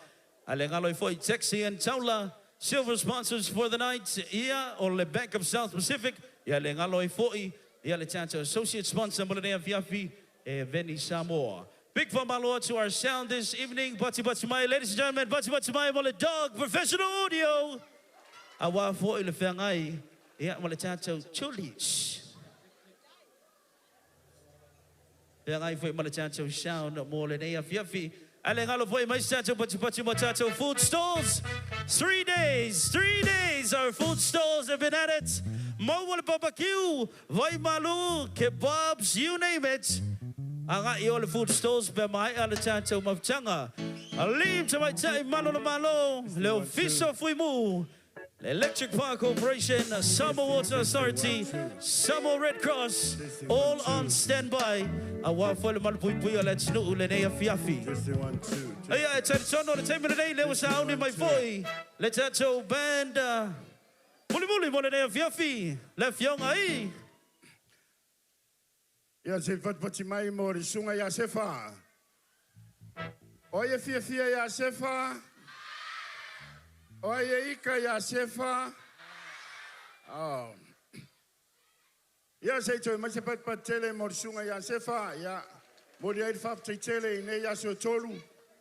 a le galo ai foi Taxi and Taula, silver sponsors for the night, ia o le Bank of South Pacific, ia le galo ai foi ia le tatou associate sponsor mo lenei afiafi, e Veni Samoa. Big faamalo atu our sound this evening, patipati mai, ladies and gentlemen, patipati mai mo le Dog Professional Audio, aua foi le feagai ia ma le tatou Tuli. Shh. Feagai foi ma le tatou sound mo lenei afiafi. Ae le galo foi mai se tatou patipati mo tatou food stalls. 3 days, 3 days our food stalls have been at it. Maua le barbecue, vai malu, kebabs, you name it. Agai i o le food stalls pe maea le tatou mafutaga. Alii ma Tamaitai Malu o le Malo, le Ofisa o Fui Mu, le Electric Power Corporation, Samoa Water Authority, Samoa Red Cross, all on standby. Aua foi le malupuipuia o le atunuu lenei afiafi. Ia, e talitonu o le taimi lenei, lea ua sauni mai foi le tatou band mulimuli mo lenei afiafi, le afioga i Ia se fatufati mai mo le susuga ia Sefa. O ai e fiafia ia Sefa? O ai e ika ia Sefa? Oh. Ia se i toe mai se patipati tele mo le susuga ia Sefa, ia, momoli ai le faafetai tele i nei aso e tolu,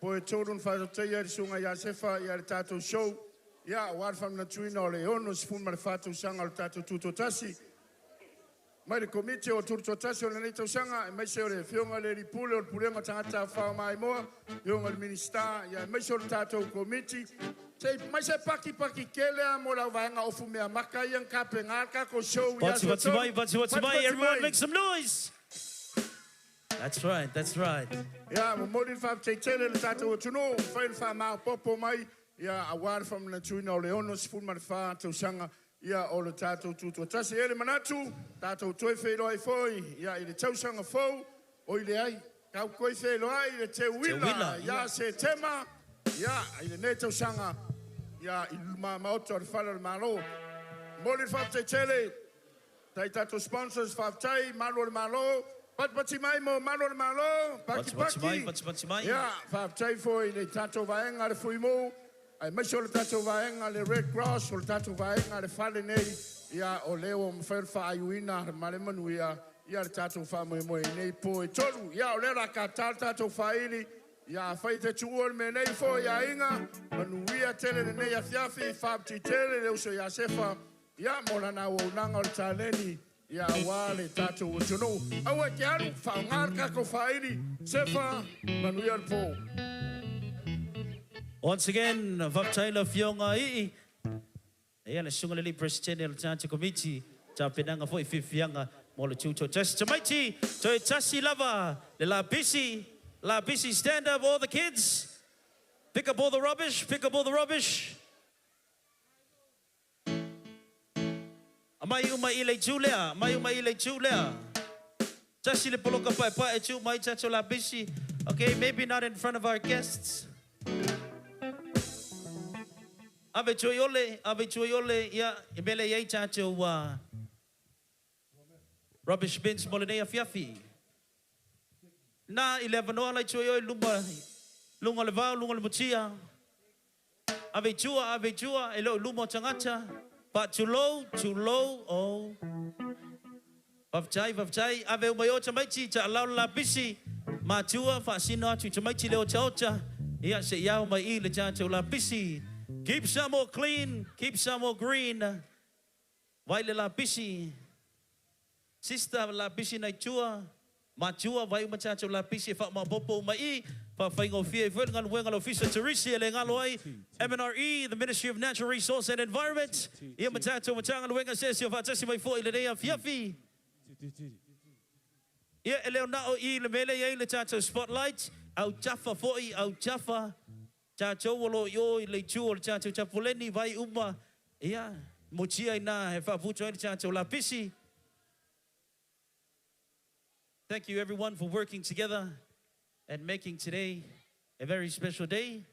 po e tolu na faatautaia ai le susuga ia Sefa ia le tatou show, ia, aua le faamanatuina o le 64 tausaga o le tatou Tutoatasi. Mai le Komiti o Tutoatasi o lenei tausaga, aemaise o le Afioga i le Alii Pule o le Pulega o Tagata Tafafao Maimoa, Afioga i le Minisita, ia aemaise o le tatou Komiti. Se i mai se pakipaki tele lava mo le au vaega ofu meamata ia na tapena le tatou show i Pati aso e pati tolu. mai, pati pati mai, Pati everyone mai. make some noise! That's right, that's right. Ia, momoli le faafetai tele i le tatou atunuu, mafai ona faamaopoopo mai, ia, aua le faamanatuina o le 64 tausaga, ia, o le tatou Tutoatasi. E i ai le manatu, tatou toe feiloai foi, ia, i le tausaga fou, oi leai, tatou toe feiloai i le Teuila Teuila, ia Setema, ia, i lenei tausaga, ia, i luma maota o le Fale o le Malo. Momoli le faafetai tele. Tai tatou sponsors, faafetai, Malu o le Malo, patipati mai mo Malu o le Malo, Pati pati mai, pakipaki. pati pati mai. Ia, faafetai foi i le tatou vaega le Fuimu, aemaise o le tatou vaega le Red Cross, o le tatou vaega le fale nei, ia, o lea ua mafai ona faaiuina ma le manuia, ia le tatou faamoemoe i nei po e tolu. Ia, o lea o le a tata le tatou faili, ia, afai e te tuua le mea nei foi, aiga, manuia tele lenei afiafi, faafetai tele le uso ia Sefa, ia mo lana auaunaga o le taleni, ia aua le tatou atunuu. Aua e te alu, faaaoga le tatou faili, Sefa, manuia le po. Once again, faafetai le Afioga ii. Ia le susuga i le alii Peresetene o le tatou Komiti, tapenaga foi fiafiaga mo le Tutoatasi. Tamaiti, toe tasi lava le lapisi, lapisi stand up all the kids. Pick up all the rubbish, pick up all the rubbish. Aumai uma i le itu lea, aumai uma i le itu lea. Tasi le poloka paepae tuu mai tatou lapisi. Okay, maybe not in front of our guests. Ave tua i ole, ave tua i ole, ia, i mea lea e i ai tatou rubbish bins mo lenei afiafi. Na i le avanoa la i tua i o i luma, luga o le vao, luga o le mutia. Ave i tua, ave i tua, e le o i luma o tagata. Faatulou, tulou, oh. Faafetai, faafetai, ave uma i o tamaiti, taalau le lapisi. Matua, faasino atu i tamaiti le otaota. Ia, se i ao mai i le tatou lapisi. Keep Samoa clean, keep Samoa green. Vai le lapisi. Sister lapisi nai tua. Matua, vai uma tatou lapisi e faamaopoopo uma i. Faafaigofie ai foi le galuega a le Ofisa Turisi e le galo ai. MNRE, the Ministry of Natural Resource and Environment. Ia ma tatou Matagaluega se esi o faatasi mai foi i lenei afiafi. Ia, e le o na o i le mea lea e i ai le tatou spotlight, autafa foi, autafa, tatou o lo o i o i le itu o le tatou tapuleni, vai uma, ia, mutia i ina e faaputu ai le tatou lapisi. Thank you everyone for working together and making today a very special day.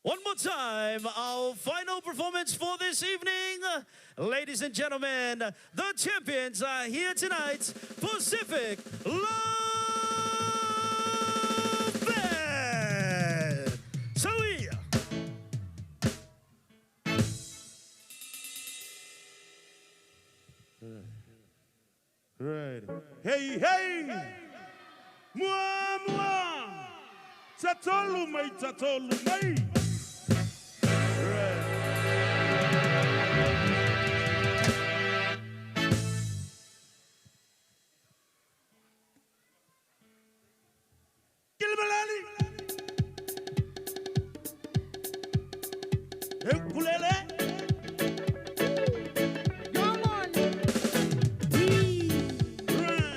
One more time, our final performance for this evening. Ladies and gentlemen, the champions are here tonight, Pacific Love Band. Soia. Right. Hey, hey! Mua, mua! Tatolu mai, tatolu mai! Kilimalali! Ukulele! Come on. Right.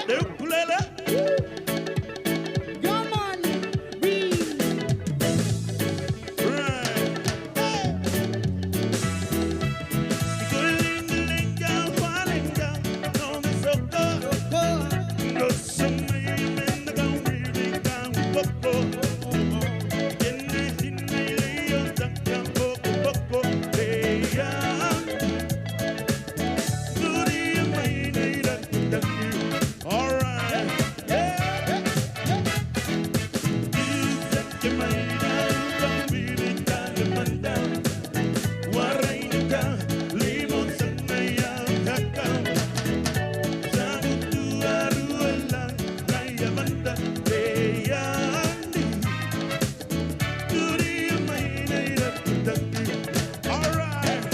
Le ukulele. Come on, read. All right.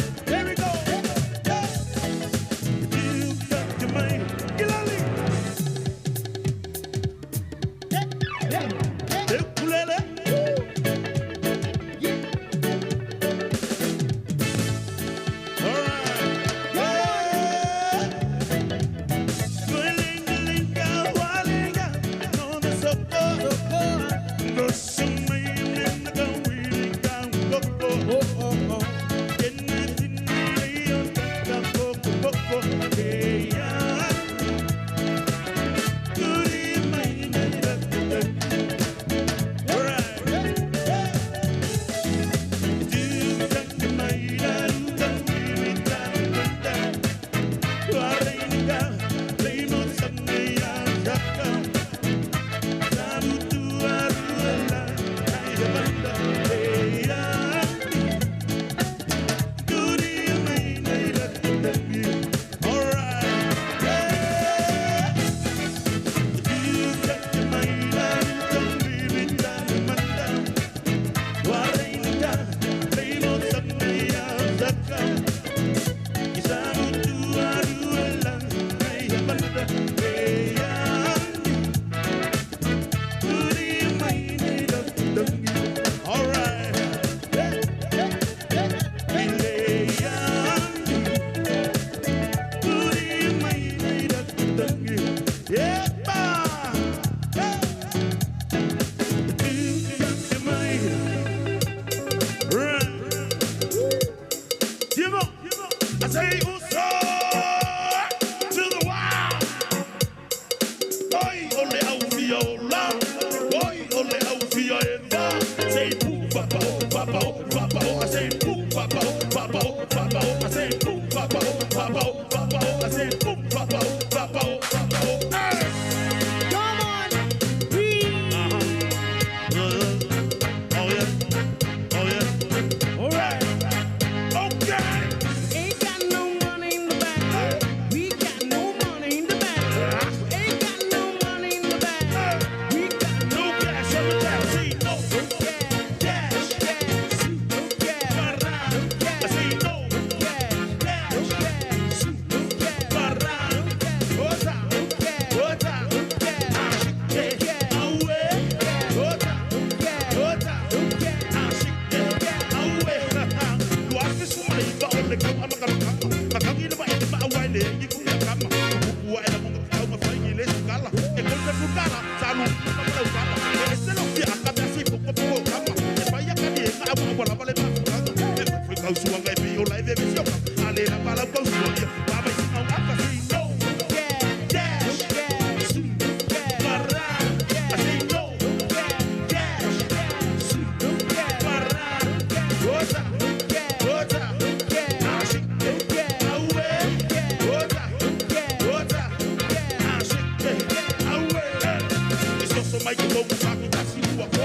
Ukulele. All right. I say uso to the wild. Oi, ole au fia ola. Oi, ole au fia eva. Say boom, ba ba oh, ba ba oh, ba ba oh. I say boom, ba ba oh, ba ba oh, ba ba oh. I say boom, ba ba oh, ba ba oh, ba ba oh. I say boom, ba ba oh, ba ba oh, ba ba oh. Hey! Come on, read. Oh yeah, oh yeah. All right, okay. Ain't got no money in the bank. We got no money in the bank. Ain't got no money in the bank. We got no cash on the taxi. No cash. No cash. I say no cash. No cash. Ota. Ota. Awe. Ota. Ota. Awe. Luafi suma iba ole kama kama kama. Makangi le ba ete ba awa le yi ku ya kama. Kuku wa ela munga kau ma fai le sukala. E konta sukala salu ma ma ukala. E selo fi akabe si poko poko kama. E pa ya kadi e ka awa awa la ba le ma kanga. E fai kau suanga e bi o la e ve si o kama. Ale la ba la kau suanga. Ba ba si au aka si no. Cash. Barra. I say no. Cash. Barra. Ota. Ota. Awe. Ota. Ota. Awe. Isoso mai ko ku ka ku tasi ua ko.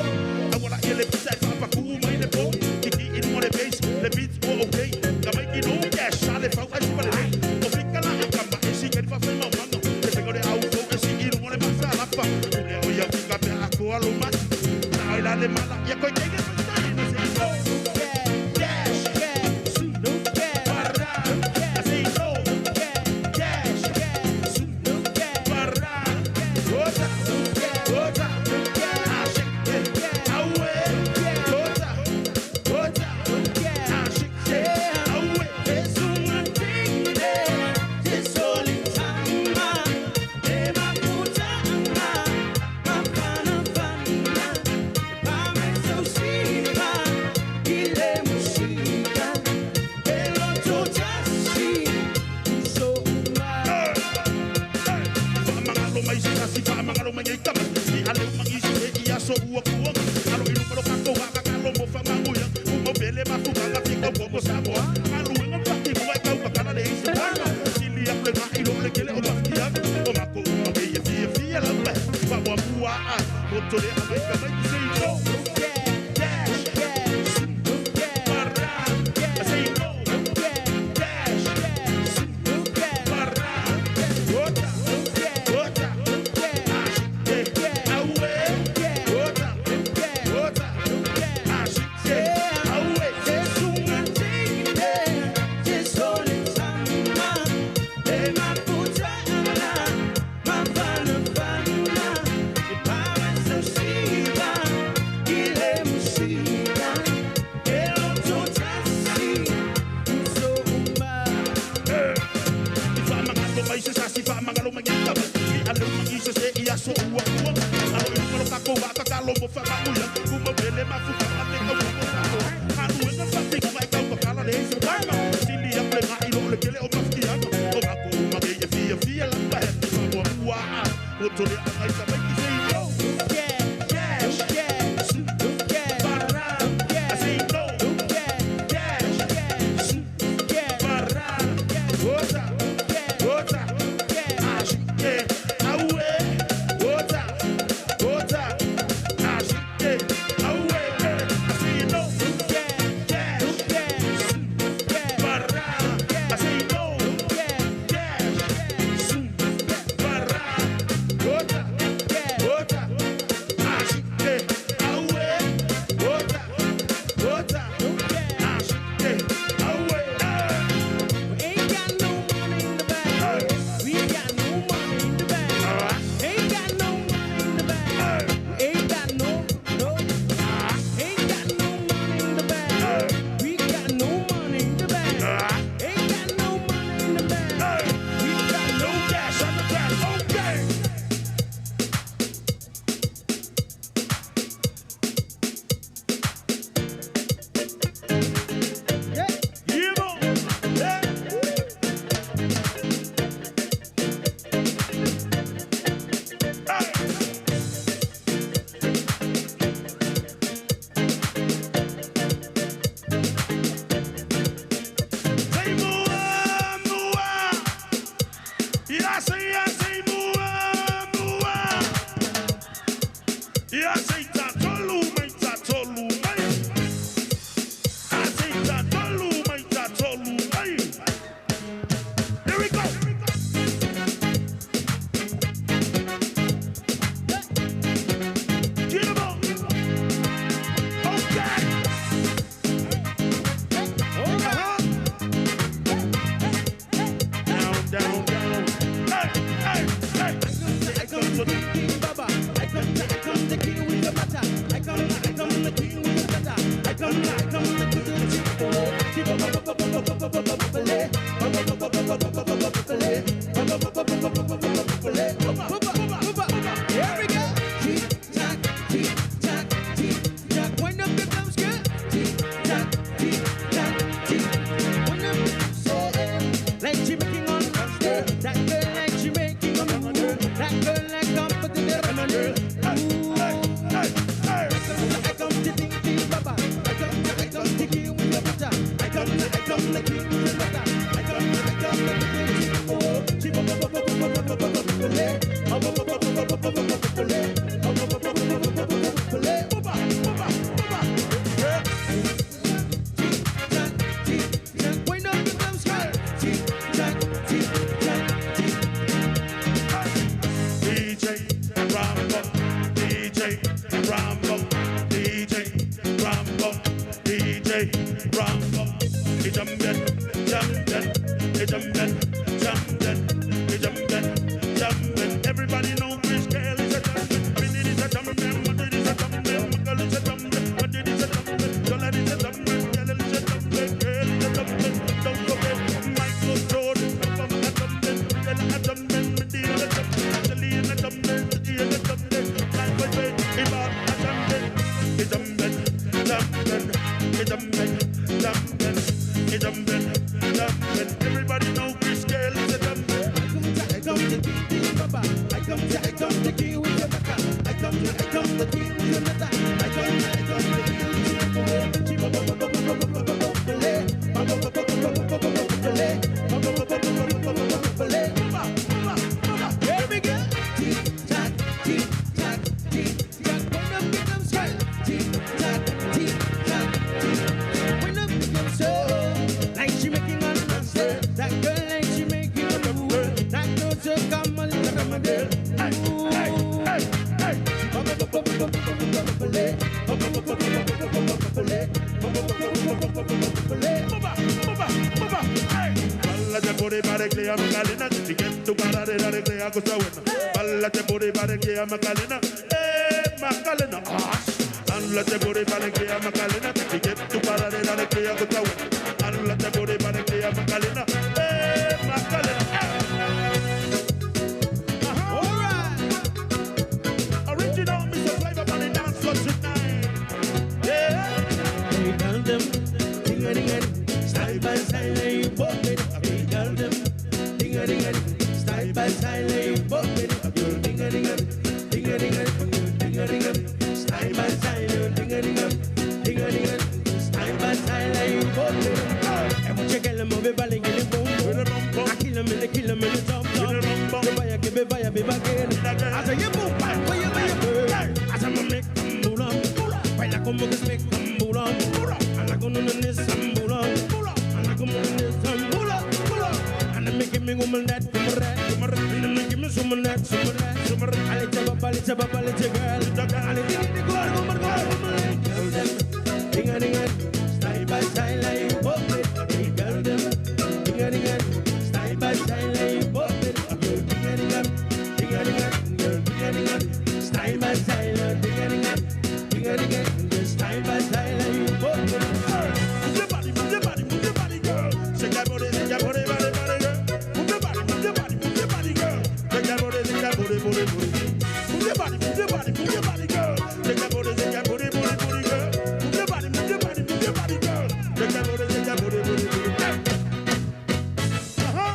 Awala ele pisa e papa ku mai le po. Kiki in mo le bass, le beats o okay. Ka mai ki no cash ale fau ai pa le. O fika la kamba e si ke fa fa mau manga. Le pego le au fo e si i mo le masa la pa. Le o ia fika pe a ko alo ma. Na oi la le mala ia ko ke ke sa ni se no. Cash. Barra. I say no. Cash. Barra. Ota. Ota. Awe. Ota. Ota. Awe. It's only time. Alo i luma lo kako wa kakalo mo fa manguia. Uma pele mafukaga fika uo mo Samoa. Galuega ma faatinoga e taumatala le isi paga. Sili aku le ga'i lo le kele o mafikiaga. O mako uma keia fiafia lava. Faamuamua a moto le agaika mai ki sei no. Dash. Para. I say no. Dash. Para. Ota. Ota. Ashike. Aue. Ota. Ota. Ashike. Aue. Faamagalo mai se sasi faamagalo mai tama i ale mangi se se i aso ua ua alo i luma lo kako wa kakalo mo faamanuia uma pele mafukaga fika ua mo Samoa. Galuega ma faatinoga e taumatala le isi paga. Sili aku le ga'i lo le kele o mafikiaga. O mako uma keia fiafia lava he. Faamuamua a moto le agaita mai ki sei no. Dash. Para. I say no. Dash. Para. Ota. Ota. Ashike. Aue. Ota. Ota. Ashike. Aue. I say no. Dash. Para. I say no. Dash. Para. Ota. Ota. Ashike. Aue. Ota. Ota. Ashike. Aue. Ain't got no money in the bank. We got no money in the bank. Ain't got no money in the bank. Ain't got no, no. Ain't got no money in the bank. We got no money in the bank. Ain't got no money in the bank. We got no cash on the track. Okay. Yeah, boy. Yeah. Say mua, mua. Yeah, say, yeah, say mua, mua. Yeah, say tatolu, mai tatolu, mai. I say tatolu, mai tatolu, mai. Here we go. Get 'em all. Okay. Uh-huh. Down, down, down. Hey, hey, hey. I come to the king, Baba. I come the king with the matter. I come the king with the matter. I come the king with the Here we go. Tick tock, tick tock, tick tock. Wind up the drums, girl. Tick tock, tick tock, tick. Wind up the drums, like she making on that girl, like she making on that girl, like I'm putting it on girl. I come to think, think, Baba. I come to kill with the butter. I come to kill with the butter. I come to kill Wind up the drums, girl. Tick tock, tick tock, tick. DJ Rambo, DJ Rambo, DJ Rambo, DJ Rambo. He jumpin', jumpin', he jumpin', jumpin', he jumpin', jumpin'. Everybody know Chris Gayle is a jumpin'. Minute is a jumpin', Madrid is a jumpin', Magal is a jumpin', Madrid is a jumpin', Dollar is a jumpin', Yellow is a jumpin', Girl is a jumpin'. Don't forget Michael Jordan, Obama a jumpin', Bella a jumpin', Medina a jumpin', Angelina a jumpin', Ian a jumpin', Michael Bay, Ivan a jumpin', he jumpin', jumpin', he jumpin', jumpin', he jumpin', jumpin'. Everybody know Chris Gayle is a jumpin'. I come to think, think, Baba. baba. I come to kill with your baka. I come to kill with your nata. I come to kill with your Here we go. Tick tock, tick tock, tick tock. When I'm getting straight. Tick tock, tick tock, tick. When I'm getting so, like she making on the step. That girl like she making a move. That girl just come a little my girl. Hey, hey, hey, hey. Balla te pone pare que ya Macarena, si que tu cara de la recrea cosa buena. Balla te pone pare que ya Macarena, Macarena. Ah. Alla te pone pare que ya Macarena, si que tu cara de la recrea cosa buena. Alla te pone pare que ya Macarena, Macarena. All right. Original Mr. Flavor Bunny dance floor tonight. Yeah. Hey, girl, them, ding-a-ding-a-ding, style by style, you bop it. Hey, girl, them, ding-a-ding-a-ding, style by style, you bop it. Girl, ding-a-ding-a-ding, ding-a-ding-a-ding, ding-a-ding-a-ding, style by style, you ding-a-ding-a-ding, ding-a-ding-a-ding, style by style, you bop it. And what you girl, move it, bally, get it, boom, boom. I kill 'em in the kill 'em in the top, top. The fire, give it, fire, be back in. I say, you boom, bang, where you, where you, I say, I'm make 'em move on. Baila como que se me cambula. Anda con una nesambula. Anda como una nesambula. Anda me que me woman that como rat. Anda me que me suman that suman that. Ale chaba ale chaba ale girl. Ale ding ding go go go go. Girl them ding a ding a style by style I pop it. Hey girl them ding a ding a style by style I pop it. Girl ding a ding a ding a ding a girl ding a ding a style by style ding a ding a ding a ding a style by style you pop it. Move your body, move your body, move your body, girl. Shake that booty, shake that booty, body, body, girl. Move your body, move your body, move your body, girl. Shake that booty, shake that booty, booty, booty. Move your body, move your body, move your body, girl. Shake that booty, shake that booty, booty, booty, girl. Move your body, move your body, move your body, girl. Shake that booty, shake that booty, booty, booty. Hey. Uh-huh.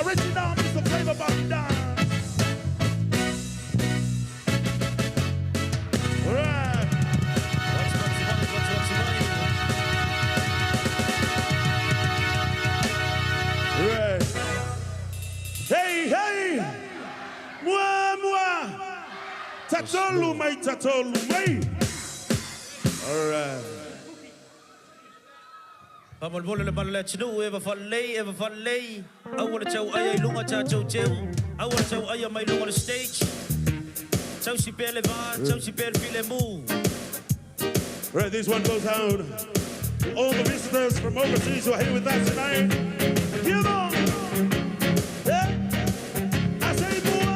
Original Mr. Flavor Body Dance. All right. Right. Hey, hey! Mua, mua! Tatolu, mai, tatolu, mai! All right. Faamolemole le malu le atunuu e faalelei e faalelei aua le tau aia i luga tatou teu aua le tau aia mai luga o le stage tausi pea le vā tausi pea le filemu. Right, this one goes out to all the visitors from overseas who are here with us tonight. Give them! Yeah. I say mua,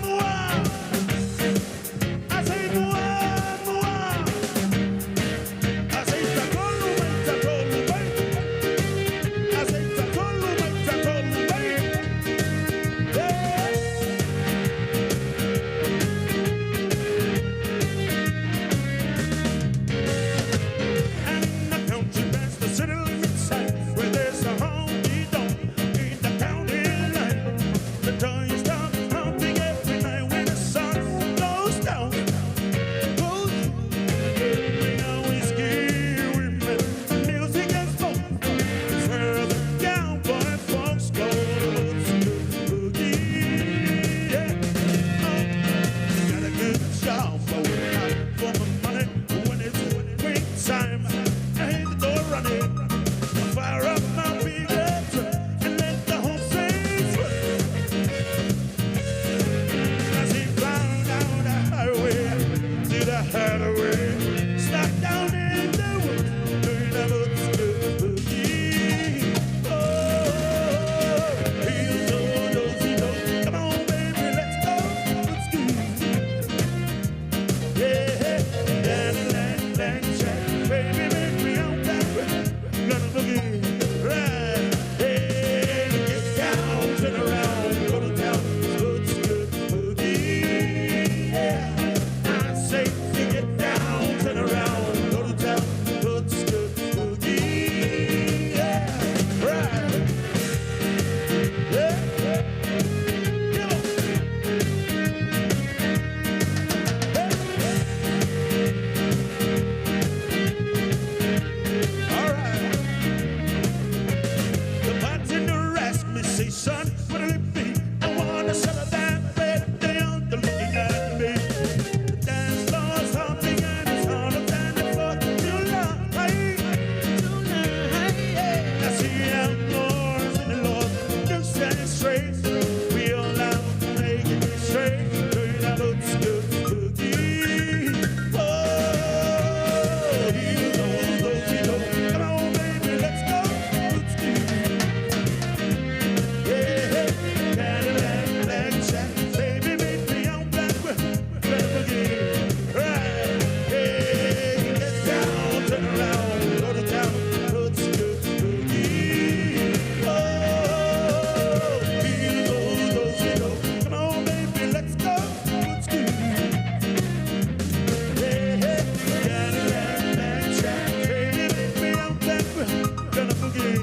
mua. I say mua, mua. I say tatolu, mai, tatolu, mai. I say tatolu, mai, tatolu, mai. Yeah. And the country bands, the city limits side, where there's a honky tonk in the county line. The joint stops pumping every night when the sun goes down. Goes down, whiskey, women, music and smoke. It's where the cowboy folks go to boogie. Yeah. Oh, got a good job for my money when it's quick time. I hit the door running. I fire up my big truck and let the whole thing run. straight. We all out making it straight. Turn our boots, good boogie. Oh, you know those we know. Come on, baby, let's go. Let's do. Yeah, Cadillac, blackjack, baby, meet me on black, black boogie. Right, hey, get down, turn around, go to town, boots, good boogie. Oh, you know those we know. Come on, baby, let's go. Let's go. Hey, hey, Cadillac, blackjack, baby, meet me on black, gonna boogie.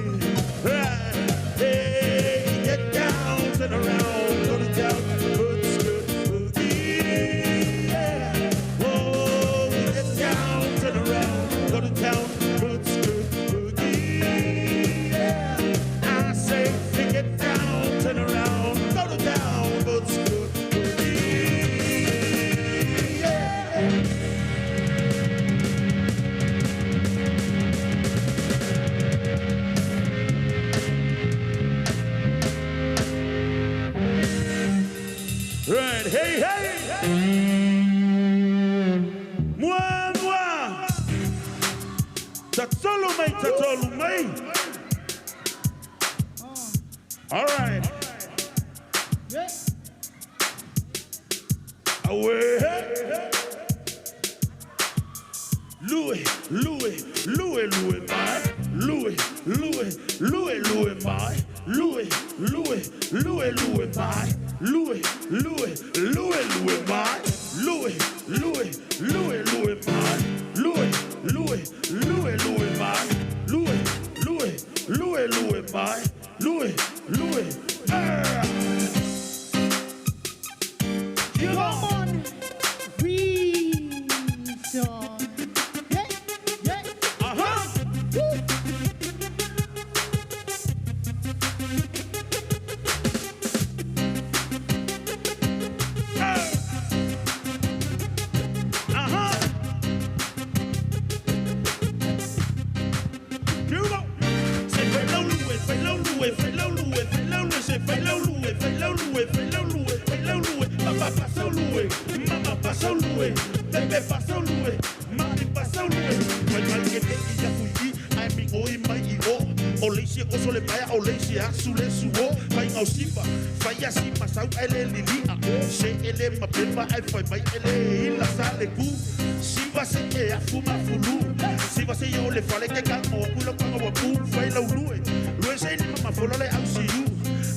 Right, hey, get down, turn around, go to town, boots, good boogie. Yeah. Whoa, get down, turn around, go to town, boots, good boogie. Yeah. I say, get down, turn around, go to town, boots, good boogie. Yeah. Right, hey, hey! Mua, mua! Tatolu mai, tatolu mai! All right. Away. Louis, Louis, Louis, Louis, my. Louis, Louis, Louis, Louis, my. Louis, Louis, Louis, Louis, my. Louis, Louis, Louis, Louis, my. Louis, Louis, Louis, Louis, my. Louis, Louis, Louis, Louis, my. Louis, Louis, Louis, Louis, my. Louis, Louis, ah. You Come on, reason. Yeah, yeah. Woo. Cuba. Say fai lau lue, fai lau lue, fai lau lue, fai lau lue, say fai lau lue, fai lau lue, fai lau lue, fai lau lue. Papa pasau lue, mama pasau lue, bebe pasau lue, mami pasau lue. Fai mai ke te i a fui i, ai mi oi mai i o. O leisi o sole paia, o leisi a su le su o. Fai ngau sifa, fai a si masau ele lilia. Se ele ma pepa ai fai mai ele ila sa le ku. Siva se e a fuma fulu. Siva se yo le fale ke ka o kula ka wa pu fai lau lue. Lue se ni mama folo le au si u.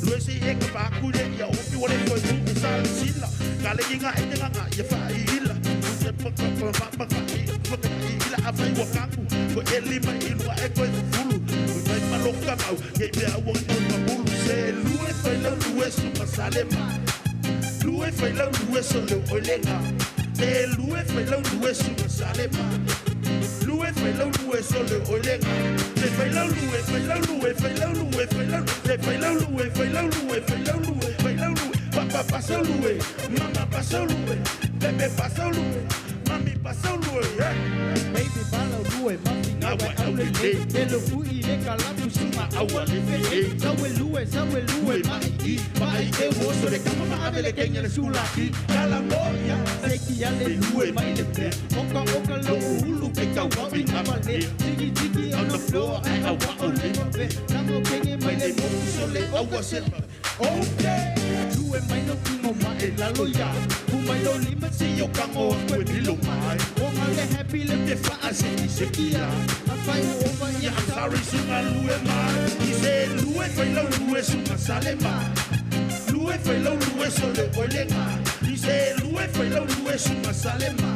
Lue se e ka pa ku le ia o pi wale koi pu e sa le sila. Ka le inga e te nganga ia fa i ila. Te pa pa pa pa pa pa i pa pa i ila a fai wa kaku. Ko e lima i lua e koi fulu. Ko fai maloka mau ke mea ua i ma mulu. Se lue fai lau lue su masale ma. Lue fai lau lue so le oilenga. Te lue fai lau lue su masale ma. Lue fai lau lue so le oilenga. Te fai lau lue, fai lau lue, fai lau lue, fai lau te fai lau lue, fai lau lue, fai lau lue, fai lau lue. Papa pasau lue, mama pasau lue, bebe pasau lue, mami pasau lue. Yeah. Baby follow lue, mami ngawe au le le. Te lo fui le kalapu sunga aua le fe e. Sawe lue, sawe lue, mai i, mai e wo so le kama ma ave le kenya le sulaki. Kala moya, seki ya le lue mai le pe. Oka oka lo uhulu ke kau wa i ngama le. Tiki tiki on the floor, ai awa o le pe. Namo kenge mai le moku so le aua se. Okay, lue mai no kingo ma e lalo ya. Pumai lo lima si yo kango aku e milo mai. Wonga le happy le te wha se i se kia. A whai o over Yeah, I'm sorry, sunga lue mai. I se lue fai lau lue sunga sale ma. Lue fai lau lue so le oilenga. I se lue fai lau lue sunga sale ma.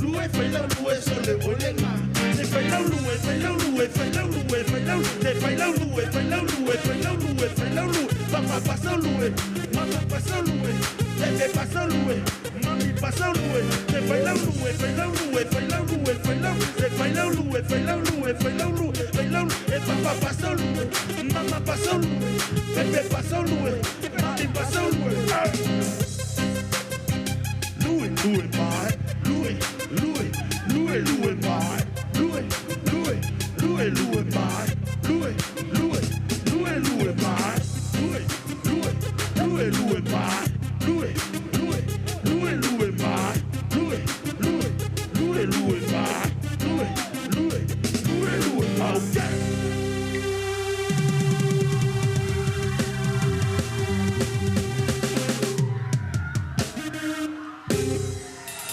Lue fai lau lue so le oilenga. Se fai lau lue, fai lau lue, fai lau lue, fai lau te fai lau lue, fai lau lue, fai lau lue, fai lau lue. Papa pasau lue, mama pasau lue, bebe pasau lue, mami pasau lue. Te fai lau lue, fai lau lue, fai lau lue, fai lau te fai lau lue, fai lau lue, fai lau lue, fai lau lue. E papa pasau lue, mama pasau lue, bebe pasau lue, mami pasau lue. Lue, lue mai, lue, lue, lue, lue mai, lue, lue, lue, lue mai, lue, lue, lue, lue mai, lue, lue, Lue, lue, ma. Lue, lue, lue, lue, ma. Lue, lue, lue, lue, ma. Lue, lue, lue, lue, ma. Okay.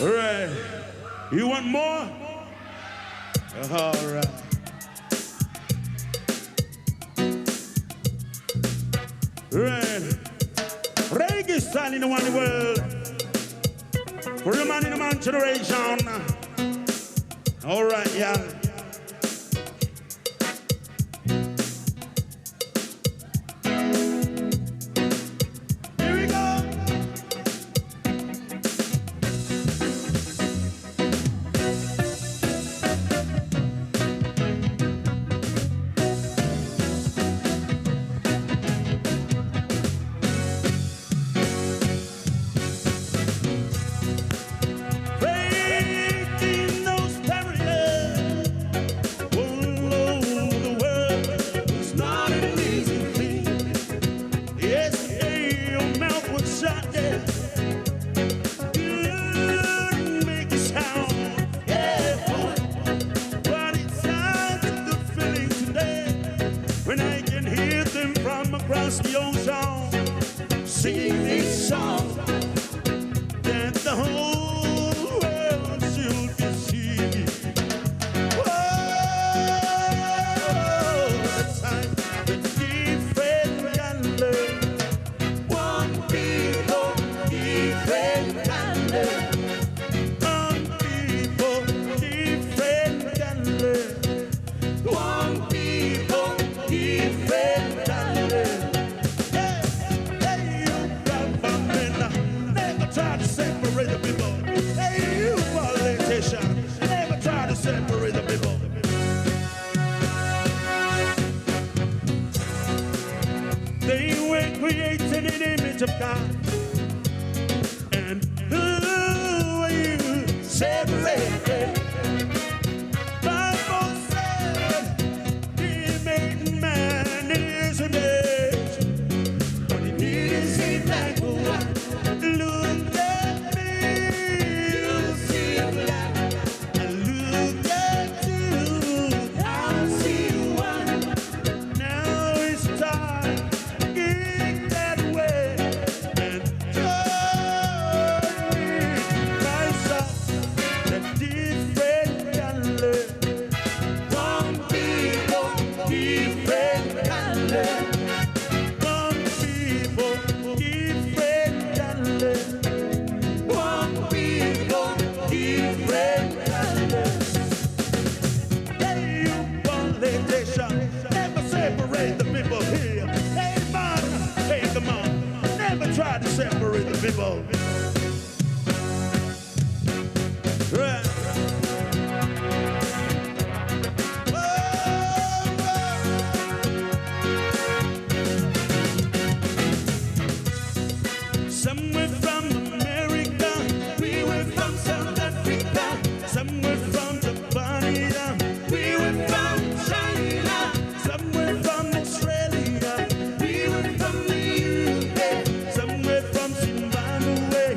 All right. You want more? All right. Right. Reggae style in the one world. For the man in the man generation. All right, yeah. Here we go. Breaking those barriers all over the world was not an easy thing. Yesterday your mouth was shut, yeah. Couldn't make a sound, yeah, boy. But it's such a good feeling today when I can hear them from across the ocean singing this song that the whole world should be seeing. Whoa, the time, the different color. One people, different color. One people, different color. One people, different color. Hey, hey, you government, never try to separate the people. Hey, you politician, never try to separate the people. They were created in the image of God. And who are you separated? Bible said he made man in his image. But he didn't seem like one. Look at me, you see black. I look at you, I see one. Now it's time to kick that way and join me myself. The different color. One people, different color. One people, different color. One people, different color. Hey, you politician, never separate the people here. Hey, man, hey, come on, never try to separate the people. Right. Some were from America, we were from South Africa. Some were from Japan, yeah. We were from China. Some were from Australia, we were from the UK. Some were from Zimbabwe,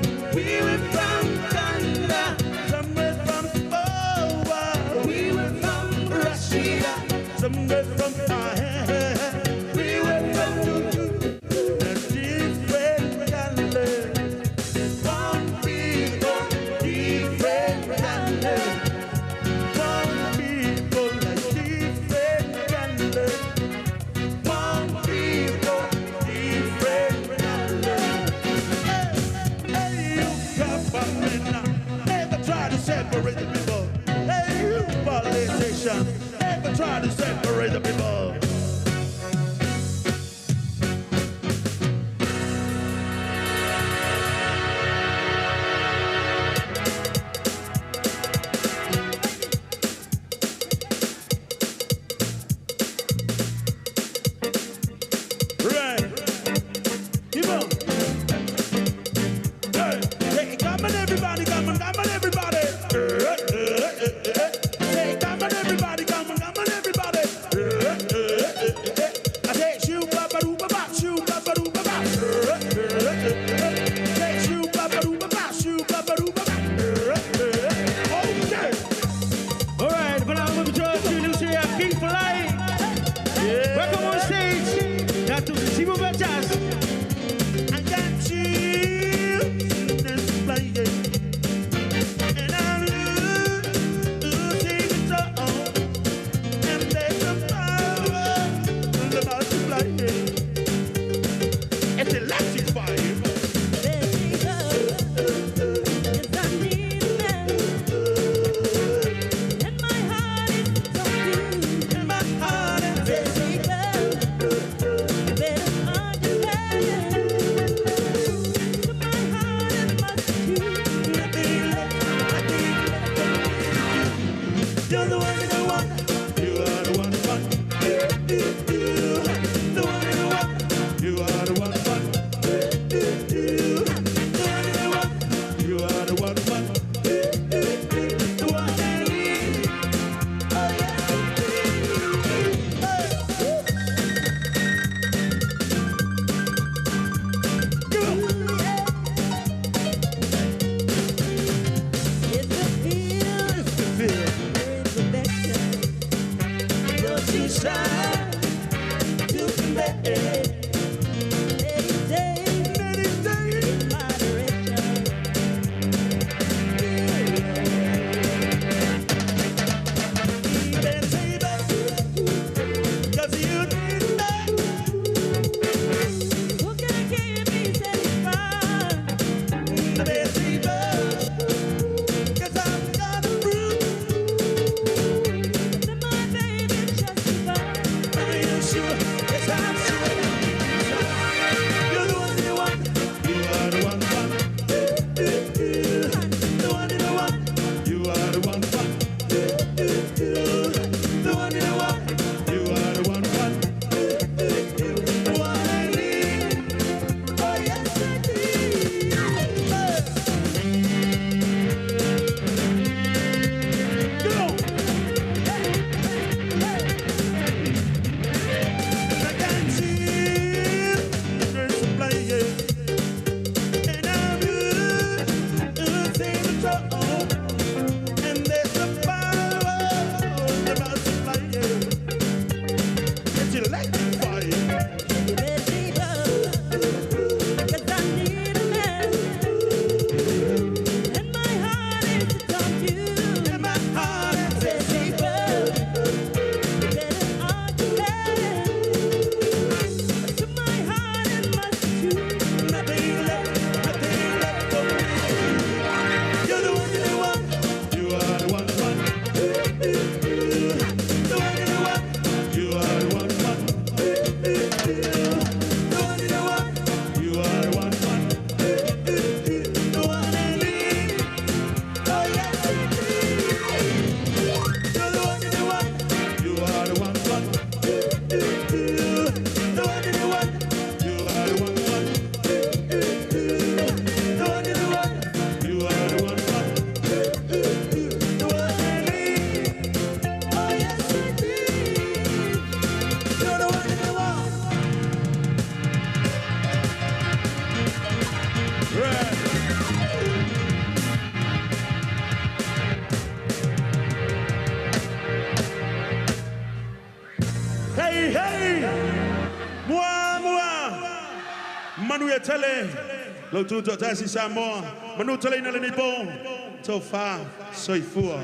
Manuia tele, lou tutoatasi Samoa, manuteleina lenei po, tofa soifua.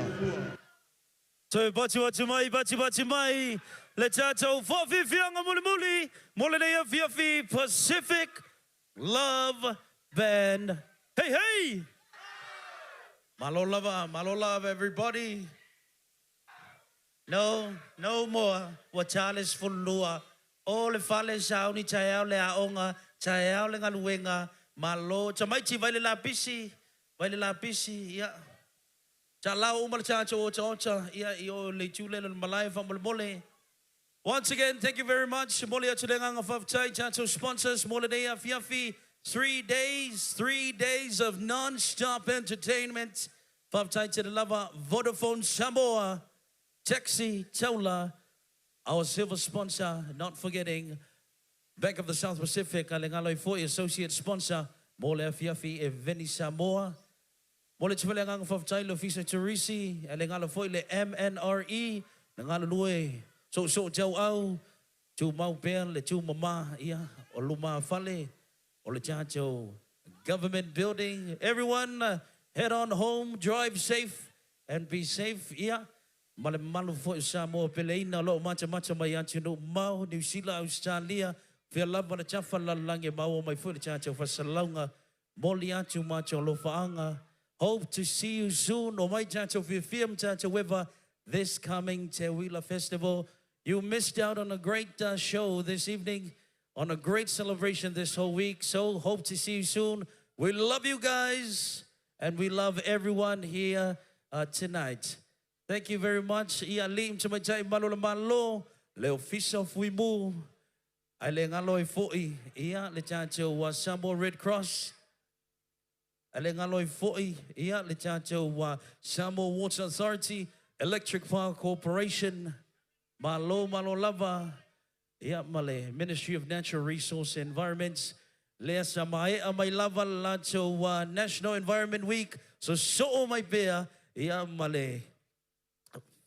Toe patu atu mai, patu patu mai, le tatou faafiafiaga mulimuli mo lenei afiafi Pacific Love Band. Hey, hey! Malo lava, malo lava everybody. No, no more. Ua ta le 12. O le fale sauni taeao le aoga, taeao le galuega, malo. Tamaiti vai le lapisi, vai le lapisi, ia. Talao uma le tatou otaota, ia, i o le itu lea o le malae faamolemole. Once again, thank you very much. Momoli atu le agaga faafetai tatou sponsors mo lenei afiafi. 3 days, 3 days of non-stop entertainment. Faafetai tele lava Vodafone Samoa, Taxi Taula, our silver sponsor, not forgetting Bank of the South Pacific, a le galo ai foi associate sponsor mo le afiafi e Veni Samoa. Mo le tupele agaga faafetai le Ofisa Turisi, a le galo foi le MNRE, na galulue soosoo tauau, tumau pea le tumama, ia, o luma fale, o le tatou government building. Everyone, head on home, drive safe, and be safe. Ia, ma le mamalu foi o Samoa peleina o loo matamata mai atunuu mamao, Niu Sila, Ausetalia, fea lava le tafa lalolagi e maua mai foi le tatou faasalalauga, momoli atu matou alofaaga. Hope to see you soon. O mai tatou fiafia ma tatou eva this coming Teuila Festival. You missed out on a great show this evening, on a great celebration this whole week. So hope to see you soon. We love you guys, and we love everyone here tonight. Thank you very much. Ia alii ma tamaitai malu o le Malo, le Ofisa o Fui Mu, ae le galo ai foi, ia, le tatou Samoa Red Cross, ae le galo ai foi, ia, le tatou Samoa Water Authority, Electric Power Corporation, malo malo lava, ia, ma le Ministry of Natural Resource and Environment, lea sa mae'a mai lava le latou National Environment Week, sosoo mai pea, ia, ma le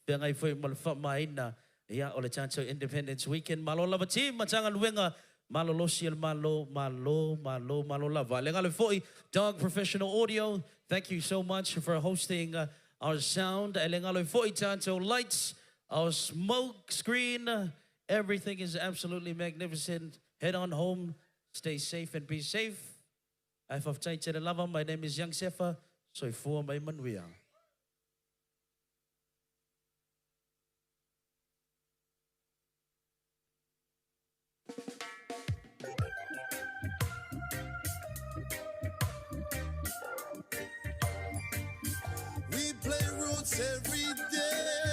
feagai foi ma le faamaina, ia, o le tatou Independence Weekend. Malo lava team Matagaluega malolosi e le Malo, malo, malo, malo lava. Le galo foi Dog Professional Audio, thank you so much for hosting our sound. E le galo foi tatou lights, our smoke screen, everything is absolutely magnificent. Head on home, stay safe and be safe. Ae faafetai tele lava. My name is Young Sefa. Soifua ma ia manuia. We play roots every day.